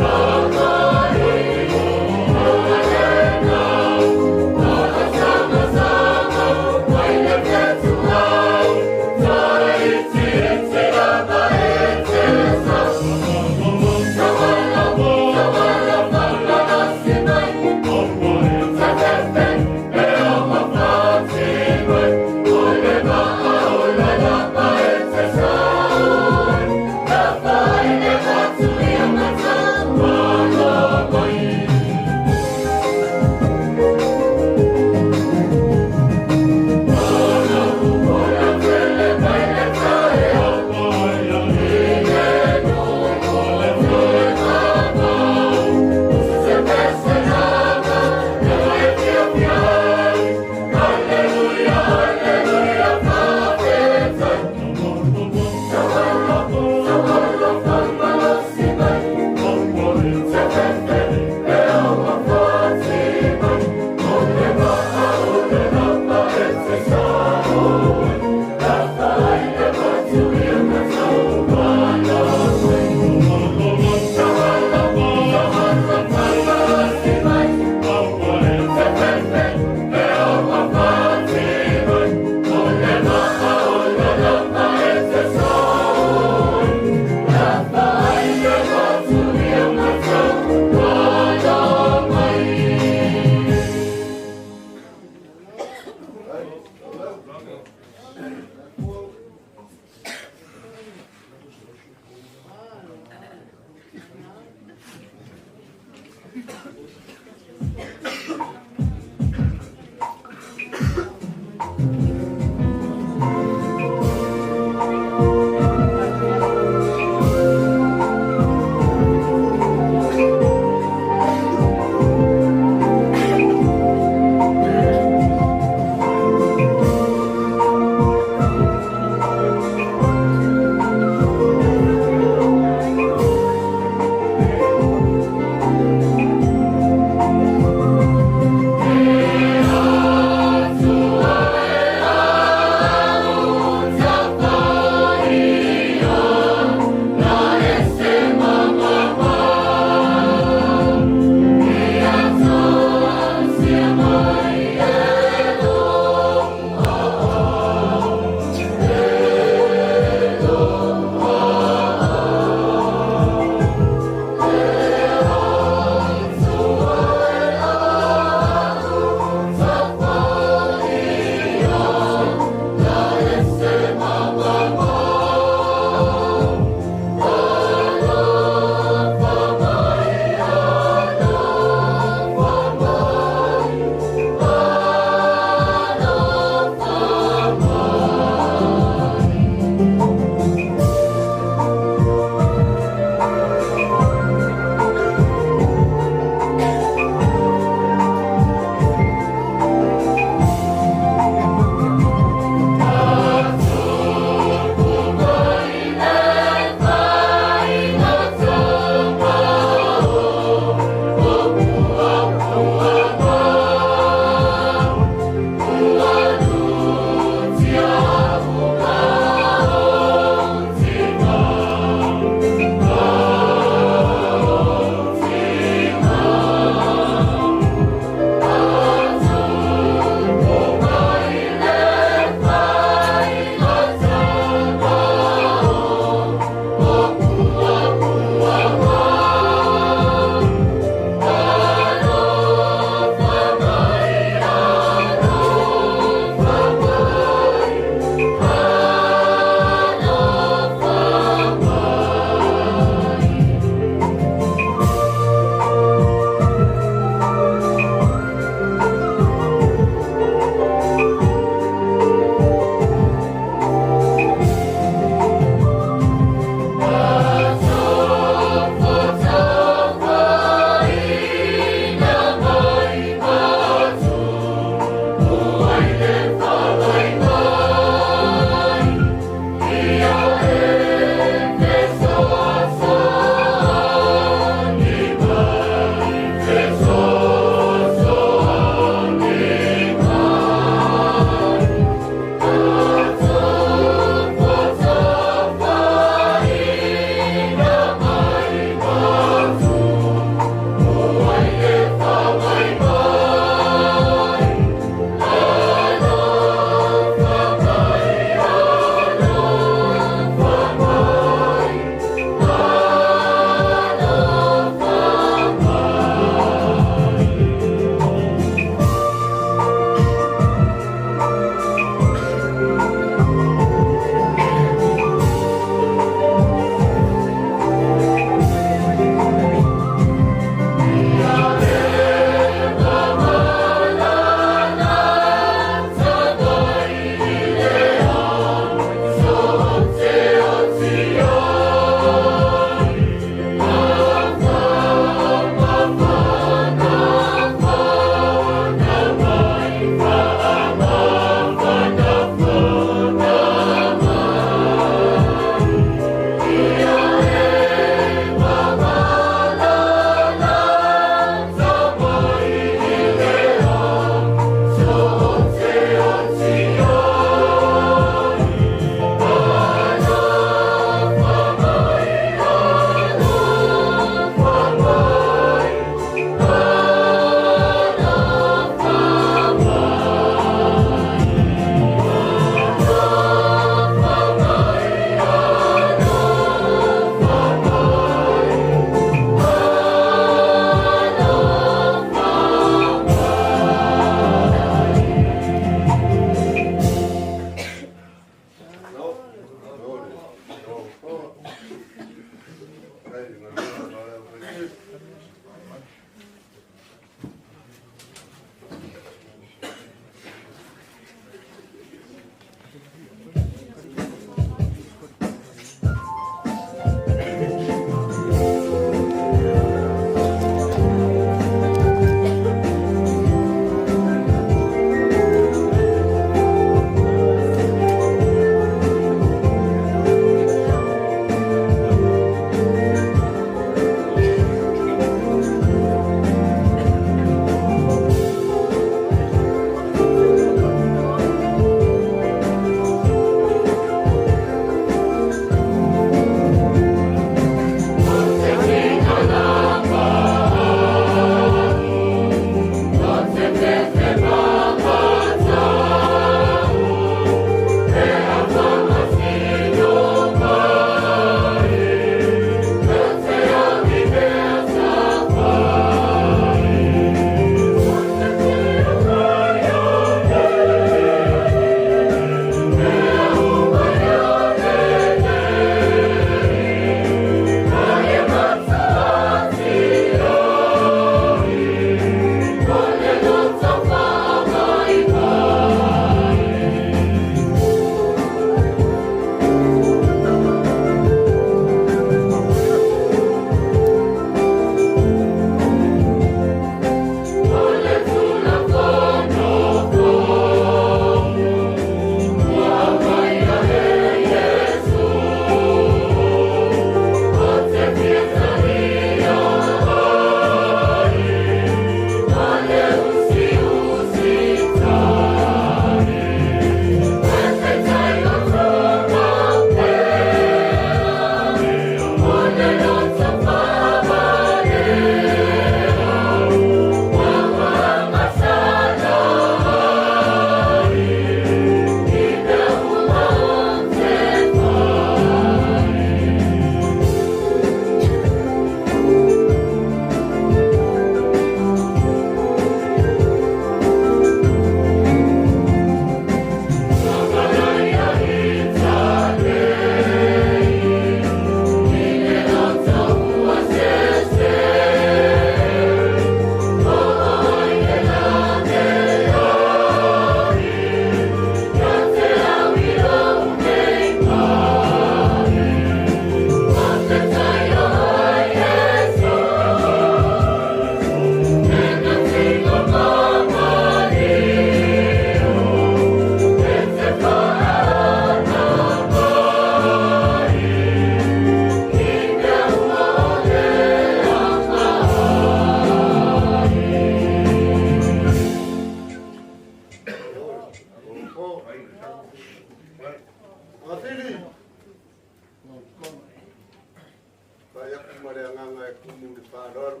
Tulai atu ma le agaga e tumu i le faaaloalo.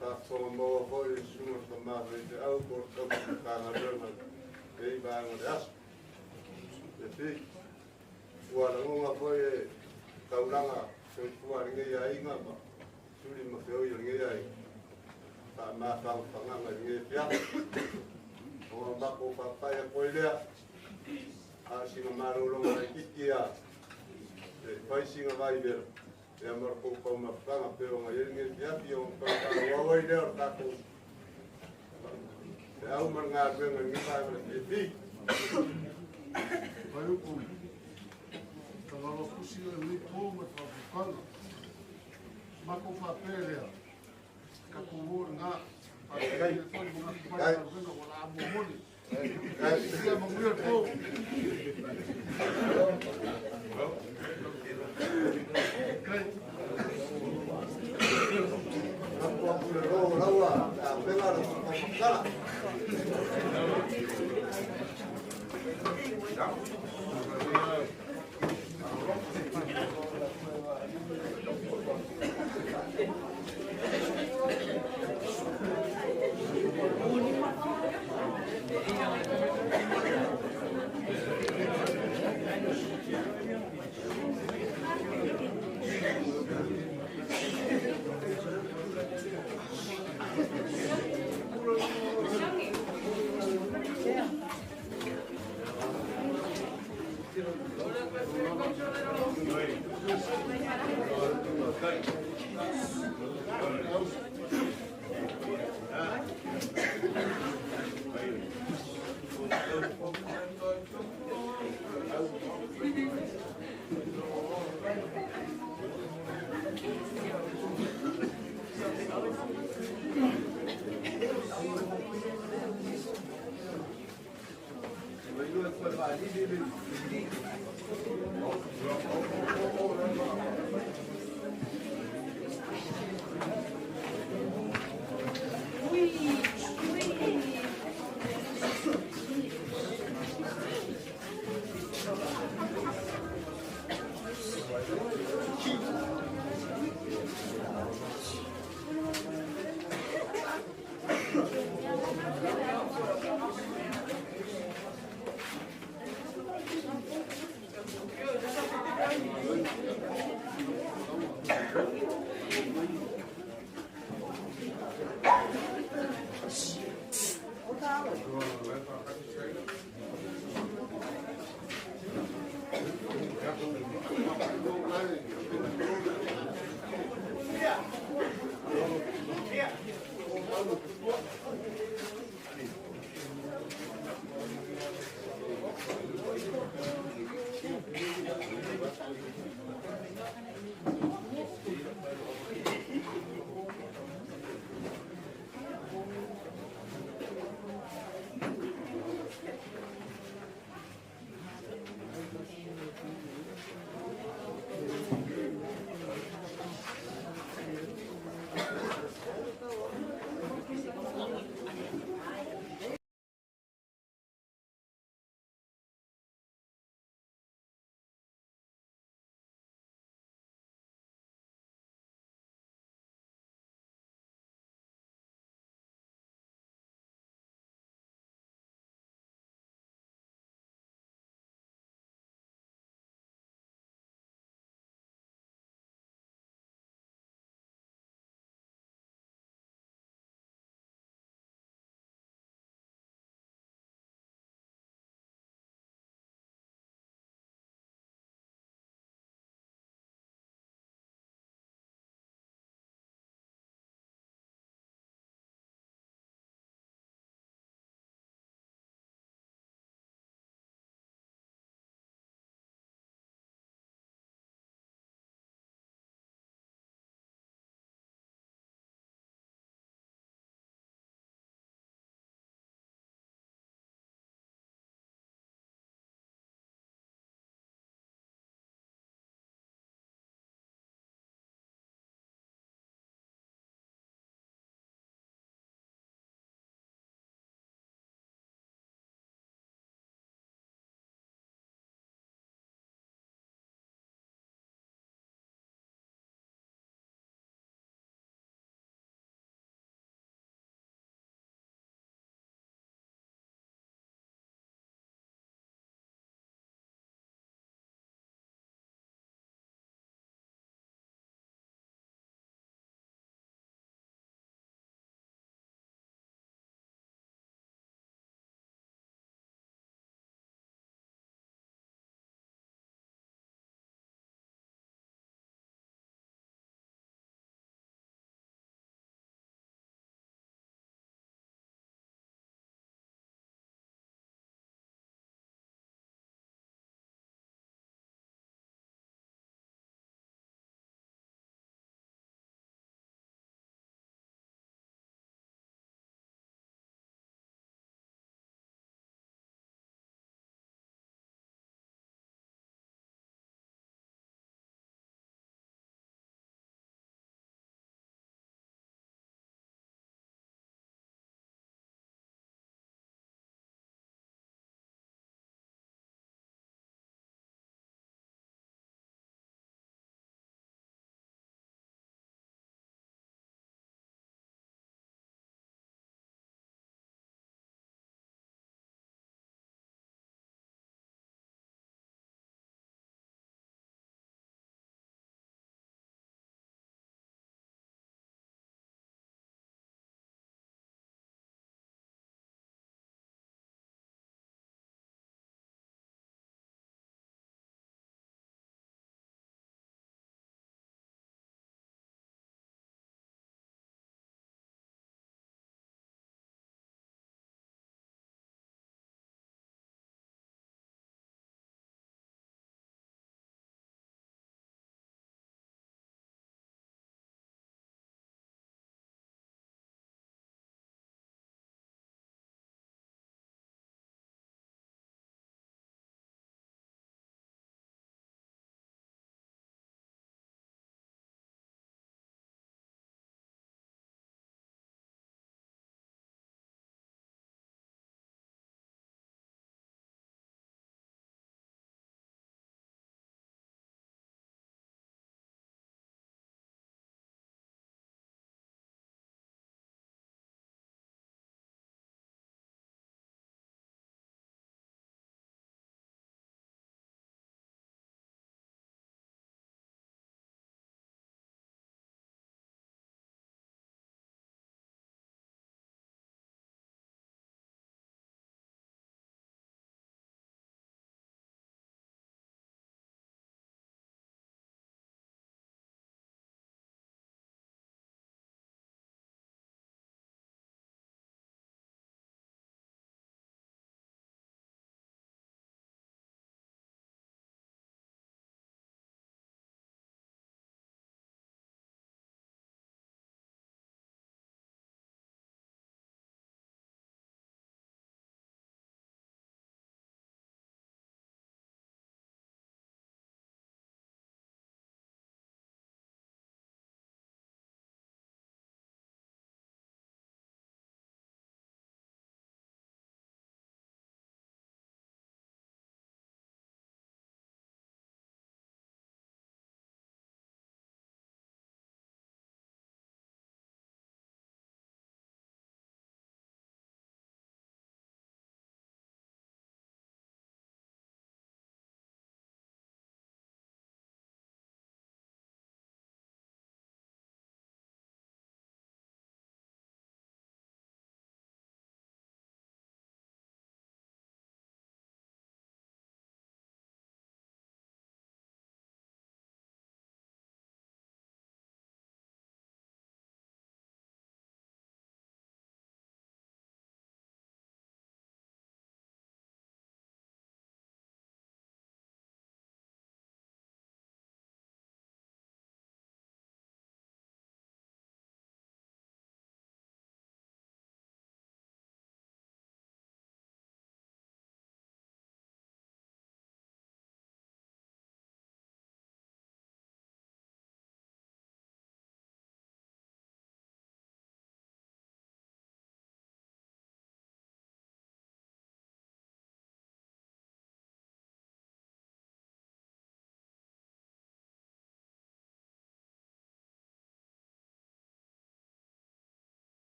Faafofoga maua foi le susuga o le tama faifeau po o le tausi Matagaluega i lenei vaega o le aso. Le ua lagona foi e taulaga soifua a lenei aiga ma suli ma feoi o lenei aiga faamafagafagaga i lenei afiafi. Ona matou faapai atu ai lea, a o sina malologa laitiiti a e fai sina vaivela ia ma le tou taumafataga pei ona i ai lenei afiafi, ona toe faaauau ai lea o le tatou feau ma le galuega i lenei vaega o le afiafi. Vaiupu, Tagaloa fusi o lenei po ma le faafukaga. Matou faapea lea, tatou o lena, faapea foi le manatu mai galuega ua la momoli. Ia manuia le po. Apu atu le loo laua, tapena le taumatala.